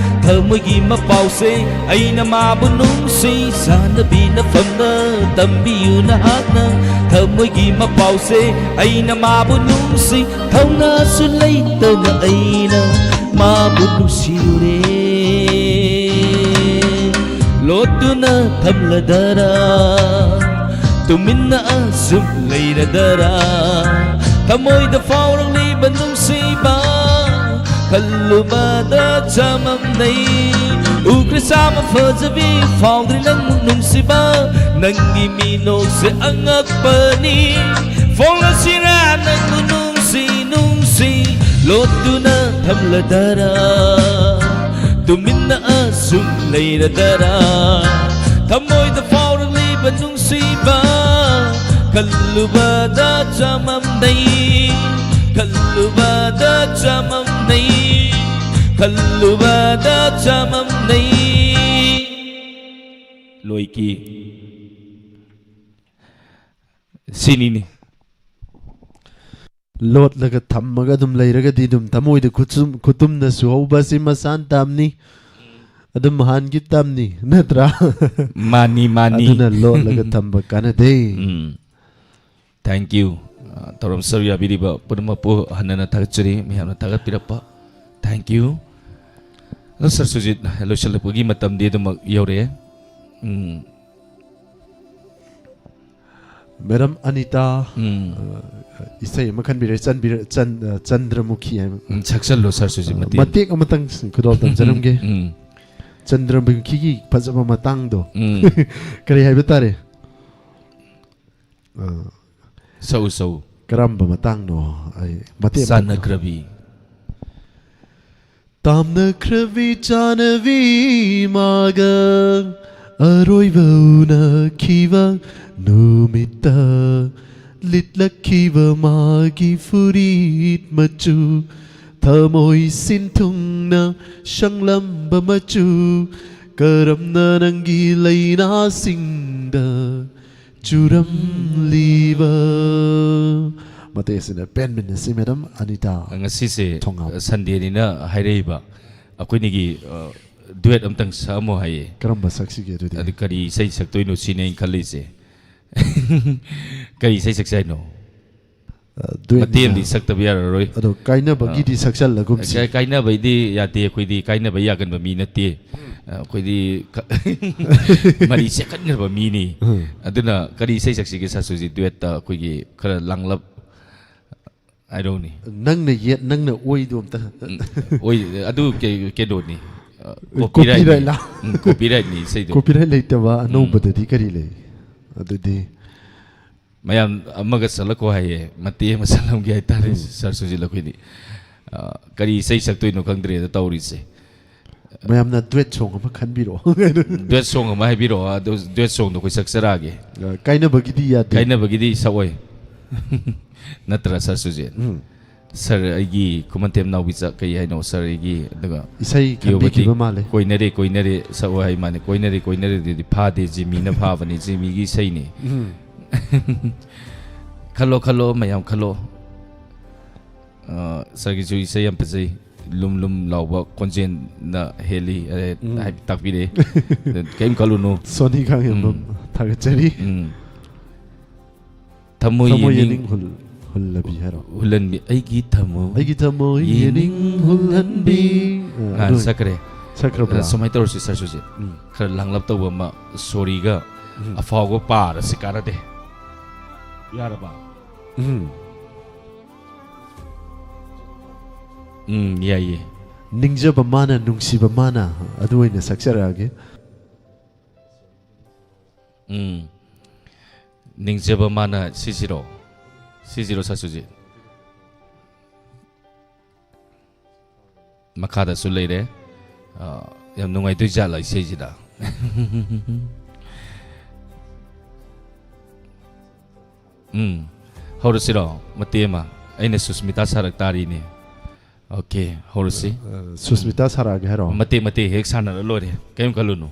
ꯊꯃꯣꯏꯒꯤ ꯃꯄꯥꯎꯁꯦ, ꯑꯩꯅ ꯃꯥꯕꯨ ꯅꯨꯡꯁꯤ꯫ ꯆꯥꯟꯅꯕꯤ ꯅꯐꯝꯗ ꯇꯝꯕꯤꯌꯨ ꯅꯍꯥꯛꯅ ꯊꯃꯣꯏꯒꯤ ꯃꯄꯥꯎꯁꯦ, ꯑꯩꯅ ꯃꯥꯕꯨ ꯅꯨꯡꯁꯤ꯫ ꯊꯧꯅꯥꯁꯨ ꯂꯩꯇꯅ ꯑꯩꯅ ꯃꯥꯕꯨ ꯅꯨꯡꯁꯤꯔꯨꯔꯦ꯫ ꯂꯣꯠꯇꯨꯅ ꯊꯝꯂꯗꯔꯥ, ꯇꯨꯃꯤꯟꯅ ꯑꯁꯨꯝ ꯂꯩꯔꯗꯔꯥ? ꯊꯃꯣꯏꯗ ꯐꯥꯎꯔꯛꯂꯤꯕ ꯅꯨꯡꯁꯤꯕ ꯈꯜꯂꯨꯕꯗ ꯆꯃꯝꯅꯩ꯫ ꯎꯈ꯭ꯔꯦ ꯆꯥꯃ ꯐꯖꯕꯤ, ꯐꯥꯎꯗ꯭ꯔꯤ ꯅꯪꯃꯨꯛ ꯅꯨꯡꯁꯤꯕ, ꯅꯪꯒꯤ ꯃꯤꯅꯣꯛꯁꯦ ꯑꯉꯛꯄꯅꯤ꯫ ꯐꯣꯡꯂꯁꯤꯔꯥ ꯅꯪꯕꯨ ꯅꯨꯡꯁꯤ ꯅꯨꯡꯁꯤ, ꯂꯣꯠꯇꯨꯅ ꯊꯝꯂꯗꯔꯥ, ꯇꯨꯃꯤꯟꯅ ꯑꯁꯨꯝ ꯂꯩꯔꯗꯔꯥ? ꯊꯃꯣꯏꯗ ꯐꯥꯎꯔꯛꯂꯤꯕ ꯅꯨꯡꯁꯤꯕ, ꯈꯜꯂꯨꯕꯗ ꯆꯃꯝꯅꯩ, ꯈꯜꯂꯨꯕꯗ ꯆꯃꯝꯅꯩ, ꯈꯜꯂꯨꯕꯗ ꯆꯃꯝꯅꯩ꯫ ꯂꯣꯏꯀꯤ꯫ ꯁꯤꯅꯤꯅꯦ꯫ ꯂꯣꯠꯂꯒ ꯊꯝꯃꯒ ꯑꯗꯨꯝ ꯂꯩꯔꯒꯗꯤ ꯑꯗꯨꯝ ꯊꯃꯣꯏꯗ ꯈꯨꯠꯁꯨꯝ-, ꯈꯨꯇꯨꯝꯅ ꯁꯨꯍꯧꯕ ꯑꯁꯤ ꯃꯁꯥꯟ ꯇꯥꯝꯅꯤ꯫ ꯑꯗꯨꯝ ꯍꯥꯟꯒꯤ ꯇꯥꯝꯅꯤ, ꯅꯠꯇ꯭ꯔꯥ? ꯃꯥꯅꯤ, ꯃꯥꯅꯤ꯫ ꯑꯗꯨꯅ ꯂꯣꯠꯂꯒ ꯊꯝꯕ ꯀꯥꯟꯅꯗꯦ꯫ ꯎꯝ꯫ Thank you꯫ ꯑ, ꯊꯧꯔꯝ ꯁꯔꯨꯛ ꯌꯥꯕꯤꯔꯤꯕ ꯄꯨꯝꯅꯃꯛꯄꯨ ꯍꯟꯅ ꯍꯟꯅ ꯊꯥꯒꯠꯆꯔꯤ, ꯃꯌꯥꯝꯅ ꯊꯥꯒꯠꯄꯤꯔꯛꯄ꯫ Thank you꯫ ꯑꯗꯣ ꯁꯥꯔ ꯁꯨꯖꯤꯠ, ꯂꯣꯏꯁꯤꯜꯂꯛꯄꯒꯤ ꯃꯇꯝꯗꯤ ꯑꯗꯨꯃꯛ ꯌꯧꯔꯛꯑꯦ꯫ ꯎꯝ꯫ ꯃꯦꯗꯥꯝ ꯑꯅꯤꯇꯥ, ꯎꯝ꯫ ꯑ, ꯏꯁꯩ ꯑꯃ ꯈꯟꯕꯤꯔꯦ, ꯆꯟꯕꯤꯔ-, ꯆꯟ-, ꯑ, ꯆꯟꯗ꯭ꯔꯃꯨꯈꯤ ꯍꯥꯏꯕ꯫ ꯎꯝ, ꯁꯛꯆꯜꯂꯣ ꯁꯥꯔ ꯁꯨꯖꯤꯠ, ꯑ, ꯃꯇꯦꯛ꯫ ꯃꯇꯦꯛ ꯑꯃꯇꯪ ꯈꯨꯗꯣꯜ ꯇꯝꯖꯔꯝꯒꯦ꯫ ꯎꯝ꯫ ꯆꯟꯗ꯭ꯔꯃꯨꯈꯤꯒꯤ ꯐꯖꯕ ꯃꯇꯥꯡꯗꯣ꯫ ꯎꯝ꯫ ꯀꯔꯤ ꯍꯥꯏꯕ ꯇꯥꯔꯦ? ꯑ, ꯁꯛꯎ, ꯁꯛꯎ꯫ ꯀꯔꯝꯕ ꯃꯇꯥꯡꯅꯣ? ꯑꯩ ꯃꯇꯦꯛ ꯑꯃꯇꯪ ꯆꯥꯟꯅꯈ꯭ꯔꯕꯤ꯫ ꯇꯥꯝꯅꯈ꯭ꯔꯕꯤ ꯆꯥꯅꯕꯤ ꯃꯥꯒ ꯑꯔꯣꯏꯕ ꯎꯅꯈꯤꯕ ꯅꯨꯃꯤꯠꯇ ꯂꯤꯠꯂꯛꯈꯤꯕ ꯃꯥꯒꯤ ꯐꯨꯔꯤꯠ ꯃꯆꯨ, ꯊꯃꯣꯏ ꯁꯤꯟꯊꯨꯡꯅ ꯁꯪꯂꯝꯕ ꯃꯆꯨ, ꯀꯔꯝꯅ ꯅꯪꯒꯤ ꯂꯩꯅꯥꯁꯤꯡꯗ ꯆꯨꯔꯝꯂꯤꯕ꯫ ꯃꯇꯦꯛ ꯑꯁꯤꯅ ꯄꯦꯟꯃꯤꯟꯅꯁꯤ, ꯃꯦꯗꯥꯝ ꯑꯅꯤꯇꯥ꯫ ꯉꯁꯤꯁꯦ ꯊꯣꯉꯥꯝ꯫ ꯁꯟꯗꯦꯅꯤꯅ ꯍꯥꯏꯔꯛꯏꯕ, ꯑꯩꯈꯣꯏꯅꯤꯒꯤ, ꯑ, ꯗꯨꯋꯦꯠ ꯑꯝꯇꯪ ꯁꯛꯑꯝꯃꯣ ꯍꯥꯏꯌꯦ꯫ ꯀꯔꯝꯕ ꯁꯛꯁꯤꯒꯦ ꯑꯗꯨꯗꯤ? ꯑꯗꯨ ꯀꯔꯤ ꯏꯁꯩ ꯁꯛꯇꯣꯏꯅꯣ ꯁꯤꯅꯦ ꯑꯩꯅ ꯈꯜꯂꯤꯁꯦ꯫ ꯀꯔꯤ ꯏꯁꯩ ꯁꯛꯁꯦ ꯍꯥꯏꯅꯣ? ꯑ, ꯗꯨꯋꯦꯠꯅꯤꯅ꯫ ꯃꯇꯦꯛ ꯑꯃꯗꯤ ꯁꯛꯇꯕ ꯌꯥꯔꯔꯣꯏ꯫ ꯑꯗꯣ ꯀꯥꯏꯅꯕꯒꯤꯗꯤ ꯑ, ꯁꯛꯆꯜꯂꯒꯨꯝꯁꯤ꯫ ꯀꯥꯏ-, ꯀꯥꯏꯅꯕꯩꯗꯤ ꯌꯥꯗꯦ, ꯑꯩꯈꯣꯏꯗꯤ ꯀꯥꯏꯅꯕ ꯌꯥꯒꯟꯕ ꯃꯤ ꯅꯠꯇꯦ꯫ ꯑ, ꯑꯩꯈꯣꯏꯗꯤ ꯀ-, ꯃꯔꯤ ꯆꯦꯠꯀꯟꯈ꯭ꯔꯕ ꯃꯤꯅꯤ꯫ ꯎꯝ꯫ ꯑꯗꯨꯅ ꯀꯔꯤ ꯏꯁꯩ ꯁꯛꯁꯤꯒꯦ ꯁꯥꯔ ꯁꯨꯖꯤꯠ? ꯗꯨꯋꯦꯠꯇ ꯑꯩꯈꯣꯏꯒꯤ ꯈꯔ ꯂꯥꯡꯂꯞ ꯍꯥꯏꯔꯛꯎꯅꯦ꯫ ꯅꯪꯅ ꯌꯦꯠ, ꯅꯪꯅ ꯑꯣꯏꯗꯣ ꯑꯝꯇ꯫ ꯎꯝ, ꯑꯣꯏ-, ꯑꯗꯨ ꯀꯩ-, ꯀꯩꯅꯣꯅꯤ꯫ ꯑ, copyright ꯅꯤ꯫ Copyright ꯂꯥ? ꯎꯝ, copyright ꯅꯤ ꯏꯁꯩꯗꯣ꯫ Copyright ꯂꯩꯇꯕ ꯎꯝ꯫ ꯑꯅꯧꯕꯗꯗꯤ ꯀꯔꯤ ꯂꯩ? ꯑꯗꯨꯗꯤ ꯃꯌꯥꯝ ꯑꯃꯒ ꯆꯠꯂꯛꯀꯣ ꯍꯥꯏꯌꯦ, ꯃꯇꯦꯛ ꯑꯃ ꯆꯠꯂꯝꯒꯦ ꯍꯥꯏꯇꯥꯔꯦ, ꯎꯝ꯫ ꯁꯥꯔ ꯁꯨꯖꯤꯠ ꯑꯩꯈꯣꯏꯗꯤ꯫ ꯀꯔꯤ ꯏꯁꯩ ꯁꯛꯇꯣꯏꯅꯣ ꯈꯪꯗ꯭ꯔꯦꯗ ꯇꯧꯔꯤꯁꯦ꯫ ꯃꯌꯥꯝꯅ duet song ꯑꯃ ꯈꯟꯕꯤꯔꯛꯑꯣ꯫ Duet song ꯑꯃ ꯍꯥꯏꯕꯤꯔꯛꯑꯣ, ꯑꯗꯨ duet songꯗꯣ ꯑꯩꯈꯣꯏ ꯁꯛꯆꯔꯛꯑꯒꯦ꯫ ꯀꯥꯏꯅꯕꯒꯤꯗꯤ ꯌꯥꯗꯦ꯫ ꯀꯥꯏꯅꯕꯒꯤꯗꯤ ꯁꯛꯑꯣꯏ꯫ ꯅꯠꯇ꯭ꯔꯥ, ꯁꯥꯔ ꯁꯨꯖꯦꯟ? ꯎꯝ꯫ ꯁꯥꯔ, ꯑꯩꯒꯤ ꯈꯨꯃꯟꯊꯦꯝ ꯅꯥꯎꯕꯤꯆꯥ, ꯀꯩ ꯍꯥꯏꯅꯣ, ꯁꯥꯔ, ꯑꯩꯒꯤ, ꯑꯗꯨꯒ ꯏꯁꯩ ꯀꯤꯌꯣꯕꯇꯤ, ꯈꯟꯕꯤꯈꯤꯕ ꯃꯥꯜꯂꯦ꯫ "ꯀꯣꯏꯅꯔꯦ ꯀꯣꯏꯅꯔꯦ" ꯁꯛꯑꯣ ꯍꯥꯏ ꯃꯥꯅꯦ꯫ "ꯀꯣꯏꯅꯔꯦ ꯀꯣꯏꯅꯔꯦ"ꯗꯨꯗꯤ ꯐꯥꯗꯦ, ꯖꯤꯃꯤꯅ ꯐꯥꯕꯅꯤ, ꯖꯤꯃꯤꯒꯤ ꯏꯁꯩꯅꯤ꯫ ꯎꯝ꯫ ꯈꯜꯂꯣ ꯈꯜꯂꯣ, ꯃꯌꯥꯝ ꯈꯜꯂꯣ꯫ ꯑ, ꯁꯥꯔꯒꯤꯁꯨ ꯏꯁꯩ ꯌꯥꯝ ꯐꯖꯩ, ꯂꯨꯝ ꯂꯨꯝ ꯂꯥꯎꯕ ꯈꯣꯟꯖꯦꯜꯅ ꯍꯦꯜꯂꯤ, ꯑ, ꯎꯝ꯫ ꯍꯥꯏ-, ꯇꯥꯛꯄꯤꯔꯛꯑꯦ꯫ ꯀꯩꯝ ꯈꯜꯂꯨꯅꯨ꯫ ꯁꯣꯅꯤ ꯈꯥꯉꯦꯝꯕꯝ, ꯎꯝ꯫ ꯊꯥꯒꯠꯆꯔꯤ꯫ ꯎꯝ꯫ ꯊꯃꯣꯏ ꯊꯃꯣꯏ ꯌꯦꯅꯤꯡ ꯌꯦꯅꯤꯡ ꯍꯨꯜ-, ꯍꯨꯜꯂꯕꯤ ꯍꯥꯏꯔꯣ? ꯍꯨꯜꯍꯟꯕꯤ, ꯑꯩꯒꯤ ꯊꯃꯣꯏ ꯑꯩꯒꯤ ꯊꯃꯣꯏ ꯌꯦꯅꯤꯡ ꯌꯦꯅꯤꯡ ꯍꯨꯜꯍꯟꯕꯤ꯫ ꯑ, ꯑ, ꯑꯗꯨ ꯁꯛꯈ꯭ꯔꯦ꯫ ꯁꯛꯈ꯭ꯔꯕ꯭ꯔꯥ? ꯑ, ꯁꯨꯃꯥꯏꯅ ꯇꯧꯔꯁꯤ, ꯁꯥꯔ ꯁꯨꯖꯤꯠ꯫ ꯎꯝ꯫ ꯈꯔ ꯂꯥꯡꯂꯞ ꯇꯧꯕ ꯑꯃ, ꯁꯣꯔꯤꯒ ꯎꯝ꯫ ꯑꯐꯥꯎꯕ ꯄꯥꯔꯁꯤ, ꯀꯥꯟꯅꯗꯦ꯫ ꯌꯥꯔꯕ? ꯎꯝ꯫ ꯎꯝ, ꯌꯥꯏꯌꯦ꯫ ꯅꯤꯡꯖꯕ ꯃꯥꯅ, ꯅꯨꯡꯁꯤꯕ ꯃꯥꯅ, ꯑꯗꯨ ꯑꯣꯏꯅ ꯁꯛꯆꯔꯛꯑꯒꯦ꯫ ꯎꯝ꯫ ꯅꯤꯡꯖꯕ ꯃꯥꯅ, ꯁꯤꯁꯤꯔꯣ? ꯁꯤꯁꯤꯔꯣ, ꯁꯥꯔ ꯁꯨꯖꯤꯠ? ꯃꯈꯥꯗꯁꯨ ꯂꯩꯔꯦ꯫ ꯑ, ꯌꯥꯝ ꯅꯨꯡꯉꯥꯏꯗꯣꯏ ꯖꯥꯠꯂ ꯏꯁꯩꯁꯤꯗ? ꯎꯝ꯫ ꯍꯧꯔꯁꯤꯔꯣ? ꯃꯇꯦꯛ ꯑꯃ꯫ ꯑꯩꯅ ꯁꯨꯁꯃꯤꯇꯥ ꯁꯥꯔꯛ ꯇꯥꯔꯤꯅꯦ꯫ ꯑꯣꯀꯦ, ꯍꯧꯔꯁꯤ꯫ ꯑ, ꯁꯨꯁꯃꯤꯇꯥ ꯁꯥꯔꯛꯑꯒꯦ ꯍꯥꯏꯔꯣ? ꯃꯇꯦꯛ ꯃꯇꯦꯛ ꯍꯦꯛ ꯁꯥꯟꯅꯔ ꯂꯣꯏꯔꯦ, ꯀꯔꯤꯝ ꯈꯜꯂꯨꯅꯨ꯫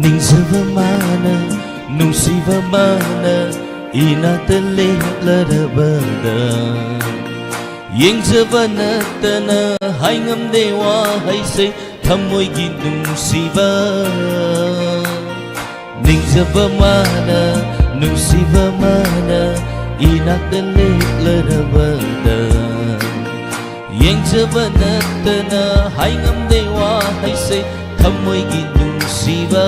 ꯅꯤꯡꯖꯕ ꯃꯥꯅ, ꯅꯨꯡꯁꯤꯕ ꯃꯥꯅ, ꯏꯅꯥꯛꯇ ꯂꯦꯞꯂꯔꯕꯗ, ꯌꯦꯡꯖꯕ ꯅꯠꯇꯅ ꯍꯥꯏꯉꯝꯗꯦ ꯋꯥꯍꯩꯁꯦ, ꯊꯃꯣꯏꯒꯤ ꯅꯨꯡꯁꯤꯕ꯫ ꯅꯤꯡꯖꯕ ꯃꯥꯅ, ꯅꯨꯡꯁꯤꯕ ꯃꯥꯅ, ꯏꯅꯥꯛꯇ ꯂꯦꯞꯂꯔꯕꯗ, ꯌꯦꯡꯖꯕ ꯅꯠꯇꯅ ꯍꯥꯏꯉꯝꯗꯦ ꯋꯥꯍꯩꯁꯦ, ꯊꯃꯣꯏꯒꯤ ꯅꯨꯡꯁꯤꯕ꯫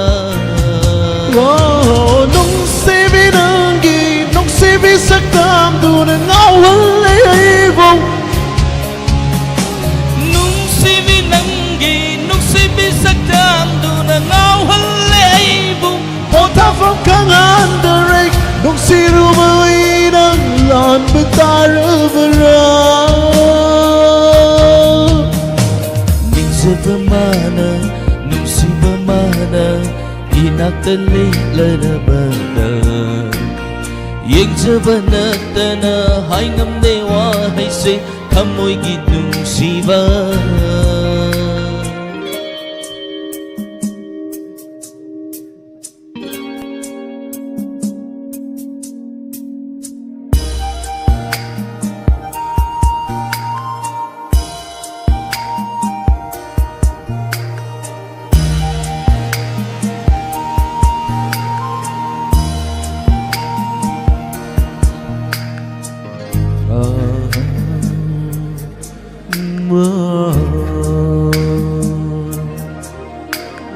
ꯑꯣ, ꯅꯨꯡꯁꯤꯕꯤ, ꯅꯪꯒꯤ ꯅꯨꯡꯁꯤꯕꯤ ꯁꯛꯇꯝꯗꯨꯅ ꯉꯥꯎꯍꯜꯂꯦ ꯑꯩꯕꯨ꯫ ꯅꯨꯡꯁꯤꯕꯤ, ꯅꯪꯒꯤ ꯅꯨꯡꯁꯤꯕꯤ ꯁꯛ ꯃꯐꯝ ꯈꯪꯍꯟꯗꯔꯦ, ꯅꯨꯡꯁꯤꯔꯨꯕ ꯅꯪ ꯂꯥꯟꯕ ꯇꯥꯔꯕ꯭ꯔꯥ? ꯅꯤꯡꯖꯕ ꯃꯥꯅ, ꯅꯨꯡꯁꯤꯕ ꯃꯥꯅ ꯏꯅꯥꯛꯇ ꯂꯩꯂꯔꯕꯗ, ꯌꯦꯡꯖꯕ ꯅꯠꯇꯅ ꯍꯥꯏꯉꯝꯗꯦ ꯋꯥꯍꯩꯁꯦ, ꯊꯃꯣꯏꯒꯤ ꯅꯨꯡꯁꯤꯕ꯫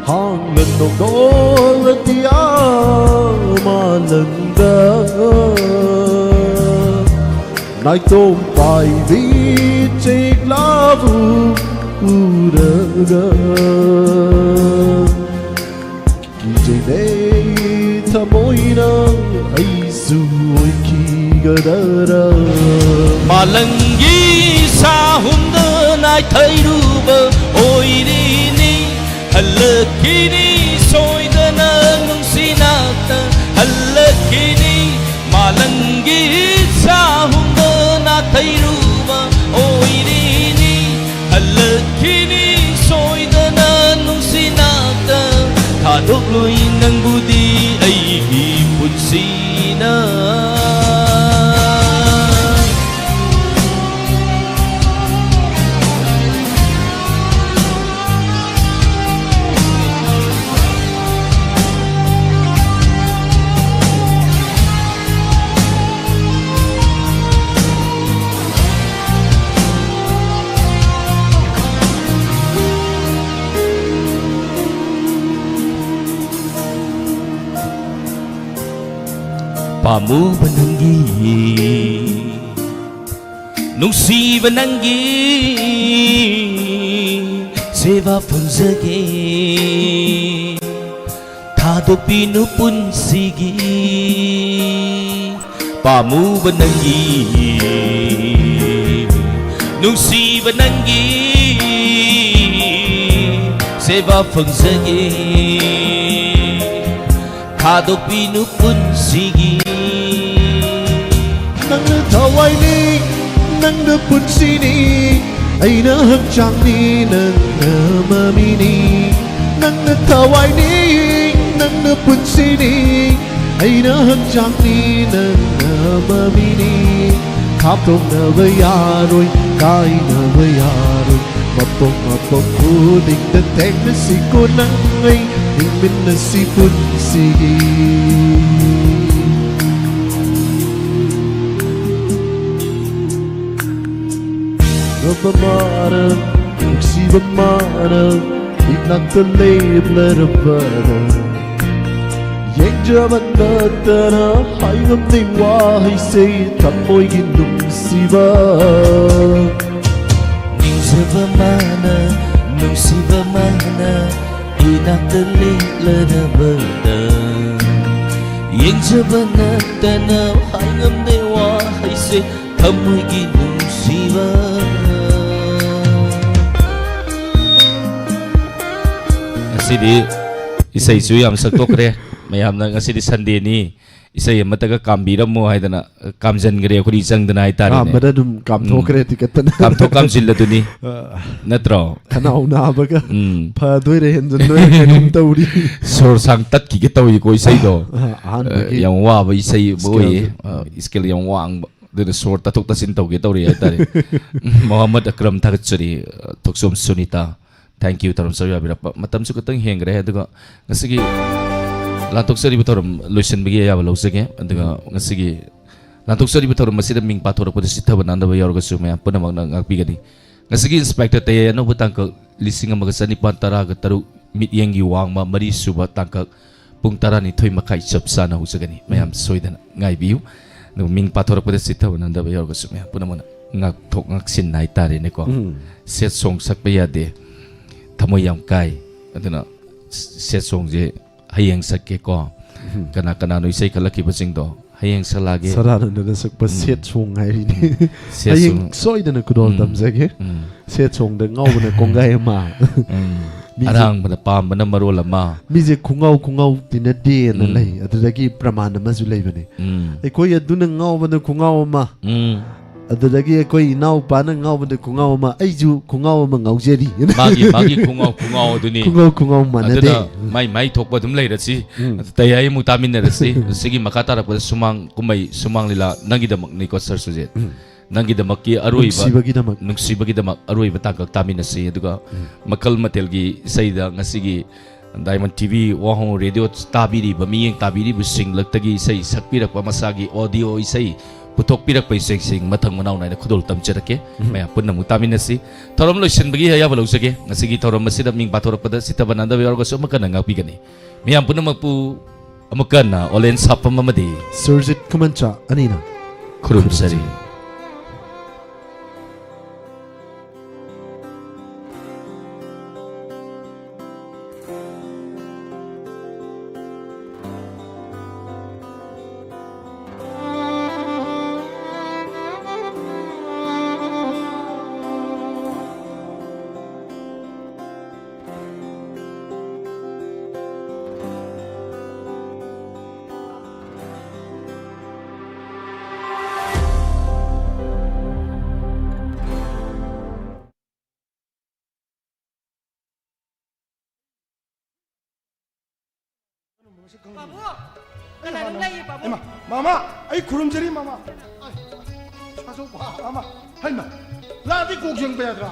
ꯍꯥꯡꯂꯅꯣ ꯅꯣꯂꯗꯤꯌꯥ ꯃꯥꯂꯪꯗ, ꯅꯥꯏꯇꯣꯝ ꯄꯥꯏꯕꯤ ꯆꯦꯛꯂꯥꯕꯨ ꯎꯔꯒ꯫ ꯀꯤꯖꯩꯅꯦ ꯊꯃꯣꯏꯅ ꯑꯩꯁꯨ ꯑꯣꯏꯈꯤꯒꯗꯔꯥ꯫ ꯃꯥꯂꯪꯒꯤ ꯁꯥꯍꯨꯝꯗ ꯅꯥꯏꯊꯩꯔꯨꯕ ꯑꯣꯏꯔꯤꯅꯤ, ꯍꯜꯂꯛꯈꯤꯅꯤ ꯁꯣꯏꯗꯅ ꯅꯨꯡꯁꯤꯅꯥꯛꯇ ꯍꯜꯂꯛꯈꯤꯅꯤ꯫ ꯃꯥꯂꯪꯒꯤ ꯁꯥꯍꯨꯝꯗ ꯅꯥꯊꯩꯔꯨꯕ ꯑꯣꯏꯔꯤꯅꯤ, ꯍꯜꯂꯛꯈꯤꯅꯤ ꯁꯣꯏꯗꯅ ꯅꯨꯡꯁꯤꯅꯥꯛꯇ꯫ ꯊꯥꯗꯣꯛꯂꯣꯏ ꯅꯪꯕꯨꯗꯤ ꯑꯩꯒꯤ ꯄꯨꯟꯁꯤꯅ꯫ ꯄꯥꯝꯃꯨꯕ ꯅꯪꯒꯤ, ꯅꯨꯡꯁꯤꯕ ꯅꯪꯒꯤ ꯁꯦꯕꯥ ꯄꯨꯟꯖꯒꯦ꯫ ꯊꯥ ꯄꯣꯛꯄꯤꯅꯨ ꯄꯨꯟꯁꯤꯒꯤ ꯄꯥꯝꯃꯨꯕ ꯅꯪꯒꯤ, ꯅꯨꯡꯁꯤꯕ ꯅꯪꯒꯤ ꯁꯦꯕꯥ ꯐꯪꯖꯒꯦ꯫ ꯊꯥꯗꯣꯛꯄꯤꯅꯨ ꯄꯨꯟꯁꯤꯒꯤ꯫ ꯅꯪꯅ ꯊꯋꯥꯏꯅꯤ, ꯅꯪꯅ ꯄꯨꯟꯁꯤꯅꯤ, ꯑꯩꯅ ꯍꯛꯆꯥꯡꯅꯤ, ꯅꯪꯅ ꯃꯃꯤꯅꯤ꯫ ꯅꯪꯅ ꯊꯋꯥꯏꯅꯤ, ꯅꯪꯅ ꯄꯨꯟꯁꯤꯅꯤ, ꯑꯩꯅ ꯍꯛꯆꯥꯡꯅꯤ, ꯅꯪꯅ ꯃꯃꯤꯅꯤ꯫ ꯊꯥꯞꯇꯣꯛꯅꯕ ꯌꯥꯔꯣꯏ, ꯀꯥꯏꯅꯕ ꯌꯥꯔꯣꯏ, ꯃꯄꯣꯛ ꯃꯄꯣꯛ ꯈꯨꯗꯤꯡꯗ ꯊꯦꯡꯅꯁꯤꯀꯣ ꯅꯪ ꯑꯩ, ꯍꯤꯡꯃꯤꯟꯅꯁꯤ ꯄꯨꯟꯁꯤꯒꯤ꯫ ꯅꯨꯡꯁꯤꯕ ꯃꯥꯅ, ꯅꯨꯡꯁꯤꯕ ꯃꯥꯅ ꯏꯅꯥꯛꯇ ꯂꯦꯞꯂꯔꯕꯗ, ꯌꯦꯡꯖꯕ ꯅꯠꯇꯅ ꯍꯥꯏꯉꯝꯗꯦ ꯋꯥꯍꯩꯁꯦ, ꯊꯃꯣꯏꯒꯤ ꯅꯨꯡꯁꯤꯕ꯫ ꯅꯤꯡꯖꯕ ꯃꯥꯅ, ꯅꯨꯡꯁꯤꯕ ꯃꯥꯅ ꯏꯅꯥꯛꯇ ꯂꯦꯞꯂꯔꯕꯗ, ꯌꯦꯡꯖꯕ ꯅꯠꯇꯅ ꯍꯥꯏꯉꯝꯗꯦ ꯋꯥꯍꯩꯁꯦ, ꯊꯃꯣꯏꯒꯤ ꯅꯨꯡꯁꯤꯕ꯫ ꯉꯁꯤꯗꯤ ꯏꯁꯩꯁꯨ ꯌꯥꯝ ꯁꯛꯇꯣꯛꯈ꯭ꯔꯦ꯫ ꯃꯌꯥꯝꯅ ꯉꯁꯤꯗꯤ ꯁꯟꯗꯦꯅꯤ, ꯏꯁꯩ ꯑꯃꯠꯇꯒ ꯀꯥꯝꯕꯤꯔꯝꯃꯣ ꯍꯥꯏꯗꯅ, ꯑ, ꯀꯥꯝꯖꯟꯈ꯭ꯔꯦ ꯑꯩꯈꯣꯏ ꯆꯪꯗꯅ ꯍꯥꯏꯇꯥꯔꯦꯅꯦ꯫ ꯀꯥꯝꯕꯗ ꯑꯗꯨꯝ ꯀꯥꯝꯊꯣꯛꯈ꯭ꯔꯦ ꯎꯝ꯫ ꯇꯤꯀꯠꯇꯅ꯫ ꯀꯥꯝꯊꯣꯛ ꯀꯥꯝꯁꯤꯜꯂꯗꯨꯅꯤ꯫ ꯑ꯫ ꯅꯠꯇ꯭ꯔꯣ? ꯈꯅꯥꯎ ꯅꯥꯕꯒ ꯎꯝ꯫ ꯐꯗꯣꯏꯔꯦ ꯍꯦꯟꯖꯟꯗꯣꯏꯔꯦ ꯀꯩꯅꯣꯝ ꯇꯧꯔꯤ꯫ ꯁꯣꯔ ꯁꯥꯡ ꯇꯠꯈꯤꯒꯦ ꯇꯧꯏꯀꯣ ꯏꯁꯩꯗꯣ꯫ ꯑ, ꯑꯍꯥꯟꯕꯒꯤ ꯑ, ꯌꯥꯝ ꯋꯥꯕ ꯏꯁꯩ ꯑꯃ ꯑꯣꯏꯌꯦ꯫ Scaleꯗꯨ꯫ ꯑ, scale ꯌꯥꯝ ꯋꯥꯡꯕ꯫ ꯑꯗꯨꯅ ꯁꯣꯔ ꯇꯥꯊꯣꯛ ꯇꯥꯁꯤꯟ ꯇꯧꯒꯦ ꯇꯧꯔꯤ ꯍꯥꯏꯇꯥꯔꯦ꯫ ꯃꯣꯍꯝꯃꯗ ꯑꯀ꯭ꯔꯝ ꯊꯥꯒꯠꯆꯔꯤ꯫ ꯑ, ꯊꯣꯛꯆꯣꯝ ꯁꯨꯅꯤꯇꯥ꯫ Thank you ꯇꯧꯔꯝ ꯆꯠ ꯌꯥꯕꯤꯔꯛꯄ꯫ ꯃꯇꯝꯁꯨ ꯈꯤꯇꯪ ꯍꯦꯟꯈ꯭ꯔꯦ꯫ ꯑꯗꯨꯒ ꯉꯁꯤꯒꯤ ꯂꯥꯟꯊꯣꯛꯆꯔꯤꯕ ꯊꯧꯔꯝ ꯂꯣꯏꯁꯤꯟꯕꯒꯤ ꯑꯌꯥꯕ ꯂꯧꯖꯒꯦ꯫ ꯑꯗꯨꯒ ꯉꯁꯤꯒꯤ ꯂꯥꯟꯊꯣꯛꯆꯔꯤꯕ ꯊꯧꯔꯝ ꯑꯁꯤꯗ ꯃꯤꯡ ꯄꯥꯊꯣꯔꯛꯄꯗ ꯆꯤꯠꯊꯕ ꯅꯥꯟꯗꯕ ꯌꯥꯎꯔꯒꯁꯨ ꯃꯌꯥꯝ ꯄꯨꯝꯅꯃꯛꯅ ꯉꯥꯛꯄꯤꯒꯅꯤ꯫ ꯉꯁꯤꯒꯤ Inspector ꯇꯌꯥꯏ ꯑꯅꯧꯕ ꯇꯥꯡꯀꯛ ꯂꯤꯁꯤꯡ ꯑꯃꯒ ꯆꯅꯤꯄꯥꯟ ꯇꯔꯥꯒ ꯇꯔꯨꯛ, ꯃꯤꯠꯌꯦꯡꯒꯤ ꯋꯥꯡꯃ ꯃꯔꯤꯁꯨꯕ ꯇꯥꯡꯀꯛ ꯄꯨꯡ ꯇꯔꯥꯅꯤꯊꯣꯏ ꯃꯈꯥꯏ ꯆꯞ ꯆꯥꯅ ꯍꯧꯖꯒꯅꯤ꯫ ꯃꯌꯥꯝ ꯎꯝ꯫ ꯁꯣꯏꯗꯅ ꯉꯥꯏꯕꯤꯌꯨ꯫ ꯑꯗꯨꯒ ꯃꯤꯡ ꯄꯥꯊꯣꯔꯛꯄꯗ ꯆꯤꯠꯊꯕ ꯅꯥꯟꯗꯕ ꯌꯥꯎꯔꯒꯁꯨ ꯃꯌꯥꯝ ꯄꯨꯝꯅꯃꯛꯅ ꯉꯥꯛꯊꯣꯛ ꯉꯥꯛꯁꯤꯟ ꯍꯥꯏꯇꯥꯔꯦꯅꯦꯀꯣ꯫ ꯎꯝ꯫ Sad song ꯁꯛꯄ ꯌꯥꯗꯦ꯫ ꯊꯃꯣꯏ ꯌꯥꯝ ꯀꯥꯏ꯫ ꯑꯗꯨꯅ sad songꯁꯦ ꯍꯌꯦꯡ ꯁꯛꯀꯦꯀꯣ꯫ ꯎꯝ꯫ ꯀꯅꯥ ꯀꯅꯥꯅꯣ ꯏꯁꯩ ꯈꯜꯂꯛꯈꯤꯕꯁꯤꯡꯗꯣ ꯍꯌꯦꯡ ꯁꯛꯂꯛꯑꯒꯦ꯫ ꯁꯗꯥꯅꯟꯗꯅ ꯁꯛꯄ ꯎꯝ꯫ ꯁꯦꯠ ꯁꯣꯡ ꯍꯥꯏꯔꯤꯅꯦ꯫ ꯁꯦꯠ ꯍꯌꯦꯡ ꯁꯣꯡ꯫ ꯁꯣꯏꯗꯅ ꯈꯨꯗꯣꯜ ꯎꯝ꯫ ꯇꯝꯖꯒꯦ꯫ ꯎꯝ꯫ ꯁꯦꯠ ꯁꯣꯡꯗ ꯉꯥꯎꯕꯅ ꯀꯣꯡꯒꯥꯏ ꯑꯃ꯫ ꯎꯝ꯫ ꯃꯤꯁꯦ ꯑꯔꯥꯡꯕꯅ ꯄꯥꯝꯕꯅ ꯃꯔꯣꯜ ꯑꯃ꯫ ꯃꯤꯁꯦ ꯈꯨꯉꯥꯎ ꯈꯨꯉꯥꯎ ꯇꯤꯟꯅꯗꯦꯅ ꯎꯝ꯫ ꯂꯩ꯫ ꯑꯗꯨꯗꯒꯤ ꯄ꯭ꯔꯃꯥꯟ ꯑꯃꯁꯨ ꯂꯩꯕꯅꯦ꯫ ꯎꯝ꯫ ꯑꯩꯈꯣꯏ ꯑꯗꯨꯅ ꯉꯥꯎꯕꯅ ꯈꯨꯉꯥꯎ ꯑꯃ꯫ ꯎꯝ꯫ ꯑꯗꯨꯗꯒꯤ ꯑꯩꯈꯣꯏ ꯏꯅꯥꯎꯄꯥꯅ ꯉꯥꯎꯕꯗ ꯈꯨꯉꯥꯎ ꯑꯃ, ꯑꯩꯁꯨ ꯈꯨꯉꯥꯎ ꯑꯃ ꯉꯥꯎꯖꯔꯤ꯫ ꯃꯥꯒꯤ, ꯃꯥꯒꯤ ꯈꯨꯉꯥꯎ, ꯈꯨꯉꯥꯎ ꯑꯗꯨꯅꯤ꯫ ꯈꯨꯉꯥꯎ, ꯈꯨꯉꯥꯎ ꯃꯥꯟꯅꯗꯦ꯫ ꯑꯗꯨꯅ ꯃꯥꯏ, ꯃꯥꯏ ꯊꯣꯛꯄ ꯑꯗꯨꯝ ꯂꯩꯔꯁꯤ꯫ ꯎꯝ꯫ ꯑꯗꯨ ꯇꯌꯥꯏ ꯑꯃꯨꯛ ꯇꯥꯃꯤꯟꯅꯔꯁꯤ꯫ ꯁꯤꯒꯤ ꯃꯈꯥ ꯇꯥꯔꯛꯄꯗ ꯁꯨꯃꯥꯡ ꯀꯨꯝꯍꯩ, ꯁꯨꯃꯥꯡ ꯂꯤꯂꯥ ꯅꯪꯒꯤꯗꯃꯛꯅꯤꯀꯣ, ꯁꯔ ꯁꯨꯖꯤꯠ꯫ ꯎꯝ꯫ ꯅꯪꯒꯤꯗꯃꯛꯀꯤ ꯑꯔꯣꯏꯕ, ꯅꯨꯡꯁꯤꯕꯒꯤꯗꯃꯛ꯫ ꯅꯨꯡꯁꯤꯕꯒꯤꯗꯃꯛ ꯑꯔꯣꯏꯕ ꯇꯥꯡꯀꯛ ꯇꯥꯃꯤꯟꯅꯁꯤ꯫ ꯑꯗꯨꯒ ꯎꯝ꯫ ꯃꯈꯜ ꯃꯊꯦꯜꯒꯤ ꯏꯁꯩꯗ ꯉꯁꯤꯒꯤ ꯗꯥꯏꯃꯟ ꯇꯤ ꯚꯤ ꯋꯥꯍꯣꯡ ꯔꯦꯗꯤꯑꯣ ꯇꯥꯕꯤꯔꯤꯕ, ꯃꯤꯠꯌꯦꯡ ꯇꯥꯕꯤꯔꯤꯕꯁꯤꯡꯂꯛꯇꯒꯤ ꯏꯁꯩ ꯁꯛꯄꯤꯔꯛꯄ, ꯃꯁꯥꯒꯤ ꯑꯣꯗꯤꯑꯣ ꯏꯁꯩ ꯄꯨꯊꯣꯛꯄꯤꯔꯛꯄ ꯏꯁꯩꯁꯤꯡ ꯃꯊꯪ ꯃꯅꯥꯎ ꯅꯥꯏꯅ ꯈꯨꯗꯣꯜ ꯇꯝꯖꯔꯛꯀꯦ꯫ ꯎꯝ꯫ ꯃꯌꯥꯝ ꯄꯨꯟꯅ ꯑꯃꯨꯛ ꯇꯥꯃꯤꯟꯅꯁꯤ꯫ ꯊꯧꯔꯝ ꯂꯣꯏꯁꯤꯟꯕꯒꯤ ꯑꯌꯥꯕ ꯂꯧꯖꯒꯦ꯫ ꯉꯁꯤꯒꯤ ꯊꯧꯔꯝ ꯑꯁꯤꯗ ꯃꯤꯡ ꯄꯥꯊꯣꯔꯛꯄꯗ ꯁꯤꯊꯕ ꯅꯥꯟꯗꯕ ꯌꯥꯎꯔꯒꯁꯨ ꯑꯃꯨꯛ ꯍꯟꯅ ꯉꯥꯛꯄꯤꯒꯅꯤ꯫ ꯃꯤꯌꯥꯝ ꯄꯨꯝꯅꯃꯛꯄꯨ ꯑꯃꯨꯛ ꯍꯟꯅ ꯑꯣꯂꯦꯟ ꯁꯥꯄꯝ ꯑꯃꯗꯤ ꯁꯨꯔꯖꯤꯠ ꯈꯨꯃꯟꯆꯥ ꯑꯅꯤꯅ ꯈꯨꯔꯨꯝꯖꯔꯤ꯫ ꯄꯥꯕꯨꯡ! ꯀꯅꯥꯅꯣꯝ ꯂꯩꯌꯦ, ꯄꯥꯕꯨꯡ꯫ ꯏꯃꯥ, ꯃꯥꯃꯥ, ꯑꯩ ꯈꯨꯔꯨꯝꯖꯔꯤ, ꯃꯥꯃꯥ꯫ ꯁꯥꯖꯧꯕ꯫ ꯃꯥꯃꯥ, ꯍꯩꯃꯥ, ꯂꯥꯛꯑꯗꯤ ꯀꯣꯛ ꯌꯦꯡꯕ ꯌꯥꯗ꯭ꯔꯥ?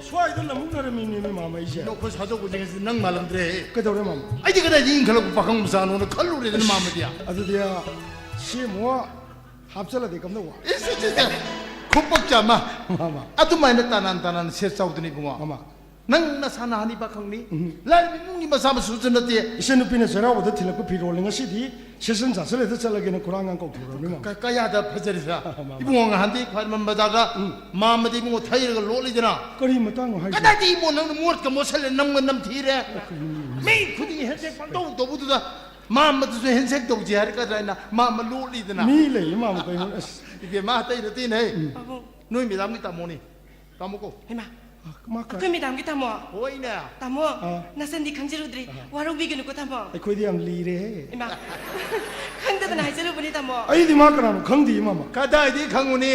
ꯁ꯭ꯋꯥꯏꯗ ꯂꯃꯨꯛꯅꯔꯝꯃꯤꯅꯦ, ꯃꯥꯃꯥ, ꯑꯩꯁꯦ꯫ ꯑꯩꯈꯣꯏ ꯁꯥꯖꯧꯕꯁꯤꯡ ꯑꯁꯤ ꯅꯪ ꯃꯥꯜꯂꯝꯗ꯭ꯔꯦ꯫ ꯀꯩꯗꯧꯔꯦ, ꯃꯥꯃꯥ? ꯑꯩꯗꯤ ꯀꯗꯥꯏꯗꯒꯤ ꯏꯟꯈꯠꯂꯛꯄ ꯄꯥꯈꯪ ꯃꯆꯥꯅꯣꯅ ꯈꯜꯂꯨꯔꯦꯗꯅ, ꯃꯥꯃꯗꯤ꯫ ꯑꯗꯨꯗꯤ ꯁꯤ ꯑꯃꯨꯛ ꯍꯥꯞꯆꯜꯂꯗꯤ ꯀꯝꯗꯧꯕ? ꯏꯁ, ꯏꯁ, ꯏꯁ, ꯏꯁ꯫ ꯈꯨꯄꯛ ꯆꯥꯃ꯫ ꯃꯥꯃꯥ꯫ ꯑꯗꯨꯃꯥꯏꯅ ꯇꯥꯅꯥꯟ ꯇꯥꯅꯥꯟ ꯁꯦꯠ ꯆꯥꯎꯗꯅ ꯏꯕꯨꯡꯉꯣ꯫ ꯃꯥꯃꯥ꯫ ꯅꯪ ꯅꯁꯥ ꯅꯍꯥꯅꯤ ꯄꯥꯈꯪꯅꯤ꯫ ꯎꯝ꯫ ꯂꯥꯏꯔꯕ ꯏꯃꯨꯡꯒꯤ ꯃꯆꯥ ꯃꯁꯨꯁꯨ ꯅꯠꯇꯦ꯫ ꯏꯆꯟꯅꯨꯄꯤꯅ ꯆꯩꯔꯥꯎꯕꯗ ꯊꯤꯜꯂꯛꯄ ꯐꯤꯔꯣꯜꯅꯤ, ꯉꯁꯤꯗꯤ ꯁꯦꯁꯟ ꯆꯥꯁꯤꯜꯂꯦꯗ ꯆꯠꯂꯒꯦꯅ ꯈꯨꯔꯥꯡ ꯉꯥꯡ ꯀꯧꯊꯣꯔꯛꯑꯕꯅꯤ, ꯃꯥꯃ꯫ ꯀ-, ꯀꯌꯥꯗ ꯐꯖꯔꯤꯁꯦ? ꯃꯥꯃ꯫ ꯏꯕꯨꯡꯉꯣ, ꯉꯍꯥꯟꯗꯤ ꯈ꯭ꯋꯥꯏꯔꯝꯕꯟ ꯕꯖꯥꯔꯗ ꯎꯝ꯫ ꯃꯥꯃꯗꯤ ꯏꯕꯨꯡꯉꯣ ꯊꯩꯔꯒ ꯂꯣꯠꯂꯤꯗꯅ꯫ ꯀꯔꯤ ꯃꯇꯥꯡꯅꯣ ꯍꯥꯏꯁꯦ? ꯀꯗꯥꯏꯗ ꯏꯕꯨꯡꯉꯣ, ꯅꯪꯅ ꯃꯣꯠꯀ ꯃꯣꯠꯁꯜꯂꯦ, ꯅꯝꯒ ꯅꯝꯊꯤꯔꯦ꯫ ꯀꯔꯤꯅꯣ? ꯃꯤ ꯈꯨꯗꯤꯡꯒꯤ ꯍꯦꯟꯁꯦꯛ ꯄꯪꯇꯧ ꯇꯧꯕꯗꯨꯗ ꯃꯥꯃꯗꯨꯁꯨ ꯍꯦꯟꯁꯦꯛ ꯇꯧꯁꯦ ꯍꯥꯏꯔꯛꯀꯗ꯭ꯔꯥ ꯍꯥꯏꯅ ꯃꯥꯃ ꯂꯣꯠꯂꯤꯗꯅ꯫ ꯃꯤ ꯂꯩ, ꯃꯥꯃ, ꯀꯩꯅꯣ? ꯑꯁ꯫ ꯏꯕꯦꯝꯃ, ꯑꯇꯩ ꯅꯠꯇꯦꯅꯦ꯫ ꯎꯝ꯫ ꯄꯥꯕꯨꯡ꯫ ꯅꯣꯏ ꯃꯦꯗꯥꯝꯒꯤ ꯇꯥꯃꯣꯅꯤ꯫ ꯇꯥꯃꯣ ꯀꯣ꯫ ꯍꯩꯃꯥ꯫ ꯑ, ꯃꯥ ꯀꯥꯏ? ꯑꯩꯈꯣꯏ ꯃꯦꯗꯥꯝꯒꯤ ꯇꯥꯃꯣ꯫ ꯍꯣꯏꯅꯦ꯫ ꯇꯥꯃꯣ, ꯑ꯫ ꯅꯆꯟꯗꯤ ꯈꯪꯖꯔꯨꯗ꯭ꯔꯤ꯫ ꯑ꯫ ꯋꯥꯔꯧꯕꯤꯒꯅꯨꯀꯣ, ꯇꯥꯃꯣ꯫ ꯑꯩꯈꯣꯏꯗꯤ ꯌꯥꯝ ꯂꯤꯔꯦꯍꯦ꯫ ꯏꯃꯥ, ꯈꯪꯗꯗꯅ ꯍꯥꯏꯖꯔꯨꯕꯅꯤ, ꯇꯥꯃꯣ꯫ ꯑꯩꯗꯤ ꯃꯥ ꯀꯅꯥꯅꯣ ꯈꯪꯗꯦ, ꯃꯥꯃ꯫ ꯀꯗꯥꯏꯗꯒꯤ ꯈꯪꯉꯨꯅꯤ?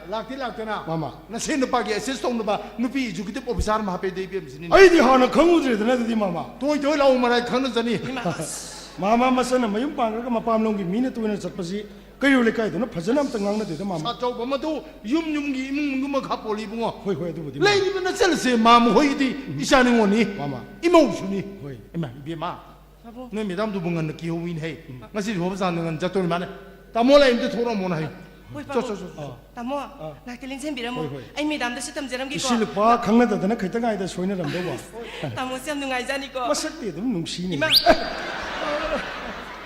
ꯂꯥꯛꯇꯤ ꯂꯥꯛꯇꯅ꯫ ꯃꯥꯃ꯫ ꯅꯁꯦꯟ ꯅꯨꯄꯥꯒꯤ ꯑꯦꯁꯤꯁ ꯇꯧꯅꯕ ꯅꯨꯄꯤ ꯑꯦꯖꯨꯀꯦꯇꯤꯚ ꯑꯣꯐꯤꯁꯥꯔ ꯑꯃ ꯍꯥꯞꯄꯦꯗꯤ ꯏꯕꯦꯝꯁꯤꯅꯤ꯫ ꯑꯩꯗꯤ ꯍꯥꯟꯅ ꯈꯪꯉꯨꯗ꯭ꯔꯦꯗꯅ ꯑꯗꯨꯗꯤ, ꯃꯥꯃ꯫ ꯇꯣꯏ ꯇꯣꯏ ꯂꯥꯛꯎ ꯃꯔꯥꯏ ꯈꯪꯅꯖꯅꯤ꯫ ꯏꯃꯥ꯫ ꯃꯥꯃ, ꯃꯆꯟꯅ ꯃꯌꯨꯝ ꯄꯥꯟꯈ꯭ꯔꯒ ꯃꯄꯥꯝꯂꯣꯝꯒꯤ ꯃꯤꯅ ꯇꯣꯏꯅ ꯆꯠꯄꯁꯤ ꯀꯩꯔꯣꯜ ꯂꯩꯀꯥꯏꯗꯨꯅ ꯐꯖꯅ ꯑꯝꯇ ꯉꯥꯡꯅꯗꯦꯗ, ꯃꯥꯃ꯫ ꯁꯥꯆꯧꯕ ꯃꯗꯨ ꯌꯨꯝ ꯌꯨꯝꯒꯤ ꯏꯃꯨꯡ ꯃꯅꯨꯡꯒꯤ ꯃꯈꯥ ꯄꯣꯜꯂꯤ, ꯏꯕꯨꯡꯉꯣ꯫ ꯍꯣꯏ, ꯍꯣꯏ, ꯑꯗꯨꯕꯨꯗꯤ, ꯃꯥꯃ꯫ ꯂꯩꯔꯤꯕ ꯅꯆꯜꯁꯦ ꯃꯥꯃ ꯍꯣꯏꯒꯤꯗꯤ ꯏꯆꯥ ꯅꯤꯉꯣꯜꯅꯤ꯫ ꯃꯥꯃ꯫ ꯏꯃꯧꯁꯨꯅꯤ꯫ ꯍꯣꯏ꯫ ꯏꯃꯥ, ꯏꯕꯦꯝꯃ꯫ ꯄꯥꯕꯨꯡ꯫ ꯅꯣꯏ ꯃꯦꯗꯥꯝꯗꯨꯕꯨ ꯉꯟꯅ ꯀꯤꯍꯧꯋꯤꯅꯦ ꯍꯩ꯫ ꯎꯝ꯫ ꯉꯁꯤꯗꯤ ꯍꯣꯕ ꯆꯥꯡꯗ ꯉꯟꯅ ꯆꯠꯇꯣꯔꯤ ꯃꯥꯅꯦ꯫ ꯇꯥꯃꯣ ꯂꯥꯛꯏ, ꯑꯝꯇ ꯊꯣꯛꯂꯛꯑꯝꯃꯣꯅ ꯍꯩ꯫ ꯍꯣꯏ, ꯆꯣ, ꯄꯥꯕꯨꯡ꯫ ꯆꯣ, ꯆꯣ꯫ ꯑꯥ꯫ ꯇꯥꯃꯣ, ꯑꯥ꯫ ꯉꯥꯛꯇ ꯂꯦꯡꯁꯤꯟꯕꯤꯔꯝꯃꯣ꯫ ꯍꯣꯏ, ꯍꯣꯏ꯫ ꯑꯩ ꯃꯦꯗꯥꯝꯗ ꯁꯤ ꯇꯝꯖꯔꯝꯒꯦꯀꯣ꯫ ꯏꯁꯨ ꯅꯨꯄꯥ ꯈꯪꯅꯗꯗꯅ ꯈꯤꯇꯪ ꯉꯥꯏꯗ ꯁꯣꯏꯅꯔꯝꯗꯧꯕ꯫ ꯇꯥꯃꯣꯁꯦ ꯌꯥꯝ ꯅꯨꯡꯉꯥꯏꯖꯥꯅꯤꯀꯣ꯫ ꯃꯁꯛꯇꯤ ꯑꯗꯨꯝ ꯅꯨꯡꯁꯤꯅꯦ꯫ ꯏꯃꯥ꯫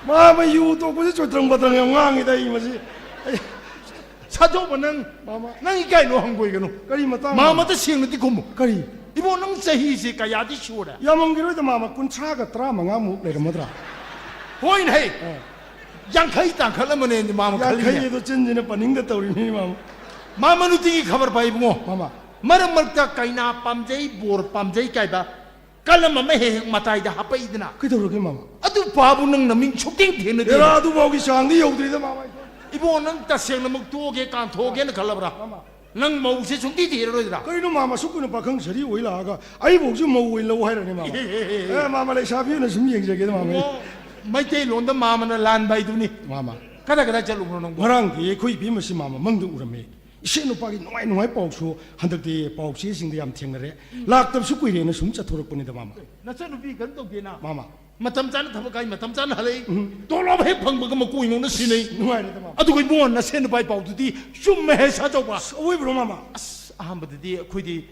ꯃꯥ, ꯃꯥ ꯌꯨ ꯇꯣꯛꯄꯁꯤ ꯆꯣꯏꯇ꯭ꯔꯪ ꯄꯣꯇ꯭ꯔꯪ ꯌꯥꯝ ꯉꯥꯡꯉꯤꯗ ꯑꯩ ꯃꯁꯤ꯫ ꯑꯩ ꯁꯥꯊꯧꯕ ꯅꯪ, ꯃꯥꯃ꯫ ꯅꯪ ꯏꯀꯥꯏꯅꯣ ꯍꯪꯒꯣꯏꯒꯅꯨ꯫ ꯀꯔꯤ ꯃꯇꯥꯡꯅꯣ? ꯃꯥꯃꯗ ꯁꯦꯡꯅꯗꯤ ꯈꯨꯝꯃꯨ꯫ ꯀꯔꯤ? ꯏꯕꯣ, ꯅꯪ ꯆꯍꯤꯁꯦ ꯀꯌꯥꯗꯤ ꯁꯨꯔꯦ? ꯌꯥꯝꯃꯝꯈꯤꯔꯣꯏꯗ, ꯃꯥꯃ, ꯀꯨꯟꯊ꯭ꯔꯥꯒ ꯇꯔꯥꯃꯉꯥꯃꯨꯛ ꯂꯩꯔꯝꯃꯗ꯭ꯔꯥ? ꯍꯣꯏꯅꯦ ꯍꯩ꯫ ꯑꯥ꯫ ꯌꯥꯡꯈꯩ ꯇꯥꯡꯈꯠꯂꯝꯃꯅꯦ ꯃꯥꯃ ꯈꯜꯂꯤꯅꯦ꯫ ꯌꯥꯡꯈꯩ ꯑꯗꯣ ꯆꯤꯟꯁꯤꯅ ꯄꯟꯅꯤꯡꯗ ꯇꯧꯔꯤꯅꯤ, ꯃꯥꯃ꯫ ꯃꯥꯃ ꯅꯨꯡꯇꯤꯒꯤ ꯈꯕꯔ ꯄꯥꯏ, ꯏꯕꯨꯡꯉꯣ꯫ ꯃꯥꯃ꯫ ꯃꯔꯛ ꯃꯔꯛꯇ ꯀꯩꯅꯥ ꯄꯥꯝꯖꯩ, ꯕꯣꯔ ꯄꯥꯝꯖꯩ ꯀꯥꯏꯕ ꯀꯂꯝ ꯑꯃ ꯍꯦꯛ ꯍꯦꯛ ꯃꯇꯥꯏꯗ ꯍꯥꯞꯄꯛꯏꯗꯅ꯫ ꯀꯩꯗꯧꯔꯒꯦ, ꯃꯥꯃ? ꯑꯗꯨ ꯄꯥꯕꯨ ꯅꯪ ꯅꯃꯤꯡ ꯁꯨꯛꯊꯦꯡ ꯊꯦꯡꯅꯗꯦ꯫ ꯍꯦꯔꯥ, ꯑꯗꯨꯐꯥꯎꯒꯤ ꯆꯥꯡꯗꯤ ꯌꯧꯗ꯭ꯔꯤꯗ, ꯃꯥꯃ꯫ ꯏꯕꯣ, ꯅꯪ ꯇꯁꯦꯡꯅꯃꯛ ꯇꯣꯛꯑꯒꯦ, ꯀꯥꯟꯊꯣꯛꯑꯒꯦꯅ ꯈꯜꯂꯕ꯭ꯔꯥ? ꯃꯥꯃ꯫ ꯅꯪ ꯃꯧꯁꯦ ꯁꯨꯡꯊꯤ ꯊꯤꯔꯔꯣꯏꯗ꯭ꯔꯥ? ꯀꯔꯤꯅꯣ, ꯃꯥꯃ, ꯑꯁꯨꯛ ꯀꯨꯏꯅ ꯄꯥꯈꯪ ꯁꯥꯔꯤ ꯑꯣꯏ ꯂꯥꯛꯑꯒ ꯑꯩꯕꯨ ꯍꯧꯖꯤꯛ ꯃꯧ ꯑꯣꯏꯅ ꯂꯧ ꯍꯥꯏꯔꯅꯦ, ꯃꯥꯃ? ꯑꯦ, ꯃꯥꯃ, ꯂꯩꯁꯥꯕꯤ ꯑꯣꯏꯅ ꯁꯨꯝ ꯌꯦꯡꯖꯒꯦꯗ, ꯃꯥꯃ꯫ ꯑꯣ, ꯃꯩꯇꯩꯂꯣꯟꯗ ꯃꯥꯃꯅ ꯂꯥꯟꯕ ꯍꯥꯏꯗꯨꯅꯤ꯫ ꯃꯥꯃ꯫ ꯀꯗꯥꯏ ꯀꯗꯥꯏ ꯆꯠꯂꯨꯕꯅꯣ ꯅꯪꯕꯣ? ꯉꯔꯥꯡꯗꯤ ꯑꯩꯈꯣꯏ ꯏꯕꯦꯝꯃꯁꯤ, ꯃꯥꯃ, ꯃꯪꯗ ꯎꯔꯝꯃꯦ꯫ ꯏꯁꯦ ꯅꯨꯄꯥꯒꯤ ꯅꯨꯡꯉꯥꯏ ꯅꯨꯡꯉꯥꯏ ꯄꯥꯎꯁꯨ ꯍꯟꯗꯛꯇꯤ ꯄꯥꯎ ꯆꯦꯁꯤꯡꯗ ꯌꯥꯝ ꯊꯦꯡꯅꯔꯦ꯫ ꯂꯥꯛꯇꯕꯁꯨ ꯀꯨꯏꯔꯦꯅ ꯁꯨꯝ ꯆꯠꯊꯣꯔꯛꯄꯅꯤꯗ, ꯃꯥꯃ꯫ ꯅꯆꯟꯅꯨꯄꯤ ꯀꯩꯅꯣ ꯇꯧꯗꯦꯅ? ꯃꯥꯃ꯫ ꯃꯇꯝ ꯆꯥꯅ ꯊꯕꯛ ꯀꯥꯏ, ꯃꯇꯝ ꯆꯥꯅ ꯍꯜꯂꯛꯏ꯫ ꯎꯝ꯫ ꯇꯣꯂꯣꯞ ꯍꯦꯛ ꯐꯪꯕꯒ ꯃꯀꯣꯏ ꯉꯧꯅ ꯁꯤꯟꯅꯩ꯫ ꯅꯨꯡꯉꯥꯏꯔꯦꯗ, ꯃꯥꯃ꯫ ꯑꯗꯨꯒ ꯏꯕꯨꯡꯉꯣ, ꯅꯁꯦꯟ ꯅꯨꯄꯥꯒꯤ ꯄꯥꯎꯗꯨꯗꯤ ꯆꯨꯝꯃꯦ ꯍꯦ, ꯁꯥꯆꯧꯕ꯫ ꯑꯁ, ꯑꯋꯣꯏꯕ꯭ꯔꯣ, ꯃꯥꯃ? ꯑꯁ, ꯑꯍꯥꯟꯕꯗꯗꯤ ꯑꯩꯈꯣꯏꯗꯤ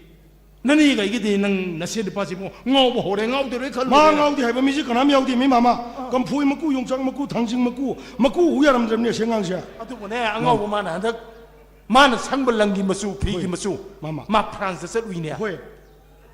ꯅꯅꯦꯒ ꯑꯩꯒꯗꯤ ꯅꯪ ꯅꯁꯦ ꯅꯨꯄꯥꯁꯤꯕꯨ ꯉꯥꯎꯕ ꯍꯧꯔꯦ, ꯉꯥꯎꯗꯣꯏꯔꯣꯏ ꯈꯜꯂꯨꯔꯦ꯫ ꯃꯥ ꯉꯥꯎꯗꯦ ꯍꯥꯏꯕ ꯃꯤꯁꯦ ꯀꯅꯥꯝ ꯌꯥꯎꯗꯦ, ꯃꯤ ꯃꯥꯃ꯫ ꯀꯝꯐꯣꯏ ꯃꯀꯨ, ꯌꯣꯡꯆꯥꯛ ꯃꯀꯨ, ꯊꯥꯡꯖꯤꯡ ꯃꯀꯨ, ꯃꯀꯨ ꯎ ꯌꯥꯔꯝꯗ꯭ꯔꯕꯅꯦ ꯑꯁꯤ ꯑꯉꯥꯡꯁꯦ꯫ ꯑꯗꯨꯕꯨꯅꯦ, ꯑꯉꯥꯎꯕ ꯃꯥꯅ ꯍꯟꯗꯛ ꯃꯥꯅ ꯁꯪꯕ ꯂꯪꯒꯤ ꯃꯆꯨ, ꯐꯤꯒꯤ ꯍꯣꯏ꯫ ꯃꯆꯨ, ꯃꯥꯃ꯫ ꯃꯥ ꯐ꯭ꯔꯥꯟꯁꯇ ꯆꯠꯂꯨꯏꯅꯦ꯫ ꯍꯣꯏ꯫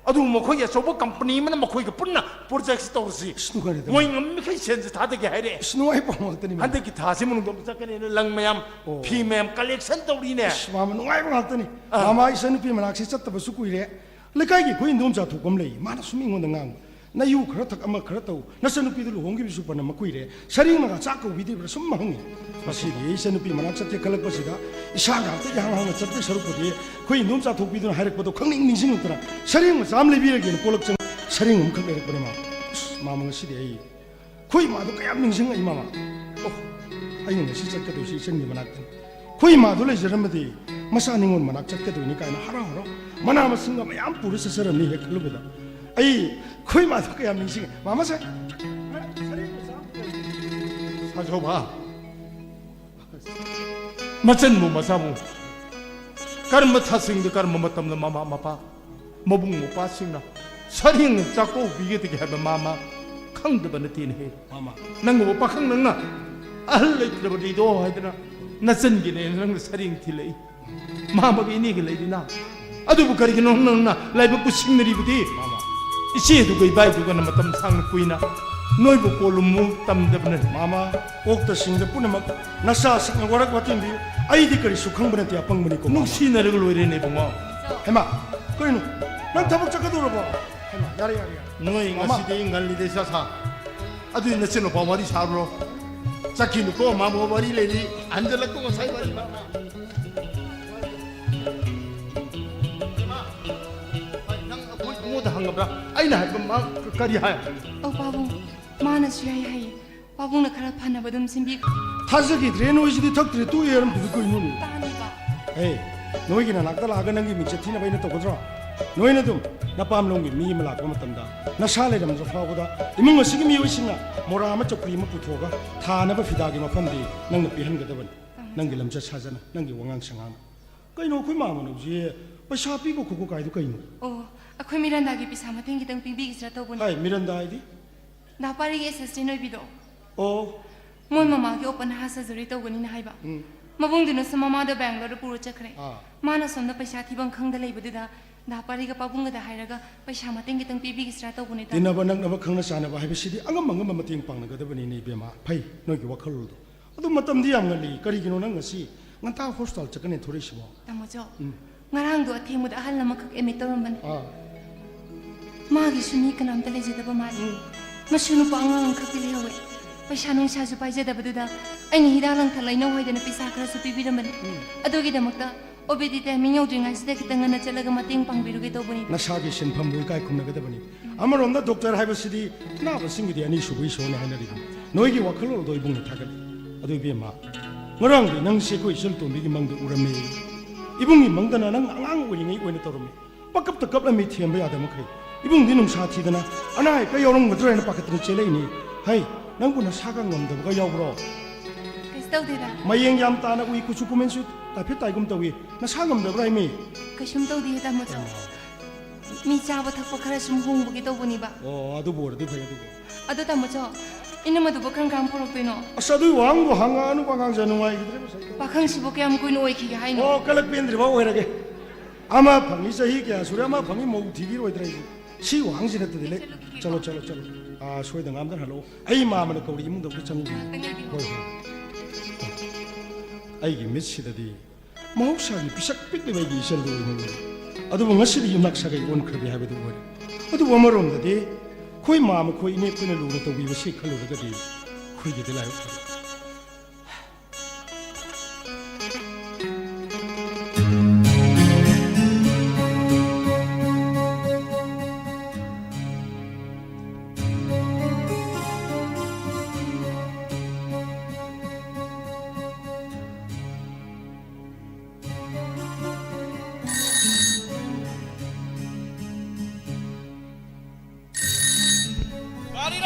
ꯑꯗꯨ ꯃꯈꯣꯏꯒꯤ ꯑꯆꯧꯕ ꯀꯝꯄꯅꯤ ꯑꯃꯅ ꯃꯈꯣꯏꯒ ꯄꯨꯟꯅ ꯄ꯭ꯔꯣꯖꯦꯛꯁꯤ ꯇꯧꯔꯁꯤ꯫ ꯑꯁ, ꯅꯨꯡꯉꯥꯏꯔꯦꯗ, ꯃꯣꯏ ꯃꯥꯃ꯫ ꯉꯝꯃꯤꯈꯩ ꯁꯦꯟꯁꯦ ꯊꯥꯗꯒꯦ ꯍꯥꯏꯔꯛꯑꯦ꯫ ꯑꯁ, ꯅꯨꯡꯉꯥꯏꯕ ꯄꯥꯎ ꯉꯥꯛꯇꯅꯤ, ꯃꯥꯃ꯫ ꯍꯟꯗꯛꯀꯤ ꯊꯥꯁꯤ ꯃꯅꯨꯡꯗ ꯑꯃꯨꯛ ꯆꯠꯀꯅꯤꯅ ꯂꯪ ꯃꯌꯥꯝ, ꯑꯣ꯫ ꯐꯤ ꯃꯌꯥꯝ ꯀꯂꯦꯛꯁꯟ ꯇꯧꯔꯤꯅꯦ꯫ ꯑꯁ, ꯃꯥꯃ, ꯅꯨꯡꯉꯥꯏꯕ ꯉꯥꯛꯇꯅꯤ꯫ ꯑꯥ꯫ ꯃꯥꯃ, ꯏꯆꯟꯅꯨꯄꯤ ꯃꯅꯥꯛꯁꯤ ꯆꯠꯇꯕꯁꯨ ꯀꯨꯏꯔꯦ꯫ ꯂꯩꯀꯥꯏꯒꯤ ꯑꯩꯈꯣꯏ ꯏꯟꯗꯣꯝꯆꯥ ꯊꯣꯛꯄ ꯑꯃ ꯂꯩ, ꯃꯥꯅ ꯁꯨꯝ ꯑꯩꯉꯣꯟꯗ ꯉꯥꯡꯕ, "ꯅꯌꯨ ꯈꯔ ꯊꯛ, ꯑꯃ ꯈꯔ ꯇꯧ, ꯅꯆꯟꯅꯨꯄꯤꯗꯨ ꯂꯨꯍꯣꯡꯈꯤꯕꯁꯨ ꯐꯅ ꯃꯀꯨꯏꯔꯦ, ꯁꯔꯦꯡꯅꯒ ꯆꯥꯛ ꯀꯧꯕꯤꯗ꯭ꯔꯤꯕ꯭ꯔꯥ?" ꯁꯨꯝ ꯍꯪꯉꯤ꯫ ꯉꯁꯤꯗꯤ ꯑꯩ ꯏꯆꯟꯅꯨꯄꯤ ꯃꯅꯥꯛ ꯆꯠꯀꯦ ꯈꯜꯂꯛꯄꯁꯤꯗ, ꯏꯁꯥꯒ ꯑꯝꯇ ꯏꯍꯥꯡ ꯍꯥꯡꯅ ꯆꯠꯄꯩ ꯁꯔꯨꯛꯄꯨꯗꯤ ꯑꯩꯈꯣꯏ ꯏꯟꯗꯣꯝꯆꯥ ꯊꯣꯛꯄꯤꯗꯨꯅ ꯍꯥꯏꯔꯛꯄꯗꯣ ꯈꯪꯅꯤꯡ ꯅꯤꯡꯁꯤꯡꯉꯛꯇꯅ ꯁꯔꯦꯡ ꯃꯆꯥ ꯑꯃ ꯂꯩꯕꯤꯔꯒꯦꯅ ꯄꯣꯂꯛ ꯆꯪ, ꯁꯔꯦꯡ ꯑꯃꯈꯛ ꯂꯩꯔꯛꯄꯅꯦ ꯃꯥ꯫ ꯑꯁ, ꯃꯥꯃ, ꯉꯁꯤꯗꯤ ꯑꯩ ꯑꯩꯈꯣꯏ ꯏꯃꯥꯗꯣ ꯀꯌꯥꯝ ꯅꯤꯡꯁꯤꯡꯉꯛꯏ, ꯃꯥꯃ꯫ ꯑꯣ, ꯑꯩꯅ ꯉꯁꯤ ꯆꯠꯀꯗꯣꯏꯁꯤ ꯏꯆꯟꯒꯤ ꯃꯅꯥꯛꯇꯅꯤ꯫ ꯑꯩꯈꯣꯏ ꯏꯃꯥꯗꯣ ꯂꯩꯖꯔꯝꯃꯗꯤ ꯃꯆꯥ ꯅꯤꯉꯣꯜ ꯃꯅꯥꯛ ꯆꯠꯀꯗꯣꯏꯅꯤ ꯀꯥꯏꯅ ꯍꯔꯥꯎ ꯍꯔꯥꯎ ꯃꯅꯥ ꯃꯁꯤꯡꯒ ꯃꯌꯥꯝ ꯄꯨꯔ ꯆꯠꯆꯔꯝꯅꯤ ꯍꯦꯛ ꯈꯜꯂꯨꯕꯗ꯫ ꯑꯩ ꯑꯩꯈꯣꯏ ꯏꯃꯥꯗꯣ ꯀꯌꯥꯝ ꯅꯤꯡꯁꯤꯡꯉꯤ꯫ ꯃꯥꯃꯁꯦ, ꯁꯥꯖꯧꯕ꯫ ꯃꯆꯟꯕꯨ ꯃꯆꯥꯕꯨ ꯀꯔꯝꯕ ꯊꯥꯁꯤꯡꯗ, ꯀꯔꯝꯕ ꯃꯇꯝꯗ ꯃꯃꯥ ꯃꯄꯥ, ꯃꯕꯨꯡ ꯃꯧꯄ꯭ꯋꯥꯁꯤꯡꯅ ꯁꯔꯦꯡꯅ ꯆꯥꯛꯀꯧꯕꯤꯒꯗꯒꯦ ꯍꯥꯏꯕ ꯃꯥꯃ ꯈꯪꯗꯕ ꯅꯠꯇꯦꯅꯦꯍꯦ꯫ ꯃꯥꯃ꯫ ꯅꯪꯕꯨ ꯄꯥꯈꯪ ꯅꯪꯅ ꯑꯍꯜ ꯂꯩꯇ꯭ꯔꯕꯅꯤꯗꯣ ꯍꯥꯏꯗꯅ ꯅꯆꯟꯒꯤꯅꯦꯅ ꯅꯪꯅ ꯁꯔꯦꯡ ꯊꯤꯜꯂꯛꯏ꯫ ꯃꯥꯃꯒ ꯏꯅꯦꯒ ꯂꯩꯔꯤꯅ꯫ ꯑꯗꯨꯕꯨ ꯀꯔꯤꯒꯤꯅꯣ ꯅꯪꯅ ꯂꯥꯏꯕꯛꯄꯨ ꯁꯤꯡꯅꯔꯤꯕꯗꯤ? ꯃꯥꯃ꯫ ꯏꯆꯦꯗꯨꯒ ꯏꯕꯥꯏꯗꯨꯒꯅ ꯃꯇꯝ ꯁꯥꯡꯅ ꯀꯨꯏꯅ ꯅꯣꯏꯕꯨ ꯀꯣꯜꯂꯨꯝꯃꯨ ꯇꯝꯗꯕꯅꯅꯤ꯫ ꯃꯥꯃ, ꯀꯣꯛꯇ ꯁꯤꯡꯗ ꯄꯨꯝꯅꯃꯛ ꯅꯆꯥꯁꯤꯡꯅ ꯋꯥꯔꯛ ꯋꯥꯇꯦꯝꯕꯤꯌꯨ꯫ ꯑꯩꯗꯤ ꯀꯔꯤꯁꯨ ꯈꯪꯕ ꯅꯠꯇꯦ, ꯑꯄꯪꯕꯅꯤꯀꯣ, ꯃꯥꯃ꯫ ꯅꯨꯡꯁꯤꯅꯔꯒ ꯂꯣꯏꯔꯦꯅꯦ, ꯏꯕꯨꯡꯉꯣ꯫ ꯍꯩꯃꯥ, ꯀꯩꯅꯣ? ꯅꯪ ꯊꯕꯛ ꯆꯠꯀꯗꯧꯔꯕꯣ? ꯍꯩꯃꯥ, ꯌꯥꯔꯦ, ꯌꯥꯔꯦ, ꯌꯥꯔꯦ꯫ ꯅꯣꯏ ꯃꯥꯃ꯫ ꯉꯁꯤꯗꯤ ꯉꯜꯂꯤꯗ, ꯏꯆꯥ ꯁꯥ꯫ ꯑꯗꯨꯗꯤ ꯅꯆꯤꯟ ꯅꯨꯄꯥ ꯋꯥꯔꯤ ꯁꯥꯔꯨꯔꯣ꯫ ꯆꯠꯈꯤꯅꯨꯀꯣ, ꯃꯥꯃ ꯋꯥꯔꯤ ꯂꯩꯔꯤ꯫ ꯍꯟꯖꯜꯂꯛꯀꯣ, ꯉꯁꯥꯏ ꯋꯥꯔꯤ꯫ ꯏꯃꯥ, ꯅꯪ ꯑꯩꯈꯣꯏ ꯏꯕꯨꯡꯉꯣꯗ ꯍꯪꯉꯕ꯭ꯔꯥ? ꯑꯩꯅ ꯍꯥꯏꯕ ꯃꯥ ꯀꯔꯤ ꯍꯥꯏ? ꯑꯧ, ꯄꯥꯕꯨꯡ, ꯃꯥꯅꯁꯨ ꯌꯥꯏ ꯍꯥꯏꯌꯦ꯫ ꯄꯥꯕꯨꯡꯅ ꯈꯔ ꯐꯅꯕ ꯑꯗꯨꯝ ꯁꯤꯟꯕꯤꯈꯣ꯫ ꯊꯥꯖꯈꯤꯗ꯭ꯔꯦ, ꯅꯣꯏꯁꯤꯗꯤ ꯊꯛꯇ꯭ꯔꯦ ꯇꯣꯛꯑꯦ ꯍꯥꯏꯔꯝꯕꯗꯨ ꯀꯩꯅꯣꯅꯦ? ꯇꯥꯅꯤꯕ꯫ ꯑꯦ, ꯅꯣꯏꯒꯤ ꯅꯅꯥꯛꯇ ꯂꯥꯛꯑꯒ ꯅꯪꯒꯤ ꯃꯤꯡꯆꯠ ꯊꯤꯅꯕ ꯑꯩꯅ ꯇꯧꯒꯗ꯭ꯔꯣ? ꯅꯣꯏꯅ ꯑꯗꯨꯝ ꯅꯄꯥꯝꯂꯣꯝꯒꯤ ꯃꯤ ꯑꯃ ꯂꯥꯛꯄ ꯃꯇꯝꯗ ꯅꯁꯥ ꯂꯩꯔꯝꯗ꯭ꯔ ꯐꯥꯎꯕꯗ ꯏꯃꯨꯡ ꯑꯁꯤꯒꯤ ꯃꯤꯑꯣꯏꯁꯤꯡꯅ ꯃꯣꯔꯥ ꯑꯃ ꯆꯧꯀ꯭ꯔꯤ ꯑꯃ ꯄꯨꯊꯣꯛꯑꯒ ꯊꯥꯅꯕ ꯐꯤꯗꯥꯒꯤ ꯃꯐꯝꯗꯤ ꯅꯪꯅ ꯄꯤꯍꯟꯒꯗꯕꯅꯤ꯫ ꯇꯥꯃꯣ꯫ ꯅꯪꯒꯤ ꯂꯝꯆꯠ ꯁꯥꯖꯠꯅ, ꯅꯪꯒꯤ ꯋꯥꯉꯥꯡ ꯁꯉꯥꯡꯅ꯫ ꯀꯩꯅꯣ ꯑꯩꯈꯣꯏ ꯃꯥꯝꯃꯅꯧꯁꯦ ꯄꯩꯁꯥ ꯄꯤꯕ ꯈꯣꯠꯄ ꯀꯥꯏꯗꯣ ꯀꯩꯅꯣ? ꯑꯣ, ꯑꯩꯈꯣꯏ ꯃꯤꯔꯟꯗꯥꯒꯤ ꯄꯩꯁꯥ ꯃꯇꯦꯡ ꯈꯤꯇꯪ ꯄꯤꯕꯤꯒꯦꯁꯤꯔꯥ ꯇꯧꯕꯅꯤ꯫ ꯍꯥꯏ, ꯃꯤꯔꯟꯗꯥ ꯍꯥꯏꯗꯤ? ꯗꯥ ꯄꯥꯔꯤꯒꯤ ꯑꯦꯁꯤꯁꯇꯦꯟ ꯑꯣꯏꯕꯤꯗꯣ꯫ ꯑꯣ꯫ ꯃꯣꯏ ꯃꯃꯥꯒꯤ ꯑꯣꯄꯟ ꯍꯥꯔꯠ ꯁꯔꯖꯔꯤ ꯇꯧꯒꯅꯤꯅ ꯍꯥꯏꯕ꯫ ꯎꯝ꯫ ꯃꯕꯨꯡꯗꯨꯅꯁꯨ ꯃꯃꯥꯗꯣ ꯕꯦꯡꯒ꯭ꯂꯣꯔꯗ ꯄꯨꯔ ꯆꯠꯈ꯭ꯔꯦ꯫ ꯑꯥ꯫ ꯃꯥꯅ ꯁꯣꯝꯗ ꯄꯩꯁꯥ ꯊꯤꯐꯝ ꯈꯪꯗ ꯂꯩꯕꯗꯨꯗ ꯗꯥ ꯄꯥꯔꯤꯒ ꯄꯥꯕꯨꯡꯒꯗ ꯍꯥꯏꯔꯒ ꯄꯩꯁꯥ ꯃꯇꯦꯡ ꯈꯤꯇꯪ ꯄꯤꯕꯤꯒꯦꯁꯤꯔꯥ ꯇꯧꯕꯅꯤꯗ꯫ ꯇꯤꯟꯅꯕ ꯅꯛꯅꯕ ꯈꯪꯅ ꯆꯥꯟꯅꯕ ꯍꯥꯏꯕꯁꯤꯗꯤ ꯑꯉꯝ ꯑꯉꯝꯕ ꯃꯇꯦꯡ ꯄꯥꯡꯅꯒꯗꯕꯅꯤꯅꯦ ꯏꯕꯦꯝꯃ꯫ ꯐꯩ, ꯅꯣꯏꯒꯤ ꯋꯥꯈꯜꯂꯣꯟꯗꯣ꯫ ꯑꯗꯨ ꯃꯇꯝꯗꯤ ꯌꯥꯝ ꯉꯜꯂꯤ꯫ ꯀꯔꯤꯒꯤꯅꯣ ꯅꯪ ꯉꯁꯤ ꯉꯟꯇꯥ ꯍꯣꯁꯄꯤꯇꯥꯜ ꯆꯠꯀꯅꯤ ꯊꯣꯔꯛꯏꯁꯤꯕꯣ? ꯇꯥꯃꯣꯆꯧ, ꯎꯝ꯫ ꯉꯔꯥꯡꯗꯣ ꯑꯊꯦꯡꯕꯗ ꯑꯍꯜ ꯑꯃꯈꯛ ꯑꯦꯗꯃꯤꯠ ꯇꯧꯔꯝꯕꯅꯤ꯫ ꯑꯥ꯫ ꯃꯥꯒꯤꯁꯨ ꯃꯤ ꯀꯅꯥꯝꯇ ꯂꯩꯖꯗꯕ ꯃꯥꯜꯂꯤ꯫ ꯃꯁꯨ ꯅꯨꯄꯥ ꯑꯉꯥꯡ ꯑꯃꯈꯛꯇꯤ ꯂꯩꯍꯧꯋꯦ꯫ ꯄꯩꯁꯥ ꯅꯨꯡꯁꯥꯁꯨ ꯄꯥꯏꯖꯗꯕꯗꯨꯗ ꯑꯩꯅ ꯍꯤꯗꯥꯛ ꯂꯥꯡꯊꯛ ꯂꯩꯅꯧ ꯍꯥꯏꯗꯅ ꯄꯩꯁꯥ ꯈꯔꯁꯨ ꯄꯤꯕꯤꯔꯝꯕꯅꯤ꯫ ꯑꯗꯨꯒꯤꯗꯃꯛꯇ ꯑꯣ ꯄꯤ ꯗꯤ ꯇꯥꯏꯃꯤꯡ ꯌꯧꯗ꯭ꯔꯤꯉꯩꯁꯤꯗ ꯈꯤꯇꯪ ꯉꯟꯅ ꯆꯠꯂꯒ ꯃꯇꯦꯡ ꯄꯥꯡꯕꯤꯔꯨꯒꯦ ꯇꯧꯕꯅꯤ꯫ ꯅꯁꯥꯒꯤ ꯁꯤꯟꯐꯝꯕꯨ ꯏꯀꯥꯏ ꯈꯨꯝꯅꯒꯗꯕꯅꯤ꯫ ꯑꯃꯔꯣꯝꯗ ꯗꯣꯛꯇꯔ ꯍꯥꯏꯕꯁꯤꯗꯤ ꯑꯅꯥꯕꯁꯤꯡꯒꯤꯗꯤ ꯑꯅꯤꯁꯨꯕ ꯏꯁꯣꯔꯅꯤ ꯍꯥꯏꯅꯔꯤꯕꯅꯤ꯫ ꯅꯣꯏꯒꯤ ꯋꯥꯈꯜꯂꯣꯟ ꯑꯗꯣ ꯏꯕꯨꯡꯅ ꯊꯥꯒꯠꯂꯤ꯫ ꯑꯗꯨ ꯏꯕꯦꯝꯃ, ꯉꯔꯥꯡꯗꯤ ꯅꯪꯁꯦ ꯑꯩꯈꯣꯏ ꯏꯆꯜ ꯇꯣꯝꯕꯤꯒꯤ ꯃꯪꯗ ꯎꯔꯝꯃꯤ꯫ ꯏꯕꯨꯡꯒꯤ ꯃꯪꯗꯅ ꯅꯪ ꯑꯉꯥꯡ ꯑꯣꯏꯔꯤꯉꯩ ꯑꯣꯏꯅ ꯇꯧꯔꯝꯃꯤ꯫ ꯄꯀꯞꯇ ꯀꯞꯂꯝꯃꯤ ꯊꯦꯝꯕ ꯌꯥꯗꯕ ꯃꯈꯩ꯫ ꯏꯕꯨꯡꯗꯤ ꯅꯨꯡꯁꯥ ꯊꯤꯗꯅ ꯑꯅꯥ ꯑꯌꯦꯛꯀ ꯌꯥꯎꯔꯝꯒꯗ꯭ꯔꯥ ꯍꯥꯏꯅ ꯄꯥꯈꯠꯇꯅ ꯆꯦꯜꯂꯛꯏꯅꯤ꯫ ꯍꯩ, ꯅꯪꯕꯨ ꯅꯁꯥꯒ ꯉꯝꯗꯕꯒ ꯌꯥꯎꯕ꯭ꯔꯣ? ꯀꯩꯁꯨ ꯇꯧꯗꯦꯗ꯫ ꯃꯌꯦꯡ ꯌꯥꯝ ꯇꯥꯅ ꯎꯏ, ꯀꯨꯆꯨ ꯀꯨꯃꯦꯟꯁꯨ ꯇꯥꯏꯐꯦꯠ ꯇꯥꯏꯒꯨꯝ ꯇꯧꯏ꯫ ꯅꯁꯥ ꯉꯝꯗꯕ꯭ꯔꯥ ꯍꯥꯏꯃꯤ? ꯀꯩꯁꯨꯝ ꯇꯧꯗꯦ ꯇꯥꯃꯣꯆꯧ꯫ ꯃꯤ ꯆꯥꯕ ꯊꯛꯄ ꯈꯔ ꯁꯨꯝ ꯍꯣꯡꯕꯒꯤ ꯇꯧꯕꯅꯤꯕ꯫ ꯑꯣ, ꯑꯗꯨꯕꯨ ꯑꯣꯏꯔꯗꯤ ꯐꯩ, ꯑꯗꯨꯕꯨ꯫ ꯑꯗꯣ ꯇꯥꯃꯣꯆꯧ, ꯏꯅꯝꯃꯗꯨꯕꯨ ꯀꯔꯝ ꯀꯥꯟ ꯄꯨꯔꯛꯇꯣꯏꯅꯣ? ꯑꯁ, ꯑꯗꯨꯒꯤ ꯋꯥꯍꯪꯗꯣ ꯍꯪꯉꯛꯑꯅꯨ, ꯑꯉꯥꯡꯁꯦ ꯅꯨꯡꯉꯥꯏꯈꯤꯗ꯭ꯔꯦ ꯉꯁꯥꯏ꯫ ꯄꯥꯈꯪꯁꯤꯕꯨ ꯀꯌꯥꯝ ꯀꯨꯏꯅ ꯑꯣꯏꯈꯤꯒꯦ ꯍꯥꯏꯅꯣ? ꯑꯣ, ꯀꯂꯛ ꯄꯦꯟꯗ꯭ꯔꯤꯕ ꯑꯣꯏꯔꯒꯦ꯫ ꯑꯃ ꯐꯪꯉꯤ ꯆꯍꯤ ꯀꯌꯥ ꯁꯨꯔꯦ, ꯑꯃ ꯐꯪꯉꯤ ꯃꯧ ꯊꯤꯕꯤꯔꯣꯏꯗ꯭ꯔꯥ ꯑꯩꯁꯦ? ꯁꯤ ꯋꯥꯍꯪꯁꯤꯅ ꯅꯠꯇꯗꯤ ꯂꯩ꯫ ꯆꯠꯂꯣ, ꯆꯠꯂꯣ, ꯆꯠꯂꯣ꯫ ꯑꯥ, ꯁꯣꯏꯗ ꯉꯥꯝꯗꯅ ꯍꯜꯂꯛꯑꯣ꯫ ꯑꯩ ꯃꯥꯃꯅ ꯀꯧꯔꯤ ꯏꯃꯨꯡꯗ ꯑꯝꯇ ꯆꯪꯉꯨꯈꯤꯒꯦ꯫ ꯍꯣꯏ, ꯍꯣꯏ꯫ ꯑꯩꯒꯤ ꯃꯤꯠꯁꯤꯗꯗꯤ ꯃꯍꯧꯁꯥꯒꯤ ꯄꯤꯁꯛ ꯄꯤꯛꯂꯤꯕ ꯑꯩꯒꯤ ꯏꯆꯜꯗꯨ ꯑꯣꯏꯅ ꯎꯔꯦ꯫ ꯑꯗꯨꯕꯨ ꯉꯁꯤꯗꯤ ꯌꯨꯝꯂꯛ ꯁꯥꯒꯩ ꯑꯣꯟꯈ꯭ꯔꯕꯤ ꯍꯥꯏꯕꯗꯨ ꯑꯣꯏꯔꯦ꯫ ꯑꯗꯨꯕꯨ ꯑꯃꯔꯣꯝꯗꯗꯤ ꯑꯩꯈꯣꯏ ꯃꯥ ꯃꯈꯣꯏ ꯏꯅꯦ ꯑꯩꯈꯣꯏꯅ ꯂꯨꯅ ꯇꯧꯕꯤꯕꯁꯤ ꯈꯜꯂꯨꯔꯒꯗꯤ ꯑꯩꯈꯣꯏꯒꯤꯗꯤ ꯂꯥꯏꯕꯛ ꯐꯔꯦ꯫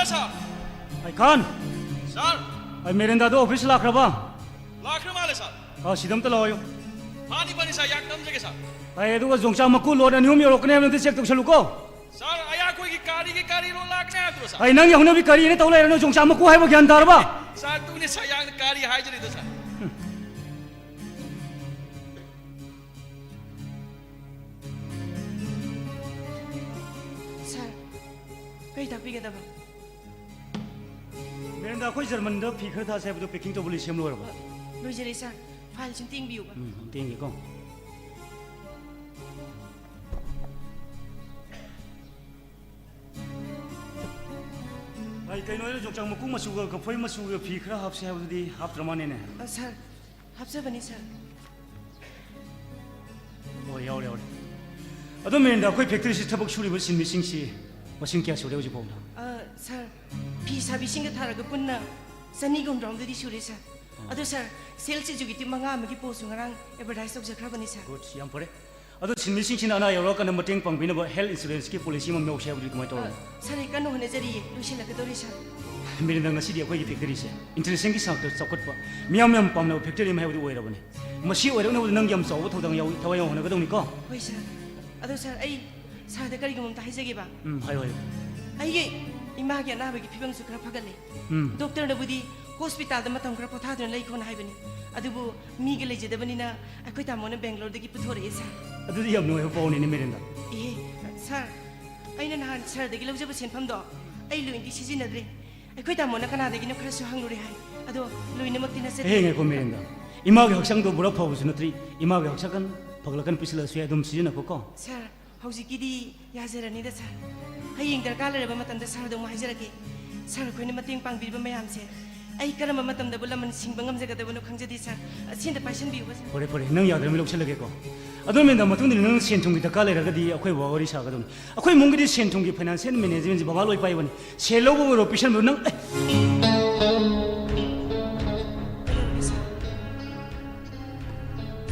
ꯀꯅꯥꯅꯣ, ꯁꯥꯔ? ꯑꯩ ꯈꯥꯟ꯫ ꯁꯥꯔ꯫ ꯑꯩ ꯃꯦꯔꯦꯟꯗꯥꯗꯣ ꯑꯣꯐꯤꯁ ꯂꯥꯛꯈ꯭ꯔꯕ? ꯂꯥꯛꯈ꯭ꯔ ꯃꯥꯜꯂꯦ, ꯁꯥꯔ꯫ ꯑ, ꯁꯤꯗ ꯑꯝꯇ ꯂꯥꯛꯑꯣꯌꯨ꯫ ꯐꯅꯤ, ꯐꯅꯤ, ꯁꯥꯔ, ꯌꯥꯝ ꯅꯝꯖꯒꯦ, ꯁꯥꯔ꯫ ꯑꯩ ꯑꯗꯨꯒ ꯌꯣꯡꯆꯥꯛ ꯃꯀꯨ ꯂꯣꯠ ꯑꯅꯤ ꯑꯍꯨꯝ ꯌꯧꯔꯛꯀꯅꯤ ꯍꯥꯏꯕꯗꯨ check ꯇꯧꯁꯜꯂꯨꯀꯣ꯫ ꯁꯥꯔ, ꯑꯌꯥꯈꯣꯏꯒꯤ ꯒꯥꯔꯤꯒꯤ ꯒꯥꯔꯤ ꯂꯣꯠ ꯂꯥꯛꯀꯅꯤ ꯍꯥꯏꯕꯗꯨꯔꯣ, ꯁꯥꯔ? ꯑꯩ ꯅꯪꯒꯤ ꯍꯧꯅꯕꯤ ꯀꯔꯤꯅ ꯇꯧ ꯂꯩꯔꯅꯣ? ꯌꯣꯡꯆꯥꯛ ꯃꯀꯨ ꯍꯥꯏꯕ ꯒ꯭ꯌꯥꯟ ꯇꯥꯔꯕ? ꯁꯥꯔ, ꯑꯗꯨꯅꯦ ꯁꯥꯔ, ꯌꯥꯡꯅ ꯒꯥꯔꯤ ꯍꯥꯏꯖꯔꯤꯗꯣ, ꯁꯥꯔ꯫ ꯁꯥꯔ, ꯀꯔꯤ ꯇꯥꯛꯄꯤꯒꯗꯕ? ꯃꯦꯔꯦꯟꯗꯥ, ꯑꯩꯈꯣꯏ ꯖꯔꯃꯟꯗ ꯐꯤ ꯈꯔ ꯊꯥꯁꯦ ꯍꯥꯏꯕꯗꯣ packing ꯇꯧꯕ list ꯁꯦꯝ ꯂꯣꯏꯔꯕ? ꯂꯣꯏꯖꯔꯦ, ꯁꯥꯔ꯫ File ꯁꯨꯝ ꯇꯦꯡꯕꯤꯌꯨꯕ꯫ ꯎꯝ, ꯇꯦꯡꯒꯦꯀꯣ꯫ ꯚꯥꯏ, ꯀꯩꯅꯣ, ꯑꯩꯅ ꯌꯣꯡꯆꯥꯛ ꯃꯀꯨ ꯃꯆꯨꯒ ꯀꯐꯣꯏ ꯃꯆꯨꯒ ꯐꯤ ꯈꯔ ꯍꯥꯞꯁꯦ ꯍꯥꯏꯕꯗꯨꯗꯤ ꯍꯥꯞꯇ꯭ꯔ ꯃꯥꯅꯦꯅꯦ? ꯑ, ꯁꯥꯔ, ꯍꯥꯞꯆꯕꯅꯤ, ꯁꯥꯔ꯫ ꯑꯣ, ꯌꯥꯎꯔꯦ, ꯌꯥꯎꯔꯦ꯫ ꯑꯗꯣ ꯃꯦꯔꯦꯟꯗꯥ, ꯑꯩꯈꯣꯏ factory ꯁꯤ ꯊꯕꯛ ꯁꯨꯔꯤꯕ ꯁꯤꯟꯃꯤꯁꯤꯡꯁꯤ ꯃꯁꯤꯡ ꯀꯌꯥ ꯁꯨꯔꯦ ꯍꯧꯖꯤꯛ ꯐꯥꯎꯕꯗ? ꯑ, ꯁꯥꯔ, ꯐꯤ ꯁꯥꯕꯤꯁꯤꯡꯒ ꯊꯥꯔꯒ ꯄꯨꯟꯅ ꯆꯅꯤꯒ ꯍꯨꯝꯗ꯭ꯔꯥꯍꯨꯝꯗꯣꯏꯗꯤ ꯁꯨꯔꯦ, ꯁꯥꯔ꯫ ꯑꯣ꯫ ꯑꯗꯣ, ꯁꯥꯔ, sales executive ꯃꯉꯥ ꯑꯃꯒꯤ post ꯁꯨ ꯉꯔꯥꯡ advertise ꯇꯧꯖꯈ꯭ꯔꯕꯅꯤ, ꯁꯥꯔ꯫ Good, ꯌꯥꯝ ꯐꯔꯦ꯫ ꯑꯗꯣ ꯁꯤꯟꯃꯤꯁꯤꯡꯁꯤꯅ ꯑꯅꯥ ꯌꯥꯎꯔꯛꯑꯀꯥꯟꯗ ꯃꯇꯦꯡ ꯄꯥꯡꯕꯤꯅꯕ health insurance ꯀꯤ policy ꯑꯃ ꯌꯥꯎꯁꯦ ꯍꯥꯏꯕꯗꯨꯗꯤ ꯀꯃꯥꯏꯅ ꯇꯧꯔꯕꯅꯣ? ꯑ, ꯁꯥꯔ, ꯑꯩ ꯀꯟꯅ ꯍꯣꯠꯅꯖꯔꯤꯌꯦ, ꯂꯣꯏꯁꯤꯜꯂꯛꯀꯗꯧꯔꯦ, ꯁꯥꯔ꯫ ꯃꯦꯔꯦꯟꯗꯥ, ꯉꯁꯤꯗꯤ ꯑꯩꯈꯣꯏꯒꯤ factory ꯁꯦ international ꯒꯤ ꯊꯥꯛꯇ ꯆꯥꯎꯈꯠꯄ, ꯃꯤꯌꯥꯝ ꯌꯥꯝ ꯄꯥꯝꯅꯕ factory ꯑꯃ ꯍꯥꯏꯕꯗꯨ ꯑꯣꯏꯔꯕꯅꯤ꯫ ꯃꯁꯤ ꯑꯣꯏꯔꯛꯅꯕꯗ ꯅꯪꯒꯤ ꯌꯥꯝ ꯆꯥꯎꯕ ꯊꯧꯗꯥꯡ ꯌꯥꯎꯏ, ꯊꯋꯥꯏ ꯌꯥꯎꯅ ꯍꯣꯠꯅꯒꯗꯧꯅꯤꯀꯣ꯫ ꯍꯣꯏ, ꯁꯥꯔ꯫ ꯑꯗꯣ, ꯁꯥꯔ, ꯑꯩ ꯁꯥꯔꯗ ꯀꯔꯤꯒꯨꯝꯕ ꯑꯝꯇ ꯍꯥꯏꯖꯒꯦꯕ꯫ ꯎꯝ, ꯍꯥꯏꯌꯣ, ꯍꯥꯏꯌꯣ꯫ ꯑꯩꯒꯤ ꯏꯃꯥꯒꯤ ꯑꯅꯥꯕꯒꯤ ꯐꯤꯕꯝꯁꯨ ꯈꯔ ꯐꯒꯠꯂꯦ꯫ ꯎꯝ꯫ ꯗꯣꯛꯇꯔꯅꯕꯨꯗꯤ ꯍꯣꯁꯄꯤꯇꯥꯜꯗ ꯃꯇꯝ ꯈꯔ ꯄꯣꯊꯥꯗꯨꯅ ꯂꯩꯈꯣꯅ ꯍꯥꯏꯕꯅꯤ, ꯑꯗꯨꯕꯨ ꯃꯤꯒ ꯂꯩꯖꯗꯕꯅꯤꯅ ꯑꯩꯈꯣꯏ ꯇꯥꯃꯣꯅ ꯕꯦꯡꯒ꯭ꯂꯣꯔꯗꯒꯤ ꯄꯨꯊꯣꯔꯛꯑꯦ, ꯁꯥꯔ꯫ ꯑꯗꯨꯗꯤ ꯌꯥꯝ ꯅꯨꯡꯉꯥꯏꯕ ꯄꯥꯎꯅꯤꯅꯦ, ꯃꯦꯔꯦꯟꯗꯥ꯫ ꯑꯦ, ꯁꯥꯔ, ꯑꯩꯅ ꯅꯍꯥꯟ ꯁꯥꯔꯗꯒꯤ ꯂꯧꯖꯕ ꯁꯦꯟꯐꯝꯗꯣ ꯑꯩ ꯂꯣꯏꯅꯗꯤ ꯁꯤꯖꯤꯟꯅꯗ꯭ꯔꯦ꯫ ꯑꯩꯈꯣꯏ ꯇꯥꯃꯣꯅ ꯀꯅꯥꯗꯒꯤꯅꯣ ꯈꯔꯁꯨ ꯍꯪꯂꯨꯔꯦ ꯍꯥꯏ, ꯑꯗꯣ ꯂꯣꯏꯅꯃꯛꯇꯤ ꯅꯠꯆꯗꯦ꯫ ꯑꯦ, ꯉꯥꯏꯈꯣ, ꯃꯦꯔꯦꯟꯗꯥ, ꯏꯃꯥꯒꯤ ꯍꯛꯆꯥꯡꯗꯣ ꯄꯨꯔꯥ ꯐꯕꯁꯨ ꯅꯠꯇ꯭ꯔꯤ, ꯏꯃꯥꯒꯤ ꯍꯛꯆꯥꯡ ꯐꯒꯠꯂꯛꯀꯥꯟ ꯄꯤꯁꯤꯜꯂꯛꯑꯁꯨ ꯌꯥꯏ, ꯑꯗꯨꯝ ꯁꯤꯖꯤꯟꯅꯈꯣꯀꯣ꯫ ꯁꯥꯔ, ꯍꯧꯖꯤꯛꯀꯤꯗꯤ ꯌꯥꯖꯔꯅꯤꯗ, ꯁꯥꯔ꯫ ꯍꯌꯦꯡ ꯗꯔꯀꯥꯔ ꯂꯩꯔꯕ ꯃꯇꯝꯗ ꯁꯥꯔꯗ ꯑꯃꯨꯛ ꯍꯥꯏꯖꯔꯛꯀꯦ꯫ ꯁꯥꯔ, ꯑꯩꯈꯣꯏꯅ ꯃꯇꯦꯡ ꯄꯥꯡꯕꯤꯔꯤꯕ ꯃꯌꯥꯝꯁꯦ ꯑꯩ ꯀꯔꯝꯕ ꯃꯇꯝꯗꯕꯨ ꯂꯃꯟ ꯁꯤꯡꯕ ꯉꯝꯖꯒꯗꯕꯅꯣ ꯈꯪꯖꯗꯦ, ꯁꯥꯔ꯫ ꯑꯁꯤ ꯑꯝꯇ ꯄꯥꯏꯁꯟꯕꯤꯌꯨꯕ, ꯁꯥꯔ꯫ ꯐꯔꯦ, ꯐꯔꯦ, ꯅꯪ ꯌꯥꯗ꯭ꯔꯕꯅꯤꯅ ꯂꯧꯁꯜꯂꯒꯦꯀꯣ꯫ ꯑꯗꯣ ꯃꯦꯟꯗ, ꯃꯇꯨꯡꯗꯗꯤ ꯅꯪ ꯁꯦꯟ ꯊꯨꯝꯒꯤ ꯗꯔꯀꯥꯔ ꯂꯩꯔꯒꯗꯤ ꯑꯩꯈꯣꯏ ꯕꯕꯥ ꯋꯥꯔꯤ ꯁꯥꯒꯗꯕꯅꯤ꯫ ꯑꯩꯈꯣꯏ ꯏꯃꯨꯡꯒꯤꯗꯤ ꯁꯦꯟ ꯊꯨꯝꯒꯤ financial management ꯁꯦ ꯕꯕꯥ ꯂꯣꯏ ꯄꯥꯏꯕꯅꯤ꯫ ꯁꯦꯜ ꯂꯧꯕ ꯑꯣꯏꯔꯣ, ꯄꯤꯁꯟꯕ ꯑꯣꯏꯔꯣ, ꯅꯪ, ꯑꯦ! ꯀꯩꯗꯧꯔꯒꯦ, ꯁꯥꯔ?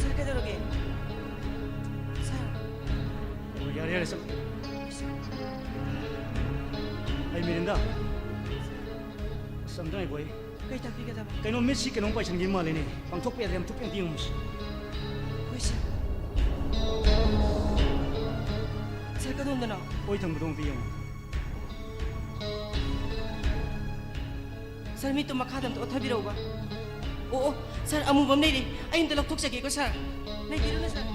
ꯁꯥꯔ, ꯀꯩꯗꯧꯔꯒꯦ? ꯁꯥꯔ꯫ ꯑꯣ, ꯌꯥꯔꯦ, ꯌꯥꯔꯦ, ꯆꯠꯂꯣ꯫ ꯑꯩ ꯃꯦꯔꯦꯟꯗꯥ꯫ ꯑꯁ, ꯑꯝꯇ ꯉꯥꯏꯈꯣ, ꯑꯩ꯫ ꯀꯩ ꯇꯥꯛꯄꯤꯒꯗꯕ? ꯀꯩꯅꯣ, ꯃꯤꯠꯁꯤ ꯀꯩꯅꯣꯝ ꯄꯥꯏꯁꯟꯈꯤꯕ ꯃꯥꯜꯂꯦꯅꯦ꯫ ꯄꯥꯡꯊꯣꯛꯄ ꯌꯥꯗ꯭ꯔꯦ, ꯌꯥꯝ ꯊꯨꯞꯄꯦ, ꯑꯝꯇ ꯌꯦꯡꯉꯨꯁꯤ꯫ ꯍꯣꯏ, ꯁꯥꯔ꯫ ꯀꯗꯣꯝꯗꯅꯣ? ꯑꯣꯏ ꯊꯪꯕꯗꯣ ꯑꯝꯇ ꯌꯦꯡꯉꯣ꯫ ꯁꯥꯔ, ꯃꯤꯠꯇꯣ ꯃꯈꯥꯗ ꯑꯝꯇ ꯑꯣꯠꯊꯕꯤꯔꯛꯎꯕ꯫ ꯑꯣ, ꯑꯣ, ꯁꯥꯔ, ꯑꯃꯨꯕ ꯑꯃ ꯂꯩꯔꯦ꯫ ꯑꯩ ꯑꯝꯇ ꯂꯧꯊꯣꯛꯆꯒꯦꯀꯣ, ꯁꯥꯔ꯫ ꯂꯩꯕꯤꯔꯨꯅꯨ, ꯁꯥꯔ꯫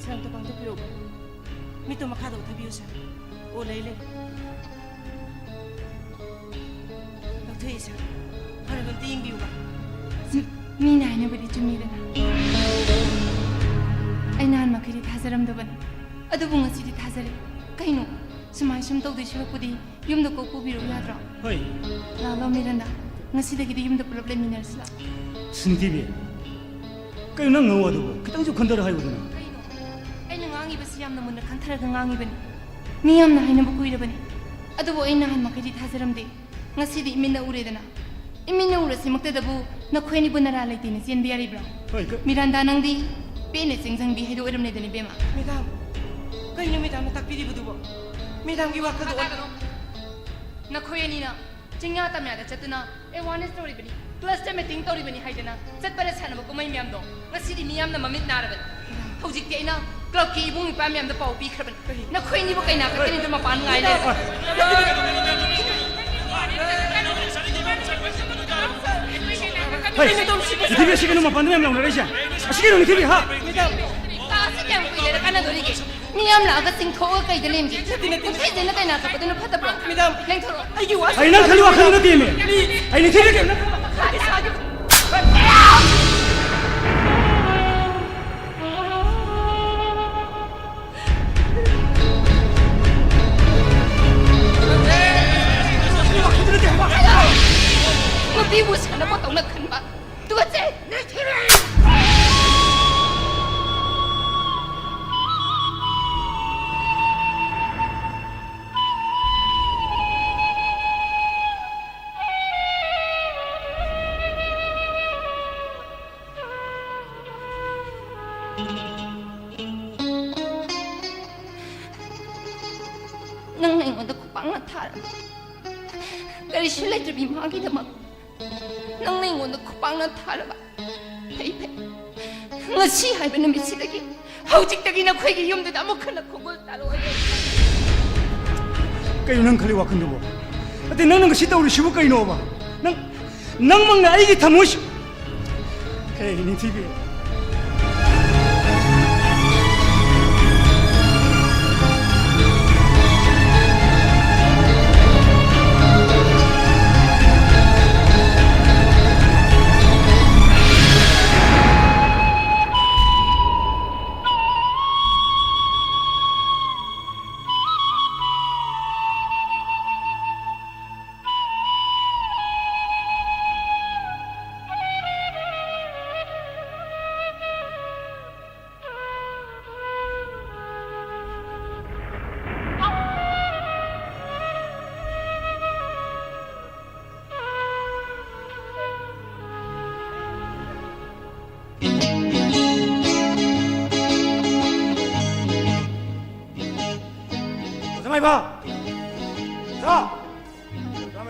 ꯁꯥꯔ, ꯑꯝꯇ ꯄꯥꯡꯊꯣꯛꯄꯤꯔꯛꯎꯕ꯫ ꯃꯤꯠꯇꯣ ꯃꯈꯥꯗ ꯑꯣꯠꯊꯕꯤꯌꯨ, ꯁꯥꯔ꯫ ꯑꯣ, ꯂꯩ, ꯂꯩ꯫ ꯂꯧꯊꯣꯛꯏ, ꯁꯥꯔ꯫ ꯐꯔꯕ ꯑꯝꯇ ꯌꯦꯡꯕꯤꯌꯨꯕ꯫ ꯁꯥꯔ꯫ ꯃꯤꯅ ꯍꯥꯏꯅꯕꯗꯤ ꯆꯨꯝꯃꯤꯗꯅ꯫ ꯑꯩ ꯅꯍꯥꯟ ꯃꯈꯩꯗꯤ ꯊꯥꯖꯔꯝꯗꯕꯅꯤ, ꯑꯗꯨꯕꯨ ꯉꯁꯤꯗꯤ ꯊꯥꯖꯔꯦ꯫ ꯀꯩꯅꯣ, ꯁꯨꯃꯥꯏ ꯁꯨꯝ ꯇꯧꯗꯣꯏ ꯁꯔꯨꯛꯄꯨꯗꯤ ꯌꯨꯝꯗ ꯀꯣꯛ ꯄꯨꯕꯤꯔꯛꯎ ꯌꯥꯗ꯭ꯔꯣ? ꯍꯣꯏ꯫ ꯂꯥꯛꯂꯣ, ꯃꯤꯔꯟꯗꯥ꯫ ꯉꯁꯤꯗꯒꯤꯗꯤ ꯌꯨꯝꯗ ꯄꯨꯂꯞ ꯂꯩꯃꯤꯟꯅꯔꯁꯤ ꯂꯥꯛꯑꯣ꯫ ꯁꯨꯅꯤꯇꯤꯕꯤ, ꯀꯩꯅꯣ ꯅꯪ ꯉꯥꯡꯕ ꯑꯗꯨꯕꯨ? ꯈꯤꯇꯪꯁꯨ ꯈꯟꯊꯔ ꯍꯥꯏꯌꯨꯗꯅ꯫ ꯀꯩꯅꯣ? ꯑꯩꯅ ꯉꯥꯡꯉꯤꯕꯁꯤ ꯌꯥꯝꯅ ꯃꯨꯟꯅ ꯈꯟꯊꯔꯒ ꯉꯥꯡꯉꯤꯕꯅꯤ꯫ ꯃꯤ ꯌꯥꯝꯅ ꯍꯥꯏꯅꯕ ꯀꯨꯏꯔꯕꯅꯤ꯫ ꯑꯗꯨꯕꯨ ꯑꯩ ꯅꯍꯥꯟ ꯃꯈꯩꯗꯤ ꯊꯥꯖꯔꯝꯗꯦ꯫ ꯉꯁꯤꯗꯤ ꯏꯃꯤꯠꯅ ꯎꯔꯦꯗꯅ꯫ ꯏꯃꯤꯠꯅ ꯎꯔꯁꯤꯃꯛꯇꯗꯕꯨ ꯅꯈꯣꯏ ꯑꯅꯤꯕꯨ ꯅꯔꯥ ꯂꯩꯇꯦꯅ ꯆꯦꯟꯕ ꯌꯥꯔꯤꯕ꯭ꯔꯣ? ꯍꯣꯏ, ꯀ- ꯃꯤꯔꯥꯟꯗꯥ, ꯅꯪꯗꯤ ꯄꯦꯟꯅ ꯆꯦꯡꯖꯪꯕꯤ ꯍꯥꯏꯗꯣ ꯑꯣꯏꯔꯝꯂꯦꯗꯅ, ꯏꯕꯦꯝꯃ꯫ ꯃꯦꯗꯥꯝ, ꯀꯩꯅꯣ ꯃꯦꯗꯥꯝꯅ ꯇꯥꯛꯄꯤꯔꯤꯕꯗꯨꯕꯣ? ꯃꯦꯗꯥꯝꯒꯤ ꯋꯥꯈꯜꯗꯣ ꯑꯣꯟ- ꯇꯥꯛꯀꯅꯨ꯫ ꯅꯈꯣꯏ ꯑꯅꯤꯅ ꯆꯤꯡꯌꯥ ꯇꯝꯌꯥꯗ ꯆꯠꯇꯨꯅ awareness ꯇꯧꯔꯤꯕꯅꯤ, cluster meeting ꯇꯧꯔꯤꯕꯅꯤ ꯍꯥꯏꯗꯅ ꯆꯠꯄꯗ ꯁꯥꯟꯅꯕ ꯀꯨꯝꯍꯩ ꯃꯌꯥꯝꯗꯣ ꯉꯁꯤꯗꯤ ꯃꯤ ꯌꯥꯝꯅ ꯃꯃꯤꯠ ꯅꯥꯔꯕꯅꯤ꯫ ꯍꯧꯖꯤꯛꯇꯤ ꯑꯩꯅ clubꯀꯤ ꯏꯕꯨꯡ ꯏꯄ꯭ꯋꯥ ꯃꯌꯥꯝꯗ ꯄꯥꯎ ꯄꯤꯈ꯭ꯔꯕꯅꯤ꯫ ꯅꯈꯣꯏ ꯑꯅꯤꯕꯨ ꯀꯩꯅꯥ ꯀꯛꯀꯅꯤꯗ ꯃꯄꯥꯟ ꯉꯥꯏ ꯂꯩꯔꯦ꯫ ꯍꯩ, ꯅꯤꯡꯊꯤꯕꯤ, ꯑꯁꯤ ꯀꯩꯅꯣ ꯃꯄꯥꯟꯗ ꯃꯌꯥꯝ ꯂꯥꯎꯅꯔꯤꯁꯦ? ꯑꯁꯤ ꯀꯩꯅꯣ, ꯅꯤꯡꯊꯤꯕꯤ, ꯍꯥ? ꯇꯥꯁꯤ, ꯀꯌꯥꯝ ꯀꯨꯏꯔꯦꯅ ꯀꯥꯟꯅꯗꯣꯔꯤꯒꯦ? ꯃꯤ ꯌꯥꯝ ꯂꯥꯛꯑꯒ ꯆꯤꯡꯊꯣꯛꯑꯒ ꯀꯩꯗ ꯂꯦꯝꯒꯦ? ꯅꯠꯇꯦ, ꯅꯠꯇꯦ, ꯅꯠꯇꯦ꯫ ꯅꯨꯄꯤꯁꯤꯅ ꯀꯩꯅꯥ ꯀꯛꯄꯗꯨꯅ ꯐꯠꯇꯕ꯭ꯔꯣ? ꯃꯦꯗꯥꯝ, ꯅꯦꯡꯊꯣꯔꯛꯑꯣ꯫ ꯑꯩꯒꯤ ꯋꯥ ꯑꯩ ꯅꯪ ꯈꯜꯂꯤ ꯋꯥꯈꯜꯗꯨ ꯅꯠꯇꯦꯃꯤ꯫ ꯑꯩ ꯅꯤꯡꯊꯤꯕꯤ ꯀꯩꯝꯇ ꯁꯥꯒꯦ, ꯁꯥꯒꯦ꯫ ꯅꯨꯄꯤꯕꯨ ꯁꯥꯟꯅꯄꯣꯠꯇꯧꯅ ꯈꯟꯕ꯫ ꯇꯨꯀꯠꯆꯩ! ꯅꯪꯅ ꯑꯩꯉꯣꯟꯗ ꯈꯨꯄꯥꯛꯅ ꯊꯥꯔꯕ꯫ ꯀꯔꯤꯁꯨ ꯂꯩꯇ꯭ꯔꯕꯤ ꯃꯥꯒꯤꯗꯃꯛ ꯅꯪꯅ ꯑꯩꯉꯣꯟꯗ ꯈꯨꯄꯥꯛꯅ ꯊꯥꯔꯕ꯫ ꯐꯩ, ꯐꯩ꯫ ꯉꯁꯤ ꯍꯥꯏꯕ ꯅꯨꯃꯤꯠꯁꯤꯗꯒꯤ, ꯍꯧꯖꯤꯛꯇꯒꯤ ꯅꯈꯣꯏꯒꯤ ꯌꯨꯝꯗꯨꯗ ꯑꯃꯨꯛ ꯍꯟꯅ ꯈꯣꯡꯒꯨꯜ ꯇꯥꯔꯛꯑꯣꯏ꯫ ꯀꯩꯅꯣ ꯅꯪ ꯈꯜꯂꯤ ꯋꯥꯈꯜꯗꯨꯕꯣ? ꯑꯗꯩ ꯅꯪꯅ ꯉꯁꯤ ꯇꯧꯔꯤꯁꯤꯕꯨ ꯀꯩꯅꯣꯕ? ꯅꯪ, ꯅꯪꯃꯛꯅ ꯑꯩꯒꯤ ꯊꯃꯣꯏꯁꯤ, ꯍꯦ, ꯅꯤꯡꯊꯤꯕꯤ꯫ ꯑꯣꯖꯥ ꯃꯥꯏꯕ! ꯑꯣꯖꯥ!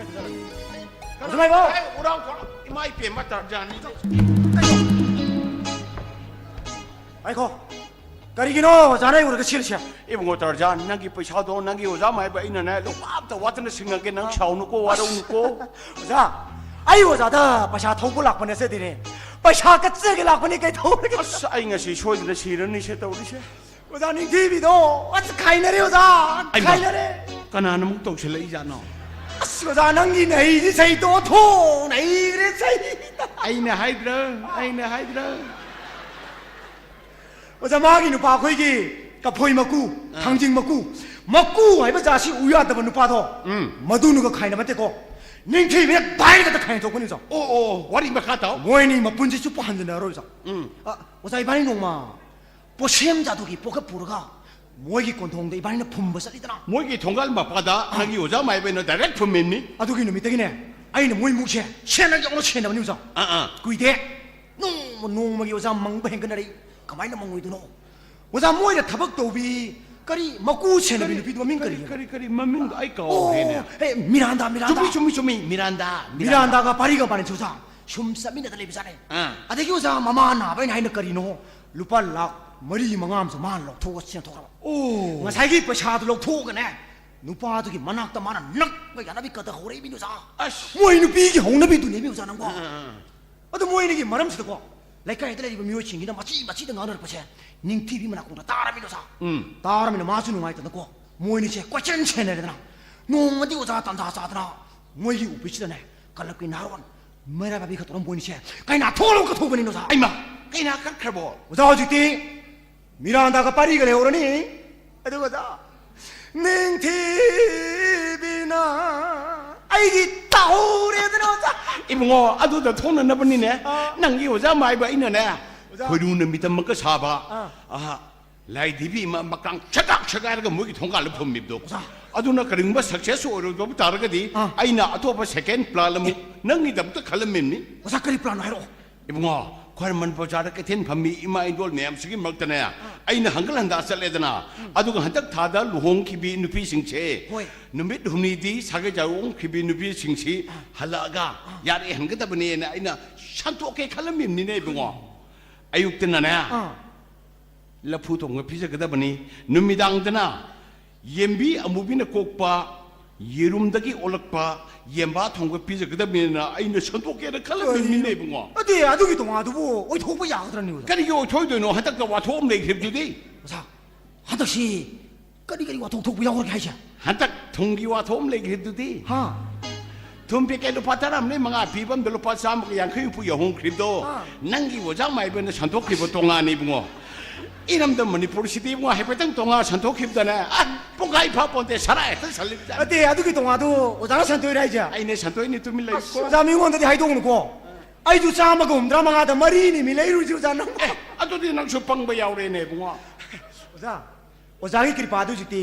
ꯑꯣꯖꯥ ꯃꯥꯏꯕ! ꯑꯦ, ꯎꯔꯥꯎ ꯊꯣꯛ-, ꯏꯃꯥ ꯏꯄꯦꯝꯃ ꯇꯥꯔꯖꯥꯟꯅꯤ꯫ ꯉꯥꯏꯈꯣ꯫ ꯀꯔꯤꯒꯤꯅꯣ ꯑꯣꯖꯥꯅ ꯑꯩ ꯎꯔꯒ ꯆꯦꯜꯂꯤꯁꯦ? ꯏꯕꯨꯡꯉꯣ ꯇꯥꯔꯖꯥꯟ, ꯅꯪꯒꯤ ꯄꯩꯁꯥꯗꯣ ꯅꯪꯒꯤ ꯑꯣꯖꯥ ꯃꯥꯏꯕ ꯑꯩꯅꯅꯦ ꯂꯨꯄꯥ ꯑꯝꯇ ꯋꯥꯠꯇꯅ ꯁꯤꯡꯉꯒꯦ, ꯅꯪ ꯁꯥꯎꯅꯨꯀꯣ, ꯋꯥꯔꯧꯅꯨꯀꯣ꯫ ꯑꯣꯖꯥ, ꯑꯩ ꯑꯣꯖꯥꯗ ꯄꯩꯁꯥ ꯊꯧꯕ ꯂꯥꯛꯄ ꯅꯠꯆꯗꯦꯅꯦ, ꯄꯩꯁꯥ ꯀꯠꯆꯒꯦ ꯂꯥꯛꯄꯅꯦ, ꯀꯩꯗꯧꯔꯒꯦ? ꯑꯁ, ꯑꯩ ꯉꯁꯤ ꯁꯣꯏꯗꯅ ꯁꯤꯔꯅꯤꯁꯦ ꯇꯧꯔꯤꯁꯦ꯫ ꯑꯣꯖꯥ ꯅꯤꯡꯊꯤꯕꯤꯗꯣ, ꯑꯁ, ꯈꯥꯏꯅꯔꯦ ꯑꯣꯖꯥ, ꯑꯩꯃ, ꯈꯥꯏꯅꯔꯦ꯫ ꯀꯅꯥꯅ ꯑꯃꯨꯛ ꯇꯧꯁꯤꯜꯂꯛꯏꯖꯥꯠꯅꯣ? ꯑꯁ, ꯑꯣꯖꯥ, ꯅꯪꯒꯤ ꯅꯍꯩꯁꯤ ꯁꯩꯇꯣꯛꯑꯣ, ꯊꯣꯡꯅ ꯍꯩꯈ꯭ꯔꯦ, ꯁꯩ꯫ ꯑꯩꯅ ꯍꯥꯏꯗ꯭ꯔꯥ? ꯑꯩꯅ ꯍꯥꯏꯗ꯭ꯔꯥ? ꯑꯣꯖꯥ, ꯃꯥꯒꯤ ꯅꯨꯄꯥ ꯑꯩꯈꯣꯏꯒꯤ ꯀꯐꯣꯏ ꯃꯀꯨ, ꯑꯥ꯫ ꯊꯥꯡꯖꯤꯡ ꯃꯀꯨ, ꯃꯀꯨ ꯍꯥꯏꯕ ꯖꯥꯠꯁꯤ ꯎ ꯌꯥꯗꯕ ꯅꯨꯄꯥꯗꯣ, ꯎꯝ꯫ ꯃꯗꯨꯅꯒ ꯈꯥꯏꯅꯕ ꯅꯠꯇꯦꯀꯣ, ꯅꯤꯡꯊꯤꯕꯤꯅ ꯗꯥꯏꯔꯦꯛ ꯈꯥꯏꯅ ꯊꯣꯛꯄꯅꯤ, ꯑꯣꯖꯥ꯫ ꯑꯣ, ꯑꯣ, ꯋꯥꯔꯤ ꯃꯈꯥ ꯇꯥꯎ꯫ ꯃꯣꯏ ꯑꯅꯤ ꯃꯄꯨꯟꯁꯤ ꯆꯨꯞꯄ ꯍꯟꯖꯤꯟꯅꯔꯔꯣꯏ, ꯑꯣꯖꯥ꯫ ꯎꯝ꯫ ꯑ, ꯑꯣꯖꯥ, ꯏꯕꯥꯅꯤ ꯅꯣꯡꯃ ꯄꯣꯠꯁꯦꯝ ꯖꯥꯗꯨꯒꯤ ꯄꯣꯠꯈꯛ ꯄꯨꯔꯒ ꯃꯣꯏꯒꯤ ꯀꯣꯟꯊꯣꯡꯗ ꯏꯕꯥꯅꯤꯅ ꯐꯨꯝꯕ ꯆꯠꯂꯤꯗꯅ꯫ ꯃꯣꯏꯒꯤ ꯊꯣꯡꯒꯥꯜ ꯃꯄꯥꯗ ꯅꯪꯒꯤ ꯑꯣꯖꯥ ꯃꯥꯏꯕꯅ ꯗꯥꯏꯔꯦꯛ ꯐꯨꯝꯃꯤꯕꯅꯤ꯫ ꯑꯗꯨꯒꯤ ꯅꯨꯃꯤꯠꯇꯒꯤꯅꯦ, ꯑꯩꯅ ꯃꯣꯏ ꯏꯃꯨꯡꯁꯦ ꯁꯦꯟꯅꯒꯦ ꯌꯥꯎꯅ ꯁꯦꯟꯅꯕꯅꯤ, ꯑꯣꯖꯥ꯫ ꯑꯥ, ꯑꯥ꯫ ꯀꯨꯏꯗꯦ꯫ ꯅꯣꯡꯃ ꯅꯣꯡꯃꯒꯤ, ꯑꯣꯖꯥ, ꯃꯪꯕ ꯍꯦꯟꯒꯠꯅꯔꯛꯏ꯫ ꯀꯃꯥꯏꯅ ꯃꯪꯉꯣꯏꯗꯣꯏꯅꯣ? ꯑꯣꯖꯥ, ꯃꯣꯏꯅ ꯊꯕꯛ ꯇꯧꯕꯤ, ꯀꯔꯤ, ꯃꯀꯨ ꯁꯦꯟꯅꯕꯤ ꯀꯔꯤ, ꯅꯨꯄꯤꯗꯨ ꯃꯃꯤꯡ ꯀꯔꯤ, ꯀꯔꯤ? ꯀꯔꯤ, ꯀꯔꯤ ꯃꯃꯤꯡꯗꯣ ꯑꯩ ꯀꯥꯎꯈ꯭ꯔꯦꯅꯦ꯫ ꯑꯣ, ꯑꯦ, ꯃꯤꯔꯥꯟꯗꯥ, ꯃꯤꯔꯥꯟꯗꯥ꯫ ꯆꯨꯝꯃꯤ, ꯆꯨꯝꯃꯤ, ꯆꯨꯝꯃꯤ, ꯃꯤꯔꯥꯟꯗꯥ, ꯃꯤꯔꯥꯟꯗꯥ꯫ ꯃꯤꯔꯥꯟꯗꯥꯒ ꯄꯥꯔꯤꯒ ꯃꯥꯟꯅꯩ, ꯑꯣꯖꯥ꯫ ꯁꯨꯝ ꯆꯠꯃꯤꯟꯅꯗ ꯂꯩꯕꯖꯥꯠꯅꯦ꯫ ꯑꯥ꯫ ꯑꯗꯒꯤ ꯑꯣꯖꯥ, ꯃꯃꯥ ꯅꯥꯕ ꯑꯩꯅ ꯍꯥꯏꯅ ꯀꯔꯤꯅꯣ, ꯂꯨꯄꯥ ꯂꯥꯛ ꯃꯔꯤ ꯃꯉꯥ ꯑꯃꯁꯨ ꯃꯥꯅ ꯂꯧꯊꯣꯛꯑꯒ ꯁꯦꯟꯊꯣꯛꯈ꯭ꯔꯕ꯫ ꯑꯣ꯫ ꯉꯁꯥꯏꯒꯤ ꯄꯩꯁꯥꯗꯨ ꯂꯧꯊꯣꯛꯑꯒꯅꯦ, ꯅꯨꯄꯥꯗꯨꯒꯤ ꯃꯅꯥꯛꯇ ꯃꯥꯅ ꯅꯛꯄ ꯌꯥꯅꯕꯤ ꯀꯗ ꯍꯧꯔꯛꯏ ꯃꯤꯅꯣ ꯑꯣꯖꯥ꯫ ꯑꯁ꯫ ꯃꯣꯏ ꯅꯨꯄꯤꯒꯤ ꯍꯧꯅꯕꯤꯗꯨꯅꯦ ꯃꯤ ꯑꯣꯖꯥ ꯅꯪꯕꯣ꯫ ꯑꯥ, ꯑꯥ, ꯑꯥ꯫ ꯑꯗꯨ ꯃꯣꯏꯅꯤꯒꯤ ꯃꯔꯝꯁꯤꯗꯀꯣ, ꯂꯩꯀꯥꯏꯗ ꯂꯩꯔꯤꯕ ꯃꯤꯑꯣꯏꯁꯤꯡꯁꯤꯅ ꯃꯆꯤ ꯃꯆꯤꯗ ꯉꯥꯡꯅꯔꯛꯄꯁꯦ, ꯅꯤꯡꯊꯤꯕꯤ ꯃꯅꯥꯀꯣꯡꯗ ꯇꯥꯔꯝꯃꯤꯅꯣ ꯑꯣꯖꯥ꯫ ꯎꯝ꯫ ꯇꯥꯔꯝꯃꯤꯅ ꯃꯥꯁꯨ ꯅꯨꯡꯉꯥꯏꯇꯗꯅꯀꯣ, ꯃꯣꯏꯅꯤꯁꯦ ꯀꯣꯏꯆꯦꯟ ꯆꯦꯟꯅꯔꯦꯗꯅ꯫ ꯅꯣꯡꯃꯗꯤ ꯑꯣꯖꯥ ꯇꯟꯖꯥ ꯆꯥꯗꯅ ꯃꯣꯏꯒꯤ ꯑꯣꯐꯤꯁꯁꯤꯗꯅꯦ, ꯀꯂꯕꯀꯤ ꯅꯍꯥꯔꯣꯟ ꯃꯩꯔꯥ ꯄꯥꯏꯕꯤ ꯈꯛꯇꯅ ꯃꯣꯏꯅꯤꯁꯦ ꯀꯩꯅꯥ ꯊꯣꯛꯂꯒ ꯀꯠꯊꯣꯛꯄꯅꯤꯅꯣ ꯑꯣꯖꯥ꯫ ꯑꯩꯃ, ꯀꯩꯅꯥ ꯀꯠꯈ꯭ꯔꯕꯣ? ꯑꯣꯖꯥ, ꯍꯧꯖꯤꯛꯇꯤ ꯃꯤꯔꯥꯟꯗꯥꯒ ꯄꯥꯔꯤꯒ ꯂꯩꯍꯧꯔꯅꯤ꯫ ꯑꯗꯨꯒ ꯑꯣꯖꯥ, ꯅꯤꯡꯊꯤꯕꯤꯅ ꯑꯩꯒꯤ ꯇꯥꯍꯧꯔꯦꯗꯅ ꯑꯣꯖꯥ꯫ ꯏꯕꯨꯡꯉꯣ, ꯑꯗꯨꯗ ꯊꯣꯛꯅꯅꯕꯅꯤꯅꯦ꯫ ꯑꯥ꯫ ꯅꯪꯒꯤ ꯑꯣꯖꯥ ꯃꯥꯏꯕ ꯑꯩꯅꯅꯦ, ꯑꯣꯖꯥ꯫ ꯈꯣꯏꯔꯨ ꯅꯨꯃꯤꯠ ꯑꯃꯒ ꯁꯥꯕ, ꯑꯥ꯫ ꯑꯥ, ꯂꯥꯏꯙꯤꯕꯤ ꯑꯃ ꯃꯀ꯭ꯔꯥꯡ ꯁꯦꯒꯥꯏ ꯁꯦꯒꯥꯏꯔꯒ ꯃꯣꯏꯒꯤ ꯊꯣꯡꯒꯥꯜꯗ ꯐꯝꯃꯤꯕꯗꯣ꯫ ꯑꯣꯖꯥ꯫ ꯑꯗꯨꯅ ꯀꯔꯤꯒꯨꯝꯕ ꯁꯛꯁꯦꯁ ꯑꯣꯏꯔꯣꯏꯗꯕ ꯇꯥꯔꯒꯗꯤ, ꯑꯥ꯫ ꯑꯩꯅ ꯑꯇꯣꯞꯄ ꯁꯦꯀꯦꯟ ꯄ꯭ꯂꯥꯟ ꯑꯃꯨꯛ ꯅꯪꯒꯤꯗꯃꯛꯇ ꯈꯜꯂꯝꯃꯤꯕꯅꯤ꯫ ꯑꯣꯖꯥ, ꯀꯔꯤ ꯄ꯭ꯂꯥꯟꯅꯣ ꯍꯥꯏꯔꯛꯑꯣ꯫ ꯏꯕꯨꯡꯉꯣ, ꯈ꯭ꯋꯥꯏꯔꯝꯕꯟ ꯕꯖꯥꯔꯗ ꯀꯩꯊꯦꯜ ꯐꯝꯃꯤ ꯏꯃꯥ ꯏꯟꯗꯣꯜ ꯃꯌꯥꯝꯁꯤꯒꯤ ꯃꯔꯛꯇꯅꯦ, ꯑꯩꯅ ꯍꯪꯒꯠ ꯍꯟꯗ ꯆꯠꯂꯦꯗꯅ, ꯑꯗꯨꯒ ꯍꯟꯗꯛ ꯊꯥꯗ ꯂꯨꯍꯣꯡꯈꯤꯕꯤ ꯅꯨꯄꯤꯁꯤꯡꯁꯦ, ꯍꯣꯏ꯫ ꯅꯨꯃꯤꯠ ꯍꯨꯝꯅꯤꯗꯤ ꯁꯥꯒꯩ ꯆꯥꯎ ꯑꯣꯟꯈꯤꯕꯤ ꯅꯨꯄꯤꯁꯤꯡꯁꯤ ꯍꯜꯂꯛꯑꯒ ꯌꯥꯔꯦ ꯍꯟꯒꯗꯕꯅꯤꯅ ꯑꯩꯅ ꯁꯟꯇꯣꯛꯀꯦ ꯈꯜꯂꯝꯃꯤꯕꯅꯤꯅꯦ ꯏꯕꯨꯡꯉꯣ꯫ ꯑꯌꯨꯛꯇꯅꯅꯦ, ꯑꯥ꯫ ꯂꯐꯨ ꯊꯣꯡꯕ ꯄꯤꯖꯒꯗꯕꯅꯤ, ꯅꯨꯃꯤꯗꯥꯡꯗꯅ ꯌꯦꯟꯕꯤ ꯑꯃꯨꯕꯤꯅ ꯀꯣꯛꯄ ꯌꯦꯔꯨꯝꯗꯒꯤ ꯑꯣꯜꯂꯛꯄ ꯌꯦꯟꯕꯥ ꯊꯣꯡꯕ ꯄꯤꯖꯒꯗꯕꯅꯤꯅ ꯑꯩꯅ ꯁꯟꯗꯣꯛꯀꯦꯅ ꯈꯜꯂꯝꯃꯤꯕꯅꯤꯅꯦ ꯏꯕꯨꯡꯉꯣ꯫ ꯑꯗꯨ, ꯑꯗꯨꯒꯤ ꯇꯣꯉꯥꯟꯗꯨꯕꯨ ꯑꯣꯏꯊꯣꯛꯄ ꯌꯥꯒꯗ꯭ꯔꯅꯦ ꯑꯣꯖꯥ? ꯀꯔꯤꯒꯤ ꯑꯣꯏꯊꯣꯛꯑꯣꯏꯗꯣꯏꯅꯣ? ꯍꯟꯗꯛꯇ ꯋꯥꯊꯣꯛ ꯑꯃ ꯂꯩꯈ꯭ꯔꯤꯕꯗꯨꯗꯤ꯫ ꯑꯣꯖꯥ, ꯍꯟꯗꯛꯁꯤ ꯀꯔꯤ ꯀꯔꯤ ꯋꯥꯊꯣꯛ ꯊꯣꯛꯄ ꯌꯥꯎꯔꯒꯦ ꯍꯥꯏꯁꯦ? ꯍꯟꯗꯛ ꯊꯨꯝꯒꯤ ꯋꯥꯊꯣꯛ ꯑꯃ ꯂꯩꯈ꯭ꯔꯤꯕꯗꯨꯗꯤ꯫ ꯍꯥ? ꯊꯨꯝ ꯄꯦꯀꯦꯠ ꯂꯨꯄꯥ ꯇꯔꯥ ꯑꯃꯅꯦ ꯃꯉꯥ ꯄꯤꯕ ꯑꯃꯗ ꯂꯨꯄꯥ ꯆꯥꯝꯃꯒ ꯌꯥꯡꯈꯩ ꯍꯨꯝꯐꯨ ꯌꯧꯍꯟꯈ꯭ꯔꯤꯕꯗꯣ, ꯑꯥ꯫ ꯅꯪꯒꯤ ꯑꯣꯖꯥ ꯃꯥꯏꯕꯅ ꯁꯟꯗꯣꯛꯈ꯭ꯔꯤꯕ ꯇꯣꯉꯥꯟꯅꯤ ꯏꯕꯨꯡꯉꯣ꯫ ꯏꯔꯝꯗꯝ ꯃꯅꯤꯄꯨꯔꯁꯤꯗꯤ ꯏꯕꯨꯡꯉꯣ ꯍꯥꯏꯐꯦꯠꯇꯪ ꯇꯣꯉꯥꯟ ꯁꯟꯗꯣꯛꯈꯤꯕꯗꯅꯦ, ꯑ, ꯄꯨꯡꯈꯥꯏ ꯐꯥ ꯄꯣꯟꯇꯦ, ꯁꯔꯥ ꯍꯦꯛꯇ ꯁꯜꯂꯤꯕꯖꯥꯠꯅꯤ꯫ ꯅꯠꯇꯦ, ꯑꯗꯨꯒꯤ ꯇꯣꯉꯥꯟꯗꯨ ꯑꯣꯖꯥꯅ ꯁꯟꯗꯣꯛꯏꯔ ꯍꯥꯏꯁꯦ? ꯑꯩꯅ ꯁꯟꯗꯣꯛꯏꯅꯤ, ꯇꯨꯃꯤꯟ ꯂꯩꯌꯨ꯫ ꯑꯁ, ꯑꯣꯖꯥ, ꯃꯤꯉꯣꯟꯗꯗꯤ ꯍꯥꯏꯗꯣꯛꯎꯅꯨꯀꯣ꯫ ꯑꯩꯁꯨ ꯆꯥꯝꯃꯒ ꯍꯨꯝꯗ꯭ꯔꯥ ꯃꯉꯥꯗ ꯃꯔꯤꯅꯤ ꯃꯤ ꯂꯩꯔꯨꯁꯤ ꯑꯣꯖꯥ ꯅꯪ꯫ ꯑꯦ, ꯑꯗꯨꯗꯤ ꯅꯪꯁꯨ ꯄꯪꯕ ꯌꯥꯎꯔꯦꯅꯦ ꯏꯕꯨꯡꯉꯣ꯫ ꯑꯣꯖꯥ, ꯑꯣꯖꯥꯒꯤ ꯀ꯭ꯔꯤꯄꯥꯗꯨ ꯍꯧꯖꯤꯛꯇꯤ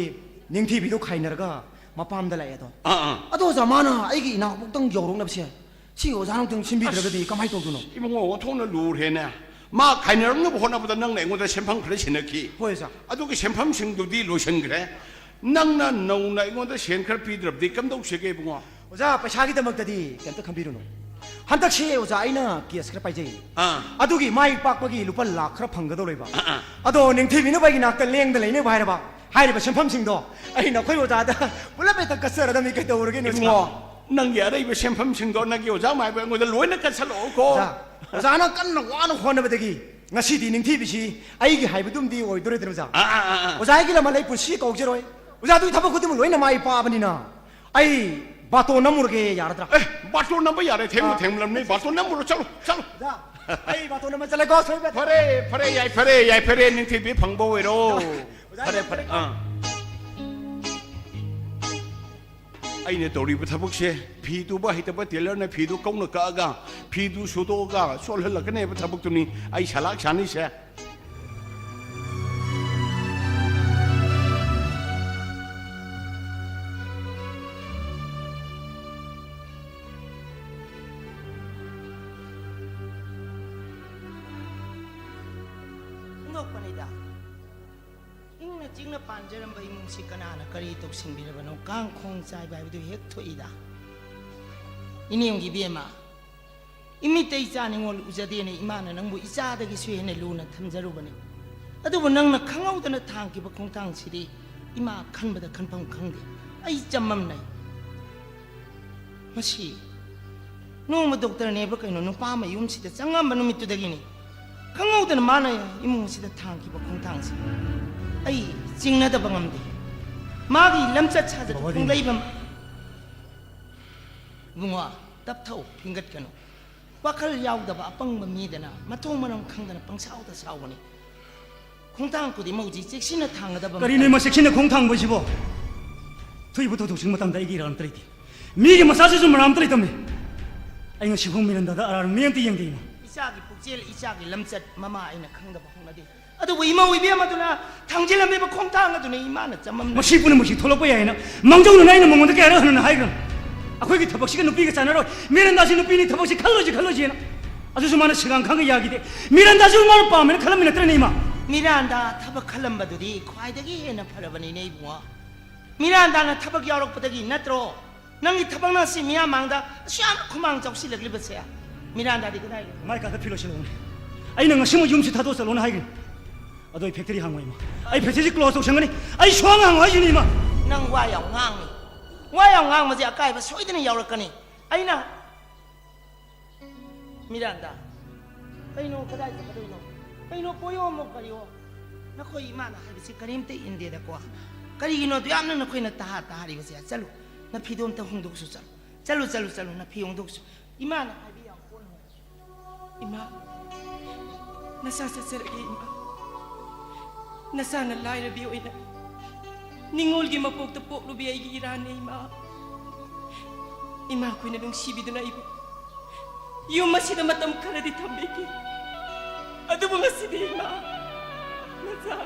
ꯅꯤꯡꯊꯤꯕꯤꯗꯣ ꯈꯥꯏꯅꯔꯒ ꯃꯄꯥꯝꯗ ꯂꯥꯛꯑꯦ ꯑꯗꯣ꯫ ꯑꯥ, ꯑꯥ꯫ ꯑꯗꯣ ꯑꯣꯖꯥ, ꯃꯥꯅ ꯑꯩꯒꯤ ꯏꯅꯥꯎꯄꯥꯛꯇꯪ ꯌꯧꯔꯛꯅꯕꯁꯦ, ꯁꯤ ꯑꯣꯖꯥꯅ ꯑꯃꯨꯛꯇꯪ ꯁꯤꯟꯕꯤꯗ꯭ꯔꯒꯗꯤ ꯀꯃꯥꯏꯅ ꯇꯧꯗꯣꯏꯅꯣ? ꯏꯕꯨꯡꯉꯣ, ꯑꯣꯟꯊꯣꯛꯅ ꯂꯨꯔꯦꯅꯦ꯫ ꯃꯥ ꯈꯥꯏꯅꯔꯛꯅꯕ ꯍꯣꯠꯅꯕꯗ ꯅꯪꯅ ꯑꯩꯉꯣꯟꯗ ꯁꯦꯟꯐꯝ ꯈꯔ ꯁꯤꯟꯅꯈꯤ꯫ ꯍꯣꯏ, ꯑꯣꯖꯥ꯫ ꯑꯗꯨꯒꯤ ꯁꯦꯟꯐꯝꯁꯤꯡꯗꯨꯗꯤ ꯂꯣꯏꯁꯤꯟꯈ꯭ꯔꯦ꯫ ꯅꯪꯅ ꯅꯧꯅ ꯑꯩꯉꯣꯟꯗ ꯁꯦꯟ ꯈꯔ ꯄꯤꯗ꯭ꯔꯕꯗꯤ ꯀꯝꯗꯧꯁꯦꯒꯦ ꯏꯕꯨꯡꯉꯣ? ꯑꯣꯖꯥ, ꯄꯩꯁꯥꯒꯤꯗꯃꯛꯇꯗꯤ ꯀꯩꯝꯇ ꯈꯟꯕꯤꯔꯨꯅꯨ꯫ ꯍꯟꯗꯛꯁꯤ ꯑꯣꯖꯥ ꯑꯩꯅ ꯀꯦꯁ ꯈꯔ ꯄꯥꯏꯖꯩ꯫ ꯑꯥ꯫ ꯑꯗꯨꯒꯤ ꯃꯥꯏ ꯄꯥꯛꯄꯒꯤ ꯂꯨꯄꯥ ꯂꯥꯛ ꯈꯔ ꯐꯪꯒꯗꯧ ꯂꯩꯕ꯫ ꯑꯥ, ꯑꯥ꯫ ꯑꯗꯣ ꯅꯤꯡꯊꯤꯕꯤꯅꯕ ꯑꯩꯒꯤ ꯅꯥꯛꯇ ꯂꯦꯡꯗ ꯂꯩꯅꯕ ꯍꯥꯏꯔꯕ ꯍꯥꯏꯔꯤꯕ ꯁꯦꯟꯐꯝꯁꯤꯡꯗꯣ ꯑꯩ ꯅꯈꯣꯏ ꯑꯣꯖꯥꯗ ꯄꯨꯂꯞ ꯍꯦꯛꯇ ꯀꯠꯆꯔꯗꯕꯅꯤ꯫ ꯀꯩꯗꯧꯔꯒꯦ ꯅꯣꯏ ꯏꯕꯨꯡꯉꯣ, ꯅꯪꯒꯤ ꯑꯔꯩꯕ ꯁꯦꯟꯐꯝꯁꯤꯡꯗꯣ ꯅꯪꯒꯤ ꯑꯣꯖꯥ ꯃꯥꯏꯕ ꯑꯩꯉꯣꯟꯗ ꯂꯣꯏꯅ ꯀꯠꯁꯜꯂꯛꯑꯣꯀꯣ꯫ ꯑꯣꯖꯥ, ꯑꯣꯖꯥꯅ ꯀꯟꯅ ꯋꯥꯅ ꯍꯣꯠꯅꯕꯗꯒꯤ ꯉꯁꯤꯗꯤ ꯅꯤꯡꯊꯤꯕꯤꯁꯤ ꯑꯩꯒꯤ ꯍꯥꯏꯕꯗꯨꯝꯗꯤ ꯑꯣꯏꯗꯣꯔꯤꯗꯅ ꯑꯣꯖꯥ꯫ ꯑꯥ, ꯑꯥ, ꯑꯥ, ꯑꯥ꯫ ꯑꯣꯖꯥꯒꯤ ꯂꯃꯟ ꯑꯩ ꯄꯨꯟꯁꯤ ꯀꯧꯖꯔꯣꯏ꯫ ꯑꯣꯖꯥꯗꯨꯒꯤ ꯊꯕꯛ ꯈꯨꯗꯤꯡꯃꯛ ꯂꯣꯏꯅ ꯃꯥꯏ ꯄꯥꯛꯑꯕꯅꯤꯅ ꯑꯩ ꯕꯥꯇꯣꯟ ꯅꯝꯃꯨꯔꯒꯦ, ꯌꯥꯔꯗ꯭ꯔꯥ? ꯑꯦ, ꯕꯥꯇꯣꯟ ꯅꯝꯕ ꯌꯥꯔꯦ, ꯊꯦꯡꯕꯨ ꯑꯥ꯫ ꯊꯦꯡꯂꯝꯅꯤ, ꯕꯥꯇꯣꯟ ꯅꯝꯃꯨꯔꯣ, ꯆꯠꯂꯣ, ꯆꯠꯂꯣ꯫ ꯑꯣꯖꯥ, ꯑꯩ ꯕꯥꯇꯣꯟ ꯅꯝꯕ ꯆꯠꯂꯦꯀꯣ, ꯁꯣꯏꯕ ꯌꯥꯗꯦ꯫ ꯐꯔꯦ, ꯐꯔꯦ, ꯌꯥꯏ, ꯐꯔꯦ, ꯌꯥꯏ, ꯐꯔꯦ, ꯅꯤꯡꯊꯤꯕꯤ ꯐꯪꯕ ꯑꯣꯏꯔꯣ꯫ ꯑꯣꯖꯥ, ꯐꯔꯦ, ꯌꯥꯝ ꯐꯔꯦ, ꯐꯔꯦꯀꯣ꯫ ꯑꯥ꯫ ꯑꯩꯅ ꯇꯧꯔꯤꯕ ꯊꯕꯛꯁꯦ, ꯐꯤ ꯇꯨꯕ ꯍꯩꯇꯕ ꯇꯦꯂꯔꯅ ꯐꯤꯗꯨ ꯀꯧꯅ ꯀꯛꯑꯒ, ꯐꯤꯗꯨ ꯁꯨꯗꯣꯛꯑꯒ ꯆꯣꯠꯍꯜꯂꯛꯀꯅꯦꯕ ꯊꯕꯛꯇꯨꯅꯤ ꯑꯩ ꯁꯂꯥꯛ ꯁꯥꯅꯤꯁꯦ꯫ ꯍꯨꯟꯗꯣꯛꯄꯅꯤꯗ꯫ ꯏꯪꯅ ꯆꯤꯛꯅ ꯄꯥꯟꯖꯔꯝꯕ ꯏꯃꯨꯡꯁꯤ ꯀꯅꯥꯅ ꯀꯔꯤ ꯇꯧꯁꯤꯟꯕꯤꯔꯕꯅꯣ? ꯀꯥꯡꯈꯣꯡ ꯆꯥꯏꯕ ꯍꯥꯏꯕꯗꯨ ꯍꯦꯛ ꯊꯣꯛꯏꯗ꯫ ꯏꯅꯦꯝꯒꯤ ꯏꯕꯦꯝꯃ, ꯏꯃꯤꯠꯇ ꯏꯆꯥ ꯅꯤꯉꯣꯜ ꯎꯖꯗꯦꯅ ꯏꯃꯥꯅ ꯅꯪꯕꯨ ꯏꯆꯥꯗꯒꯤꯁꯨ ꯍꯦꯟꯅ ꯂꯨꯅ ꯊꯝꯖꯔꯨꯕꯅꯤ꯫ ꯑꯗꯨꯕꯨ ꯅꯪꯅ ꯈꯪꯍꯧꯗꯅ ꯊꯥꯡꯈꯤꯕ ꯈꯣꯡꯊꯥꯡꯁꯤꯗꯤ ꯏꯃꯥ ꯈꯟꯕꯗ ꯈꯟꯐꯝ ꯈꯪꯗꯦ꯫ ꯑꯩ ꯆꯃꯝꯅꯩ꯫ ꯃꯁꯤ ꯅꯣꯡꯃ ꯗꯣꯛꯇꯔꯅꯦꯕ꯭ꯔꯥ ꯀꯩꯅꯣ ꯅꯨꯄꯥ ꯃꯌꯨꯝꯁꯤꯗ ꯆꯪꯉꯝꯕ ꯅꯨꯃꯤꯠꯇꯨꯗꯒꯤꯅꯤ ꯈꯪꯍꯧꯗꯅ ꯃꯥꯅ ꯏꯃꯨꯡꯁꯤꯗ ꯊꯥꯡꯈꯤꯕ ꯈꯣꯡꯊꯥꯡꯁꯦ꯫ ꯑꯩ ꯆꯤꯡꯅꯗꯕ ꯉꯝꯗꯦ꯫ ꯃꯥꯒꯤ ꯂꯝꯆꯠ ꯁꯥꯖꯠ ꯕꯕꯥꯗꯤ ꯈꯣꯡꯂꯩꯕ ꯏꯕꯨꯡꯉꯣ, ꯇꯞꯊꯧ, ꯐꯤꯡꯒꯠꯀꯅꯨ꯫ ꯋꯥꯈꯜ ꯌꯥꯎꯗꯕ ꯑꯄꯪꯕ ꯃꯤꯗꯅ ꯃꯊꯣꯡ ꯃꯔꯝ ꯈꯪꯗꯅ ꯄꯪꯁꯥꯎꯗ ꯁꯥꯎꯕꯅꯤ꯫ ꯈꯣꯡꯊꯥꯡ ꯈꯨꯗꯤꯡꯃꯛ ꯍꯧꯖꯤꯛ ꯆꯦꯛꯁꯤꯟꯅ ꯊꯥꯡꯒꯗꯕ ꯀꯔꯤꯅꯣ ꯃꯁꯤ ꯆꯦꯛꯁꯤꯟꯅ ꯈꯣꯡ ꯊꯥꯡꯕꯁꯤꯕꯣ? ꯊꯣꯛꯏꯕ ꯊꯧꯗꯣꯛꯁꯤꯒꯤ ꯃꯇꯥꯡꯗ ꯑꯩꯒꯤ ꯏꯔꯥꯜ ꯑꯝꯇ ꯂꯩꯇꯦ꯫ ꯃꯤꯒꯤ ꯃꯆꯥꯁꯤꯁꯨ ꯃꯔꯥꯜ ꯑꯝꯇ ꯂꯩꯇꯕꯅꯤ꯫ ꯑꯩ ꯉꯁꯤ ꯐꯥꯎ ꯃꯤꯔꯟꯗꯥꯗ ꯑꯔꯥꯟ ꯃꯤ ꯑꯝꯇ ꯌꯦꯡꯗꯦ, ꯏꯃꯥ꯫ ꯏꯆꯥꯒꯤ ꯄꯨꯛꯆꯦꯜ, ꯏꯆꯥꯒꯤ ꯂꯝꯆꯠ ꯃꯃꯥ ꯑꯩꯅ ꯈꯪꯗꯕ ꯍꯧꯅꯗꯦ꯫ ꯑꯗꯨꯕꯨ ꯏꯃꯧ ꯏꯕꯦꯝ ꯑꯗꯨꯅ ꯊꯥꯡꯖꯤꯜꯂꯝꯃꯤꯕ ꯈꯣꯡꯊꯥꯡ ꯑꯗꯨꯅ ꯏꯃꯥꯅ ꯆꯃꯝꯅꯩ꯫ ꯃꯁꯤ ꯄꯨꯝꯅꯃꯛꯁꯤ ꯊꯣꯛꯂꯛꯄ ꯌꯥꯏ ꯍꯥꯏꯅ ꯃꯥꯡꯖꯧꯅꯅ ꯑꯩꯅ ꯃꯉꯣꯟꯗ ꯀꯌꯥꯔꯛ ꯍꯟꯅ ꯍꯥꯏꯈ꯭ꯔꯕꯅꯤ꯫ ꯑꯩꯈꯣꯏꯒꯤ ꯊꯕꯛꯁꯤꯒ ꯅꯨꯄꯤꯒ ꯆꯥꯟꯅꯔꯣꯏ꯫ ꯃꯤꯔꯟꯗꯥꯁꯤ ꯅꯨꯄꯤꯅꯤ, ꯊꯕꯛꯁꯤ ꯈꯜꯂꯣꯏꯁꯤ ꯈꯜꯂꯣꯏꯁꯤꯅ꯫ ꯑꯗꯨꯁꯨ ꯃꯥꯅ ꯁꯤꯒꯥꯡ ꯈꯪꯉ ꯌꯥꯈꯤꯗꯦ꯫ ꯃꯤꯔꯟꯗꯥꯁꯨ ꯃꯥꯅ ꯄꯥꯝꯃꯦꯅ ꯈꯜꯂꯝꯃꯤ ꯅꯠꯇ꯭ꯔꯅꯦ, ꯏꯃꯥ? ꯃꯤꯔꯥꯟꯗꯥ ꯊꯕꯛ ꯈꯜꯂꯝꯕꯗꯨꯗꯤ ꯈ꯭ꯋꯥꯏꯗꯒꯤ ꯍꯦꯟꯅ ꯐꯔꯕꯅꯤꯅꯦ ꯏꯕꯨꯡꯉꯣ꯫ ꯃꯤꯔꯥꯟꯗꯥꯅ ꯊꯕꯛ ꯌꯥꯎꯔꯛꯄꯗꯒꯤ ꯅꯠꯇ꯭ꯔꯣ ꯅꯪꯒꯤ ꯊꯕꯛꯅ ꯁꯤ ꯃꯤꯌꯥꯝ ꯃꯥꯡꯗ ꯑꯁꯨꯛ ꯌꯥꯝꯅ ꯈꯨꯃꯥꯡ ꯆꯥꯎꯁꯤꯜꯂꯛꯂꯤꯕꯁꯦ? ꯃꯤꯔꯥꯟꯗꯥꯗꯤ ꯀꯗꯥꯏꯗ? ꯃꯥꯏ ꯀꯥꯗ ꯐꯤ ꯂꯣꯏꯁꯤꯜꯂꯛꯎꯅꯦ꯫ ꯑꯩꯅ ꯉꯁꯤꯃꯛ ꯌꯨꯝꯁꯤ ꯊꯥꯗꯣꯛ ꯆꯠꯂꯣꯅ ꯍꯥꯏꯒꯅꯤ꯫ ꯑꯗꯣ ꯑꯩ ꯐꯦꯛꯇꯔꯤ ꯍꯥꯡꯉꯣꯏ, ꯏꯃꯥ꯫ ꯑꯩ ꯐꯦꯛꯇꯔꯤꯁꯤ ꯀ꯭ꯂꯣꯖ ꯇꯧꯁꯟꯒꯅꯤ꯫ ꯑꯩ ꯁꯨꯍꯥꯡ ꯍꯥꯡꯉꯣꯏ ꯍꯥꯏꯁꯤꯅꯤ, ꯏꯃꯥ꯫ ꯅꯪ ꯋꯥ ꯌꯥꯝ ꯉꯥꯡꯉꯤ꯫ ꯋꯥ ꯌꯥꯝ ꯉꯥꯡꯕꯁꯦ ꯑꯀꯥꯏꯕ ꯁꯣꯏꯗꯅ ꯌꯥꯎꯔꯛꯀꯅꯤ꯫ ꯑꯩꯅ, ꯃꯤꯔꯥꯟꯗꯥ, ꯀꯩꯅꯣ, ꯀꯗꯥꯏ ꯆꯠꯀꯗꯣꯏꯅꯣ? ꯀꯩꯅꯣ, ꯄꯣꯌꯣꯝꯃꯣ ꯀꯔꯤꯌꯣ? ꯅꯈꯣꯏ ꯏꯃꯥꯅ ꯍꯥꯏꯕꯁꯤ ꯀꯔꯤꯝꯇ ꯏꯟꯗꯦꯗꯀꯣ꯫ ꯀꯔꯤꯒꯤꯅꯣ ꯑꯗꯨ ꯌꯥꯝꯅ ꯅꯈꯣꯏꯅ ꯇꯍꯥ ꯇꯍꯥꯔꯤꯕꯁꯦ? ꯆꯠꯂꯨ, ꯅꯐꯤꯗꯣ ꯑꯝꯇ ꯍꯣꯡꯗꯣꯛꯁꯨ ꯆꯠꯂꯨ꯫ ꯆꯠꯂꯨ, ꯆꯠꯂꯨ, ꯆꯠꯂꯨ, ꯅꯐꯤ ꯍꯣꯡꯗꯣꯛꯁꯨ꯫ ꯏꯃꯥꯅ ꯍꯥꯏꯕ ꯌꯥꯝ ꯄꯣꯠꯅꯣ꯫ ꯏꯃꯥ, ꯅꯆꯥ ꯆꯠꯆꯔꯒꯦ, ꯏꯃꯥ꯫ ꯅꯆꯥꯅ ꯂꯥꯏꯔꯕꯤ ꯑꯣꯏꯅ ꯅꯤꯡꯉꯣꯜꯒꯤ ꯃꯄꯣꯛꯇ ꯄꯣꯛꯂꯨꯕꯤ ꯑꯩꯒꯤ ꯏꯔꯥꯟꯅꯦ, ꯏꯃꯥ꯫ ꯏꯃꯥꯈꯣꯏꯅ ꯅꯨꯡꯁꯤꯕꯤꯗꯨꯅ ꯑꯩꯕꯨ ꯌꯨꯝ ꯑꯁꯤꯗ ꯃꯇꯝ ꯈꯔꯗꯤ ꯊꯝꯕꯤꯈꯤ꯫ ꯑꯗꯨꯕꯨ ꯉꯁꯤꯗꯤ, ꯏꯃꯥ, ꯅꯆꯥ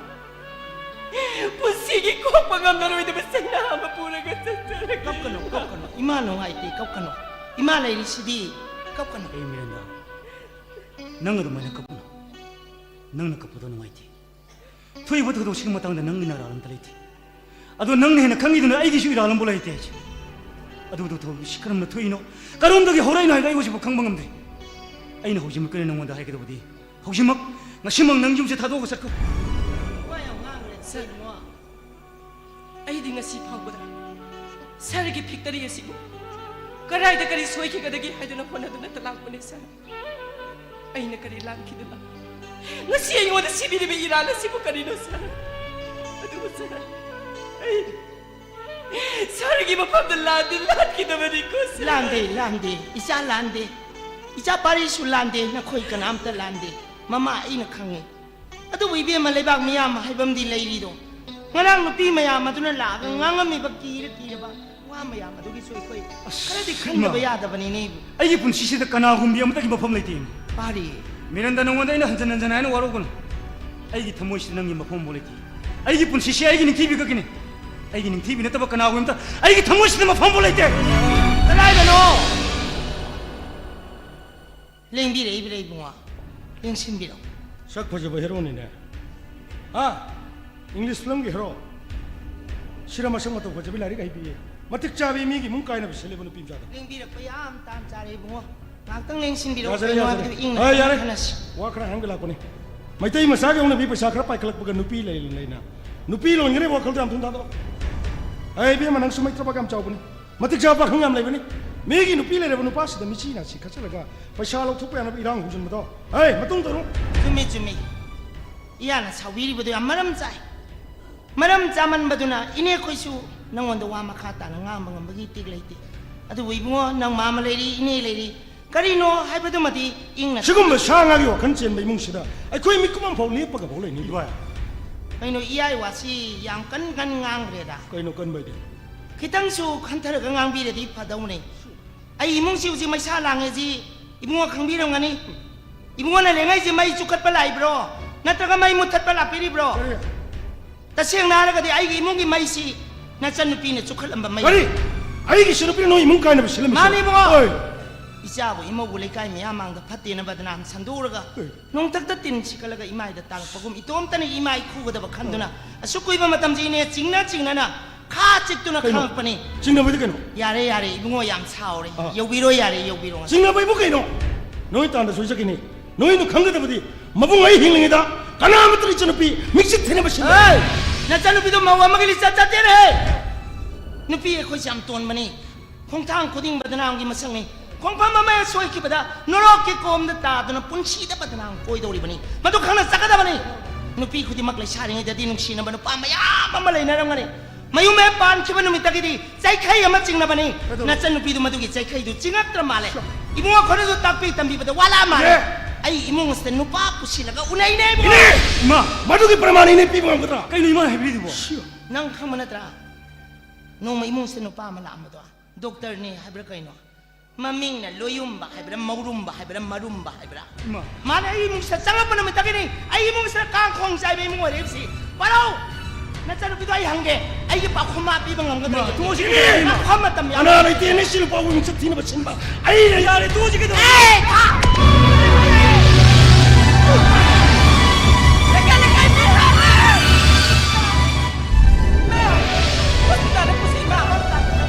ꯄꯨꯟꯁꯤꯒꯤ ꯀꯣꯛꯄ ꯉꯝꯂꯔꯣꯏꯗꯕ ꯆꯩꯅꯥ ꯑꯃ ꯄꯨꯔꯒ ꯆꯠꯆꯔꯒꯦ꯫ ꯀꯞꯀꯅꯨ, ꯀꯞꯀꯅꯨ, ꯏꯃꯥ ꯅꯨꯡꯉꯥꯏꯇꯦ, ꯀꯞꯀꯅꯨ꯫ ꯏꯃꯥ ꯂꯩꯔꯤꯁꯤꯗꯤ, ꯀꯞꯀꯅꯨ꯫ ꯑꯦ ꯃꯤꯔꯟꯗꯥ, ꯅꯪ ꯑꯗꯨꯃꯥꯏꯅ ꯀꯞꯀꯅꯨ꯫ ꯅꯪꯅ ꯀꯞꯄꯗꯣ ꯅꯨꯡꯉꯥꯏꯇꯦ꯫ ꯊꯣꯛꯏꯕ ꯊꯧꯗꯣꯛꯁꯤꯒꯤ ꯃꯇꯥꯡꯗ ꯅꯪꯒꯤ ꯅꯔꯥꯜ ꯑꯝꯇ ꯂꯩꯇꯦ꯫ ꯑꯗꯣ ꯅꯪꯅ ꯍꯦꯟꯅ ꯈꯪꯉꯤꯗꯨꯅ ꯑꯩꯒꯤꯁꯨ ꯏꯔꯥꯜ ꯑꯃꯕꯨ ꯂꯩꯇꯦ ꯍꯥꯏꯁꯦ꯫ ꯑꯗꯨꯕꯨ ꯊꯧꯗꯣꯛꯁꯤ ꯀꯔꯝꯅ ꯊꯣꯛꯏꯅꯣ, ꯀꯔꯣꯝꯗꯒꯤ ꯍꯧꯔꯛꯏꯅꯣ ꯍꯥꯏꯕꯗꯣ ꯑꯩ ꯍꯧꯖꯤꯛꯐꯥꯎ ꯈꯪꯕ ꯉꯝꯗ꯭ꯔꯤ꯫ ꯑꯩꯅ ꯍꯧꯖꯤꯛꯃꯛ ꯀꯟꯅ ꯅꯪꯉꯣꯟꯗ ꯍꯥꯏꯒꯗꯕꯗꯤ, ꯍꯧꯖꯤꯛꯃꯛ, ꯉꯁꯤꯃꯛ ꯅꯪ ꯌꯨꯝꯁꯦ ꯊꯥꯗꯣꯛꯑꯒ ꯆꯠꯈ꯭ꯔꯣ꯫ ꯋꯥ ꯌꯥꯝ ꯉꯥꯡꯈ꯭ꯔꯦ, ꯁꯔ꯫ ꯀꯩꯅꯣ? ꯑꯩꯗꯤ ꯉꯁꯤ ꯐꯥꯎꯕꯗ ꯁꯔꯒꯤ ꯐꯦꯛꯇꯔꯤ ꯑꯁꯤꯕꯨ ꯀꯗꯥꯏꯗ ꯀꯔꯤ ꯁꯣꯏꯈꯤꯒꯗꯒꯦ ꯍꯥꯏꯗꯨꯅ ꯍꯣꯠꯅꯗꯨꯅꯇ ꯂꯥꯛꯄꯅꯤ, ꯁꯔ꯫ ꯑꯩꯅ ꯀꯔꯤ ꯂꯥꯟꯈꯤꯗꯅ ꯉꯁꯤ ꯑꯩꯉꯣꯟꯗ ꯁꯤꯕꯤꯔꯤꯕ ꯏꯔꯥꯜ ꯑꯁꯤꯕꯨ ꯀꯔꯤꯅꯣ, ꯁꯔ? ꯑꯗꯨꯕꯨ, ꯁꯔ, ꯑꯩ ꯁꯔꯒꯤ ꯃꯐꯝꯗ ꯂꯥꯟꯗꯤ ꯂꯥꯟꯈꯤꯗꯕꯅꯤꯀꯣ, ꯁꯔ꯫ ꯂꯥꯟꯗꯦ, ꯂꯥꯟꯗꯦ, ꯏꯆꯥ ꯂꯥꯟꯗꯦ꯫ ꯏꯆꯥ ꯄꯥꯔꯤꯁꯨ ꯂꯥꯟꯗꯦ, ꯅꯈꯣꯏ ꯀꯅꯥꯝꯇ ꯂꯥꯟꯗꯦ꯫ ꯃꯃꯥ, ꯑꯩꯅ ꯈꯪꯉꯤ꯫ ꯑꯗꯨꯕꯨ ꯏꯕꯦꯝꯃ, ꯂꯩꯕꯥꯛ ꯃꯤꯌꯥꯝ ꯍꯥꯏꯕ ꯑꯃꯗꯤ ꯂꯩꯔꯤꯗꯣ꯫ ꯉꯔꯥꯡ ꯅꯨꯄꯤ ꯃꯌꯥꯝ ꯑꯗꯨꯅ ꯂꯥꯛꯑꯒ ꯉꯥꯡꯉꯝꯃꯤꯕ ꯀꯤꯔ ꯀꯤꯔꯕ ꯋꯥ ꯃꯌꯥꯝ ꯑꯗꯨꯒꯤꯁꯨ ꯑꯩꯈꯣꯏ ꯑꯁ, ꯈꯔꯗꯤ ꯈꯟꯗꯕ ꯏꯃꯥ꯫ ꯌꯥꯗꯕꯅꯤꯅꯦ ꯏꯕꯨ꯫ ꯑꯩꯒꯤ ꯄꯨꯟꯁꯤꯁꯤꯗ ꯀꯅꯥꯒꯨꯝꯕꯤ ꯑꯃꯠꯇꯒꯤ ꯃꯐꯝ ꯂꯩꯇꯦ, ꯏꯃꯥ꯫ ꯄꯥꯔꯤ꯫ ꯃꯤꯔꯟꯗꯥ, ꯅꯉꯣꯟꯗ ꯑꯩꯅ ꯍꯟꯖꯟ ꯍꯟꯖꯟ ꯍꯥꯏꯅ ꯋꯥꯔꯧꯒꯅꯨ꯫ ꯑꯩꯒꯤ ꯊꯃꯣꯏꯁꯤꯗ ꯅꯪꯒꯤ ꯃꯐꯝ ꯑꯃꯐꯥꯎ ꯂꯩꯇꯦ꯫ ꯑꯩꯒꯤ ꯄꯨꯟꯁꯤꯁꯤ ꯑꯩꯒꯤ ꯅꯤꯡꯊꯤꯕꯤ ꯈꯛꯀꯤꯅꯤ꯫ ꯑꯩꯒꯤ ꯅꯤꯡꯊꯤꯕꯤ ꯅꯠꯇꯕ ꯀꯅꯥꯒꯨꯝꯕꯤ ꯑꯝꯇ ꯑꯩꯒꯤ ꯊꯃꯣꯏꯁꯤꯗ ꯃꯐꯝ ꯑꯃꯐꯥꯎ ꯂꯩꯇꯦ꯫ ꯀꯗꯥꯏꯗꯅꯣ? ꯂꯦꯡꯕꯤꯔꯛꯏꯕ꯭ꯔꯥ ꯏꯕꯨꯡꯉꯣ? ꯂꯦꯡꯁꯤꯟꯕꯤꯔꯛꯎ꯫ ꯁꯛ ꯐꯖꯕ ꯍꯦꯔꯣꯅꯤꯅꯦ꯫ ꯍꯥ? ꯏꯪꯂꯤꯁ ꯐꯤꯂꯝꯒꯤ ꯍꯦꯔꯣ? ꯁꯤꯔ ꯃꯁꯛ ꯃꯇꯧ ꯐꯖꯕꯤ ꯂꯥꯏꯔꯤꯛ ꯍꯩꯕꯤ꯫ ꯃꯇꯤꯛ ꯆꯥꯕꯤ ꯃꯤꯒꯤ ꯏꯃꯨꯡ ꯀꯥꯏꯅꯕ ꯁꯤꯜꯂꯤꯕ ꯅꯨꯄꯤ ꯃꯆꯥꯗꯣ꯫ ꯂꯦꯡꯕꯤꯔꯛꯄ ꯌꯥꯝ ꯇꯥꯟ ꯆꯥꯔꯦ ꯏꯕꯨꯡꯉꯣ꯫ ꯉꯥꯏꯍꯥꯛꯇꯪ ꯂꯦꯡꯁꯤꯟꯕꯤꯔꯛꯑꯣ꯫ ꯌꯥꯖꯔꯦ, ꯀꯩꯅꯣ ꯌꯥꯖꯔꯦ꯫ ꯍꯥꯏꯕꯗꯨ ꯏꯪꯅ ꯑꯦ, ꯌꯥꯔꯦ꯫ ꯈꯟꯅꯁꯤ꯫ ꯋꯥ ꯈꯔ ꯍꯥꯏꯔꯝꯒꯦ ꯂꯥꯛꯄꯅꯤ꯫ ꯃꯩꯇꯩ ꯃꯆꯥꯒꯤ ꯍꯧꯅꯕꯤ ꯄꯩꯁꯥ ꯈꯔ ꯄꯥꯏꯈꯠꯂꯛꯄꯒ ꯅꯨꯄꯤ ꯂꯩ ꯂꯩꯅ꯫ ꯅꯨꯄꯤ ꯂꯣꯟꯒꯅꯤ ꯋꯥꯈꯜꯗꯣ ꯌꯥꯝ ꯊꯨꯅ ꯊꯥꯗꯣꯛꯑꯣ꯫ ꯑꯦ, ꯏꯕꯦꯝꯃ, ꯅꯪꯁꯨ ꯃꯩ ꯊꯕꯛ ꯌꯥꯝ ꯆꯥꯎꯕꯅꯤ꯫ ꯃꯇꯤꯛ ꯆꯥꯕ ꯄꯥꯈꯪ ꯌꯥꯝ ꯂꯩꯕꯅꯤ꯫ ꯃꯤꯒꯤ ꯅꯨꯄꯤ ꯂꯩꯔꯕ ꯅꯨꯄꯥꯁꯤꯗ ꯃꯤꯆꯤ ꯅꯥꯆꯤ ꯈꯠꯆꯜꯂꯒ ꯄꯩꯁꯥ ꯂꯧꯊꯣꯛꯄ ꯌꯥꯅꯕ ꯏꯔꯥꯡ ꯍꯧꯖꯤꯟꯕꯗꯣ꯫ ꯑꯦ, ꯃꯇꯨꯡ ꯇꯧꯔꯣ꯫ ꯆꯨꯝꯃꯤ, ꯆꯨꯝꯃꯤ꯫ ꯏꯌꯥꯅ ꯁꯥꯎꯕꯤꯔꯤꯕꯗꯨ ꯌꯥꯝ ꯃꯔꯝ ꯆꯥꯏ꯫ ꯃꯔꯝ ꯆꯥꯃꯟꯕꯗꯨꯅ ꯏꯅꯦ ꯑꯩꯈꯣꯏꯁꯨ ꯅꯪꯉꯣꯟꯗ ꯋꯥ ꯃꯈꯥ ꯇꯥꯅ ꯉꯥꯡꯕ ꯉꯝꯕꯒꯤ ꯏꯇꯤꯛ ꯂꯩꯇꯦ꯫ ꯑꯗꯨꯕꯨ ꯏꯕꯨꯡꯉꯣ, ꯅꯪ ꯃꯥꯃ ꯂꯩꯔꯤ, ꯏꯅꯦ ꯂꯩꯔꯤ, ꯀꯔꯤꯅꯣ ꯍꯥꯏꯕꯗꯨꯃꯗꯤ ꯏꯪꯅ ꯁꯤꯒꯨꯝꯕ ꯁꯥ ꯉꯥꯒꯤ ꯋꯥꯈꯜ ꯆꯦꯟꯕ ꯏꯃꯨꯡꯁꯤꯗ ꯑꯩꯈꯣꯏ ꯃꯤꯀꯨꯞ ꯑꯃꯐꯥꯎ ꯂꯦꯞꯄꯒꯐꯥꯎ ꯂꯩꯅꯤꯡꯗꯦ꯫ ꯏꯕꯥꯏ꯫ ꯀꯩꯅꯣ ꯏꯌꯥꯏ ꯋꯥꯁꯤ ꯌꯥꯝ ꯀꯟ ꯀꯟ ꯉꯥꯡꯈ꯭ꯔꯦꯗ꯫ ꯀꯩꯅꯣ ꯀꯟꯕ ꯍꯥꯏꯗꯤ? ꯈꯤꯇꯪꯁꯨ ꯈꯟꯊꯔꯒ ꯉꯥꯡꯕꯤꯔꯗꯤ ꯐꯗꯧꯅꯦ꯫ ꯑꯩ ꯏꯃꯨꯡꯁꯤ ꯍꯧꯖꯤꯛ ꯃꯩꯁꯥ ꯂꯥꯡꯉꯦꯁꯤ ꯏꯕꯨꯡꯉꯣ ꯈꯪꯕꯤꯔꯝꯒꯅꯤ꯫ ꯏꯕꯨꯡꯉꯣꯅ ꯂꯦꯡꯉꯩꯁꯦ ꯃꯩ ꯆꯨꯈꯠꯄ ꯂꯥꯛꯏꯕ꯭ꯔꯣ? ꯅꯠꯇ꯭ꯔꯒ ꯃꯩ ꯃꯨꯠꯊꯠꯄ ꯂꯥꯛꯄꯤꯔꯤꯕ꯭ꯔꯣ? ꯀꯔꯤ? ꯇꯁꯦꯡꯅ ꯍꯥꯏꯔꯒꯗꯤ ꯑꯩꯒꯤ ꯏꯃꯨꯡꯒꯤ ꯃꯩꯁꯤ ꯅꯆꯟꯅꯨꯄꯤꯅ ꯆꯨꯈꯠꯂꯝꯕ ꯃꯩ꯫ ꯀꯔꯤ? ꯑꯩꯒꯤ ꯏꯆꯟꯅꯨꯄꯤꯅ ꯅꯣꯏ ꯏꯃꯨꯡ ꯀꯥꯏꯅꯕ ꯁꯤꯜꯂꯝꯃꯤꯁꯦ? ꯃꯥꯅꯤ, ꯏꯕꯨꯡꯉꯣ꯫ ꯍꯣꯏ꯫ ꯏꯆꯥꯕꯨ ꯏꯃꯧꯕꯨ ꯂꯩꯀꯥꯏ ꯃꯤꯌꯥꯝ ꯃꯥꯡꯗ ꯐꯠꯇꯦꯅ ꯕꯗꯅꯥꯝ ꯁꯟꯗꯣꯛꯎꯔꯒ, ꯍꯣꯏ꯫ ꯅꯣꯡꯊꯛꯇ ꯇꯤꯟ ꯁꯤꯠꯀꯠꯂꯒ ꯏꯃꯥꯏꯗ ꯇꯥꯔꯛꯄꯒꯨꯝ ꯏꯇꯣꯝꯇꯅ ꯏꯃꯥꯏ ꯈꯨꯒꯗꯕ ꯈꯟꯗꯨꯅ, ꯑꯁꯨꯛ ꯀꯨꯏꯕ ꯃꯇꯝꯁꯤ ꯏꯅꯦ ꯆꯤꯡꯅ ꯆꯤꯡꯅꯅ ꯈꯥ ꯆꯤꯛꯇꯨꯅ ꯀꯩꯅꯣ? ꯈꯥꯡꯉꯛꯄꯅꯤ꯫ ꯆꯤꯡꯅꯕꯗꯤ ꯀꯩꯅꯣ? ꯌꯥꯔꯦ, ꯌꯥꯔꯦ, ꯏꯕꯨꯡꯉꯣ ꯌꯥꯝ ꯁꯥꯎꯔꯦ꯫ ꯑꯥ꯫ ꯌꯧꯕꯤꯔꯣ, ꯌꯥꯔꯦ, ꯌꯧꯕꯤꯔꯣ ꯉꯁꯤ꯫ ꯆꯤꯡꯅꯕ ꯏꯕꯨ ꯀꯩꯅꯣ? ꯅꯣꯏ ꯇꯥꯟꯗ ꯁꯣꯏꯖꯈꯤꯅꯤ꯫ ꯅꯣꯏꯅ ꯈꯪꯒꯗꯕꯗꯤ ꯃꯕꯨꯡ ꯑꯩ ꯍꯤꯡꯂꯤꯉꯩꯗ ꯀꯅꯥꯃꯠꯇ ꯏꯆꯟꯅꯨꯄꯤ ꯃꯤꯡꯆꯠ ꯊꯤꯅꯕ ꯁꯤꯟꯅ ꯑꯦ! ꯅꯆꯟꯅꯨꯄꯤꯗꯣ ꯃꯧ ꯑꯃꯒꯤ ꯂꯤꯆꯠ ꯆꯠꯇꯦꯅꯦꯍꯦ! ꯅꯨꯄꯤ ꯑꯩꯈꯣꯏꯁꯦ ꯌꯥꯝ ꯇꯣꯟꯕꯅꯤ꯫ ꯈꯣꯡꯊꯥꯡ ꯈꯨꯗꯤꯡ ꯕꯗꯅꯥꯝꯒꯤ ꯃꯁꯛꯅꯤ꯫ ꯈꯣꯡꯐꯝ ꯑꯃ ꯁꯣꯏꯈꯤꯕꯗ ꯅꯣꯔꯣꯛꯀꯤ ꯀꯣꯝꯗ ꯇꯥꯗꯨꯅ ꯄꯨꯟꯁꯤꯗ ꯕꯗꯅꯥꯝ ꯀꯣꯏꯗꯧꯔꯤꯕꯅꯤ꯫ ꯃꯗꯨ ꯈꯪꯅ ꯆꯠꯀꯗꯕꯅꯤ꯫ ꯅꯨꯄꯤ ꯈꯨꯗꯤꯡꯃꯛ ꯂꯩꯁꯥꯔꯤꯉꯩꯗꯗꯤ ꯅꯨꯡꯁꯤꯅꯕ ꯅꯨꯄꯥ ꯃꯌꯥꯝ ꯑꯃ ꯂꯩꯅꯔꯝꯒꯅꯤ꯫ ꯃꯌꯨꯝ ꯍꯦꯛ ꯄꯥꯟꯈꯤꯕ ꯅꯨꯃꯤꯠꯇꯒꯤꯗꯤ ꯆꯩꯈꯩ ꯑꯃ ꯆꯤꯡꯅꯕꯅꯤ꯫ ꯀꯩꯗꯧꯕ? ꯅꯆꯟꯅꯨꯄꯤꯗꯨ ꯃꯗꯨꯒꯤ ꯆꯩꯈꯩꯗꯨ ꯆꯤꯡꯉꯛꯇ꯭ꯔ ꯃꯥꯜꯂꯦ꯫ ꯁꯨ- ꯏꯕꯨꯡꯉꯣ ꯈꯔꯁꯨ ꯇꯥꯛꯄꯤ ꯇꯝꯕꯤꯕꯗ ꯋꯥꯠꯂ ꯃꯥꯜꯂꯦ꯫ ꯏꯅꯦ! ꯑꯩ ꯏꯃꯨꯡ ꯑꯁꯤꯗ ꯅꯨꯄꯥ ꯄꯨꯁꯤꯜꯂꯒ ꯎꯅꯩꯅꯦ ꯏꯕꯨꯡꯉꯣ꯫ ꯏꯅꯦ! ꯏꯃꯥ! ꯃꯗꯨꯒꯤ ꯄ꯭ꯔꯃꯥꯟ ꯏꯅꯦ ꯄꯤꯕ ꯉꯝꯒꯗ꯭ꯔꯥ? ꯀꯩꯅꯣ ꯏꯃꯥꯅ ꯍꯥꯏꯕꯤꯔꯤꯗꯨꯕꯣ? ꯁꯨ- ꯅꯪ ꯈꯪꯕ ꯅꯠꯇ꯭ꯔꯥ? ꯅꯣꯡꯃ ꯏꯃꯨꯡꯁꯤꯗ ꯅꯨꯄꯥ ꯑꯃ ꯂꯥꯛꯑꯝꯕꯗꯣ ꯗꯣꯛꯇꯔꯅꯤ ꯍꯥꯏꯕ꯭ꯔꯥ ꯀꯩꯅꯣ? ꯃꯃꯤꯡꯅ ꯂꯣꯌꯨꯝꯕ ꯍꯥꯏꯕ꯭ꯔꯥ, ꯃꯧꯔꯨꯝꯕ ꯍꯥꯏꯕ꯭ꯔꯥ, ꯃꯔꯨꯝꯕ ꯍꯥꯏꯕ꯭ꯔꯥ? ꯏꯃꯥ꯫ ꯃꯥꯅ ꯑꯩ ꯏꯃꯨꯡꯁꯤꯗ ꯆꯪꯉꯛꯄ ꯅꯨꯃꯤꯠꯇꯒꯤꯅꯤ ꯑꯩ ꯏꯃꯨꯡꯁꯤꯗ ꯀꯥꯡ ꯈꯣꯡ ꯆꯥꯏꯕ ꯏꯃꯨꯡ ꯑꯣꯏꯔꯛꯏꯕꯁꯤ꯫ ꯄꯥꯔꯧ! ꯅꯆꯟꯅꯨꯄꯤꯗꯣ ꯑꯩ ꯍꯪꯒꯦ, ꯑꯩꯒꯤ ꯄꯥꯎꯈꯨꯝ ꯃꯥ ꯄꯤꯕ ꯉꯝꯒꯗ꯭ꯔꯥ? ꯏꯃꯥ, ꯇꯣꯛꯑꯁꯤ ꯀꯩꯗꯧꯔꯒꯦ, ꯏꯃꯥ? ꯅꯪ ꯐꯝ ꯃꯇꯝ ꯌꯥꯝ ꯀꯅꯥ ꯂꯩꯇꯦ ꯅꯪ ꯁꯤ ꯅꯨꯄꯥꯕꯨ ꯃꯤꯡꯆꯠ ꯊꯤꯅꯕ ꯁꯤꯟꯕ? ꯑꯩ ꯂꯩ꯫ ꯌꯥꯔꯦ, ꯇꯣꯛꯑꯁꯤ ꯀꯩꯗꯧꯔꯒꯦ? ꯑꯦ, ꯊꯥ! ꯂꯩꯀꯥꯏ, ꯂꯩꯀꯥꯏ ꯃꯤ ꯂꯥꯛꯑꯦ! ꯏꯃꯥ! ꯍꯣꯁꯄꯤꯇꯥꯜꯗ ꯄꯨꯁꯤ, ꯏꯃꯥ! ꯍꯣꯁꯄꯤꯇꯥꯜꯗ!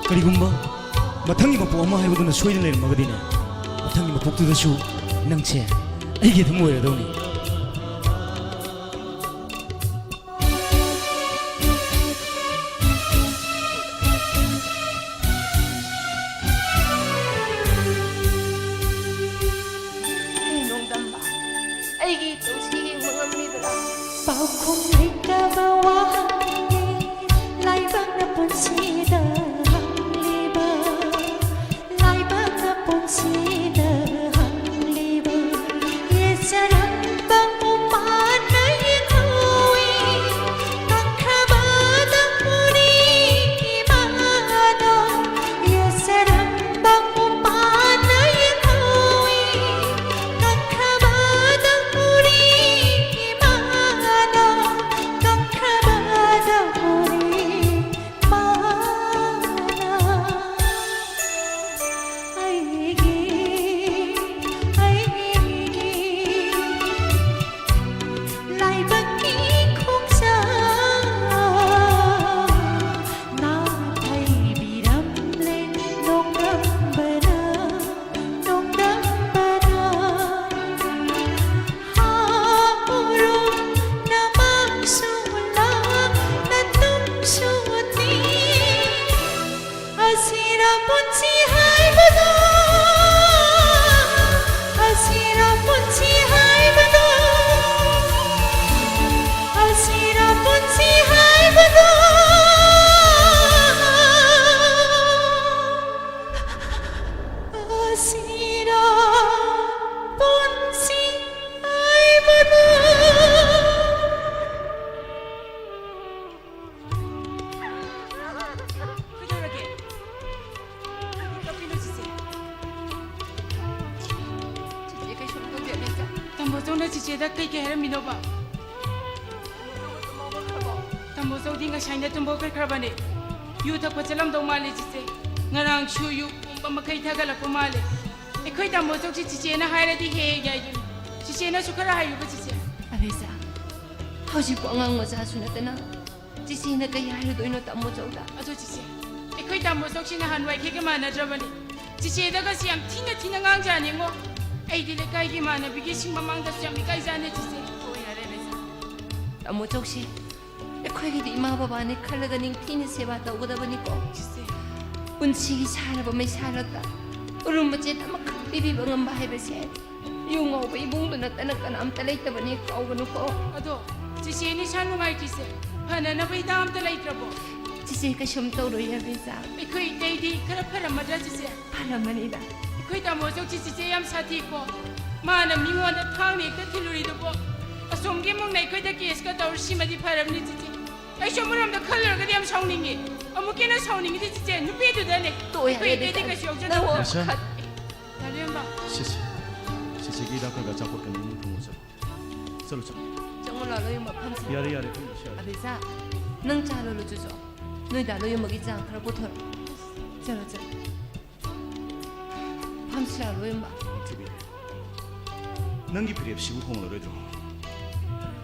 ꯀꯔꯤꯒꯨꯝꯕ ꯃꯊꯪꯒꯤ ꯃꯄꯣꯛ ꯑꯃ ꯍꯥꯏꯕꯗꯨꯅ ꯁꯣꯏꯗꯅ ꯂꯩꯔꯝꯃꯒꯗꯤꯅꯦ, ꯃꯊꯪꯒꯤ ꯃꯄꯣꯛꯇꯨꯗꯁꯨ ꯅꯪꯁꯦ ꯑꯩꯒꯤ ꯑꯗꯨꯝ ꯑꯣꯏꯔꯗꯧꯅꯤ꯫ ꯍꯦ ꯅꯣꯡꯗꯝꯕ, ꯑꯩꯒꯤ ꯏꯇꯧꯁꯤ ꯌꯦꯡꯕ ꯉꯝꯂꯤꯕ꯭ꯔꯥ? ꯄꯥꯎꯈꯨꯝ ꯂꯩꯇꯕ ꯋꯥꯍꯪꯅꯤ ꯂꯥꯏꯕꯛꯅ ꯄꯨꯟꯁꯤꯗ ꯍꯪꯂꯤꯕ, ꯂꯥꯏꯕꯛꯅ ꯄꯨꯟꯁꯤꯗ ꯍꯪꯂꯤꯕ꯫ ꯌꯦꯠꯆꯔꯝꯕ ꯎꯃꯥꯅ ꯌꯦꯡꯍꯧꯏ, ꯀꯪꯈ꯭ꯔꯕꯗ ꯎꯔꯤ ꯏꯃꯥꯗꯣ꯫ ꯌꯦꯠꯆꯔꯝꯕ ꯎꯃꯥꯅ ꯌꯦꯡꯍꯧꯏ, ꯀꯪꯈ꯭ꯔꯕꯗ ꯎꯔꯤ ꯏꯃꯥꯗꯣ, ꯀꯪꯈ꯭ꯔꯕꯗ ꯎꯔꯤ ꯃꯥꯅ꯫ ꯑꯩꯒꯤ, ꯑꯩꯒꯤ ꯂꯥꯏꯕꯛꯀꯤ ꯈꯣꯡꯆꯠ ꯅꯥꯊꯩꯕꯤꯔꯝꯂꯦ ꯅꯣꯡꯗꯝꯕꯅ, ꯅꯣꯡꯗꯝꯕꯅ꯫ ꯍꯥꯞꯄꯨꯔꯣ ꯅꯃꯛꯁꯨ ꯂꯥꯛꯅ ꯇꯨꯡꯁꯨ ꯇꯤꯡ꯫ ꯑꯁꯤꯔ ꯄꯨꯟꯁꯤ ꯍꯥꯏꯕꯗꯣ, ꯑꯁꯤꯔ ꯄꯨꯟꯁꯤ ꯍꯥꯏꯕꯗꯣ, ꯑꯁꯤꯔ ꯄꯨꯟꯁꯤ ꯍꯥꯏꯕꯗꯣ, ꯑꯁꯤꯔ ꯄꯨꯟꯁꯤ ꯍꯥꯏꯕꯗꯣ꯫ ꯀꯩꯗꯧꯔꯒꯦ? ꯀꯞꯄꯤꯅꯣ, ꯆꯤꯆꯦ? ꯆꯤꯆꯦ, ꯀꯩꯁꯨꯝ ꯇꯧꯗꯦ, ꯑꯕꯦꯆꯥ꯫ ꯇꯥꯃꯣꯆꯧꯅ ꯆꯤꯆꯦꯗ ꯀꯩ ꯀꯩ ꯍꯥꯏꯔꯝꯃꯤꯅꯣꯕ? ꯇꯥꯃꯣꯆꯧꯗꯤ ꯉꯁꯥꯏꯅ ꯇꯨꯝꯕ ꯍꯧꯒꯠꯈ꯭ꯔꯕꯅꯦ꯫ ꯌꯨ ꯊꯛꯄ ꯆꯠꯂꯝꯗꯧ ꯃꯥꯜꯂꯦ, ꯆꯤꯆꯦ꯫ ꯉꯔꯥꯡꯁꯨ ꯌꯨ ꯄꯨꯝꯕ ꯃꯈꯩ ꯊꯛꯒꯠꯂꯛꯄ ꯃꯥꯜꯂꯦ꯫ ꯑꯩꯈꯣꯏ ꯇꯥꯃꯣꯆꯧꯁꯤ ꯆꯤꯆꯦꯅ ꯍꯥꯏꯔꯗꯤ ꯍꯦꯛ ꯍꯦꯛ ꯌꯥꯏꯗꯨꯅꯤ꯫ ꯆꯤꯆꯦꯅꯁꯨ ꯈꯔ ꯍꯥꯏꯌꯨꯕ, ꯆꯤꯆꯦ꯫ ꯑꯕꯦꯆꯥ, ꯍꯧꯖꯤꯛꯄꯨ ꯑꯉꯥꯡ ꯃꯆꯥꯁꯨ ꯅꯠꯇꯅ ꯆꯤꯆꯦꯅ ꯀꯩ ꯍꯥꯏꯔꯨꯗꯣꯏꯅꯣ ꯇꯥꯃꯣꯆꯧꯗ? ꯑꯗꯣ ꯆꯤꯆꯦ, ꯑꯩꯈꯣꯏ ꯇꯥꯃꯣ ꯆꯧꯁꯤ ꯅꯍꯥꯟꯋꯥꯏ ꯈꯩꯒ ꯃꯥꯟꯅꯗ꯭ꯔꯕꯅꯤ꯫ ꯆꯤꯆꯦꯗꯒꯁꯤ ꯌꯥꯝ ꯊꯤꯅ ꯊꯤꯅ ꯉꯥꯡꯖꯥꯅꯤꯉꯣ꯫ ꯑꯩꯗꯤ ꯂꯩꯀꯥꯏꯒꯤ ꯏꯃꯥꯟꯅꯕꯤꯒꯤ ꯁꯤꯡ ꯃꯃꯥꯡꯗꯁꯨ ꯌꯥꯝ ꯏꯀꯥꯏꯖꯥꯅꯦ ꯆꯤꯆꯦ꯫ ꯑꯣ, ꯌꯥꯔꯦ ꯂꯩꯁꯥ꯫ ꯇꯥꯃꯣ ꯆꯧꯁꯤ, ꯑꯩꯈꯣꯏꯒꯤꯗꯤ ꯏꯃꯥ ꯕꯕꯥꯅꯤ ꯈꯜꯂꯒ ꯅꯤꯡꯊꯤꯅ ꯁꯦꯕꯥ ꯇꯧꯒꯗꯕꯅꯤꯀꯣ꯫ ꯆꯤꯆꯦ꯫ ꯄꯨꯟꯁꯤꯒꯤ ꯁꯥꯔꯕ ꯃꯩꯁꯥꯂꯛꯇ ꯎꯔꯨꯝ ꯃꯆꯦꯠ ꯑꯃꯈꯛ ꯄꯤꯕꯤꯕ ꯉꯝꯕ ꯍꯥꯏꯕꯁꯦ ꯌꯨꯝ ꯉꯧꯕ ꯏꯕꯨꯡꯗꯨ ꯅꯠꯇꯅ ꯀꯅꯥꯝꯇ ꯂꯩꯇꯕꯅꯤ, ꯀꯥꯎꯒꯅꯨꯀꯣ꯫ ꯑꯗꯣ ꯆꯤꯆꯦ ꯅꯤꯁꯥ ꯅꯨꯡꯉꯥꯏꯇ꯭ꯔꯤꯁꯦ ꯐꯅꯅꯕ ꯍꯤꯗꯥꯛ ꯑꯝꯇ ꯂꯩꯇ꯭ꯔꯕꯣ? ꯆꯤꯆꯦ ꯀꯩꯁꯨꯝ ꯇꯧꯔꯣꯏ ꯍꯥꯏꯕꯤꯖꯥ꯫ ꯑꯩꯈꯣꯏ ꯏꯇꯩꯗꯤ ꯈꯔ ꯐꯔꯝꯃꯗ꯭ꯔꯥ ꯆꯤꯆꯦ? ꯐꯔꯝꯃꯅꯤꯗ꯫ ꯑꯩꯈꯣꯏ ꯇꯥꯃꯣ ꯆꯧꯁꯤ ꯆꯤꯆꯦ ꯌꯥꯝ ꯁꯥꯊꯤꯀꯣ꯫ ꯃꯥꯅ ꯃꯤꯉꯣꯟꯗ ꯊꯥꯡꯅ ꯍꯦꯛꯇ ꯊꯤꯜꯂꯨꯔꯤꯗꯨꯕꯣ꯫ ꯑꯁꯣꯝꯒꯤ ꯏꯃꯨꯡꯅ ꯑꯩꯈꯣꯏꯗ ꯀꯦꯁꯀ ꯇꯧꯔ ꯁꯤꯃꯗꯤ ꯐꯔꯝꯅꯤ ꯆꯤꯆꯦ꯫ ꯑꯩꯁꯨ ꯑꯃꯔꯣꯝꯗ ꯈꯜꯂꯨꯔꯒꯗꯤ ꯌꯥꯝ ꯁꯥꯎꯅꯤꯡꯉꯤ꯫ ꯑꯃꯨꯛꯀ ꯍꯦꯟꯅ ꯁꯥꯎꯅꯤꯡꯉꯤꯗꯤ ꯆꯤꯆꯦ ꯅꯨꯄꯤꯗꯨꯗꯅꯦ꯫ ꯇꯣꯛꯑꯣ, ꯌꯥꯔꯦ, ꯑꯩꯈꯣꯏ ꯏꯇꯩꯗꯤ ꯕꯦꯇꯥ꯫ ꯀꯩꯁꯨ ꯌꯥꯎꯖꯗꯕ꯫ ꯅꯪ ꯋꯥ ꯅꯤꯁꯥ꯫ ꯈꯠ- ꯇꯥꯂꯦꯝꯕ꯫ ꯁꯤꯁꯦ꯫ ꯁꯤꯁꯦꯒꯤ ꯍꯤꯗꯥꯛ ꯈꯔꯒ ꯑꯆꯥꯄꯣꯠ ꯀꯩꯅꯣ ꯑꯗꯨꯝ ꯊꯣꯡꯉꯣ ꯆꯠꯂꯣ꯫ ꯆꯠꯂꯣ, ꯆꯠꯂꯣ꯫ ꯆꯪꯉꯣ ꯂꯥꯛꯑꯣ, ꯌꯨꯝ ꯃꯐꯝꯁꯦ꯫ ꯌꯥꯔꯦ, ꯌꯥꯔꯦ, ꯐꯝꯃꯁꯤ, ꯌꯥꯔꯦ꯫ ꯑꯕꯦꯆꯥ, ꯅꯪ ꯆꯥ ꯂꯣꯜꯂꯨ ꯆꯨꯆꯣ꯫ ꯅꯣꯏ ꯗꯥ ꯂꯣꯏꯌꯝꯕꯒꯤ ꯆꯥ ꯈꯔ ꯄꯨꯊꯣꯔꯛꯑꯣ꯫ ꯆꯠꯂꯣ, ꯆꯠꯂꯣ꯫ ꯐꯝꯁꯤ ꯂꯥꯛꯑꯣ, ꯂꯣꯏꯌꯝꯕ꯫ ꯅꯤꯡꯊꯤꯕꯤ, ꯅꯪꯒꯤ ꯐꯤꯔꯦꯞꯁꯤꯕꯨ ꯍꯣꯡꯂꯔꯣꯏꯗ꯭ꯔꯣ?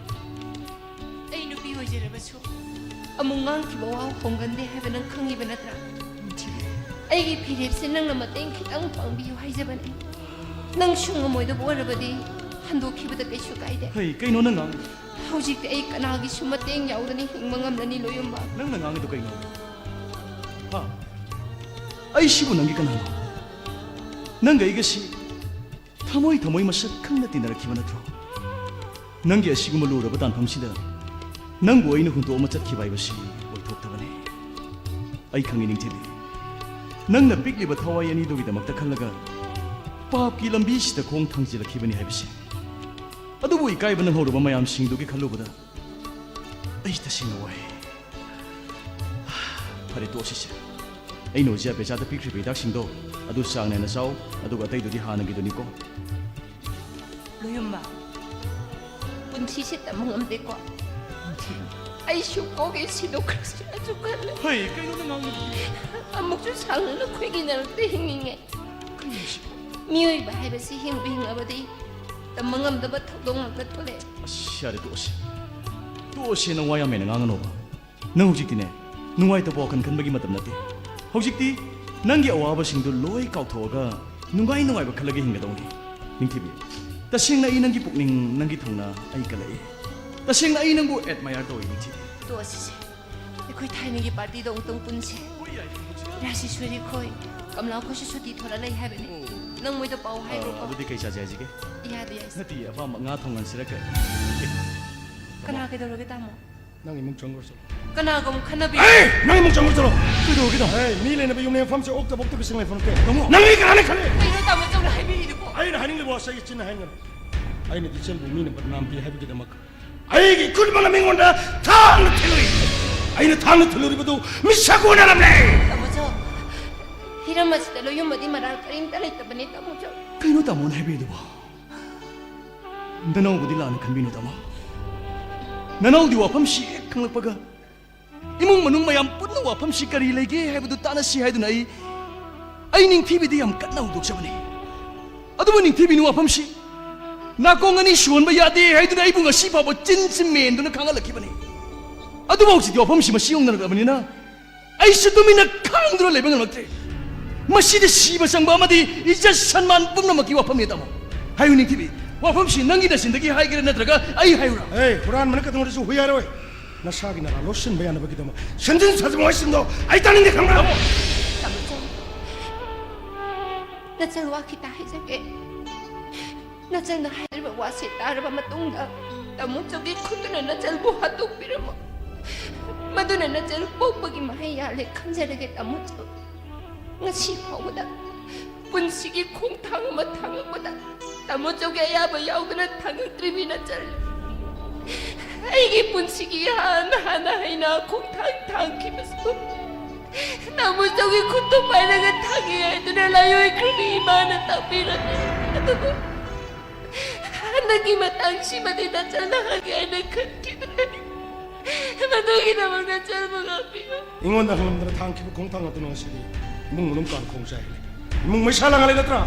ꯑꯩ ꯅꯨꯄꯤ ꯑꯣꯏꯖꯔꯕꯁꯨ ꯑꯃꯨꯛ ꯉꯥꯡꯈꯤꯕ ꯋꯥ ꯍꯣꯡꯒꯟꯗꯦ ꯍꯥꯏꯕ ꯅꯪ ꯈꯪꯉꯤꯕ ꯅꯠꯇ꯭ꯔꯥ? ꯅꯤꯡꯊꯤꯕꯤ꯫ ꯑꯩꯒꯤ ꯐꯤꯔꯦꯞꯁꯦ ꯅꯪꯅ ꯃꯇꯦꯡ ꯈꯤꯇꯪ ꯄꯥꯡꯕꯤꯌꯨ ꯍꯥꯏꯖꯕꯅꯤ꯫ ꯅꯪꯁꯨ ꯉꯝꯃꯣꯏꯗꯕ ꯑꯣꯏꯔꯕꯗꯤ ꯍꯟꯗꯣꯛꯈꯤꯕꯗ ꯀꯩꯁꯨ ꯀꯥꯏꯗꯦ꯫ ꯍꯩ, ꯀꯩꯅꯣ ꯅꯪ ꯉꯥꯡ-? ꯍꯧꯖꯤꯛꯇꯤ ꯑꯩ ꯀꯅꯥꯒꯤꯁꯨ ꯃꯇꯦꯡ ꯌꯥꯎꯗꯅ ꯍꯤꯡꯕ ꯉꯝꯂꯅꯤ, ꯂꯣꯏꯌꯝꯕ꯫ ꯅꯪꯅ ꯉꯥꯡꯉꯤꯗꯣ ꯀꯩꯅꯣ? ꯍꯥ? ꯑꯩꯁꯤꯕꯨ ꯅꯪꯒꯤ ꯀꯅꯥꯅꯣ? ꯅꯪꯒ ꯑꯩꯒꯁꯤ ꯊꯃꯣꯏ ꯊꯃꯣꯏ ꯃꯁꯛ ꯈꯪꯅ ꯇꯤꯟꯅꯔꯛꯈꯤꯕ ꯅꯠꯇ꯭ꯔꯣ? ꯅꯪꯒꯤ ꯑꯁꯤꯒꯨꯝꯕ ꯂꯨꯔꯕ ꯇꯥꯟꯐꯝꯁꯤꯗ ꯅꯪꯕꯨ ꯑꯩꯅ ꯍꯨꯟꯗꯣꯛꯑꯃ ꯆꯠꯈꯤꯕ ꯍꯥꯏꯕꯁꯤ ꯑꯣꯏꯊꯣꯛꯇꯕꯅꯤ꯫ ꯑꯩ ꯈꯪꯉꯤ, ꯅꯤꯡꯊꯤꯕꯤ꯫ ꯅꯪꯅ ꯄꯤꯛꯂꯤꯕ ꯊꯋꯥꯏ ꯑꯅꯤꯗꯨꯒꯤꯗꯃꯛꯇ ꯈꯜꯂꯒ ꯄꯥꯞꯀꯤ ꯂꯝꯕꯤꯁꯤꯗ ꯈꯣꯡ ꯊꯥꯡꯖꯤꯜꯂꯛꯈꯤꯕꯅꯤ ꯍꯥꯏꯕꯁꯤ꯫ ꯑꯗꯨꯕꯨ ꯏꯀꯥꯏꯕ ꯅꯪꯍꯧꯔꯕ ꯃꯌꯥꯝꯁꯤꯡꯗꯨꯒꯤ ꯈꯜꯂꯨꯕꯗ ꯑꯩ ꯇꯁꯦꯡꯅ ꯋꯥꯏ꯫ ꯐꯔꯦ, ꯇꯣꯛꯑꯁꯤꯁꯦ꯫ ꯑꯩꯅ ꯍꯧꯖꯤꯛ ꯑꯕꯦꯆꯥꯗ ꯄꯤꯈ꯭ꯔꯤꯕ ꯍꯤꯗꯥꯛꯁꯤꯡꯗꯣ ꯑꯗꯨ ꯆꯥꯡ ꯅꯥꯏꯅ ꯆꯥꯎ, ꯑꯗꯨꯒ ꯑꯇꯩꯗꯨꯗꯤ ꯍꯥꯟꯅꯒꯤꯗꯨꯅꯤꯀꯣ꯫ ꯂꯣꯏꯌꯝꯕ, ꯄꯨꯟꯁꯤꯁꯦ ꯇꯝꯕ ꯉꯝꯗꯦꯀꯣ꯫ ꯑꯩꯁꯨ ꯀꯣꯛꯀꯤ ꯁꯤꯗꯣꯛꯈ꯭ꯔꯁꯤꯔꯁꯨ ꯈꯜꯂꯦ꯫ ꯍꯩ, ꯀꯩꯅꯣ ꯅꯪ ꯉꯥꯡꯉꯤꯗꯨꯕꯨ? ꯑꯃꯨꯛꯁꯨ ꯁꯥꯡꯅ ꯅꯈꯣꯏꯒꯤ ꯅꯔꯛꯇ ꯍꯤꯡꯅꯤꯡꯉꯦ꯫ ꯀꯩꯅꯣ ꯍꯥꯏꯁꯤꯕꯣ? ꯃꯤꯑꯣꯏꯕ ꯍꯥꯏꯕꯁꯤ ꯍꯤꯡꯕ ꯍꯤꯡꯉꯕꯗꯤ ꯇꯝꯕ ꯉꯝꯗꯕ ꯊꯧꯗꯣꯛ ꯉꯥꯛꯇ ꯊꯣꯛꯂꯛꯑꯦ꯫ ꯑꯁ, ꯌꯥꯔꯦ, ꯇꯣꯛꯑꯁꯤ꯫ ꯇꯣꯛꯑꯁꯤ, ꯅꯪ ꯋꯥ ꯌꯥꯝ ꯍꯦꯟꯅ ꯉꯥꯡꯉꯅꯣꯕ꯫ ꯅꯪ ꯍꯧꯖꯤꯛꯇꯤꯅꯦ, ꯅꯨꯡꯉꯥꯏꯇꯕ ꯋꯥꯈꯜ ꯈꯟꯕꯒꯤ ꯃꯇꯝ ꯅꯠꯇꯦ꯫ ꯍꯧꯖꯤꯛꯇꯤ ꯅꯪꯒꯤ ꯑꯋꯥꯕꯁꯤꯡꯗꯨ ꯂꯣꯏ ꯀꯥꯎꯊꯣꯛꯑꯒ ꯅꯨꯡꯉꯥꯏ ꯅꯨꯡꯉꯥꯏꯕ ꯈꯜꯂꯒ ꯍꯤꯡꯒꯗꯧꯅꯤ꯫ ꯅꯤꯡꯊꯤꯕꯤ, ꯇꯁꯦꯡꯅ ꯑꯩ ꯅꯪꯒꯤ ꯄꯨꯛꯅꯤꯡ, ꯅꯪꯒꯤ ꯊꯧꯅꯥ ꯑꯩ ꯀꯜꯂꯛꯏ꯫ ꯇꯁꯦꯡꯅ ꯑꯩ ꯅꯪꯕꯨ admire ꯇꯧꯏ, ꯅꯤꯡꯊꯤꯕꯤ꯫ ꯇꯣꯛꯑꯁꯤꯁꯦ꯫ ꯑꯩꯈꯣꯏ ꯊꯥꯏꯅꯒꯤ partyꯗꯣ ꯑꯃꯨꯛꯇꯪ ꯄꯨꯟꯁꯦ꯫ ꯍꯣꯏ, ꯌꯥꯏ, ꯄꯨꯟꯁꯦ꯫ ꯔꯥꯖꯦꯁ꯭ꯋꯔꯤ ꯈꯣꯏ, ꯀꯃꯂꯥ ꯈꯣꯏꯁꯨ ꯁꯨꯇꯤ ꯊꯣꯔ ꯂꯩ ꯍꯥꯏꯕꯅꯦ꯫ ꯑꯣ꯫ ꯅꯪ ꯃꯣꯏꯗ ꯄꯥꯎ ꯑꯥ, ꯍꯥꯏꯈ꯭ꯔꯣꯀꯣ꯫ ꯑꯗꯨꯗꯤ ꯀꯩ ꯆꯥꯁꯦ ꯍꯥꯏꯁꯤꯒꯦ? ꯏꯌꯥꯗ ꯌꯥꯏꯁꯦ꯫ ꯅꯠꯇꯤꯌꯦ, ꯑꯄꯥꯝꯕ ꯉꯥ ꯊꯣꯡ ꯉꯥꯟꯁꯤꯔ ꯀꯩ? ꯀꯅꯥ ꯀꯩꯗꯧꯔꯒꯦ, ꯇꯥꯃꯣ? ꯅꯪ ꯏꯃꯨꯡ ꯆꯪꯈ꯭ꯔꯣ ꯆꯠꯂꯣ꯫ ꯀꯅꯥꯒ ꯑꯃꯨꯛ ꯈꯠꯅꯕꯤ? ꯑꯦ! ꯅꯪ ꯏꯃꯨꯡ ꯆꯪꯈ꯭ꯔꯣ ꯆꯠꯂꯣ꯫ ꯀꯩꯗꯧꯔꯒꯦ, ꯇꯥꯃꯣ? ꯑꯦ, ꯃꯤ ꯂꯩꯅꯕ ꯌꯨꯝꯅꯦ, ꯃꯐꯝꯁꯦ ꯑꯣꯛꯇꯕ, ꯑꯣꯛꯇꯕ ꯏꯁꯤꯡ ꯂꯩꯐꯝ ꯅꯠꯇꯦ꯫ ꯇꯥꯃꯣ! ꯅꯪꯒꯤ ꯀꯅꯥꯅ ꯈꯜꯂꯤ? ꯀꯩꯅꯣ ꯇꯥꯃꯣ ꯆꯧꯅ ꯍꯥꯏꯕꯤꯔꯤꯗꯨꯕꯣ? ꯑꯩꯅ ꯍꯥꯏꯅꯤꯡꯂꯤꯕ ꯋꯥꯁꯦ ꯑꯩꯒꯤ ꯆꯤꯟꯅ ꯍꯥꯏꯅꯔꯣ꯫ ꯑꯩꯅꯗꯤ ꯏꯆꯟꯕꯨ ꯃꯤꯅ ꯕꯗꯅꯥꯝ ꯄꯤ ꯍꯥꯏꯕꯒꯤꯗꯃꯛ ꯑꯩꯒꯤ ꯏꯈꯨꯠꯃꯛꯅ ꯃꯤꯉꯣꯟꯗ ꯊꯥꯡꯅ ꯊꯤꯜꯂꯨꯏ꯫ ꯑꯩꯅ ꯊꯥꯡꯅ ꯊꯤꯜꯂꯨꯔꯤꯕꯗꯨ ꯃꯤꯁꯛ ꯎꯅꯔꯝꯂꯦ꯫ ꯇꯥꯃꯣꯆꯧ, ꯍꯤꯔꯝ ꯑꯁꯤꯗ ꯂꯣꯏꯌꯨꯝꯕꯗꯤ ꯃꯔꯥꯜ ꯀꯔꯤꯝꯇ ꯂꯩꯇꯕꯅꯤ, ꯇꯥꯃꯣꯆꯧ꯫ ꯀꯩꯅꯣ ꯇꯥꯃꯣꯅ ꯍꯥꯏꯕꯤꯔꯤꯗꯨꯕꯣ? ꯅꯅꯥꯎꯕꯨꯗꯤ ꯂꯥꯟꯅ ꯈꯟꯕꯤꯅꯨ, ꯇꯥꯃꯣ꯫ ꯅꯅꯥꯎꯗꯤ ꯋꯥꯐꯝꯁꯤ ꯍꯦꯛ ꯈꯪꯂꯛꯄꯒ ꯏꯃꯨꯡ ꯃꯅꯨꯡ ꯃꯌꯥꯝ ꯄꯨꯟꯅ ꯋꯥꯐꯝꯁꯤ ꯀꯔꯤ ꯂꯩꯒꯦ ꯍꯥꯏꯕꯗꯨ ꯇꯥꯟꯅꯁꯤ ꯍꯥꯏꯗꯨꯅ ꯑꯩ, ꯑꯩ ꯅꯤꯡꯊꯤꯕꯤꯗ ꯌꯥꯝ ꯀꯟꯅ ꯍꯧꯗꯣꯛꯆꯕꯅꯤ꯫ ꯑꯗꯨꯕꯨ ꯅꯤꯡꯊꯤꯕꯤꯅ ꯋꯥꯐꯝꯁꯤ ꯅꯥꯀꯣꯡ ꯑꯅꯤ ꯁꯨꯍꯟꯕ ꯌꯥꯗꯦ ꯍꯥꯏꯗꯨꯅ ꯑꯩꯕꯨ ꯉꯁꯤ ꯐꯥꯎꯕ ꯆꯤꯟꯁꯤ ꯃꯦꯟꯗꯨꯅ ꯈꯥꯡꯍꯜꯂꯛꯈꯤꯕꯅꯤ꯫ ꯑꯗꯨꯕꯨ ꯍꯧꯖꯤꯛꯇꯤ ꯋꯥꯐꯝꯁꯤ ꯃꯁꯤ ꯌꯧꯅꯔꯛꯂꯕꯅꯤꯅ ꯑꯩꯁꯨ ꯇꯨꯃꯤꯟꯅ ꯈꯥꯡꯗꯨꯅ ꯂꯩꯕ ꯉꯝꯂꯛꯇ꯭ꯔꯦ꯫ ꯃꯁꯤꯗ ꯁꯤꯕ ꯆꯪꯕ ꯑꯃꯗꯤ ꯏꯖꯠ ꯁꯟꯃꯥꯟ ꯄꯨꯝꯅꯃꯛꯀꯤ ꯋꯥꯐꯝꯅꯤ, ꯇꯥꯃꯣ꯫ ꯍꯥꯏꯌꯨ ꯅꯤꯡꯊꯤꯕꯤ, ꯋꯥꯐꯝꯁꯤ ꯅꯪꯒꯤ ꯅꯆꯤꯟꯗꯒꯤ ꯍꯥꯏꯒꯦꯔꯥ ꯅꯠꯇ꯭ꯔꯒ ꯑꯩ ꯍꯥꯏꯌꯨꯔꯥ? ꯑꯦ, ꯍꯨꯔꯥꯟꯕꯅ ꯀꯩꯗꯧꯉꯩꯗꯁꯨ ꯍꯨꯏ ꯍꯥꯏꯔꯣꯏ꯫ ꯅꯁꯥꯒꯤ ꯅꯔꯥ ꯂꯣꯠꯁꯤꯟꯕ ꯌꯥꯅꯕꯒꯤꯗꯃꯛ ꯁꯦꯝꯖꯤꯟ ꯁꯥꯖꯤꯟꯕ ꯋꯥꯍꯩꯁꯤꯡꯗꯣ ꯑꯩ ꯇꯥꯅꯤꯡꯗꯦ, ꯈꯪꯕ꯭ꯔꯥ? ꯇꯥꯃꯣ, ꯇꯥꯃꯣ, ꯅꯆꯜ ꯋꯥ ꯈꯤꯇ ꯍꯥꯏꯖꯒꯦ꯫ ꯅꯆꯜꯅ ꯍꯥꯏꯔꯤꯕ ꯋꯥꯁꯤ ꯇꯥꯔꯕ ꯃꯇꯨꯡꯗ ꯇꯥꯃꯣꯆꯧꯒꯤ ꯈꯨꯠꯇꯨꯅ ꯅꯆꯜꯕꯨ ꯍꯥꯠꯇꯣꯛꯄꯤꯔꯝꯃꯣ꯫ ꯃꯗꯨꯅ ꯅꯆꯜ ꯄꯣꯛꯄꯒꯤ ꯃꯍꯩ ꯌꯥꯜꯂꯦ ꯈꯟꯖꯔꯒꯦ, ꯇꯥꯃꯣꯆꯧ꯫ ꯉꯁꯤ ꯐꯥꯎꯕꯗ ꯄꯨꯟꯁꯤꯒꯤ ꯈꯣꯡꯊꯥꯡ ꯑꯃ ꯊꯥꯡꯂꯛꯄꯗ ꯇꯥꯃꯣꯆꯧꯒꯤ ꯑꯌꯥꯕ ꯌꯥꯎꯗꯅ ꯊꯥꯡꯉꯛꯇ꯭ꯔꯤꯕꯤ ꯅꯆꯜ꯫ ꯑꯩꯒꯤ ꯄꯨꯟꯁꯤꯒꯤ ꯏꯍꯥꯟ ꯍꯥꯟꯅ ꯍꯩꯅꯥ ꯈꯣꯡꯊꯥꯡ ꯊꯥꯡꯈꯤꯕꯁꯨ ꯇꯥꯃꯣꯆꯧꯒꯤ ꯈꯨꯠꯇꯨ ꯄꯥꯏꯔꯒ ꯊꯥꯡꯉꯤ ꯍꯥꯏꯗꯨꯅ ꯂꯥꯏꯑꯣꯏꯈ꯭ꯔꯕꯤ ꯏꯃꯥꯅ ꯇꯥꯛꯄꯤꯔꯝꯃꯤ꯫ ꯑꯗꯨꯕꯨ ꯍꯟꯗꯛꯀꯤ ꯃꯇꯥꯡꯁꯤꯃꯗꯤ ꯅꯆꯜꯅ ꯍꯥꯏꯒꯦ ꯍꯥꯏꯅ ꯈꯟꯈꯤꯗ꯭ꯔꯦ꯫ ꯃꯗꯨꯒꯤꯗꯃꯛ ꯅꯆꯜꯕꯨ ꯉꯥꯛꯄꯤꯌꯨ꯫ ꯑꯩꯉꯣꯟꯗ ꯍꯪꯂꯝꯗꯅ ꯊꯥꯡꯈꯤꯕ ꯈꯣꯡꯊꯥꯡ ꯑꯗꯨꯅ ꯉꯁꯤꯗꯤ ꯏꯃꯨꯡ ꯃꯅꯨꯡ ꯀꯥꯡ ꯈꯣꯡ ꯆꯥꯏꯍꯜꯂꯦ꯫ ꯏꯃꯨꯡ ꯃꯩꯁꯥ ꯂꯥꯡꯍꯜꯂꯦ ꯅꯠꯇ꯭ꯔꯥ?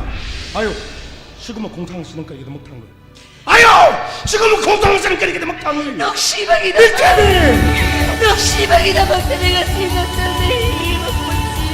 ꯍꯥꯏꯌꯨ, ꯁꯤꯒꯨꯝꯕ ꯈꯣꯡꯊꯥꯡ ꯑꯁꯤ ꯅꯪ ꯀꯔꯤꯒꯤꯗꯃꯛ ꯊꯥꯡꯂꯨꯏ? ꯍꯥꯏꯌꯣ! ꯁꯤꯒꯨꯝꯕ ꯈꯣꯡꯊꯥꯡ ꯑꯁꯤ ꯅꯪ ꯀꯔꯤꯒꯤꯗꯃꯛ ꯊꯥꯡꯂꯨꯏ? ꯅꯨꯡꯁꯤꯕꯒꯤꯗꯃꯛ, ꯅꯨꯡꯁꯤꯕꯒꯤꯗꯃꯛꯇꯅꯤ ꯉꯁꯤ ꯅꯆꯜꯅ ꯍꯤꯡꯂꯤꯕ ꯄꯨꯟꯁꯤ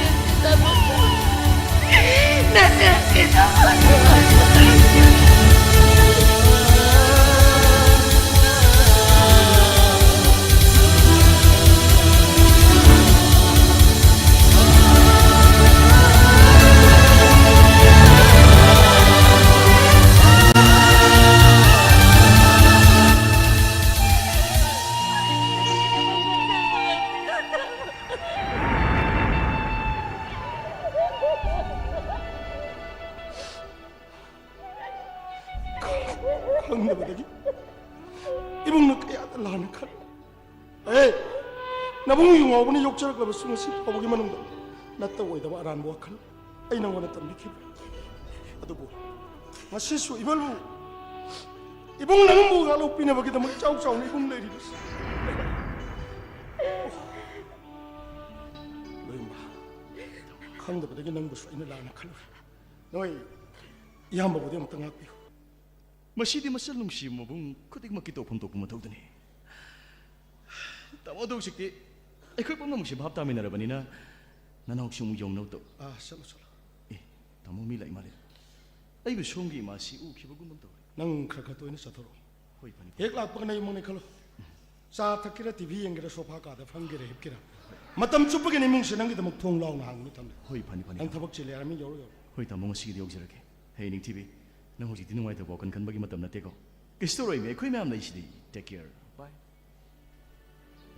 ꯈꯪꯗꯕꯗꯒꯤ ꯏꯕꯨꯡꯅ ꯀꯌꯥꯗ ꯂꯥꯟꯅ ꯈꯜꯂꯤ꯫ ꯑꯦ, ꯅꯕꯨꯡ ꯌꯨ ꯉꯥꯎꯕꯅ ꯌꯣꯛꯆꯔꯛꯂꯕꯁꯨ ꯉꯁꯤ ꯐꯥꯎꯕꯒꯤ ꯃꯅꯨꯡꯗ ꯅꯠꯇ ꯑꯣꯏꯗꯕ ꯑꯔꯥꯟꯕ ꯋꯥꯈꯜ ꯑꯩ ꯅꯪꯉꯣꯟꯗ ꯇꯝꯕꯤꯈꯤꯕ꯭ꯔꯥ? ꯑꯗꯨꯕꯨ ꯉꯁꯤꯁꯨ ꯏꯃꯜꯕꯨ, ꯏꯕꯨꯡ ꯅꯪꯕꯨ ꯉꯥꯛꯂꯧ ꯄꯤꯅꯕꯒꯤꯗꯃꯛ ꯏꯆꯥꯎ ꯆꯥꯎꯅ ꯏꯕꯨꯡ ꯂꯩꯔꯤꯕꯁꯤ꯫ ꯂꯣꯏꯔꯝꯕ, ꯈꯪꯗꯕꯗꯒꯤ ꯅꯪꯕꯨꯁꯨ ꯑꯩꯅ ꯂꯥꯟꯅ ꯈꯜꯂꯨꯔꯦ꯫ ꯅꯣꯏ ꯏꯌꯥꯝꯕꯕꯨꯗꯤ ꯑꯃꯨꯛꯇ ꯉꯥꯛꯄꯤꯌꯨ꯫ ꯃꯁꯤꯗꯤ ꯃꯆꯜ ꯅꯨꯡꯁꯤꯕ ꯃꯕꯨꯡ ꯈꯨꯗꯤꯡꯃꯛꯀꯤ ꯇꯧꯐꯝ ꯊꯣꯛꯄ ꯃꯊꯧꯗꯨꯅꯤ꯫ ꯇꯥꯃꯣ, ꯑꯗꯨ ꯍꯧꯖꯤꯛꯇꯤ ꯑꯩꯈꯣꯏ ꯄꯨꯝꯅꯃꯛꯁꯦ ꯚꯥꯞ ꯇꯥꯃꯤꯟꯅꯔꯕꯅꯤꯅ ꯅꯅꯥꯎꯁꯨ ꯑꯃꯨꯛ ꯌꯧꯅꯕ ꯇꯧ꯫ ꯑꯥ, ꯆꯠꯂꯣ, ꯆꯠꯂꯣ꯫ ꯑꯦ, ꯇꯥꯃꯣ, ꯃꯤ ꯂꯥꯛꯏ ꯃꯥꯜꯂꯦ꯫ ꯑꯩꯕꯨ ꯁꯣꯝꯒꯤ ꯏꯃꯥꯁꯤ ꯎꯈꯤꯕꯒꯨꯝ ꯑꯃ ꯇꯧꯔꯦ꯫ ꯅꯪ ꯈꯔ ꯈꯔ ꯇꯣꯏꯅ ꯆꯠꯊꯣꯔꯛꯑꯣ꯫ ꯍꯣꯏ, ꯐꯅꯤ, ꯐꯅꯤ꯫ ꯍꯦꯛ ꯂꯥꯛꯄꯒ ꯅꯌꯨꯝꯃꯛꯅꯤ ꯈꯜꯂꯣ꯫ ꯆꯥ ꯊꯛꯀꯦꯔꯥ, ꯇꯤ ꯚꯤ ꯌꯦꯡꯒꯦꯔꯥ, ꯁꯣꯐꯥ ꯀꯥꯗ ꯐꯝꯒꯦꯔꯥ, ꯍꯤꯞꯀꯦꯔꯥ, ꯃꯇꯝ ꯆꯨꯞꯄꯒꯤ ꯅ ꯏꯃꯨꯡꯁꯦ ꯅꯪꯒꯤꯗꯃꯛ ꯊꯣꯡ ꯂꯥꯎꯅ ꯍꯥꯡꯗꯨꯅ ꯊꯝꯂꯦ꯫ ꯍꯣꯏ, ꯐꯅꯤ, ꯐꯅꯤ, ꯅꯪ ꯇꯥꯃꯣ꯫ ꯊꯕꯛ ꯆꯤꯜꯂꯦ ꯍꯥꯏꯔꯃꯤ, ꯌꯧꯔꯣ, ꯌꯧꯔꯣ꯫ ꯍꯣꯏ, ꯇꯥꯃꯣ, ꯉꯁꯤꯒꯤꯗꯤ ꯌꯧꯖꯔꯒꯦ꯫ ꯍꯌꯦꯡ ꯅꯤꯡꯊꯤꯕꯤ, ꯅꯪ ꯍꯧꯖꯤꯛꯇꯤ ꯅꯨꯡꯉꯥꯏꯇꯕ ꯋꯥꯈꯜ ꯈꯟꯕꯒꯤ ꯃꯇꯝ ꯅꯠꯇꯦꯀꯣ꯫ ꯀꯩꯁꯨ ꯇꯧꯔꯣꯏꯃꯤ, ꯑꯩꯈꯣꯏ ꯃꯌꯥꯝ ꯂꯩꯁꯤꯗꯤ꯫ Take care. Bye.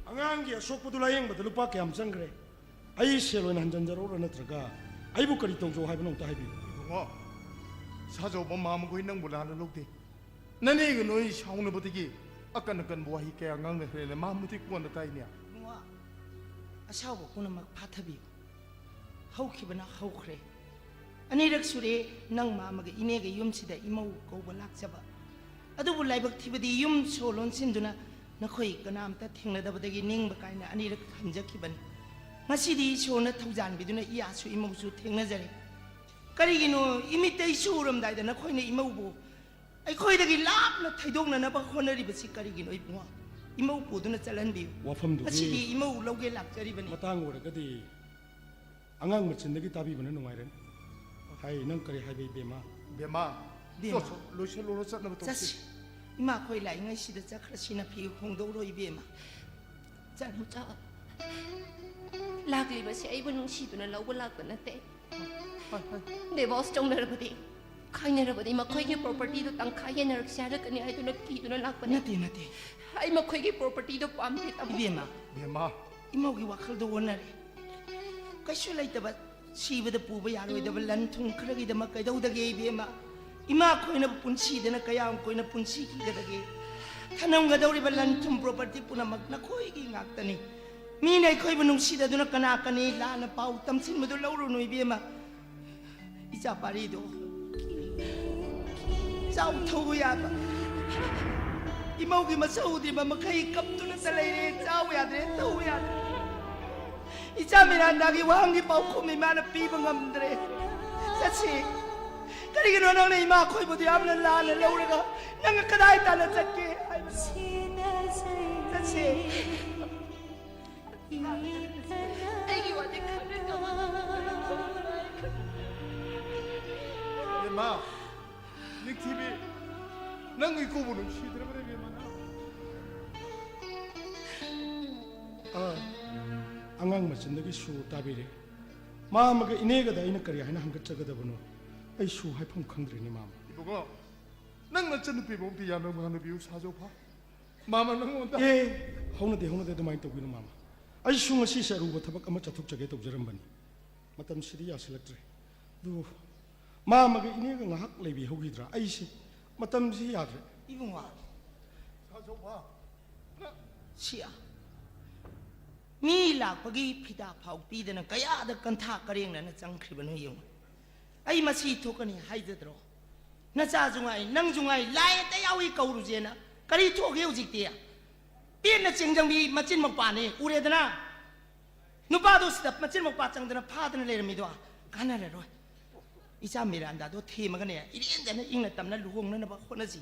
ꯑꯉꯥꯡꯒꯤ ꯑꯁꯣꯛꯄꯗꯨ ꯂꯥꯌꯦꯡꯕꯗ ꯂꯨꯄꯥ ꯀꯌꯥꯝ ꯆꯪꯈ꯭ꯔꯦ? ꯑꯩ ꯁꯦꯜ ꯑꯣꯏꯅ ꯍꯟꯖꯟꯖꯔꯛꯎꯔꯥ, ꯅꯠꯇ꯭ꯔꯒ ꯑꯩꯕꯨ ꯀꯔꯤ ꯇꯧꯖꯧ ꯍꯥꯏꯕꯅꯣ, ꯑꯝꯇ ꯍꯥꯏꯕꯤꯌꯨ꯫ ꯏꯕꯨꯡꯉꯣ, ꯁꯥꯖꯧꯕ ꯃꯥꯝꯃꯈꯣꯏ ꯅꯪꯕꯨ ꯂꯥꯟꯅ ꯂꯧꯗꯦ꯫ ꯅꯅꯦꯒ ꯅꯣꯏ ꯁꯥꯎꯅꯕꯗꯒꯤ ꯑꯀꯟ ꯑꯀꯟꯕ ꯋꯥꯍꯩ ꯀꯌꯥ ꯉꯥꯡꯅꯈ꯭ꯔꯦꯅ ꯃꯥꯝꯃꯗꯤ ꯀꯣꯟꯅ ꯇꯥꯏꯅꯦ꯫ ꯏꯕꯨꯡꯉꯣ, ꯑꯁꯥꯎꯕ ꯄꯨꯝꯅꯃꯛ ꯐꯥꯊꯕꯤꯌꯨ꯫ ꯍꯧꯈꯤꯕꯅ ꯍꯧꯈ꯭ꯔꯦ꯫ ꯑꯅꯤꯔꯛ ꯁꯨꯔꯦ ꯅꯪ ꯃꯥꯝꯃꯒ ꯏꯅꯦꯒ ꯌꯨꯝꯁꯤꯗ ꯏꯃꯧ ꯀꯧꯕ ꯂꯥꯛꯆꯕ꯫ ꯑꯗꯨꯕꯨ ꯂꯥꯏꯕꯛ ꯊꯤꯕꯗꯤ ꯌꯨꯝ ꯁꯣ ꯂꯣꯟꯁꯤꯟꯗꯨꯅ ꯅꯈꯣꯏ ꯀꯅꯥꯝꯇ ꯊꯦꯡꯅꯗꯕꯗꯒꯤ ꯅꯤꯡꯕ ꯀꯥꯏꯅ ꯑꯅꯤꯔꯛ ꯍꯟꯖꯈꯤꯕꯅꯤ꯫ ꯉꯁꯤꯗꯤ ꯏꯁꯣꯔꯅ ꯊꯧꯖꯥꯟꯕꯤꯗꯨꯅ ꯏꯌꯥꯁꯨ ꯏꯃꯧꯁꯨ ꯊꯦꯡꯅꯖꯔꯦ꯫ ꯀꯔꯤꯒꯤꯅꯣ ꯏꯃꯤꯠꯇ ꯏꯁꯨ ꯎꯔꯝꯗꯥꯏꯗ ꯅꯈꯣꯏꯅ ꯏꯃꯧꯕꯨ ꯑꯩꯈꯣꯏꯗꯒꯤ ꯂꯥꯞꯅ ꯊꯩꯗꯣꯛꯅꯅꯕ ꯍꯣꯠꯅꯔꯤꯕꯁꯤ ꯀꯔꯤꯒꯤꯅꯣ ꯏꯕꯨꯡꯉꯣ? ꯏꯃꯧ ꯄꯨꯗꯨꯅ ꯆꯠꯍꯟꯕꯤꯌꯨ꯫ ꯋꯥꯐꯝꯗꯨꯒꯤ ꯉꯁꯤꯗꯤ ꯏꯃꯧ ꯂꯧꯒꯦ ꯂꯥꯛꯆꯔꯤꯕꯅꯤ꯫ ꯃꯇꯥꯡ ꯑꯣꯏꯔꯒꯗꯤ ꯑꯉꯥꯡ ꯃꯆꯤꯟꯗꯒꯤ ꯇꯥꯕꯤꯕꯅ ꯅꯨꯡꯉꯥꯏꯔꯅꯤ꯫ ꯍꯥꯏ, ꯅꯪ ꯀꯔꯤ ꯍꯥꯏꯕ, ꯏꯕꯦꯝꯃ? ꯕꯦꯝꯃ, ꯕꯦꯝꯃ꯫ ꯆꯣ, ꯆꯣ, ꯂꯣꯏꯁꯜꯂꯨꯔꯣ, ꯆꯠꯅꯕ ꯇꯧꯁꯤ꯫ ꯆꯠꯁꯤ꯫ ꯏꯃꯥ, ꯑꯩꯈꯣꯏ ꯂꯥꯛꯏꯉꯩꯁꯤꯗ ꯆꯠꯈ꯭ꯔꯁꯤ, ꯅꯐꯤ ꯍꯣꯡꯗꯣꯛꯎꯔꯣ, ꯏꯕꯦꯝꯃ꯫ ꯆꯠꯂꯨ, ꯆꯠꯂꯨ꯫ ꯂꯥꯛꯂꯤꯕꯁꯤ ꯑꯩꯕꯨ ꯅꯨꯡꯁꯤꯗꯨꯅ ꯂꯧꯕ ꯂꯥꯛꯄ ꯅꯠꯇꯦ꯫ ꯍꯣꯏ, ꯍꯣꯏ꯫ ꯗꯤꯚꯣꯔꯁ ꯇꯧꯅꯔꯕꯗꯤ, ꯈꯥꯏꯅꯔꯕꯗꯤ ꯃꯈꯣꯏꯒꯤ ꯄ꯭ꯔꯣꯄꯔꯇꯤꯗꯨ ꯇꯪꯈꯥꯏ ꯌꯦꯟꯅꯔꯛꯁꯤ ꯍꯥꯏꯔꯛꯀꯅꯤ ꯍꯥꯏꯗꯨꯅ ꯀꯤꯗꯨꯅ ꯂꯥꯛꯄꯅꯦ꯫ ꯅꯠꯇꯦ, ꯅꯠꯇꯦ꯫ ꯑꯩ ꯃꯈꯣꯏꯒꯤ ꯄ꯭ꯔꯣꯄꯔꯇꯤꯗꯨ ꯄꯥꯝꯗꯦ, ꯇꯥꯃꯣ꯫ ꯏꯕꯦꯝꯃ, ꯕꯦꯝꯃ꯫ ꯏꯃꯧꯒꯤ ꯋꯥꯈꯜꯗꯣ ꯑꯣꯟꯅꯔꯦ꯫ ꯀꯩꯁꯨ ꯂꯩꯇꯕ, ꯁꯤꯕꯗ ꯄꯨꯕ ꯌꯥꯔꯣꯏꯗꯕ ꯂꯟ ꯊꯨꯝ ꯈꯔꯒꯤꯗꯃꯛ ꯀꯩꯗꯧꯗꯒꯦ, ꯏꯕꯦꯝꯃ? ꯏꯃꯥ ꯑꯩꯈꯣꯏꯅ ꯄꯨꯟꯁꯤꯗꯅ ꯀꯌꯥꯝ ꯀꯨꯏꯅ ꯄꯨꯟꯁꯤꯈꯤꯒꯗꯒꯦ? ꯊꯅꯝꯒꯗꯧꯔꯤꯕ ꯂꯟ ꯊꯨꯝ ꯄ꯭ꯔꯣꯄꯔꯇꯤ ꯄꯨꯝꯅꯃꯛ ꯅꯈꯣꯏꯒꯤ ꯉꯥꯛꯇꯅꯤ꯫ ꯃꯤꯅ ꯑꯩꯈꯣꯏꯕꯨ ꯅꯨꯡꯁꯤꯗꯗꯨꯅ ꯀꯅꯥ ꯀꯅꯤ ꯂꯥꯟꯅ ꯄꯥꯎ ꯇꯝꯁꯤꯟꯕꯗꯨ ꯂꯧꯔꯨꯅꯨ, ꯏꯕꯦꯝꯃ꯫ ꯏꯆꯥ ꯄꯥꯔꯤꯗꯣ ꯆꯥꯎ ꯊꯧꯕ ꯌꯥꯕ ꯏꯃꯧꯒꯤ ꯃꯁꯛ ꯎꯗ꯭ꯔꯤꯕ ꯃꯈꯩ ꯀꯞꯇꯨꯅꯇ ꯂꯩꯔꯦ꯫ ꯆꯥꯎ ꯌꯥꯗ꯭ꯔꯦ, ꯊꯧ ꯌꯥꯗ꯭ꯔꯦ꯫ ꯏꯆꯥ ꯃꯤꯔꯥꯟꯗꯥꯒꯤ ꯋꯥꯍꯪꯒꯤ ꯄꯥꯎꯈꯨꯝ ꯏꯃꯥꯅ ꯄꯤꯕ ꯉꯝꯗ꯭ꯔꯦ꯫ ꯆꯠꯁꯤ꯫ ꯀꯔꯤꯒꯤꯅꯣ ꯅꯪꯅ ꯏꯃꯥ ꯑꯩꯈꯣꯏꯕꯨꯗꯤ ꯌꯥꯝꯅ ꯂꯥꯟꯅ ꯂꯧꯔꯒ ꯅꯪ ꯀꯗꯥꯏ ꯇꯥꯟꯅ ꯆꯠꯀꯦ ꯍꯥꯏꯕ? ꯆꯠꯁꯤ꯫ ꯑꯩꯒꯤ ꯋꯥꯗꯤ ꯈꯪꯗ꯭ꯔꯦ, ꯀꯃꯥꯏꯅ ꯇꯧꯗꯣꯏꯅꯣ? ꯏꯃꯥ, ꯅꯤꯡꯊꯤꯕꯤ, ꯅꯪ ꯏꯀꯨꯕꯨ ꯅꯨꯡꯁꯤꯗ꯭ꯔꯕꯅꯦ, ꯏꯕꯦꯝꯃ, ꯅꯪ? ꯑꯥ, ꯑꯉꯥꯡ ꯃꯆꯤꯟꯗꯒꯤ ꯁꯨ ꯇꯥꯕꯤꯔꯦ꯫ ꯃꯥꯃꯒ ꯏꯅꯦꯒꯗ ꯑꯩꯅ ꯀꯔꯤ ꯍꯥꯏꯅ ꯍꯪꯒꯠꯆꯒꯗꯕꯅꯣ? ꯑꯩ ꯁꯨ ꯍꯥꯏꯐꯝ ꯈꯪꯗ꯭ꯔꯦꯅꯦ, ꯃꯥꯃ꯫ ꯏꯕꯨꯡꯉꯣ, ꯅꯪ ꯅꯆꯟꯅꯨꯄꯤꯕꯨ ꯑꯝꯇ ꯌꯥꯝꯅ ꯉꯥꯡꯅꯕꯤꯌꯨ, ꯁꯥꯖꯧꯐ꯫ ꯃꯥꯃ, ꯅꯪꯉꯣꯟꯗ꯫ ꯑꯦ, ꯍꯧꯅꯗꯦ, ꯍꯧꯅꯗꯦ, ꯑꯗꯨꯃꯥꯏꯅ ꯇꯧꯕꯤꯅꯨ, ꯃꯥꯃ꯫ ꯑꯩꯁꯨ ꯉꯁꯤꯁꯦ ꯑꯔꯨꯕ ꯊꯕꯛ ꯑꯃ ꯆꯠꯊꯣꯛꯆꯒꯦ ꯇꯧꯖꯔꯝꯕꯅꯤ꯫ ꯃꯇꯝꯁꯤꯗꯤ ꯌꯥꯁꯤꯜꯂꯛꯇ꯭ꯔꯦ꯫ ꯑꯗꯨ ꯃꯥꯃꯒ ꯏꯅꯦꯒ ꯉꯥꯏꯍꯥꯛ ꯂꯩꯕꯤꯍꯧꯈꯤꯗ꯭ꯔꯥ? ꯑꯩꯁꯦ ꯃꯇꯝꯁꯤ ꯌꯥꯗ꯭ꯔꯦ꯫ ꯏꯕꯨꯡꯉꯣ꯫ ꯁꯥꯖꯧꯕ꯫ ꯁꯤꯌꯥ꯫ ꯃꯤ ꯂꯥꯛꯄꯒꯤ ꯐꯤꯗꯥ ꯐꯥꯎ ꯄꯤꯗꯅ ꯀꯌꯥꯗ ꯀꯟꯊꯥ ꯀꯔꯦꯡꯅꯅ ꯆꯪꯈ꯭ꯔꯤꯕꯅꯣ ꯌꯦꯡꯉꯨ꯫ ꯑꯩ ꯃꯁꯤ ꯊꯣꯛꯀꯅꯤ ꯍꯥꯏꯖꯗ꯭ꯔꯣ? ꯅꯆꯥꯁꯨ ꯉꯥꯏ, ꯅꯪꯁꯨ ꯉꯥꯏ, ꯂꯥꯏ ꯑꯇꯩ ꯌꯥꯎꯏ ꯀꯧꯔꯨꯁꯦꯅ꯫ ꯀꯔꯤ ꯊꯣꯛꯑꯒꯦ ꯍꯧꯖꯤꯛꯇꯤ? ꯄꯦꯟꯅ ꯆꯦꯡꯖꯪꯕꯤ ꯃꯆꯤꯟ ꯃꯧꯄꯥꯅꯦ, ꯎꯔꯦꯗꯅ? ꯅꯨꯄꯥꯗꯣ ꯁꯤꯗ ꯃꯆꯤꯟ ꯃꯧꯄꯥ ꯆꯪꯗꯅ ꯐꯥꯗꯅ ꯂꯩꯔꯝꯃꯤꯗꯣ ꯀꯥꯟꯅꯔꯔꯣꯏ꯫ ꯏꯆꯥ ꯃꯤꯔꯥꯟꯗꯥꯗꯣ ꯊꯦꯝꯃꯒꯅꯦ, ꯏꯔꯦꯟꯖꯅ ꯏꯪꯅ ꯇꯞꯅ ꯂꯨꯍꯣꯡꯅꯅꯕ ꯍꯣꯠꯅꯁꯤ꯫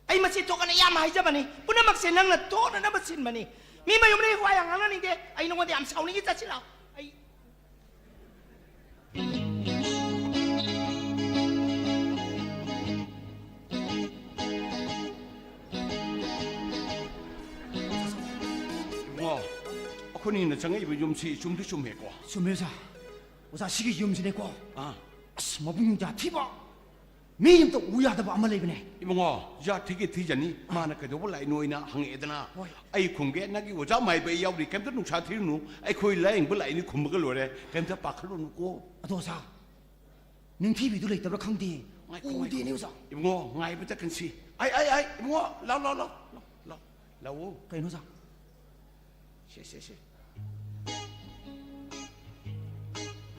ꯑꯩ ꯃꯁꯤ ꯊꯣꯛꯀꯅꯤ ꯌꯥꯝ ꯍꯥꯏꯖꯕꯅꯤ, ꯄꯨꯝꯅꯃꯛꯁꯦ ꯅꯪꯅ ꯊꯣꯛꯅꯅꯕ ꯁꯤꯟꯕꯅꯤ꯫ ꯃꯤ ꯃꯌꯨꯝꯗ ꯋꯥ ꯌꯥꯝ ꯉꯥꯡꯅꯅꯤꯡꯗꯦ꯫ ꯑꯩ ꯅꯉꯣꯟꯗ ꯌꯥꯝ ꯁꯥꯎꯅꯤꯡꯉꯤ, ꯆꯠꯁꯤ ꯂꯥꯛꯑꯣ꯫ ꯑꯩ ꯑꯩꯈꯣꯏꯅꯤꯅ ꯆꯪꯉꯛꯏꯕ ꯌꯨꯝꯁꯤ ꯆꯨꯝꯗꯤ ꯆꯨꯝꯃꯦꯀꯣ? ꯆꯨꯝꯃꯦ ꯑꯣꯖꯥ꯫ ꯑꯣꯖꯥ, ꯁꯤꯒꯤ ꯌꯨꯝꯁꯤꯅꯦꯀꯣ꯫ ꯑꯥ꯫ ꯑꯁ, ꯃꯕꯨꯡ ꯌꯥꯊꯤꯕ, ꯃꯤ ꯑꯝꯇ ꯎ ꯌꯥꯗꯕ ꯑꯃ ꯂꯩꯕꯅꯦ꯫ ꯏꯕꯨꯡꯉꯣ, ꯖꯥꯠ ꯊꯤꯒꯦ ꯊꯤꯖꯅꯤ꯫ ꯃꯥꯅ ꯀꯩꯗꯧꯕ ꯂꯥꯛꯏꯅꯣ ꯍꯥꯏꯅ ꯍꯪꯉꯛꯑꯦꯗꯅ꯫ ꯍꯣꯏ꯫ ꯑꯩ ꯈꯨꯝꯒꯦ, ꯅꯪꯒꯤ ꯑꯣꯖꯥ ꯃꯥꯏꯕ ꯑꯩ ꯌꯥꯎꯔꯤ, ꯀꯩꯝꯇ ꯅꯨꯡꯁꯥ ꯊꯤꯔꯨꯅꯨ꯫ ꯑꯩꯈꯣꯏ ꯂꯥꯌꯦꯡꯕ ꯂꯥꯛꯏꯅꯤ ꯈꯨꯝꯃꯒ ꯂꯣꯏꯔꯦ, ꯀꯩꯝꯇ ꯄꯥꯈꯠꯂꯨꯅꯨꯀꯣ꯫ ꯑꯗꯣ ꯑꯣꯖꯥ, ꯅꯤꯡꯊꯤꯕꯤꯗꯨ ꯂꯩꯇꯕ꯭ꯔꯥ ꯈꯪꯗꯦ꯫ ꯉꯥꯏꯈꯣ, ꯉꯥꯏꯈꯣ꯫ ꯎꯗꯦꯅꯦ ꯑꯣꯖꯥ꯫ ꯏꯕꯨꯡꯉꯣ, ꯉꯥꯏꯕ ꯇꯠꯀꯟꯁꯤ꯫ ꯑꯩ, ꯑꯩ, ꯑꯩ, ꯏꯕꯨꯡꯉꯣ, ꯂꯥꯎ, ꯂꯥꯎ, ꯂꯥꯎ, ꯂꯥꯎ, ꯂꯥꯎ, ꯂꯥꯎ꯫ ꯀꯩꯅꯣ ꯑꯣꯖꯥ? ꯁꯦ, ꯁꯦ, ꯁꯦ꯫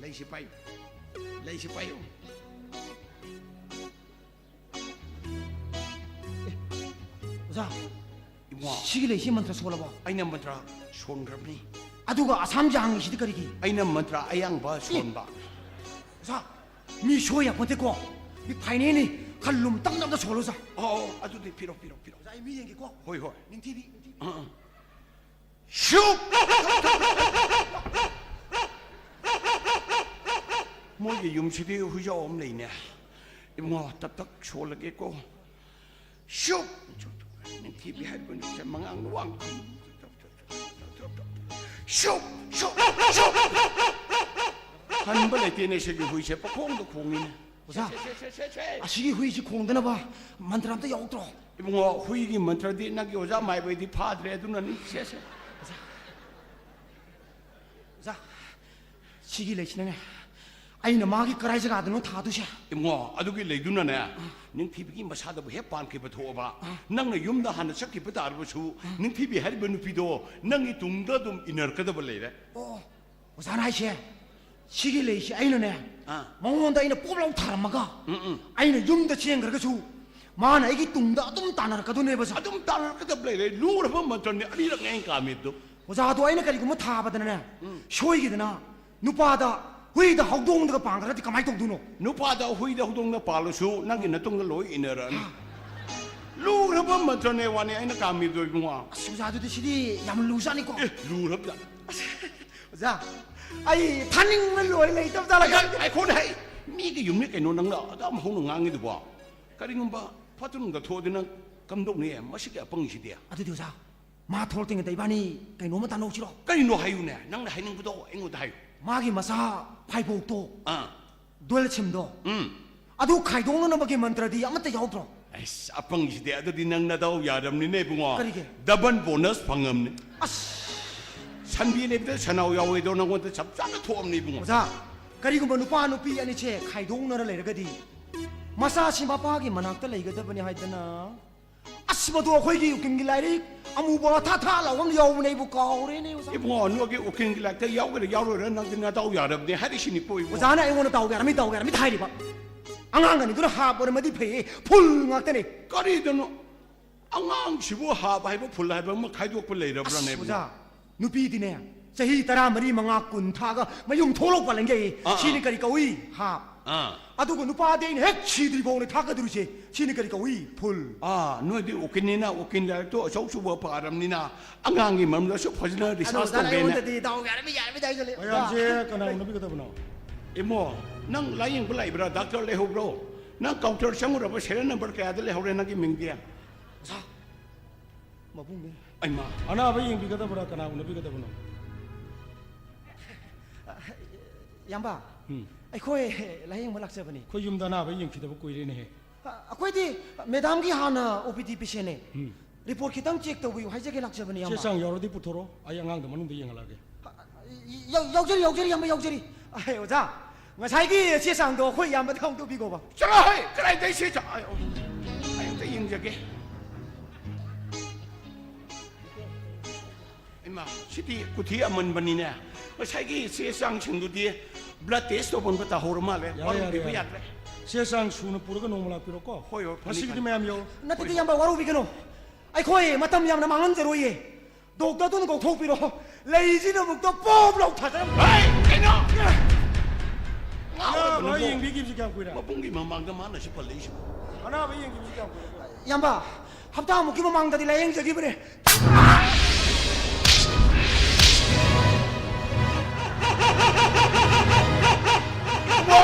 ꯂꯩꯁꯤ ꯄꯥꯏꯌꯨ꯫ ꯂꯩꯁꯤ ꯄꯥꯏꯌꯨ꯫ ꯑꯣꯖꯥ, ꯏꯕꯨꯡꯉꯣ꯫ ꯁꯤꯒꯤ ꯂꯩꯁꯤ ꯃꯟꯇ꯭ꯔ ꯁꯣꯜꯂꯕꯣ? ꯑꯩꯅ ꯃꯟꯇ꯭ꯔ ꯁꯣꯟꯈ꯭ꯔꯕꯅꯤ꯫ ꯑꯗꯨꯒ ꯑꯁꯥꯝ ꯖꯥꯡꯒꯤꯁꯤꯗꯤ ꯀꯔꯤꯒꯤ? ꯑꯩꯅ ꯃꯟꯇ꯭ꯔ ꯑꯌꯥꯡꯕ ꯁꯣꯟꯕ꯫ ꯑꯣꯖꯥ, ꯃꯤ ꯁꯣꯏ ꯌꯥꯄꯣꯟꯇꯦꯀꯣ꯫ ꯃꯤ ꯐꯥꯏꯅꯦꯜꯅꯤ꯫ ꯈꯔ ꯂꯨꯝ ꯇꯞ ꯇꯞꯅ ꯁꯣꯜꯂꯨ, ꯑꯣꯖꯥ꯫ ꯑꯣ, ꯑꯣ, ꯑꯗꯨꯗꯤ ꯄꯤꯔꯣ, ꯄꯤꯔꯣ, ꯄꯤꯔꯣ꯫ ꯑꯣꯖꯥ, ꯑꯩ ꯃꯤ ꯌꯦꯡꯒꯦꯀꯣ꯫ ꯍꯣꯏ, ꯍꯣꯏ꯫ ꯅꯤꯡꯊꯤꯕꯤ, ꯅꯤꯡꯊꯤꯕꯤ꯫ ꯑꯥ, ꯑꯥ꯫ ꯁꯨꯞ! ꯃꯣꯏꯒꯤ ꯌꯨꯝꯁꯤꯗꯤ ꯍꯨꯏꯖꯥꯎ ꯑꯃ ꯂꯩꯅꯦ꯫ ꯏꯕꯨꯡꯉꯣ, ꯇꯞ ꯇꯞ ꯁꯣꯜꯂꯒꯦꯀꯣ꯫ ꯁꯨꯞ! ꯁꯨꯞ! ꯅꯤꯡꯊꯤꯕꯤ ꯍꯥꯏꯕ ꯅꯨꯄꯤꯁꯦ ꯃꯉꯥꯡ ꯋꯥꯡ꯫ ꯁꯨꯞ! ꯁꯨꯞ! ꯁꯨꯞ! ꯍꯟꯕ ꯂꯩꯇꯦꯅꯦ ꯁꯤꯒꯤ ꯍꯨꯏꯁꯦ, ꯄꯈꯣꯡꯗ ꯈꯣꯡꯉꯤꯅꯦ꯫ ꯑꯣꯖꯥ, ꯁꯦ, ꯁꯦ, ꯁꯦ, ꯁꯦ, ꯁꯦ꯫ ꯑꯁꯤꯒꯤ ꯍꯨꯏꯁꯤ ꯈꯣꯡꯗꯅꯕ ꯃꯟꯇ꯭ꯔ ꯑꯝꯇ ꯌꯥꯎꯗ꯭ꯔꯣ? ꯏꯕꯨꯡꯉꯣ, ꯍꯨꯏꯒꯤ ꯃꯟꯇ꯭ꯔꯗꯤ ꯅꯪꯒꯤ ꯑꯣꯖꯥ ꯃꯥꯏꯕꯩꯗꯤ ꯐꯥꯗ꯭ꯔꯦ, ꯑꯗꯨꯅꯅꯤ꯫ ꯁꯦ, ꯁꯦ꯫ ꯑꯣꯖꯥ, ꯁꯤꯒꯤ ꯂꯩꯁꯤꯅꯅꯦ, ꯑꯩꯅ ꯃꯥꯒꯤ ꯀꯔꯥꯏ ꯖꯒꯥꯗꯅꯣ ꯊꯥꯗꯣꯏꯁꯦ? ꯏꯕꯨꯡꯉꯣ, ꯑꯗꯨꯒꯤ ꯂꯩꯗꯨꯅꯅꯦ, ꯅꯤꯡꯊꯤꯕꯤꯒꯤ ꯃꯁꯥꯗꯕꯨ ꯍꯦꯛ ꯄꯥꯟꯈꯤꯕ ꯊꯣꯛꯑꯕ, ꯑꯥ꯫ ꯅꯪꯅ ꯌꯨꯝꯗ ꯍꯥꯟꯅ ꯆꯠꯈꯤꯕ ꯇꯥꯔꯕꯁꯨ, ꯑꯥ꯫ ꯅꯤꯡꯊꯤꯕꯤ ꯍꯥꯏꯔꯤꯕ ꯅꯨꯄꯤꯗꯣ ꯅꯪꯒꯤ ꯇꯨꯡꯗ ꯑꯗꯨꯝ ꯏꯟꯅꯔꯛꯀꯗꯕ ꯂꯩꯔꯦ꯫ ꯑꯣ, ꯑꯣꯖꯥꯅ ꯍꯥꯏꯁꯦ, ꯁꯤꯒꯤ ꯂꯩꯁꯦ ꯑꯩꯅꯅꯦ, ꯑꯥ꯫ ꯃꯉꯣꯟꯗ ꯑꯩꯅ ꯄꯣꯞ ꯂꯥꯎ ꯊꯥꯔꯝꯃꯒ, ꯎꯝ, ꯎꯝ꯫ ꯑꯩꯅ ꯌꯨꯝꯗ ꯆꯦꯟꯈ꯭ꯔꯒꯁꯨ, ꯃꯥꯅ ꯑꯩꯒꯤ ꯇꯨꯡꯗ ꯑꯗꯨꯝ ꯇꯥꯟꯅꯔꯛꯀꯗꯣꯏꯅꯦꯕ, ꯁꯥꯔ꯫ ꯑꯗꯨꯝ ꯇꯥꯟꯅꯔꯛꯀꯗꯕ ꯂꯩꯔꯦ꯫ ꯂꯨꯔꯕ ꯃꯟꯇ꯭ꯔꯅꯤ, ꯑꯅꯤꯔꯛꯅꯦ ꯑꯩꯅ ꯀꯥꯝꯃꯤꯕꯗꯣ꯫ ꯑꯣꯖꯥꯗꯣ ꯑꯩꯅ ꯀꯔꯤꯒꯨꯝꯕ ꯊꯥꯕꯗꯅꯅꯦ, ꯎꯝ꯫ ꯁꯣꯏꯈꯤꯗꯅ ꯅꯨꯄꯥꯗ ꯍꯨꯏꯗ ꯍꯧꯗꯣꯡꯗꯒ ꯄꯥꯡꯈ꯭ꯔꯗꯤ ꯀꯃꯥꯏꯅ ꯇꯧꯗꯣꯏꯅꯣ? ꯅꯨꯄꯥꯗ ꯍꯨꯏꯗ ꯍꯧꯗꯣꯡꯗ ꯄꯥꯜꯂꯁꯨ ꯅꯪꯒꯤ ꯅꯇꯨꯡꯗ ꯂꯣꯏ ꯏꯟꯅꯔꯛꯑꯅꯤ꯫ ꯍꯥ꯫ ꯂꯨꯔꯕ ꯃꯟꯇ꯭ꯔꯅꯦ ꯋꯥꯅꯦ ꯑꯩꯅ ꯀꯥꯝꯃꯤꯕꯗꯣ, ꯏꯕꯨꯡꯉꯣ꯫ ꯑꯁ, ꯑꯣꯖꯥ, ꯑꯗꯨꯗꯤ ꯁꯤꯗꯤ ꯌꯥꯝ ꯂꯨꯖꯥꯠꯅꯤꯀꯣ꯫ ꯑꯦ, ꯂꯨꯔꯕꯖꯥꯠꯅꯤ꯫ ꯑꯁ, ꯑꯣꯖꯥ, ꯑꯩ ꯊꯥꯅꯤꯡꯕ ꯂꯣꯏꯔꯦ, ꯂꯩꯇꯕ ꯖꯥꯠꯂ ꯈꯪꯗꯦ꯫ ꯑꯩꯈꯣꯏꯅ ꯍꯩ, ꯃꯤꯒꯤ ꯌꯨꯝꯅꯤ ꯀꯩꯅꯣ ꯅꯪꯅ ꯑꯗꯨꯝ ꯍꯧꯅ ꯉꯥꯡꯉꯤꯗꯨꯕꯣ? ꯀꯔꯤꯒꯨꯝꯕ ꯐꯠꯇꯅꯨꯡꯗ ꯊꯣꯛꯑꯗꯤ ꯅꯪ ꯀꯝꯗꯧꯅꯤ? ꯃꯁꯤꯒꯤ ꯑꯄꯪꯁꯤꯗꯤ꯫ ꯑꯗꯨꯗꯤ ꯑꯣꯖꯥ, ꯃꯥ ꯊꯣꯛꯂꯛꯇ꯭ꯔꯤꯉꯩꯗ ꯏꯕꯥꯅꯤ ꯀꯩꯅꯣꯝꯃ ꯇꯥꯟꯅꯍꯧꯁꯤꯔꯣ? ꯀꯩꯅꯣ ꯍꯥꯏꯌꯨꯅꯦ, ꯅꯪꯅ ꯍꯥꯏꯅꯤꯡꯕꯗꯣ ꯑꯩꯉꯣꯟꯗ ꯍꯥꯏꯌꯨ꯫ ꯃꯥꯒꯤ ꯃꯆꯥ ꯐꯥꯏꯕꯣꯛꯇꯣ, ꯑꯥ꯫ ꯗꯨꯋꯦꯜ ꯁꯤꯝꯗꯣ, ꯎꯝ꯫ ꯑꯗꯨ ꯈꯥꯏꯗꯣꯛꯅꯅꯕꯒꯤ ꯃꯟꯇ꯭ꯔꯗꯤ ꯑꯃꯠꯇ ꯌꯥꯎꯗ꯭ꯔꯣ? ꯑꯁ, ꯑꯄꯪꯁꯤꯗꯤ ꯑꯗꯨꯗꯤ ꯅꯪ ꯅꯗꯥꯎ ꯌꯥꯔꯝꯅꯤꯅꯦ ꯏꯕꯨꯡꯉꯣ꯫ ꯀꯔꯤꯒꯤ? ꯗꯕꯜ ꯕꯣꯅꯁ ꯐꯪꯉꯝꯅꯤ꯫ ꯑꯁ꯫ ꯁꯟꯕꯤ ꯂꯩꯕꯗ ꯁꯟꯅꯥꯎ ꯌꯥꯎꯋꯦꯗꯣ ꯅꯪꯉꯣꯟꯗ ꯆꯞ ꯆꯥꯅ ꯊꯣꯛꯑꯝꯅꯤ ꯏꯕꯨꯡꯉꯣ꯫ ꯑꯣꯖꯥ, ꯀꯔꯤꯒꯨꯝꯕ ꯅꯨꯄꯥ ꯅꯨꯄꯤ ꯑꯅꯤꯁꯦ ꯈꯥꯏꯗꯣꯛꯅꯔ ꯂꯩꯔꯒꯗꯤ ꯃꯆꯥꯁꯤ ꯃꯄꯥꯒꯤ ꯃꯅꯥꯛꯇ ꯂꯩꯒꯗꯕꯅꯤ ꯍꯥꯏꯗꯅ, ꯑꯁ, ꯃꯗꯨ ꯑꯩꯈꯣꯏꯒꯤ ꯎꯀꯤꯜꯒꯤ ꯂꯥꯏꯔꯤꯛ ꯑꯃꯨꯕ ꯊꯥ ꯊꯥ ꯂꯥꯎꯕ ꯑꯃ ꯌꯥꯎꯕꯅꯦ, ꯑꯩꯕꯨ ꯀꯥꯎꯔꯦꯅꯦ, ꯑꯣꯖꯥ꯫ ꯏꯕꯨꯡꯉꯣ, ꯅꯣꯏꯒꯤ ꯎꯀꯤꯜꯒꯤ ꯂꯥꯏꯔꯤꯛꯇ ꯌꯥꯎꯒꯦꯔꯥ ꯌꯥꯎꯔꯣꯏꯔꯥ, ꯅꯪꯗꯤ ꯅꯗꯥꯎ ꯌꯥꯔꯕꯅꯦ ꯍꯥꯏꯔꯤꯁꯤꯅꯤꯀꯣ, ꯏꯕꯨꯡꯉꯣ꯫ ꯑꯣꯖꯥꯅ ꯑꯩꯉꯣꯟꯗ ꯗꯥꯎ ꯌꯥꯔꯝꯃꯤ, ꯗꯥꯎ ꯌꯥꯔꯝꯃꯤ ꯍꯥꯏꯔꯤꯕ꯫ ꯑꯉꯥꯡ ꯑꯅꯤꯗꯨꯅ ꯍꯥꯞ ꯑꯣꯏꯔꯝꯃꯗꯤ ꯐꯩꯌꯦ, ꯐꯨꯜ ꯉꯥꯛꯇꯅꯦ꯫ ꯀꯔꯤꯗꯅꯣ? ꯑꯉꯥꯡꯁꯤꯕꯨ ꯍꯥꯞ ꯍꯥꯏꯕ ꯐꯨꯜ ꯍꯥꯏꯕ ꯑꯃ ꯈꯥꯏꯗꯣꯛꯄ ꯂꯩꯔꯕ꯭ꯔꯥꯅꯦ, ꯑꯁ, ꯏꯕꯨꯡꯉꯣ? ꯑꯣꯖꯥ, ꯅꯨꯄꯤꯗꯤꯅꯦ, ꯆꯍꯤ ꯇꯔꯥꯃꯔꯤ, ꯃꯉꯥ, ꯀꯨꯟ ꯊꯥꯛꯑꯒ ꯃꯌꯨꯝ ꯊꯣꯛꯂꯛꯄ ꯂꯩꯒꯦ꯫ ꯑꯥ, ꯁꯤꯅꯤ ꯑꯥ꯫ ꯀꯔꯤ ꯀꯧꯏ? ꯍꯥꯞ꯫ ꯑꯥ꯫ ꯑꯗꯨꯒ ꯅꯨꯄꯥꯗꯤ ꯑꯩꯅ ꯍꯦꯛ ꯁꯤꯗ꯭ꯔꯤꯐꯥꯎꯅꯦ ꯊꯥꯛꯀꯗꯧꯔꯤꯁꯦ꯫ ꯁꯤꯅꯤ ꯀꯔꯤ ꯀꯧꯏ? ꯐꯨꯜ꯫ ꯑꯥ, ꯅꯣꯏꯗꯤ ꯎꯀꯤꯜꯅꯤꯅ, ꯎꯀꯤꯜ ꯂꯥꯏꯔꯤꯛꯇꯣ ꯑꯆꯧ ꯑꯆꯧꯕ ꯄꯥꯔꯕꯅꯤꯅ ꯑꯉꯥꯡꯒꯤ ꯃꯔꯝꯗꯁꯨ ꯐꯖꯅ ꯑꯗꯣ ꯔꯤꯁꯥꯔꯁ ꯑꯣꯖꯥꯅ ꯇꯧꯒꯦꯅ꯫ ꯑꯩꯉꯣꯟꯗꯗꯤ ꯗꯥꯎ ꯌꯥꯔꯝꯃꯤ, ꯌꯥꯔꯝꯃꯤ ꯍꯥꯏꯖꯜꯂꯦ꯫ ꯃꯌꯥꯝꯁꯦ ꯑꯣꯖꯥ, ꯀꯅꯥ ꯎꯅꯕꯤꯒꯗꯕꯅꯣ? ꯏꯃꯣ, ꯅꯪ ꯂꯥꯌꯦꯡꯕ ꯂꯥꯛꯏꯕ꯭ꯔꯥ? ꯗꯥꯛꯇꯔ ꯂꯩꯍꯧꯕ꯭ꯔꯣ? ꯅꯪ ꯀꯥꯎꯟꯇꯔ ꯆꯪꯉꯨꯔꯕ? ꯁꯦꯔꯤꯌꯦꯜ ꯅꯝꯕꯔ ꯀꯌꯥꯗ ꯂꯩꯍꯧꯔꯦ ꯅꯪꯒꯤ ꯃꯤꯡꯗꯤ? ꯑꯣꯖꯥ, ꯃꯕꯨꯡꯅꯦ꯫ ꯑꯩꯃ꯫ ꯑꯅꯥꯕ ꯌꯦꯡꯕꯤꯒꯗꯕꯔꯥ, ꯀꯅꯥ ꯎꯅꯕꯤꯒꯗꯕꯅꯣ? ꯏꯌꯥꯝꯕ, ꯎꯝ꯫ ꯑꯩꯈꯣꯏ ꯂꯥꯌꯦꯡꯕ ꯂꯥꯛꯆꯕꯅꯤ꯫ ꯑꯩꯈꯣꯏ ꯌꯨꯝꯗ ꯑꯅꯥꯕ ꯌꯦꯡꯈꯤꯗꯕ ꯀꯨꯏꯔꯦꯅꯦꯍꯦ꯫ ꯑ, ꯑꯩꯈꯣꯏꯗꯤ ꯃꯦꯗꯥꯝꯒꯤ ꯍꯥꯟꯅ ꯑꯣ ꯄꯤ ꯗꯤ ꯄꯦꯁꯦꯟꯅꯦ꯫ ꯎꯝ꯫ ꯔꯤꯄꯣꯔꯠ ꯈꯤꯇꯪ ꯆꯦꯛ ꯇꯧꯕꯤꯌꯨ ꯍꯥꯏꯖꯒꯦ ꯂꯥꯛꯆꯕꯅꯤ, ꯆꯦ ꯏꯌꯥꯝꯕ꯫ ꯆꯥꯡ ꯌꯥꯎꯔꯗꯤ ꯄꯨꯊꯣꯔꯛꯑꯣ, ꯑꯩ ꯑꯉꯥꯡꯗꯣ ꯃꯅꯨꯡꯗ ꯌꯦꯡꯍꯜꯂꯛꯑꯒꯦ꯫ ꯌꯥꯎ-, ꯌꯥꯎꯖꯔꯤ, ꯌꯥꯎꯖꯔꯤ, ꯏꯌꯥꯝꯕ, ꯌꯥꯎꯖꯔꯤ꯫ ꯑꯍꯦ, ꯑꯣꯖꯥ, ꯉꯁꯥꯏꯒꯤ ꯆꯦ ꯆꯥꯡꯗꯣ ꯑꯩꯈꯣꯏ ꯏꯌꯥꯝꯕꯗ ꯑꯃꯨꯛꯇ ꯎꯠꯄꯤꯈꯣꯕ꯫ ꯆꯠꯂꯣꯍꯦ! ꯀꯗꯥꯏꯗꯩ ꯆꯦ ꯆꯥꯡ? ꯑꯩ, ꯑꯩ ꯑꯝꯇ ꯌꯦꯡꯖꯒꯦ꯫ ꯏꯃꯥ, ꯁꯤꯗꯤ ꯀꯨꯊꯤ ꯑꯃꯟꯕꯅꯤꯅꯦ꯫ ꯉꯁꯥꯏꯒꯤ ꯆꯦ ꯆꯥꯡꯁꯤꯡꯗꯨꯗꯤ ꯕ꯭ꯂꯗ ꯇꯦꯁ ꯇꯧꯐꯝꯗ ꯇꯥꯍꯧꯔ ꯃꯥꯜꯂꯦ꯫ ꯌꯥꯔꯦ, ꯌꯥꯔꯦ, ꯋꯥꯔꯧꯕꯤꯕ ꯌꯥꯔꯦ꯫ ꯌꯥꯗ꯭ꯔꯦ꯫ ꯆꯦ ꯆꯥꯡ ꯁꯨꯅ ꯄꯨꯔꯒ ꯅꯣꯡꯃ ꯂꯥꯛꯄꯤꯔꯣꯀꯣ꯫ ꯍꯣꯏ, ꯍꯣꯏ, ꯐꯅꯤ, ꯉꯁꯤꯒꯤꯗꯤ ꯐꯅꯤ꯫ ꯃꯌꯥꯝ ꯌꯧꯔꯣ꯫ ꯅꯠꯇꯦꯗ, ꯍꯣꯏ, ꯍꯣꯏ꯫ ꯏꯌꯥꯝꯕ, ꯋꯥꯔꯧꯕꯤꯒꯅꯨ꯫ ꯑꯩꯈꯣꯏ ꯃꯇꯝ ꯌꯥꯝꯅ ꯃꯥꯡꯍꯟꯖꯔꯣꯏꯌꯦ꯫ ꯗꯣꯛꯇꯔꯗꯨꯅ ꯀꯧꯊꯣꯛꯄꯤꯔꯣ꯫ ꯂꯩꯁꯤꯅ ꯑꯃꯨꯛꯇ ꯄꯣꯞ ꯂꯥꯎ ꯊꯥꯖꯔꯝꯃꯨ꯫ ꯍꯩ, ꯀꯩꯅꯣ? ꯉꯥꯎꯔꯕ ꯑꯅꯥꯕ ꯅꯪꯕꯣ? ꯌꯦꯡꯕꯤꯈꯤꯕꯁꯤ ꯀꯌꯥꯝ ꯀꯨꯏꯔꯦ? ꯃꯕꯨꯡꯒꯤ ꯃꯃꯥꯡꯗ ꯃꯥꯅ ꯁꯤ ꯄꯜꯂꯛꯏꯁꯤꯕꯣ? ꯑꯅꯥꯕ ꯌꯦꯡꯈꯤꯕꯁꯤ ꯀꯌꯥꯝ ꯀꯨꯏꯔꯒꯦ? ꯏꯌꯥꯝꯕ, ꯍꯞꯇꯥꯃꯨꯛꯀꯤ ꯃꯃꯥꯡꯗꯗꯤ ꯂꯥꯌꯦꯡꯖꯈꯤꯕꯅꯦ꯫ ꯋꯥ!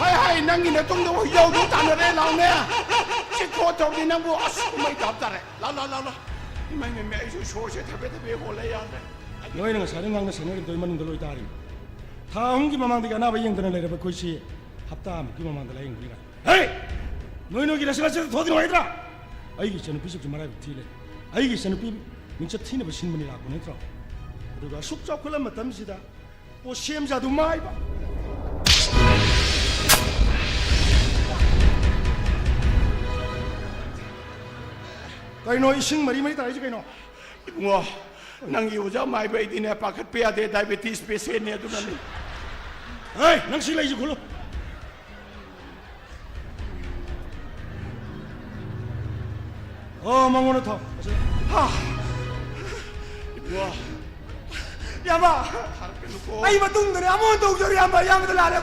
ꯍꯥꯏ, ꯍꯥꯏ, ꯅꯪꯒꯤ ꯅꯇꯨꯡꯗ ꯍꯨꯏꯖꯥꯎꯗꯨ ꯇꯥꯟꯅꯔꯦ, ꯂꯥꯎꯅꯦ꯫ ꯁꯤ ꯈꯣꯠ ꯇꯧꯗꯤ ꯅꯪꯕꯨ, ꯑꯁ, ꯀꯨꯝꯍꯩ ꯇꯥꯕ ꯇꯥꯔꯦ꯫ ꯂꯥꯎ, ꯂꯥꯎ, ꯂꯥꯎ, ꯂꯥꯎ꯫ ꯃꯩ ꯃꯩ ꯑꯩꯁꯨ ꯁꯣꯔꯁꯦ ꯊꯕꯦ ꯊꯕꯦ ꯍꯣꯜꯂꯦ ꯌꯥꯗ꯭ꯔꯦ꯫ ꯅꯣꯏꯅ ꯉꯁꯥꯏꯗꯩ ꯉꯥꯡꯅ ꯁꯛꯅꯔꯤꯕꯗꯣ ꯑꯩ ꯃꯅꯨꯡꯗ ꯂꯣꯏ ꯇꯥꯔꯤꯅꯤ꯫ ꯊꯥ ꯑꯍꯨꯝꯒꯤ ꯃꯃꯥꯡꯗꯒꯤ ꯑꯅꯥꯕ ꯌꯦꯡꯗꯅ ꯂꯩꯔꯕ ꯑꯩꯈꯣꯏꯁꯤ ꯍꯞꯇꯥ ꯑꯃꯨꯛꯀꯤ ꯃꯃꯥꯡꯗ ꯂꯥꯌꯦꯡꯕꯅꯤ ꯀꯥꯏꯅ꯫ ꯍꯦ! ꯅꯣꯏ ꯅꯣꯏꯒꯤ ꯂꯩꯁꯪ ꯑꯁꯤꯗ ꯊꯣꯛꯑꯗꯤ ꯅꯨꯡꯉꯥꯏꯒꯗ꯭ꯔꯥ? ꯑꯩꯒꯤ ꯏꯆꯟꯅꯨꯄꯤꯁꯤꯡꯁꯨ ꯃꯔꯥꯏꯕꯛ ꯊꯤ ꯂꯩ꯫ ꯑꯩꯒꯤ ꯏꯆꯟꯅꯨꯄꯤ ꯃꯤꯡꯆꯠ ꯊꯤꯅꯕ ꯁꯤꯟꯕꯅꯤ ꯂꯥꯛꯄ ꯅꯠꯇ꯭ꯔꯣ? ꯑꯗꯨꯒ ꯑꯁꯨꯛ ꯆꯥꯎꯈꯠꯂ ꯃꯇꯝꯁꯤꯗ ꯄꯣꯠꯁꯦꯝ ꯖꯥꯗꯨ ꯃꯥꯏꯕ꯫ ꯀꯩꯅꯣ ꯏꯁꯤꯡ ꯃꯔꯤ ꯃꯔꯤ ꯇꯥꯔꯛꯏꯁꯦ ꯀꯩꯅꯣ? ꯏꯕꯨꯡꯉꯣ, ꯅꯪꯒꯤ ꯑꯣꯖꯥ ꯃꯥꯏꯕ ꯑꯩꯗꯤꯅꯦ ꯄꯥꯈꯠꯄ ꯌꯥꯗꯦ, diabetes patientꯅꯦ ꯑꯗꯨꯅꯅꯤ꯫ ꯍꯦ, ꯅꯪ ꯁꯤ ꯂꯩꯁꯤ ꯈꯨꯜꯂꯨ꯫ ꯑꯣ, ꯃꯉꯣꯟꯗ ꯊꯥꯎ꯫ ꯍꯥ! ꯏꯕꯨꯡꯉꯣ, ꯏꯌꯥꯝꯕ! ꯊꯥꯔꯛꯀꯅꯨꯀꯣ꯫ ꯑꯩ ꯃꯇꯨꯡꯗꯅꯦ ꯑꯃꯨꯛ ꯍꯟꯅ ꯇꯧꯖꯔꯣꯏ, ꯏꯌꯥꯝꯕ, ꯏꯌꯥꯝꯕꯗ ꯂꯥꯜꯂꯦ꯫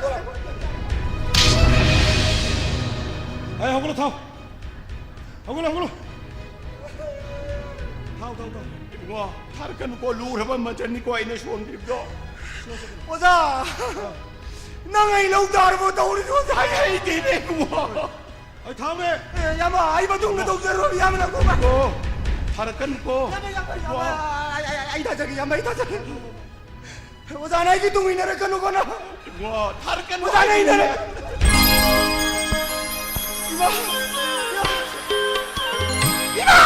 ꯑꯩ ꯍꯧꯒꯠꯂꯣ, ꯊꯥꯎ꯫ ꯍꯧꯒꯠꯂꯣ, ꯍꯧꯒꯠꯂꯣ꯫ ꯊꯥꯎ, ꯊꯥꯎ, ꯊꯥꯎ꯫ ꯏꯕꯨꯡꯉꯣ, ꯊꯥꯔꯛꯀꯅꯨꯀꯣ, ꯂꯨꯔꯕ ꯃꯆꯟꯅꯤꯀꯣ ꯑꯩꯅ ꯁꯣꯟꯗ꯭ꯔꯤꯕꯗꯣ꯫ ꯑꯣꯖꯥ, ꯅꯪ ꯑꯩ ꯂꯧ ꯇꯥꯔꯕꯣ ꯇꯧꯔꯤꯁꯤ, ꯑꯣꯖꯥ? ꯑꯩ ꯍꯩꯇꯦꯅꯦ, ꯏꯕꯨꯡꯉꯣ꯫ ꯑꯩ ꯊꯥꯎꯅꯦ꯫ ꯑꯦ, ꯏꯌꯥꯝꯕ, ꯑꯩ ꯃꯇꯨꯡꯗ ꯇꯧꯖꯔꯣꯏ, ꯏꯌꯥꯝꯕꯅ ꯀꯣ꯫ ꯏꯕꯨꯡꯉꯣ, ꯊꯥꯔꯛꯀꯅꯨꯀꯣ꯫ ꯏꯌꯥꯝꯕ, ꯏꯌꯥꯝꯕ, ꯏꯌꯥꯝꯕ, ꯏꯕꯨꯡꯉꯣ꯫ ꯑꯩ, ꯑꯩ, ꯑꯩ, ꯑꯩ ꯊꯥꯖꯒꯦ, ꯏꯌꯥꯝꯕ, ꯑꯩ ꯊꯥꯖꯒꯦ꯫ ꯑꯣꯖꯥꯅ ꯑꯩꯒꯤ ꯇꯨꯡ ꯏꯟꯅꯔꯛꯀꯅꯨꯀꯣ ꯅꯪ꯫ ꯏꯕꯨꯡꯉꯣ, ꯊꯥꯔꯛꯀꯅꯨ ꯑꯣꯖꯥꯅ ꯍꯥꯏꯕꯅꯤꯅꯦ꯫ ꯏꯟꯅꯔꯛ-, ꯏꯃꯥ! ꯏꯃꯥ!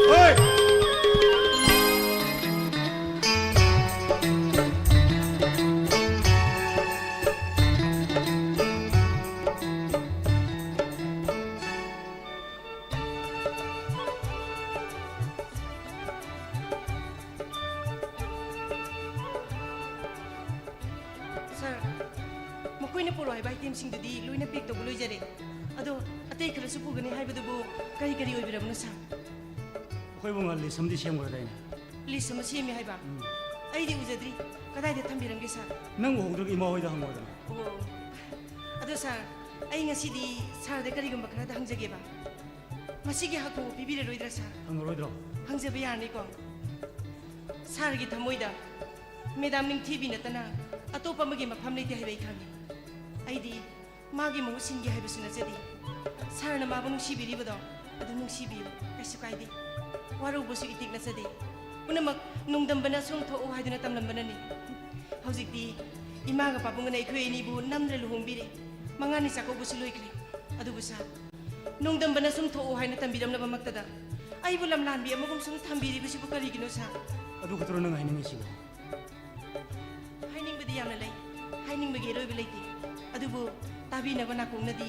ꯍꯣꯏ! ꯁꯥꯔ, ꯃꯈꯣꯏꯅ ꯄꯨꯔꯛꯑꯣ ꯍꯥꯏꯕ itemꯁꯤꯡꯗꯨꯗꯤ ꯂꯣꯏꯅ pack ꯇꯧꯕ ꯂꯣꯏꯖꯔꯦ꯫ ꯑꯗꯣ ꯑꯇꯩ ꯈꯔꯁꯨ ꯄꯨꯒꯅꯤ ꯍꯥꯏꯕꯗꯨꯕꯨ ꯀꯔꯤ ꯀꯔꯤ ꯑꯣꯏꯕꯤꯔꯕꯅꯣ, ꯁꯥꯔ? ꯑꯩꯈꯣꯏꯕꯨ ꯉꯥ list ꯑꯃꯗꯤ ꯁꯦꯝꯈ꯭ꯔꯗꯥꯏꯅꯦ? List ꯑꯃ ꯁꯦꯝꯃꯦ ꯍꯥꯏꯕ? ꯎꯝ꯫ ꯑꯩꯗꯤ ꯎꯖꯗ꯭ꯔꯤ꯫ ꯀꯗꯥꯏꯗ ꯊꯝꯕꯤꯔꯝꯒꯦ, ꯁꯥꯔ? ꯅꯪ ꯎꯍꯧꯗ꯭ꯔꯒ ꯏꯃꯥ ꯍꯣꯏꯗ ꯍꯪꯉꯣꯗꯅ꯫ ꯑꯣ꯫ ꯑꯗꯣ, ꯁꯥꯔ, ꯑꯩ ꯉꯁꯤꯗꯤ ꯁꯥꯔꯗ ꯀꯔꯤꯒꯨꯝꯕ ꯈꯔꯗ ꯍꯪꯖꯒꯦꯕ꯫ ꯃꯁꯤꯒꯤ ꯍꯛꯄꯨ ꯄꯤꯕꯤꯔꯔꯣꯏꯗ꯭ꯔꯥ, ꯁꯥꯔ? ꯍꯪꯉꯔꯣꯏꯗ꯭ꯔꯣ? ꯍꯪꯖꯕ ꯌꯥꯔꯅꯤꯀꯣ? ꯁꯥꯔꯒꯤ ꯊꯃꯣꯏꯗ ꯃꯦꯗꯥꯝ ꯅꯤꯡꯊꯤꯕꯤ ꯅꯠꯇꯅ ꯑꯇꯣꯞꯄ ꯑꯃꯒꯤ ꯃꯐꯝ ꯂꯩꯇꯦ ꯍꯥꯏꯕ ꯑꯩ ꯈꯪꯉꯤ꯫ ꯑꯩꯗꯤ ꯃꯥꯒꯤ ꯃꯍꯨꯠ ꯁꯤꯟꯒꯦ ꯍꯥꯏꯕꯁꯨ ꯅꯠꯆꯗꯦ꯫ ꯁꯥꯔꯅ ꯃꯥꯕꯨ ꯅꯨꯡꯁꯤꯕꯤꯔꯤꯕꯗꯣ ꯑꯗꯨ ꯅꯨꯡꯁꯤꯕꯤꯌꯨ, ꯀꯩꯁꯨ ꯀꯥꯏꯗꯦ꯫ ꯋꯥꯔꯧꯕꯁꯨ ꯏꯇꯤꯛ ꯅꯠꯆꯗꯦ꯫ ꯄꯨꯝꯅꯃꯛ ꯅꯣꯡꯗꯝꯕꯅ ꯁꯨꯝ ꯊꯣꯛꯎ ꯍꯥꯏꯗꯨꯅ ꯇꯝꯂꯝꯕꯅꯅꯤ꯫ ꯍꯧꯖꯤꯛꯇꯤ ꯏꯃꯥꯒ ꯄꯥꯕꯨꯡꯒꯅ ꯑꯩꯈꯣꯏ ꯑꯅꯤꯕꯨ ꯅꯝꯗꯅ ꯂꯨꯍꯣꯡꯕꯤꯔꯦ꯫ ꯃꯉꯥꯅꯤ ꯆꯥꯛꯀꯧꯕꯁꯨ ꯂꯣꯏꯈ꯭ꯔꯦ꯫ ꯑꯗꯨꯕꯨ ꯁꯥꯔ, ꯅꯣꯡꯗꯝꯕꯅ ꯁꯨꯝ ꯊꯣꯛꯎ ꯍꯥꯏꯅ ꯇꯝꯕꯤꯔꯝꯂꯕꯃꯛꯇꯗ ꯑꯩꯕꯨ ꯂꯝꯂꯥꯟꯕꯤ ꯑꯃꯒꯨꯝ ꯁꯨꯝ ꯊꯝꯕꯤꯔꯤꯕꯁꯤꯕꯨ ꯀꯔꯤꯒꯤꯅꯣ, ꯁꯥꯔ? ꯑꯗꯨ ꯈꯛꯇꯔꯣ ꯅꯪ ꯍꯥꯏꯅꯤꯡꯉꯤꯁꯤꯕꯣ? ꯍꯥꯏꯅꯤꯡꯕꯗꯤ ꯌꯥꯝꯅ ꯂꯩ, ꯍꯥꯏꯅꯤꯡꯕꯒꯤ ꯑꯔꯣꯏꯕ ꯂꯩꯇꯦ꯫ ꯑꯗꯨꯕꯨ ꯇꯥꯕꯤꯅꯕ ꯅꯥꯀꯣꯡꯅꯗꯤ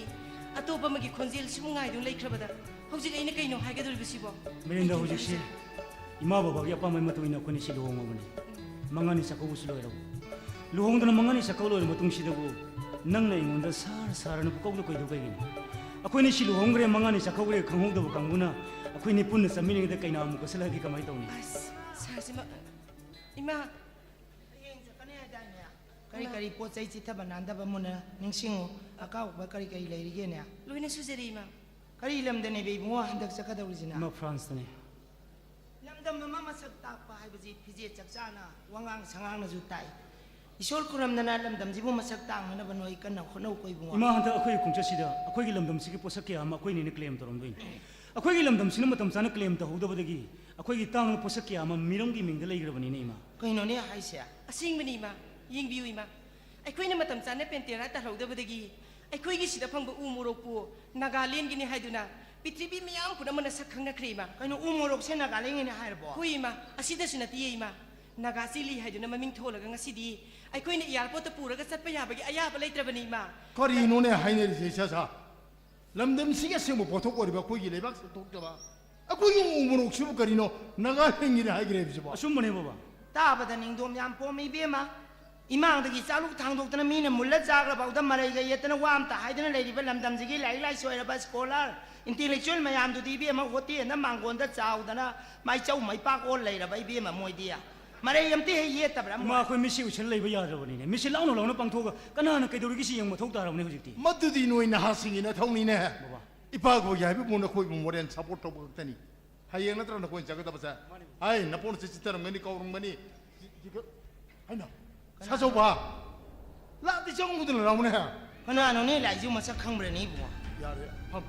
ꯑꯇꯣꯞꯄ ꯑꯃꯒꯤ ꯈꯣꯟꯖꯦꯜ ꯁꯨꯝ ꯉꯥꯏꯗꯨꯅ ꯂꯩꯈ꯭ꯔꯕꯗ ꯍꯧꯖꯤꯛ ꯑꯩꯅ ꯀꯩꯅꯣ ꯍꯥꯏꯒꯗꯧꯔꯤꯕꯁꯤꯕꯣ? ꯃꯤꯔꯦꯟꯗ, ꯍꯧꯖꯤꯛꯁꯤ ꯏꯃꯥ ꯕꯕꯥꯒꯤ ꯑꯄꯥꯝꯕꯒꯤ ꯃꯇꯨꯡ ꯏꯟꯅ ꯑꯩꯈꯣꯏꯅ ꯁꯤ ꯂꯨꯍꯣꯡꯉꯕꯅꯤ꯫ ꯃꯉꯥꯅꯤ ꯆꯥꯛꯀꯧꯕꯁꯨ ꯂꯣꯏꯔꯕ꯫ ꯂꯨꯍꯣꯡꯗꯅ ꯃꯉꯥꯅꯤ ꯆꯥꯛꯀꯧ ꯂꯣꯏꯔ ꯃꯇꯨꯡꯁꯤꯗꯕꯨ ꯅꯪꯅ ꯑꯩꯉꯣꯟꯗ "ꯁꯥꯔ, ꯁꯥꯔ" ꯑꯅ ꯄꯨꯀꯧꯗ ꯀꯧꯏꯗꯨ ꯀꯩꯒꯤꯅꯣ? ꯑꯩꯈꯣꯏꯅ ꯁꯤ ꯂꯨꯍꯣꯡꯈ꯭ꯔꯦ, ꯃꯉꯥꯅꯤ ꯆꯥꯛꯀꯧꯈ꯭ꯔꯦ ꯈꯪꯍꯧꯗꯕ ꯀꯥꯡꯕꯨꯅ ꯑꯩꯈꯣꯏꯅꯤ ꯄꯨꯟꯅ ꯆꯠꯃꯤꯟꯅꯉꯩꯗ ꯀꯩꯅꯥ ꯑꯃꯨꯛ ꯀꯣꯠꯁꯤꯜꯂꯛꯑꯗꯤ ꯀꯃꯥꯏꯅ ꯇꯧꯅꯤ? ꯑꯁ, ꯁꯥꯔꯁꯤꯃ, ꯏꯃꯥ꯫ ꯍꯌꯦꯡ ꯆꯠꯀꯅꯤ ꯍꯥꯏꯗꯥꯏꯅꯦ? ꯀꯔꯤ ꯏꯃꯥ꯫ ꯀꯔꯤ ꯄꯣꯠ ꯆꯩ ꯆꯤꯠꯊꯕ ꯅꯥꯟꯗꯕ ꯃꯨꯟꯅ ꯅꯤꯡꯁꯤꯡꯉꯨ꯫ ꯑꯀꯥꯎꯕ ꯀꯔꯤ ꯀꯔꯤ ꯂꯩꯔꯤꯒꯦꯅꯦ? ꯂꯣꯏꯅ ꯁꯨꯖꯔꯦ, ꯏꯃꯥ꯫ ꯀꯔꯤ ꯂꯝꯗꯅꯦꯕ ꯏꯕꯨꯡꯉꯣ ꯍꯟꯗꯛ ꯆꯠꯀꯗꯧꯔꯤꯁꯤꯅ? ꯏꯃꯥ, ꯐ꯭ꯔꯥꯟꯁꯇꯅꯦ꯫ ꯂꯝꯗꯝ ꯑꯃ ꯃꯁꯛ ꯇꯥꯛꯄ ꯍꯥꯏꯕꯁꯤ ꯐꯤꯖꯦꯠ ꯆꯛꯆꯥꯅ, ꯋꯥꯉꯥꯡ ꯁꯉꯥꯡꯅꯁꯨ ꯇꯥꯛꯏ꯫ ꯏꯁꯣꯔ ꯈꯨꯔꯝꯗꯅ ꯂꯝꯗꯝꯁꯤꯕꯨ ꯃꯁꯛ ꯇꯥꯡꯅꯅꯕ ꯅꯣꯏ ꯀꯟꯅ ꯍꯣꯠꯅꯧꯀꯣ ꯏꯕꯨꯡꯉꯣ꯫ ꯏꯃꯥ, ꯍꯟꯗꯛ ꯑꯩꯈꯣꯏꯒꯤ ꯈꯣꯡꯆꯠꯁꯤꯗ ꯑꯩꯈꯣꯏꯒꯤ ꯂꯝꯗꯝꯁꯤꯒꯤ ꯄꯣꯠꯁꯛ ꯀꯌꯥ ꯑꯃ ꯑꯩꯈꯣꯏꯅ ꯍꯦꯟꯅ claim ꯇꯧꯔꯝꯗꯣꯏꯅꯤ꯫ ꯑꯩꯈꯣꯏꯒꯤ ꯂꯝꯗꯝꯁꯤꯅ ꯃꯇꯝ ꯆꯥꯅ claim ꯇꯧꯍꯧꯗꯕꯗꯒꯤ ꯑꯩꯈꯣꯏꯒꯤ ꯇꯥꯡꯕ ꯄꯣꯠꯁꯛ ꯀꯌꯥ ꯑꯃ ꯃꯤꯔꯝꯒꯤ ꯃꯤꯡꯗ ꯂꯩꯈ꯭ꯔꯕꯅꯤꯅꯦ, ꯏꯃꯥ꯫ ꯀꯩꯅꯣꯅꯦ ꯍꯥꯏꯁꯦ? ꯑꯁꯦꯡꯕꯅꯤ, ꯏꯃꯥ꯫ ꯌꯦꯡꯕꯤꯌꯨ, ꯏꯃꯥ꯫ ꯑꯩꯈꯣꯏꯅ ꯃꯇꯝ ꯆꯥꯅ ꯄꯦꯟꯇꯦꯔꯥ ꯇꯥꯍꯧꯗꯕꯗꯒꯤ ꯑꯩꯈꯣꯏꯒꯤ ꯁꯤꯗ ꯐꯪꯕ ꯎ ꯃꯣꯔꯣꯛꯄꯨ ꯅꯥꯒꯥꯂꯦꯟꯒꯤꯅꯤ ꯍꯥꯏꯗꯨꯅ ꯄ꯭ꯔꯤꯊꯤꯕꯤ ꯃꯤꯌꯥꯝ ꯄꯨꯝꯅꯃꯛꯅ ꯁꯛ ꯈꯪꯅꯈ꯭ꯔꯦ, ꯏꯃꯥ꯫ ꯀꯩꯅꯣ, ꯎ ꯃꯣꯔꯣꯛꯁꯦ ꯅꯥꯒꯥꯂꯦꯟꯒꯤꯅꯤ ꯍꯥꯏꯔꯕꯣ? ꯍꯣꯏ, ꯏꯃꯥ꯫ ꯑꯁꯤꯗꯁꯨ ꯅꯠꯇꯤꯌꯦ, ꯏꯃꯥ꯫ ꯅꯥꯒꯥ ꯆꯤꯂꯤ ꯍꯥꯏꯗꯨꯅ ꯃꯃꯤꯡ ꯊꯣꯜꯂꯒ ꯉꯁꯤꯗꯤ ꯑꯩꯈꯣꯏꯅ airport ꯇ ꯄꯨꯔꯒ ꯆꯠꯄ ꯌꯥꯕꯒꯤ ꯑꯌꯥꯕ ꯂꯩꯇ꯭ꯔꯕꯅꯤ, ꯏꯃꯥ꯫ ꯀꯔꯤꯅꯣꯅꯦ ꯍꯥꯏꯅꯔꯤꯁꯦ, ꯏꯆꯥ ꯁꯥ? ꯂꯝꯗꯝꯁꯤꯒꯤ ꯑꯁꯦꯡꯕ ꯄꯣꯠꯊꯣꯛ ꯑꯣꯏꯔꯤꯕ ꯑꯩꯈꯣꯏꯒꯤ ꯂꯩꯕꯥꯛꯁꯤꯗ ꯊꯣꯛꯇꯕ ꯑꯩꯈꯣꯏꯒꯤ ꯎ ꯃꯣꯔꯣꯛꯁꯤꯕꯨ ꯀꯔꯤꯅꯣ ꯅꯥꯒꯥꯂꯦꯟꯒꯤꯅꯤ ꯍꯥꯏꯈ꯭ꯔꯦ ꯍꯥꯏꯕꯁꯤꯕꯣ? ꯑꯆꯨꯝꯕꯅꯦ, ꯕꯕꯥ꯫ ꯇꯥꯕꯗ ꯅꯤꯡꯗꯣꯝ ꯌꯥꯝ ꯄꯣꯝꯃꯤ, ꯏꯕꯦꯝꯃ꯫ ꯏꯃꯥꯡꯗꯒꯤ ꯆꯥꯂꯨꯛ ꯊꯥꯡꯗꯣꯛꯇꯅ ꯃꯤꯅ ꯃꯨꯜꯂ ꯆꯥꯈ꯭ꯔꯐꯥꯎꯗ ꯃꯔꯩꯒ ꯌꯦꯠꯇꯅ ꯋꯥ ꯑꯝꯇ ꯍꯥꯏꯗꯅ ꯂꯩꯔꯤꯕ ꯂꯝꯗꯝꯁꯤꯒꯤ ꯂꯥꯏꯔꯤꯛ ꯂꯥꯏꯁꯨ ꯍꯩꯔꯕ scholar, intellectual ꯃꯌꯥꯝꯗꯨꯗꯤ ꯏꯕꯦꯝꯃ ꯍꯣꯇꯦꯜꯗ ꯃꯥꯡꯒꯣꯟꯗ ꯆꯥꯎꯗꯅ ꯃꯥꯏꯆꯧ ꯃꯩꯄꯥꯛ ꯑꯣꯜ ꯂꯩꯔꯕ ꯏꯕꯦꯝꯃ ꯃꯣꯏꯗꯤ꯫ ꯄꯔꯩ ꯑꯝꯇ ꯍꯦꯛ ꯌꯦꯠꯇꯕ꯭ꯔꯥ? ꯏꯃꯥ, ꯑꯩꯈꯣꯏ ꯃꯤꯠꯁꯦ ꯎꯏꯁꯟ ꯂꯩꯕ ꯌꯥꯗ꯭ꯔꯕꯅꯤꯅꯦ꯫ ꯃꯤꯠꯁꯦ ꯂꯥꯎꯅ ꯂꯥꯎꯅ ꯄꯥꯡꯊꯣꯛꯑꯒ ꯀꯅꯥꯅ ꯀꯩꯗꯧꯔꯤꯒꯦ ꯁꯤ ꯌꯦꯡꯕ ꯃꯊꯧ ꯇꯥꯔꯕꯅꯦ ꯍꯧꯖꯤꯛꯇꯤ꯫ ꯃꯗꯨꯗꯤ ꯅꯣꯏ ꯅꯍꯥꯁꯤꯡꯒꯤ ꯅꯊꯧꯅꯤꯅꯦ꯫ ꯕꯕꯥ꯫ ꯏꯄꯥꯒꯤ ꯍꯥꯏꯕꯕꯨ ꯅꯈꯣꯏꯕꯨ ꯃꯣꯔꯦꯟ ꯁꯞꯄꯣꯔꯠ ꯇꯧꯕ ꯈꯛꯇꯅꯤ꯫ ꯍꯌꯦꯡ ꯅꯠꯇ꯭ꯔ ꯅꯈꯣꯏꯅ ꯆꯠꯀꯗꯕꯁꯦ? ꯃꯥꯅꯤ꯫ ꯍꯥꯏ, ꯅꯄꯣꯟꯁꯦ ꯆꯤꯠꯊꯔꯝꯒꯅꯤ, ꯀꯥꯎꯔꯝꯒꯅꯤ꯫ ꯍꯥꯏꯅ, ꯀꯅꯥ? ꯁꯥꯆꯧꯕ, ꯂꯥꯛꯇꯤ ꯆꯪꯉꯨꯗꯅ ꯂꯥꯎꯅꯦ꯫ ꯀꯅꯥꯅꯣꯅꯦ ꯂꯥꯛꯏꯁꯤꯕꯨ? ꯃꯁꯛ ꯈꯪꯕ꯭ꯔꯅꯦ ꯏꯕꯨꯡꯉꯣ? ꯌꯥꯔꯦ, ꯐꯝ꯫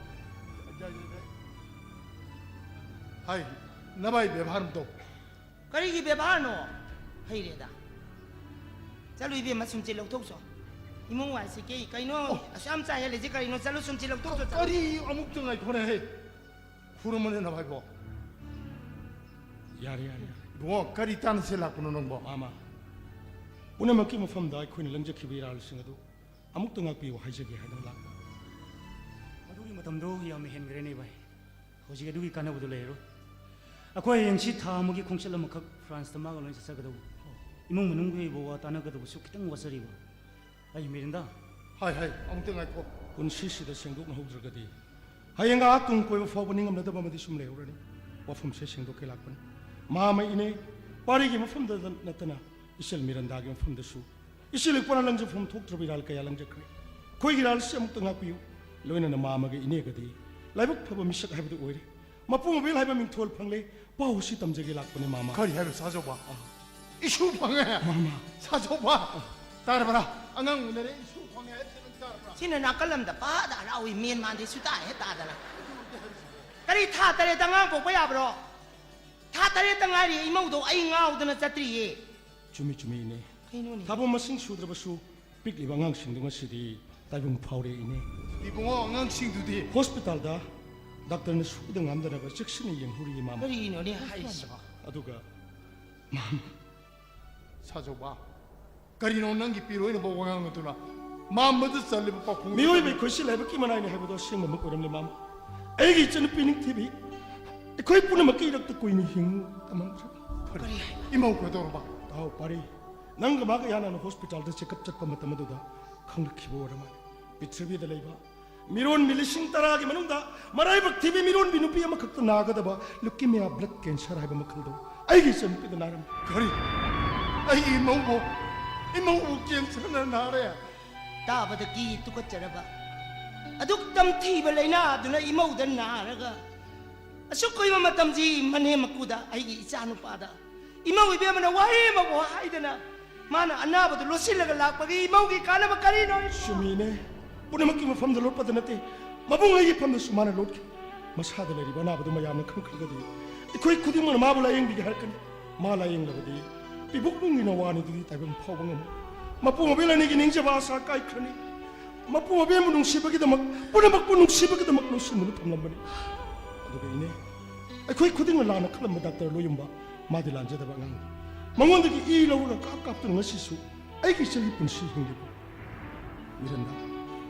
ꯍꯥꯏ, ꯅꯚꯥꯏ ꯕꯦꯕꯥꯔ ꯑꯃ ꯇꯧ꯫ ꯀꯔꯤꯒꯤ ꯕꯦꯕꯥꯔꯅꯣ? ꯍꯩꯔꯦꯗ꯫ ꯆꯠꯂꯨ ꯏꯕꯦꯝꯃ, ꯁꯨꯝꯆꯤꯠ ꯂꯧꯊꯣꯛꯆꯣ꯫ ꯏꯃꯨꯡ ꯋꯥꯏ ꯁꯤꯠꯀꯦ, ꯀꯩꯅꯣ? ꯑꯣ꯫ ꯑꯁꯨꯛ ꯌꯥꯝ ꯆꯥꯏꯍꯜꯂꯤꯁꯦ ꯀꯔꯤꯅꯣ? ꯆꯠꯂꯨ, ꯁꯨꯝꯆꯤꯠ ꯂꯧꯊꯣꯛꯆꯣ, ꯆꯠꯂꯨ꯫ ꯀꯔꯤ ꯑꯃꯨꯛꯇ ꯉꯥꯏꯈꯣꯅꯦ, ꯍꯦ꯫ ꯐꯨꯔꯝꯃꯅꯦ ꯅꯚꯥꯏꯕꯣ꯫ ꯌꯥꯔꯦ, ꯌꯥꯔꯦ, ꯌꯥꯔꯦ꯫ ꯏꯕꯨꯡꯉꯣ, ꯀꯔꯤ ꯇꯥꯟꯅꯁꯦ ꯂꯥꯛꯄꯅꯣ ꯅꯪꯕꯣ? ꯃꯥꯃ, ꯄꯨꯝꯅꯃꯛꯀꯤ ꯃꯐꯝꯗ ꯑꯩꯈꯣꯏꯅ ꯂꯪꯖꯈꯤꯕ ꯏꯔꯥꯜꯁꯤꯡ ꯑꯗꯨ ꯑꯃꯨꯛꯇ ꯉꯥꯛꯄꯤꯌꯨ ꯍꯥꯏꯖꯒꯦ ꯍꯥꯏꯗꯨꯅ ꯂꯥꯛꯄ꯫ ꯃꯗꯨꯒꯤ ꯃꯇꯝꯗꯣ ꯌꯥꯝꯅ ꯍꯦꯟꯈ꯭ꯔꯦꯅꯦ ꯚꯥꯏ꯫ ꯍꯧꯖꯤꯛ ꯑꯗꯨꯒꯤ ꯀꯥꯟꯅꯕꯗꯨ ꯂꯩꯔꯔꯣꯏ꯫ ꯑꯩꯈꯣꯏ ꯍꯌꯦꯡꯁꯤ ꯊꯥ ꯑꯃꯒꯤ ꯈꯣꯡꯆꯠ ꯑꯃꯈꯛ ꯐ꯭ꯔꯥꯟꯁꯇ ꯃꯥꯒ ꯂꯣꯏꯅ ꯆꯠꯆꯒꯗꯧꯕ꯫ ꯏꯃꯨꯡ ꯃꯅꯨꯡꯒꯤ ꯑꯣꯏꯕ ꯋꯥ ꯇꯥꯟꯅꯒꯗꯕꯁꯨ ꯈꯤꯇꯪ ꯋꯥꯠꯆꯔꯤꯕ꯫ ꯑꯩ ꯃꯤꯔꯤꯟꯗꯥ꯫ ꯍꯥꯏ, ꯍꯥꯏ, ꯑꯃꯨꯛꯇ ꯉꯥꯏꯈꯣ꯫ ꯄꯨꯟꯁꯤꯁꯤꯗ ꯁꯦꯡꯗꯣꯛꯅꯍꯧꯗ꯭ꯔꯒꯗꯤ ꯍꯌꯦꯡ ꯑꯥ ꯇꯨꯡ ꯀꯣꯏꯕ ꯐꯥꯎꯕ ꯅꯤꯡꯉꯝꯅꯗꯕ ꯑꯃꯗꯤ ꯁꯨꯝ ꯂꯩꯍꯧꯔꯅꯤ꯫ ꯋꯥꯐꯝꯁꯦ ꯁꯦꯡꯗꯣꯛꯀꯦ ꯂꯥꯛꯄꯅꯤ꯫ ꯃꯥꯃ ꯏꯅꯦ, ꯄꯥꯔꯤꯒꯤ ꯃꯐꯝꯗ ꯅꯠꯇꯅ ꯏꯆꯜ ꯃꯤꯔꯟꯗꯥꯒꯤ ꯃꯐꯝꯗꯁꯨ ꯏꯆꯦꯜ ꯏꯄꯥꯅ ꯂꯪꯖꯐꯝ ꯊꯣꯛꯇ꯭ꯔꯕ ꯏꯔꯥꯜ ꯀꯌꯥ ꯂꯪꯖꯈ꯭ꯔꯦ꯫ ꯑꯩꯈꯣꯏꯒꯤ ꯏꯔꯥꯜꯁꯤ ꯑꯃꯨꯛꯇ ꯉꯥꯛꯄꯤꯌꯨ꯫ ꯂꯣꯏꯅꯅ ꯃꯥꯃꯒ ꯏꯅꯦꯒꯗꯤ ꯂꯥꯏꯕꯛ ꯐꯕ ꯃꯤꯁꯛ ꯍꯥꯏꯕꯗꯨ ꯑꯣꯏꯔꯦ꯫ ꯃꯄꯨ ꯃꯕꯦꯜ ꯍꯥꯏꯕ ꯃꯤꯡꯊꯣꯜ ꯐꯪꯂꯦ꯫ ꯄꯥꯎ ꯑꯁꯤ ꯇꯝꯖꯒꯦ ꯂꯥꯛꯄꯅꯤ, ꯃꯥꯃ꯫ ꯀꯔꯤ ꯍꯥꯏꯕ, ꯁꯥꯖꯧꯕ? ꯑꯥ꯫ ꯏꯁꯨ ꯐꯪꯉꯦ? ꯃꯥꯃ꯫ ꯁꯥꯖꯧꯕ, ꯑꯥ꯫ ꯇꯥꯔꯕ꯭ꯔꯥ? ꯑꯉꯥꯡ ꯎꯅꯔꯦ, ꯏꯁꯨ ꯐꯪꯉꯦ ꯍꯥꯏꯕꯁꯤ ꯅꯪ ꯇꯥꯔꯕ꯭ꯔꯥ? ꯁꯤꯅ ꯅꯥꯀꯜ ꯑꯃꯗ ꯄꯥꯗ ꯍꯔꯥꯎꯏ, ꯃꯦꯟ ꯃꯥꯟꯗꯦ, ꯁꯨꯇꯥ ꯍꯦꯛ ꯇꯥꯗꯅ꯫ ꯀꯔꯤ ꯊꯥ ꯇꯔꯦꯠꯇ ꯑꯉꯥꯡ ꯄꯣꯛꯄ ꯌꯥꯕ꯭ꯔꯣ? ꯊꯥ ꯇꯔꯦꯠꯇ ꯉꯥꯏꯔꯤ ꯏꯃꯧꯗꯣ, ꯑꯩ ꯉꯥꯎꯗꯅ ꯆꯠꯇ꯭ꯔꯤꯌꯦ꯫ ꯆꯨꯝꯃꯤ, ꯆꯨꯝꯃꯤ, ꯏꯅꯦ꯫ ꯀꯩꯅꯣꯅꯦ? ꯊꯥꯕꯣꯝ ꯃꯁꯤꯡ ꯁꯨꯗ꯭ꯔꯕꯁꯨ ꯄꯤꯛꯂꯤꯕ ꯑꯉꯥꯡꯁꯤꯡꯗꯨ ꯉꯁꯤꯗꯤ ꯇꯥꯏꯕꯪ ꯐꯥꯎꯔꯦ, ꯏꯅꯦ꯫ ꯏꯕꯨꯡꯉꯣ, ꯑꯉꯥꯡꯁꯤꯡꯗꯨꯗꯤ? ꯍꯣꯁꯄꯤꯇꯥꯜꯗ ꯗꯥꯛꯇꯔꯅ ꯁꯣꯏꯗ ꯉꯥꯝꯗꯅꯕ ꯆꯦꯛꯁꯤꯟꯅ ꯌꯦꯡꯍꯧꯔꯤ, ꯃꯥꯃ꯫ ꯀꯔꯤꯅꯣꯅꯦ ꯍꯥꯏꯁꯤꯕꯣ? ꯑꯗꯨꯒ, ꯃꯥꯃ꯫ ꯁꯥꯖꯧꯕ, ꯀꯔꯤꯅꯣ ꯅꯪꯒꯤ ꯄꯤꯔꯣꯏꯅꯕ ꯋꯥꯉꯥꯡ ꯑꯗꯨꯅ? ꯃꯥꯃꯗ ꯆꯜꯂꯤꯕ ꯄꯥꯎꯈꯨꯝ ꯑꯗꯨ ꯃꯤꯑꯣꯏꯕ ꯀꯔꯤꯅꯣ? ꯑꯩꯈꯣꯏꯁꯤ ꯂꯥꯏꯕꯛꯀꯤ ꯃꯅꯥꯏꯅꯤ ꯍꯥꯏꯕꯗꯣ ꯑꯁꯦꯡꯕꯃꯛ ꯑꯣꯏꯔꯝꯂꯦ, ꯃꯥꯃ꯫ ꯑꯩꯒꯤ ꯏꯆꯟꯅꯨꯄꯤ ꯅꯤꯡꯊꯤꯕꯤ, ꯑꯩꯈꯣꯏ ꯄꯨꯝꯅꯃꯛꯀꯤ ꯏꯔꯛꯇ ꯀꯨꯏꯅ ꯍꯤꯡꯉꯨ ꯇꯝꯃꯝꯗ꯭ꯔꯦ꯫ ꯀꯔꯤ? ꯏꯃꯧ ꯀꯩꯗꯧꯔꯕ? ꯇꯥꯎ, ꯄꯥꯔꯤ, ꯅꯪꯒ ꯃꯥꯒ ꯏꯍꯥꯟ ꯍꯥꯟꯅ ꯍꯣꯁꯄꯤꯇꯥꯜꯗ ꯆꯦꯛꯑꯞ ꯆꯠꯄ ꯃꯇꯝ ꯑꯗꯨꯗ ꯈꯪꯂꯛꯈꯤꯕ ꯑꯣꯏꯔ ꯃꯥꯜꯂꯦ꯫ ꯄ꯭ꯔꯤꯊꯤꯕꯤꯗ ꯂꯩꯕ ꯃꯤꯔꯣꯟꯕꯤ ꯂꯤꯁꯤꯡ ꯇꯔꯥꯒꯤ ꯃꯅꯨꯡꯗ ꯃꯔꯥꯏꯕꯛ ꯊꯤꯕꯤ ꯃꯤꯔꯣꯟꯕꯤ ꯅꯨꯄꯤ ꯑꯃꯈꯛꯇ ꯅꯥꯒꯗꯕ ꯂꯨꯀꯤꯃꯤꯌꯥ, ꯕ꯭ꯂꯗ ꯀꯦꯟꯁꯔ ꯍꯥꯏꯕ ꯃꯈꯜꯗꯣ ꯑꯩꯒꯤ ꯏꯆꯟꯅꯨꯄꯤꯗ ꯅꯥꯔꯝꯃꯤ꯫ ꯀꯔꯤ? ꯑꯩꯒꯤ ꯏꯃꯧꯕꯨ, ꯏꯃꯧꯕꯨ ꯀꯦꯟꯁꯔꯅ ꯅꯥꯔꯦ? ꯇꯥꯕꯗ ꯀꯤ ꯇꯨꯀꯠꯆꯔꯕ, ꯑꯗꯨꯛ ꯇꯝꯊꯤꯕ ꯂꯥꯏꯅꯥꯗꯨꯅ ꯏꯃꯧꯗ ꯅꯥꯔꯒ, ꯑꯁꯨꯛ ꯀꯨꯏꯕ ꯃꯇꯝꯁꯤ ꯃꯅꯦꯝ ꯃꯀꯨꯗ, ꯑꯩꯒꯤ ꯏꯆꯥ ꯅꯨꯄꯥꯗ ꯏꯃꯧ ꯏꯕꯦꯝꯃꯅ ꯋꯥꯍꯩ ꯑꯃꯕꯨ ꯍꯥꯏꯗꯅ, ꯃꯥꯅ ꯑꯅꯥꯕꯗꯨ ꯂꯣꯠꯁꯤꯜꯂꯒ ꯂꯥꯛꯄꯒꯤ ꯏꯃꯧꯒꯤ ꯀꯥꯟꯅꯕ ꯀꯔꯤꯅꯣ? ꯆꯨꯝꯃꯤꯅꯦ, ꯄꯨꯝꯅꯃꯛꯀꯤ ꯃꯐꯝꯗ ꯂꯣꯠꯄꯗ ꯅꯠꯇꯦ, ꯃꯕꯨꯡ ꯑꯩꯒꯤ ꯐꯝꯗꯁꯨ ꯃꯥꯅ ꯂꯣꯠꯈꯤ꯫ ꯃꯁꯥꯗ ꯂꯩꯔꯤꯕ ꯑꯅꯥꯕꯗꯨ ꯃꯌꯥꯝꯅ ꯈꯪꯈ꯭ꯔꯒꯗꯤ ꯑꯩꯈꯣꯏ ꯈꯨꯗꯤꯡꯃꯛꯅ ꯃꯥꯕꯨ ꯂꯥꯌꯦꯡꯕꯤꯒꯦ ꯍꯥꯏꯔꯛꯀꯅꯤ꯫ ꯃꯥ ꯂꯥꯌꯦꯡꯂꯕꯗꯤ ꯄꯤꯕꯨꯛ ꯅꯨꯡꯒꯤꯅ ꯋꯥꯅꯤꯗꯨꯗꯤ ꯇꯥꯏꯕꯪ ꯐꯥꯎꯕ ꯉꯝꯃꯣꯏ꯫ ꯃꯄꯨ ꯃꯕꯦꯟ ꯑꯅꯤꯒꯤ ꯅꯤꯡꯖꯕ ꯑꯥꯁꯥ ꯀꯥꯏꯈ꯭ꯔꯅꯤ꯫ ꯃꯄꯨ ꯃꯕꯦꯟꯕꯨ ꯅꯨꯡꯁꯤꯕꯒꯤꯗꯃꯛ, ꯄꯨꯝꯅꯃꯛꯄꯨ ꯅꯨꯡꯁꯤꯕꯒꯤꯗꯃꯛ ꯂꯣꯠꯁꯤꯟꯗꯨꯅ ꯊꯝꯂꯝꯕꯅꯤ꯫ ꯑꯗꯨꯒ ꯏꯅꯦ, ꯑꯩꯈꯣꯏ ꯈꯨꯗꯤꯡꯃꯛ ꯂꯥꯟꯅ ꯈꯜꯂꯝꯕ ꯗꯥꯛꯇꯔ ꯂꯣꯌꯨꯝꯕ, ꯃꯥꯗꯤ ꯂꯥꯟꯖꯗꯕ ꯑꯉꯥꯡꯅꯤ꯫ ꯃꯉꯣꯟꯗꯒꯤ ꯏ ꯂꯧꯔꯒ ꯀꯥꯞ ꯀꯥꯞꯇꯨꯅ ꯉꯁꯤꯁꯨ ꯑꯩꯒꯤ ꯏꯆꯦꯒꯤ ꯄꯨꯟꯁꯤ ꯍꯤꯡꯂꯤꯕ꯫ ꯃꯤꯔꯟꯗꯥ,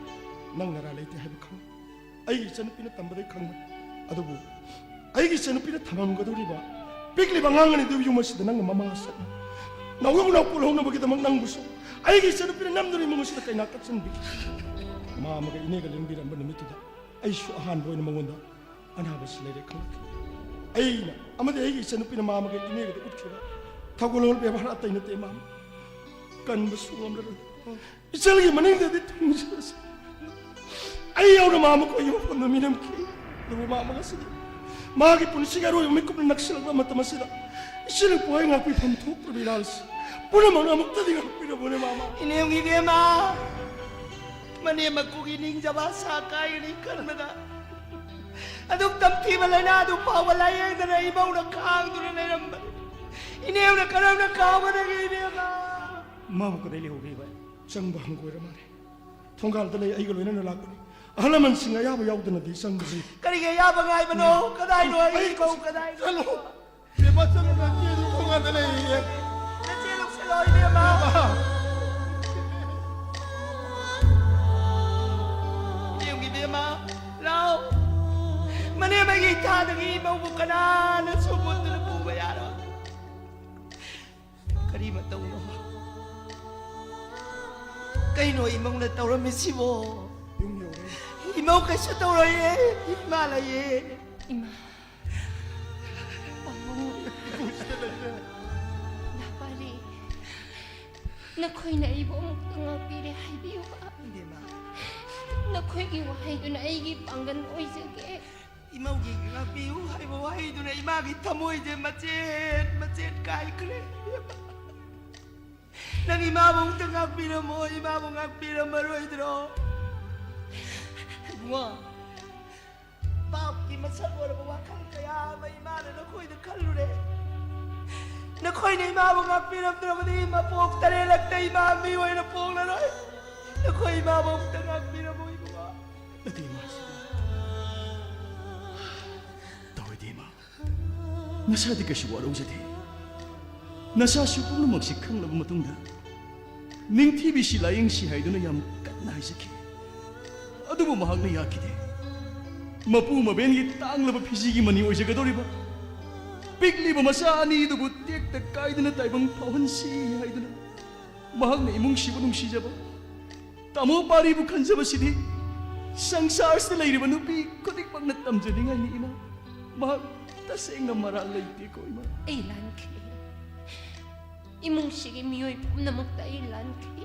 ꯅꯪ ꯅꯔꯥ ꯂꯩꯇꯦ ꯍꯥꯏꯕ ꯈꯪ꯫ ꯑꯩꯒꯤ ꯏꯆꯟꯅꯨꯄꯤꯅ ꯇꯝꯕꯗꯩ ꯈꯪꯕꯅꯤ꯫ ꯑꯗꯨꯕꯨ ꯑꯩꯒꯤ ꯏꯆꯟꯅꯨꯄꯤꯅ ꯊꯝꯃꯝꯒꯗꯧꯔꯤꯕ ꯄꯤꯛꯂꯤꯕ ꯑꯉꯥꯡ ꯑꯅꯤꯗꯨ ꯌꯨꯝ ꯑꯁꯤꯗ ꯅꯪꯅ ꯃꯃꯥ ꯑꯁꯛꯅ ꯅꯧꯌꯧꯅ ꯄꯨꯜꯍꯧꯅꯕꯒꯤꯗꯃꯛ ꯅꯪꯕꯨꯁꯨ ꯑꯩꯒꯤ ꯏꯆꯟꯅꯨꯄꯤꯅ ꯅꯝꯗꯨꯅ ꯏꯃꯨꯡ ꯑꯁꯤꯗ ꯀꯩꯅꯥ ꯀꯠꯆꯟꯕꯤ꯫ ꯃꯥꯃꯒ ꯏꯅꯦꯒ ꯂꯦꯡꯕꯤꯔꯝꯕ ꯅꯨꯃꯤꯠꯇꯨꯗ ꯑꯩꯁꯨ ꯑꯍꯥꯟꯕ ꯑꯣꯏꯅ ꯃꯉꯣꯟꯗ ꯑꯅꯥꯕꯁꯤ ꯂꯩꯔꯦ ꯈꯪꯂꯛꯈꯤ꯫ ꯑꯩꯅ ꯑꯃꯗꯤ ꯑꯩꯒꯤ ꯏꯆꯟꯅꯨꯄꯤꯅ ꯃꯥꯃꯒ ꯏꯅꯦꯒꯗ ꯎꯠꯈꯤꯕ ꯊꯧꯒꯜꯂꯣꯟ ꯕꯦꯕꯥꯔ ꯑꯇꯩ ꯅꯠꯇꯦ ꯃꯥꯃ꯫ ꯀꯟꯕꯁꯨ ꯉꯝꯂꯔꯣꯏ꯫ ꯏꯆꯜꯒꯤ ꯃꯅꯤꯡꯗꯗꯤ ꯊꯨꯡꯖꯔꯁꯤ꯫ ꯑꯩ ꯌꯥꯎꯅ ꯃꯥ ꯃꯈꯣꯏꯒꯤ ꯃꯐꯝꯗ ꯃꯤꯅꯝꯈꯤ꯫ ꯑꯗꯨꯕꯨ ꯃꯥ ꯉꯁꯤꯗꯤ ꯃꯥꯒꯤ ꯄꯨꯟꯁꯤꯒꯤ ꯑꯔꯣꯏꯕ ꯃꯤꯀꯨꯞꯅ ꯅꯛꯁꯤꯜꯂꯛꯄ ꯃꯇꯝ ꯑꯁꯤꯗ ꯏꯆꯦꯜ ꯏꯄꯨ ꯑꯩ ꯉꯥꯛꯄꯤꯐꯝ ꯊꯣꯛꯇ꯭ꯔꯕ ꯏꯔꯥꯜꯁꯤ ꯄꯨꯝꯅꯃꯛꯅ ꯑꯃꯨꯛꯇꯗꯤ ꯉꯥꯛꯄꯤꯔꯕꯅꯦ ꯃꯥꯃ꯫ ꯏꯅꯦꯝꯒꯤ ꯏꯕꯦꯝꯃ, ꯃꯅꯦꯝ ꯃꯀꯨꯒꯤ ꯅꯤꯡꯖꯕ ꯑꯁꯥ ꯀꯥꯏꯒꯅꯤ ꯈꯟꯕꯗ ꯑꯗꯨꯛ ꯇꯝꯊꯤꯕ ꯂꯥꯏꯅꯥ ꯑꯗꯨ ꯐꯥꯎꯕ ꯂꯥꯏꯌꯦꯡꯗꯅ ꯏꯃꯧꯅ ꯈꯥꯡꯗꯨꯅ ꯂꯩꯔꯝꯕꯅꯤ꯫ ꯏꯅꯦꯝꯅ ꯀꯔꯝꯅ ꯈꯥꯡꯒꯗꯒꯦ ꯏꯕꯦꯝꯃ? ꯃꯥꯕꯨ ꯀꯗꯥꯏ ꯂꯩꯍꯧꯔꯤꯕ? ꯆꯪꯕ ꯍꯪꯒꯣꯏꯔ ꯃꯥꯜꯂꯦ꯫ ꯊꯣꯡꯒꯥꯜꯗ ꯂꯩ, ꯑꯩꯒ ꯂꯣꯏꯅꯅ ꯂꯥꯛꯄꯅꯤ꯫ ꯑꯍꯜ ꯂꯃꯟꯁꯤꯡ ꯑꯌꯥꯕ ꯌꯥꯎꯗꯅꯗꯤ ꯆꯪꯕꯁꯤ꯫ ꯀꯔꯤꯒꯤ ꯑꯌꯥꯕ ꯉꯥꯏꯕꯅꯣ? ꯀꯗꯥꯏꯅꯣ ꯑꯩ ꯏꯃꯧ ꯀꯗꯥꯏꯅꯣ? ꯆꯠꯂꯣ꯫ ꯏꯕꯦꯝꯃ, ꯆꯠꯂꯣ, ꯅꯆꯦꯗꯨ ꯊꯣꯡꯒꯥꯟꯗ ꯂꯩꯌꯦ꯫ ꯅꯆꯦ ꯂꯧꯁꯤꯜꯂꯣ, ꯏꯕꯦꯝꯃ꯫ ꯏꯕꯦꯝꯃ꯫ ꯏꯕꯦꯝꯒꯤ ꯏꯕꯦꯝꯃ, ꯂꯥꯎ꯫ ꯃꯅꯦꯝ ꯑꯩꯒꯤ ꯏꯊꯥꯗꯒꯤ ꯏꯃꯧꯕꯨ ꯀꯅꯥꯅꯁꯨ ꯃꯨꯠꯇꯨꯅ ꯄꯨꯕ ꯌꯥꯔꯣꯏ꯫ ꯀꯔꯤ ꯃꯇꯧꯅꯣ? ꯀꯩꯅꯣ ꯏꯃꯧꯅ ꯇꯧꯔꯝꯃꯤꯁꯤꯕꯣ? ꯌꯨꯝ ꯌꯧꯔꯦ꯫ ꯏꯃꯧ ꯀꯩꯁꯨ ꯇꯧꯔꯣꯏꯌꯦ, ꯏꯃꯥ ꯂꯩꯌꯦ꯫ ꯏꯃꯥ꯫ ꯄꯥꯕꯨꯡ꯫ ꯏꯄꯨꯁꯤꯗ ꯅꯈꯣꯏꯅ ꯑꯩꯕꯨ ꯑꯃꯨꯛꯇ ꯉꯥꯛꯄꯤꯔꯦ ꯍꯥꯏꯕꯤꯌꯨꯕ꯫ ꯏꯕꯦꯝꯃ꯫ ꯅꯈꯣꯏꯒꯤ ꯋꯥꯍꯩꯗꯨꯅ ꯑꯩꯒꯤ ꯄꯥꯡꯒꯜ ꯑꯣꯏꯖꯒꯦ꯫ ꯏꯃꯧꯒꯤ ꯉꯥꯛꯄꯤꯌꯨ ꯍꯥꯏꯕ ꯋꯥꯍꯩꯗꯨꯅ ꯏꯃꯥꯒꯤ ꯊꯃꯣꯏꯁꯦ ꯃꯆꯦꯠ ꯃꯆꯦꯠ ꯀꯥꯏꯈ꯭ꯔꯦ꯫ ꯅꯪ ꯏꯃꯥꯕꯨ ꯑꯃꯨꯛꯇ ꯉꯥꯛꯄꯤꯔꯝꯃꯣ, ꯏꯃꯥꯕꯨ ꯉꯥꯛꯄꯤꯔꯝꯃꯔꯣꯏꯗ꯭ꯔꯣ? ꯏꯕꯨꯡꯉꯣ, ꯄꯥꯞꯀꯤ ꯃꯁꯛ ꯑꯣꯏꯔꯕ ꯋꯥꯈꯜ ꯀꯌꯥ ꯑꯃ ꯏꯃꯥꯅ ꯅꯈꯣꯏꯗ ꯈꯜꯂꯨꯔꯦ꯫ ꯅꯈꯣꯏꯅ ꯏꯃꯥꯕꯨ ꯉꯥꯛꯄꯤꯔꯝꯗ꯭ꯔꯕꯗꯤ ꯃꯄꯣꯛ ꯇꯔꯦꯠꯂꯛꯇ ꯏꯃꯥ ꯃꯤ ꯑꯣꯏꯅ ꯄꯣꯛꯂꯔꯣꯏ꯫ ꯅꯈꯣꯏ ꯏꯃꯥꯕꯨ ꯑꯃꯨꯛꯇ ꯉꯥꯛꯄꯤꯔꯝꯃꯣ ꯏꯕꯨꯡꯉꯣ꯫ ꯅꯠꯇꯦ ꯏꯃꯥ꯫ ꯇꯧꯔꯣꯏꯗꯦ ꯏꯃꯥ꯫ ꯅꯁꯥꯗꯤ ꯀꯩꯁꯨ ꯋꯥꯔꯧꯖꯗꯦ꯫ ꯅꯁꯥꯁꯨ ꯄꯨꯝꯅꯃꯛꯁꯤ ꯈꯪꯂꯕ ꯃꯇꯨꯡꯗ ꯅꯤꯡꯊꯤꯕꯤꯁꯤ ꯂꯥꯌꯦꯡꯁꯤ ꯍꯥꯏꯗꯨꯅ ꯌꯥꯝ ꯀꯟꯅ ꯍꯥꯏꯖꯈꯤ꯫ ꯑꯗꯨꯕꯨ ꯃꯍꯥꯛꯅ ꯌꯥꯈꯤꯗꯦ꯫ ꯃꯄꯨ ꯃꯕꯦꯟꯒꯤ ꯇꯥꯡꯂꯕ ꯐꯤꯖꯤꯒꯤ ꯃꯅꯤ ꯑꯣꯏꯖꯒꯗꯧꯔꯤꯕ ꯄꯤꯛꯂꯤꯕ ꯃꯆꯥ ꯑꯅꯤꯗꯨꯕꯨ ꯇꯦꯛꯇ ꯀꯥꯏꯗꯅ ꯇꯥꯏꯕꯪ ꯐꯥꯎꯍꯟꯁꯤ ꯍꯥꯏꯗꯨꯅ ꯃꯍꯥꯛꯅ ꯏꯃꯨꯡꯁꯤꯕꯨ ꯅꯨꯡꯁꯤꯖꯕ, ꯇꯥꯃꯣ ꯄꯥꯔꯤꯕꯨ ꯈꯟꯖꯕꯁꯤꯗꯤ ꯁꯪꯁꯥꯔꯁꯤꯗ ꯂꯩꯔꯤꯕ ꯅꯨꯄꯤ ꯈꯨꯗꯤꯡꯃꯛꯅ ꯇꯝꯖꯅꯤꯡꯉꯥꯏꯅꯤ ꯏꯃꯥ꯫ ꯃꯍꯥꯛ ꯇꯁꯦꯡꯅ ꯃꯔꯥꯜ ꯂꯩꯇꯦꯀꯣ ꯏꯃꯥ꯫ ꯑꯩ ꯂꯥꯟꯈꯤ꯫ ꯏꯃꯨꯡꯁꯤꯒꯤ ꯃꯤꯑꯣꯏ ꯄꯨꯝꯅꯃꯛꯇ ꯑꯩ ꯂꯥꯟꯈꯤ꯫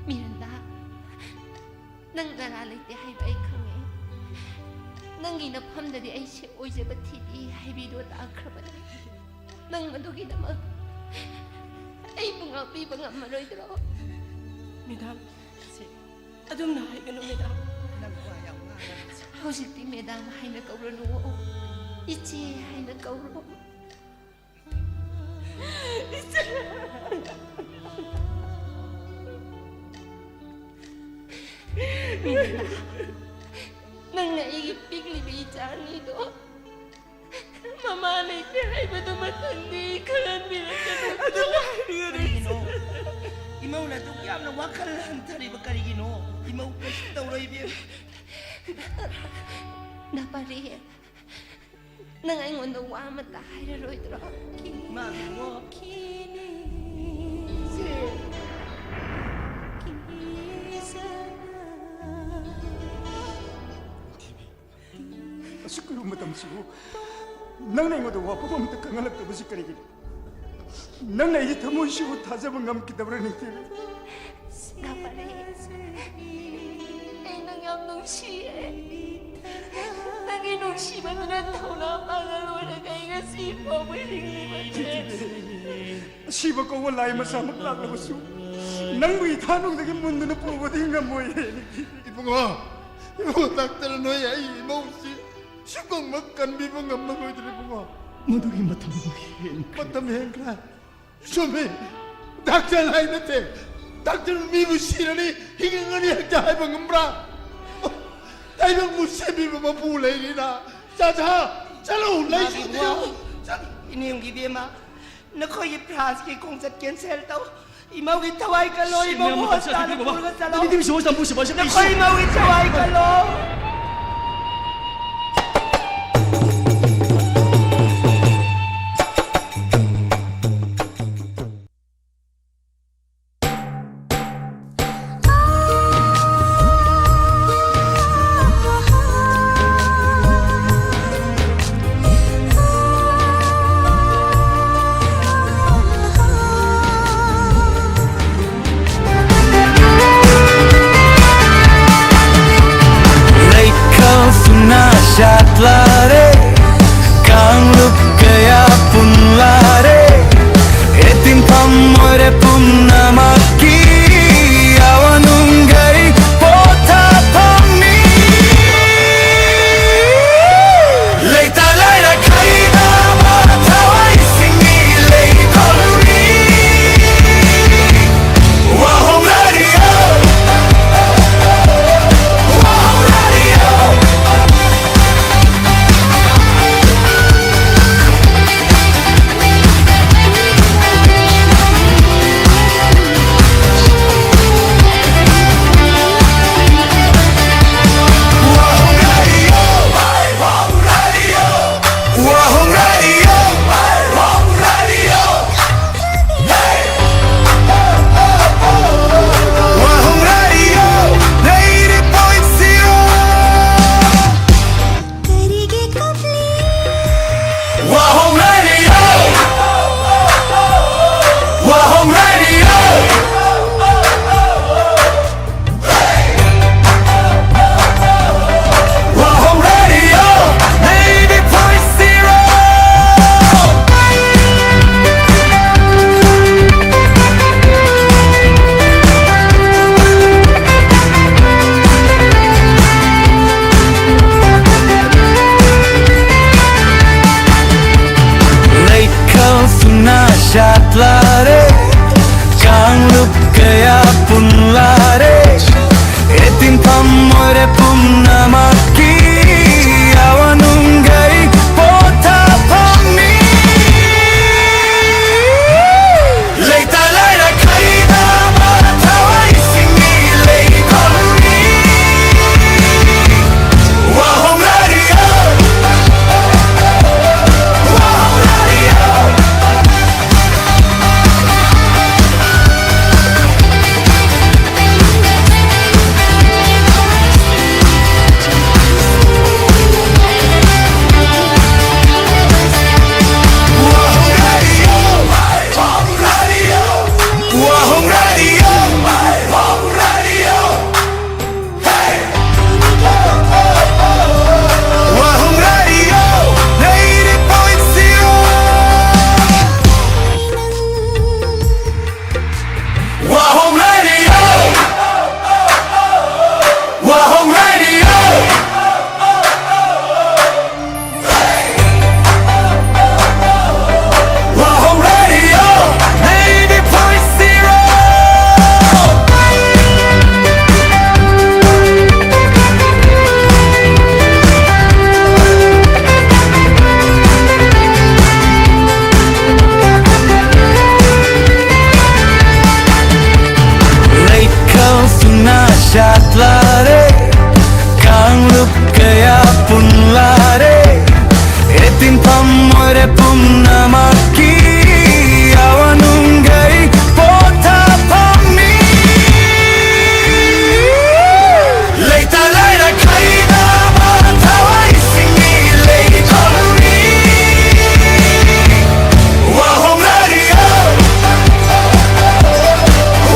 ꯃꯤꯔꯟꯗꯥ, ꯅꯪ ꯅꯔꯥ ꯂꯩꯇꯦ ꯍꯥꯏꯕ ꯑꯩ ꯈꯪꯉꯦ꯫ ꯅꯪꯒꯤ ꯅꯐꯝꯗꯗꯤ ꯑꯩꯁꯦ ꯑꯣꯏꯖꯕ ꯊꯤꯕꯤ ꯍꯥꯏꯕꯤꯗꯣ ꯇꯥꯈ꯭ꯔꯕꯅꯤ꯫ ꯅꯪ ꯃꯗꯨꯒꯤꯗꯃꯛ ꯑꯩꯕꯨ ꯉꯥꯛꯄꯤꯕ ꯉꯝꯃꯔꯣꯏꯗ꯭ꯔꯣ? ꯃꯦꯗꯥꯝ, ꯁꯦ, ꯑꯗꯨꯝꯅ ꯍꯥꯏꯒꯅꯨ, ꯃꯦꯗꯥꯝ꯫ ꯅꯪ ꯋꯥ ꯌꯥꯝ ꯉꯥꯡꯒꯅꯨ꯫ ꯍꯧꯖꯤꯛꯇꯤ ꯃꯦꯗꯥꯝ ꯍꯥꯏꯅ ꯀꯧꯔꯅꯨ, ꯏꯆꯦ ꯍꯥꯏꯅ ꯀꯧꯔꯣ꯫ ꯏꯆꯦ! ꯃꯦꯗꯥꯝ, ꯅꯪꯅ ꯑꯩꯒꯤ ꯄꯤꯛꯂꯤꯕ ꯏꯆꯥ ꯑꯅꯤꯗꯣ ꯃꯃꯥ ꯂꯩꯇꯦ ꯍꯥꯏꯕꯗꯨꯃꯇꯪꯗꯤ ꯈꯪꯍꯟꯕꯤꯔꯛꯀꯅꯨ꯫ ꯑꯗꯨ ꯍꯥꯏꯕꯤꯒꯅꯨ, ꯀꯔꯤꯒꯤꯅꯣ? ꯏꯆꯦ꯫ ꯏꯃꯧꯅ ꯑꯗꯨꯛ ꯌꯥꯝꯅ ꯋꯥꯈꯜ ꯍꯟꯊꯔꯤꯕ ꯀꯔꯤꯒꯤꯅꯣ? ꯏꯃꯧ ꯀꯩꯁꯨ ꯇꯧꯔꯣꯏ, ꯏꯕꯦꯝꯃ꯫ ꯅꯥꯄꯥꯔꯤ, ꯅꯪ ꯑꯩꯉꯣꯟꯗ ꯋꯥ ꯑꯃꯇ ꯍꯥꯏꯔꯔꯣꯏꯗ꯭ꯔꯣ? ꯏꯃꯥ, ꯏꯕꯨꯡꯉꯣ꯫ ꯏꯆꯦ꯫ ꯊꯤꯕꯤ, ꯑꯁꯨꯛ ꯀꯨꯏꯕ ꯃꯇꯝꯁꯤꯕꯨ ꯅꯪꯅ ꯑꯩꯉꯣꯟꯗ ꯋꯥꯐꯝ ꯑꯃꯇ ꯈꯪꯍꯜꯂꯛꯇꯕꯁꯤ ꯀꯔꯤꯒꯤꯅꯣ? ꯅꯪꯅ ꯑꯩꯒꯤ ꯊꯃꯣꯏꯁꯤꯕꯨ ꯊꯥꯖꯕ ꯉꯝꯈꯤꯗꯕ꯭ꯔꯥ, ꯅꯤꯡꯊꯤꯕꯤ? ꯁꯤꯡꯒꯥꯄꯥꯔꯤ, ꯑꯩ ꯅꯪ ꯌꯥꯝ ꯅꯨꯡꯁꯤꯌꯦ꯫ ꯅꯪꯒꯤ ꯅꯨꯡꯁꯤꯕꯗꯨꯅ ꯊꯧꯅꯥ ꯄꯥꯡꯒꯜ ꯑꯣꯏꯔꯒ ꯑꯩ ꯉꯁꯤ ꯐꯥꯎꯕ ꯍꯤꯡꯂꯤꯕꯅꯦ꯫ ꯑꯁꯤꯕ ꯀꯧꯕ ꯂꯥꯏ ꯃꯆꯥꯃꯛ ꯂꯥꯛꯂꯕꯁꯨ, ꯅꯪꯕꯨ ꯏꯊꯥꯅꯨꯡꯗꯒꯤ ꯃꯨꯟꯗꯨꯅ ꯄꯨꯕꯗꯤ ꯉꯝꯃꯣꯏꯌꯦ, ꯅꯤꯡꯊꯤꯕꯤ꯫ ꯏꯕꯨꯡꯉꯣ, ꯏꯕꯨꯡꯉꯣ, ꯗꯥꯛꯇꯔ, ꯅꯣꯏ ꯑꯩ ꯏꯃꯧꯁꯤ ꯁꯨꯛꯀꯪꯃꯛ ꯀꯟꯕꯤꯕ ꯉꯝꯂꯔꯣꯏꯗ꯭ꯔꯦ, ꯏꯕꯨꯡꯉꯣ꯫ ꯃꯗꯨꯒꯤ ꯃꯇꯝꯗꯨ ꯍꯦꯟꯈ꯭ꯔꯦ꯫ ꯃꯇꯝ ꯍꯦꯟꯈ꯭ꯔꯦ꯫ ꯆꯨꯝꯃꯤ꯫ ꯗꯥꯛꯇꯔ ꯍꯥꯏ ꯅꯠꯇꯦ꯫ ꯗꯥꯛꯇꯔ ꯃꯤꯕꯨ ꯁꯤꯔꯅꯤ, ꯍꯤꯡꯉꯅꯤ ꯍꯦꯛꯇ ꯍꯥꯏꯕ ꯉꯝꯕ꯭ꯔꯥ? ꯇꯥꯏꯕꯪꯕꯨ ꯁꯦꯝꯕꯤꯕ ꯃꯄꯨ ꯂꯩꯔꯤꯅ꯫ ꯆꯥ, ꯆꯥ, ꯆꯠꯂꯨ, ꯂꯩ ꯏꯃꯥꯒꯤ ꯁꯨꯗ꯭ꯔꯤꯉꯩ ꯏꯕꯨꯡꯉꯣ, ꯆꯠ-, ꯏꯅꯦꯝꯒꯤ ꯏꯕꯦꯝꯃ, ꯅꯈꯣꯏꯒꯤ ꯐ꯭ꯔꯥꯟꯁꯀꯤ ꯈꯣꯡꯆꯠ ꯀꯦꯟꯁꯦꯜ ꯇꯧ꯫ ꯏꯃꯧꯒꯤ ꯊꯋꯥꯏ ꯀꯜꯂꯣ, ꯁꯤ ꯏꯃꯧꯕꯨ ꯃꯌꯥꯝ ꯃꯇꯝ ꯍꯣꯁꯄꯤꯇꯥꯜꯗ ꯆꯠꯈꯤꯗ꯭ꯔꯤꯕꯣ, ꯕꯕꯥ? ꯄꯨꯔꯒ ꯆꯠꯂꯣ꯫ ꯑꯗꯨꯗꯤ ꯃꯤꯁꯨ ꯍꯣꯁꯄꯤꯇꯥꯜ ꯄꯨꯁꯤ, ꯄꯨꯁꯤ, ꯅꯈꯣꯏ ꯄꯨꯁꯤ꯫ ꯏꯃꯧꯒꯤ ꯊꯋꯥꯏ ꯀꯜꯂꯣ꯫ ꯂꯩꯈꯥꯎꯁꯨ ꯅꯥꯁꯥꯠꯂꯔꯦ, ꯀꯥꯡꯂꯨꯞ ꯀꯌꯥ ꯄꯨꯟꯂꯔꯦ, ꯑꯦ ꯇꯤꯟꯐꯝ ꯑꯣꯏꯔꯦ ꯄꯨꯝꯅꯃꯛꯀꯤ, ꯑꯋꯥ ꯅꯨꯡꯒꯩ ꯄꯣꯊꯥꯐꯝꯅꯤ꯫ ꯂꯩꯇ ꯂꯥꯏꯔ ꯈꯥꯏꯅꯕ ꯊꯋꯥꯏꯁꯤꯡꯒꯤ ꯂꯩꯈꯣꯜꯅꯤ꯫ ꯋꯥꯍꯣꯡ ꯔꯦꯗꯤꯑꯣ, ꯋꯥꯍꯣꯡ ꯔꯦꯗꯤꯑꯣ꯫ ꯄꯨꯝꯅꯃꯛꯀꯤ ꯑꯋꯥ ꯅꯨꯡꯒꯩ ꯄꯣꯊꯥꯐꯝꯅꯤ꯫ ꯂꯩꯇ ꯂꯥꯏꯔ ꯈꯥꯏꯅꯕ ꯊꯋꯥꯏꯁꯤꯡꯒꯤ ꯂꯩꯐꯝꯅꯤ꯫ Wahong radio,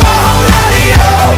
Wahong radio.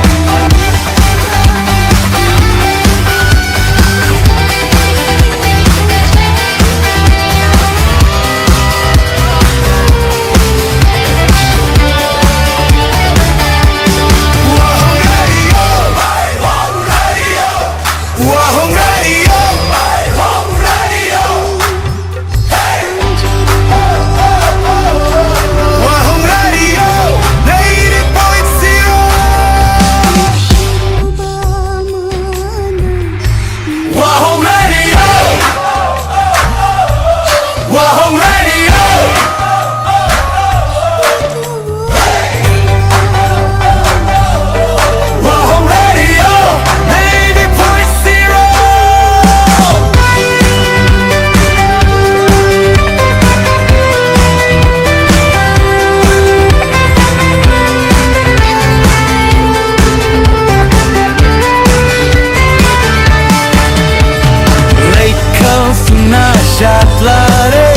ꯂꯩꯈꯥꯎꯁꯤꯡꯅ ꯁꯥꯠꯂꯔꯦ꯫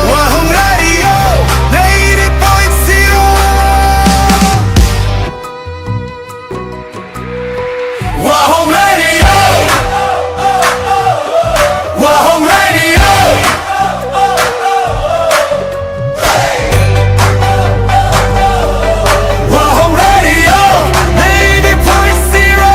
Wahong Radio, eighty point zero. Wahong Radio. Wahong Radio. Wahong Radio, eighty point zero.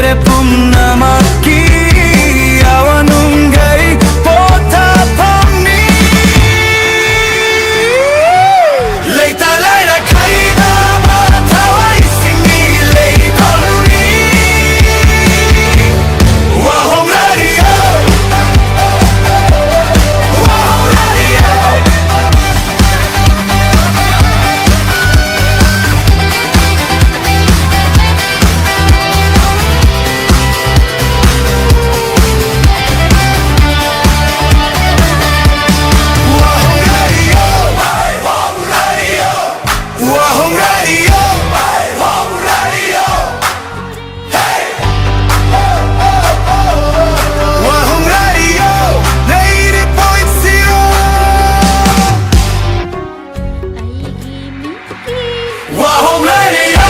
ꯄꯨꯝꯅꯃꯛꯀꯤ ꯑꯋꯥ ꯅꯨꯡꯒꯩ ꯄꯣꯊꯥꯐꯝꯅꯤ꯫ ꯂꯩꯇ ꯂꯥꯏꯔ ꯈꯥꯏꯗꯕ ꯊꯋꯥꯏꯁꯤꯡꯒꯤ ꯂꯩꯀꯣꯜꯅꯤ꯫ Wahong radio. Wahong radio. Wahoo Radio, Wahoo Radio, Wahoo Radio, ninety point zero. ꯑꯩꯒꯤ ꯃꯤꯠꯀꯤ Wahoo Radio,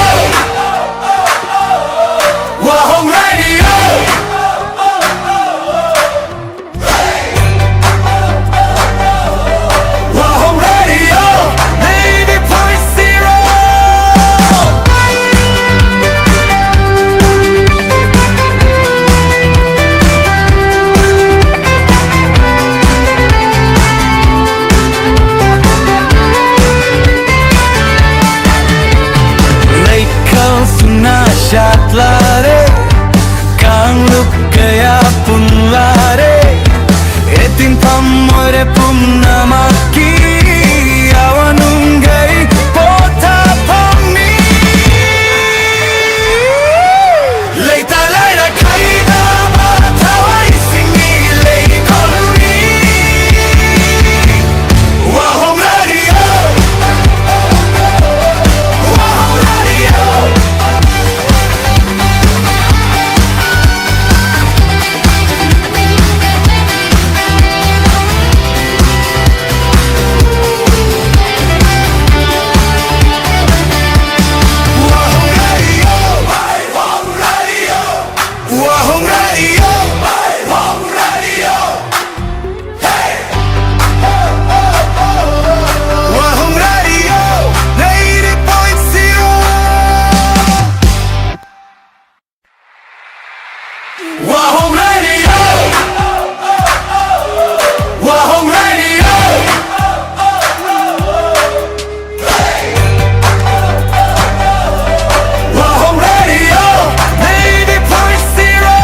Wahoo Radio, Wahoo Radio, ninety point zero. ꯂꯩꯀꯣꯜ ꯁꯨꯅ ꯁꯥꯠꯂꯔꯦ, ꯀꯥꯡꯂꯨꯞ ꯀꯌꯥ ꯄꯨꯟꯂꯔꯦ, ꯏꯇꯤꯟꯐꯝ ꯑꯣꯏꯔꯦ ꯄꯨꯝꯅꯃꯛꯀꯤ ꯑꯋꯥ ꯅꯨꯡꯒꯩ ꯄꯣꯊꯥꯐꯝꯅꯤ꯫ ꯂꯩꯇ ꯂꯥꯏꯔ ꯈꯥꯏꯗꯕ ꯊꯋꯥꯏꯁꯤꯡꯒꯤ ꯂꯩꯀꯣꯜꯅꯤ꯫ Wahoo Radio, Wahoo Radio. Wahoo Radio, Wahoo Radio, Wahoo Radio, Wahoo Radio. Wahoo Radio, ninety point zero. Wahong Radio. Wahong Radio. Wahong Radio. Ninety point zero.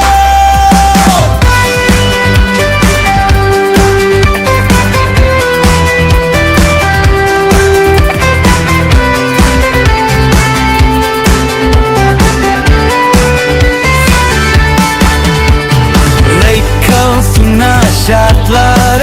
Leikau sungna shatlar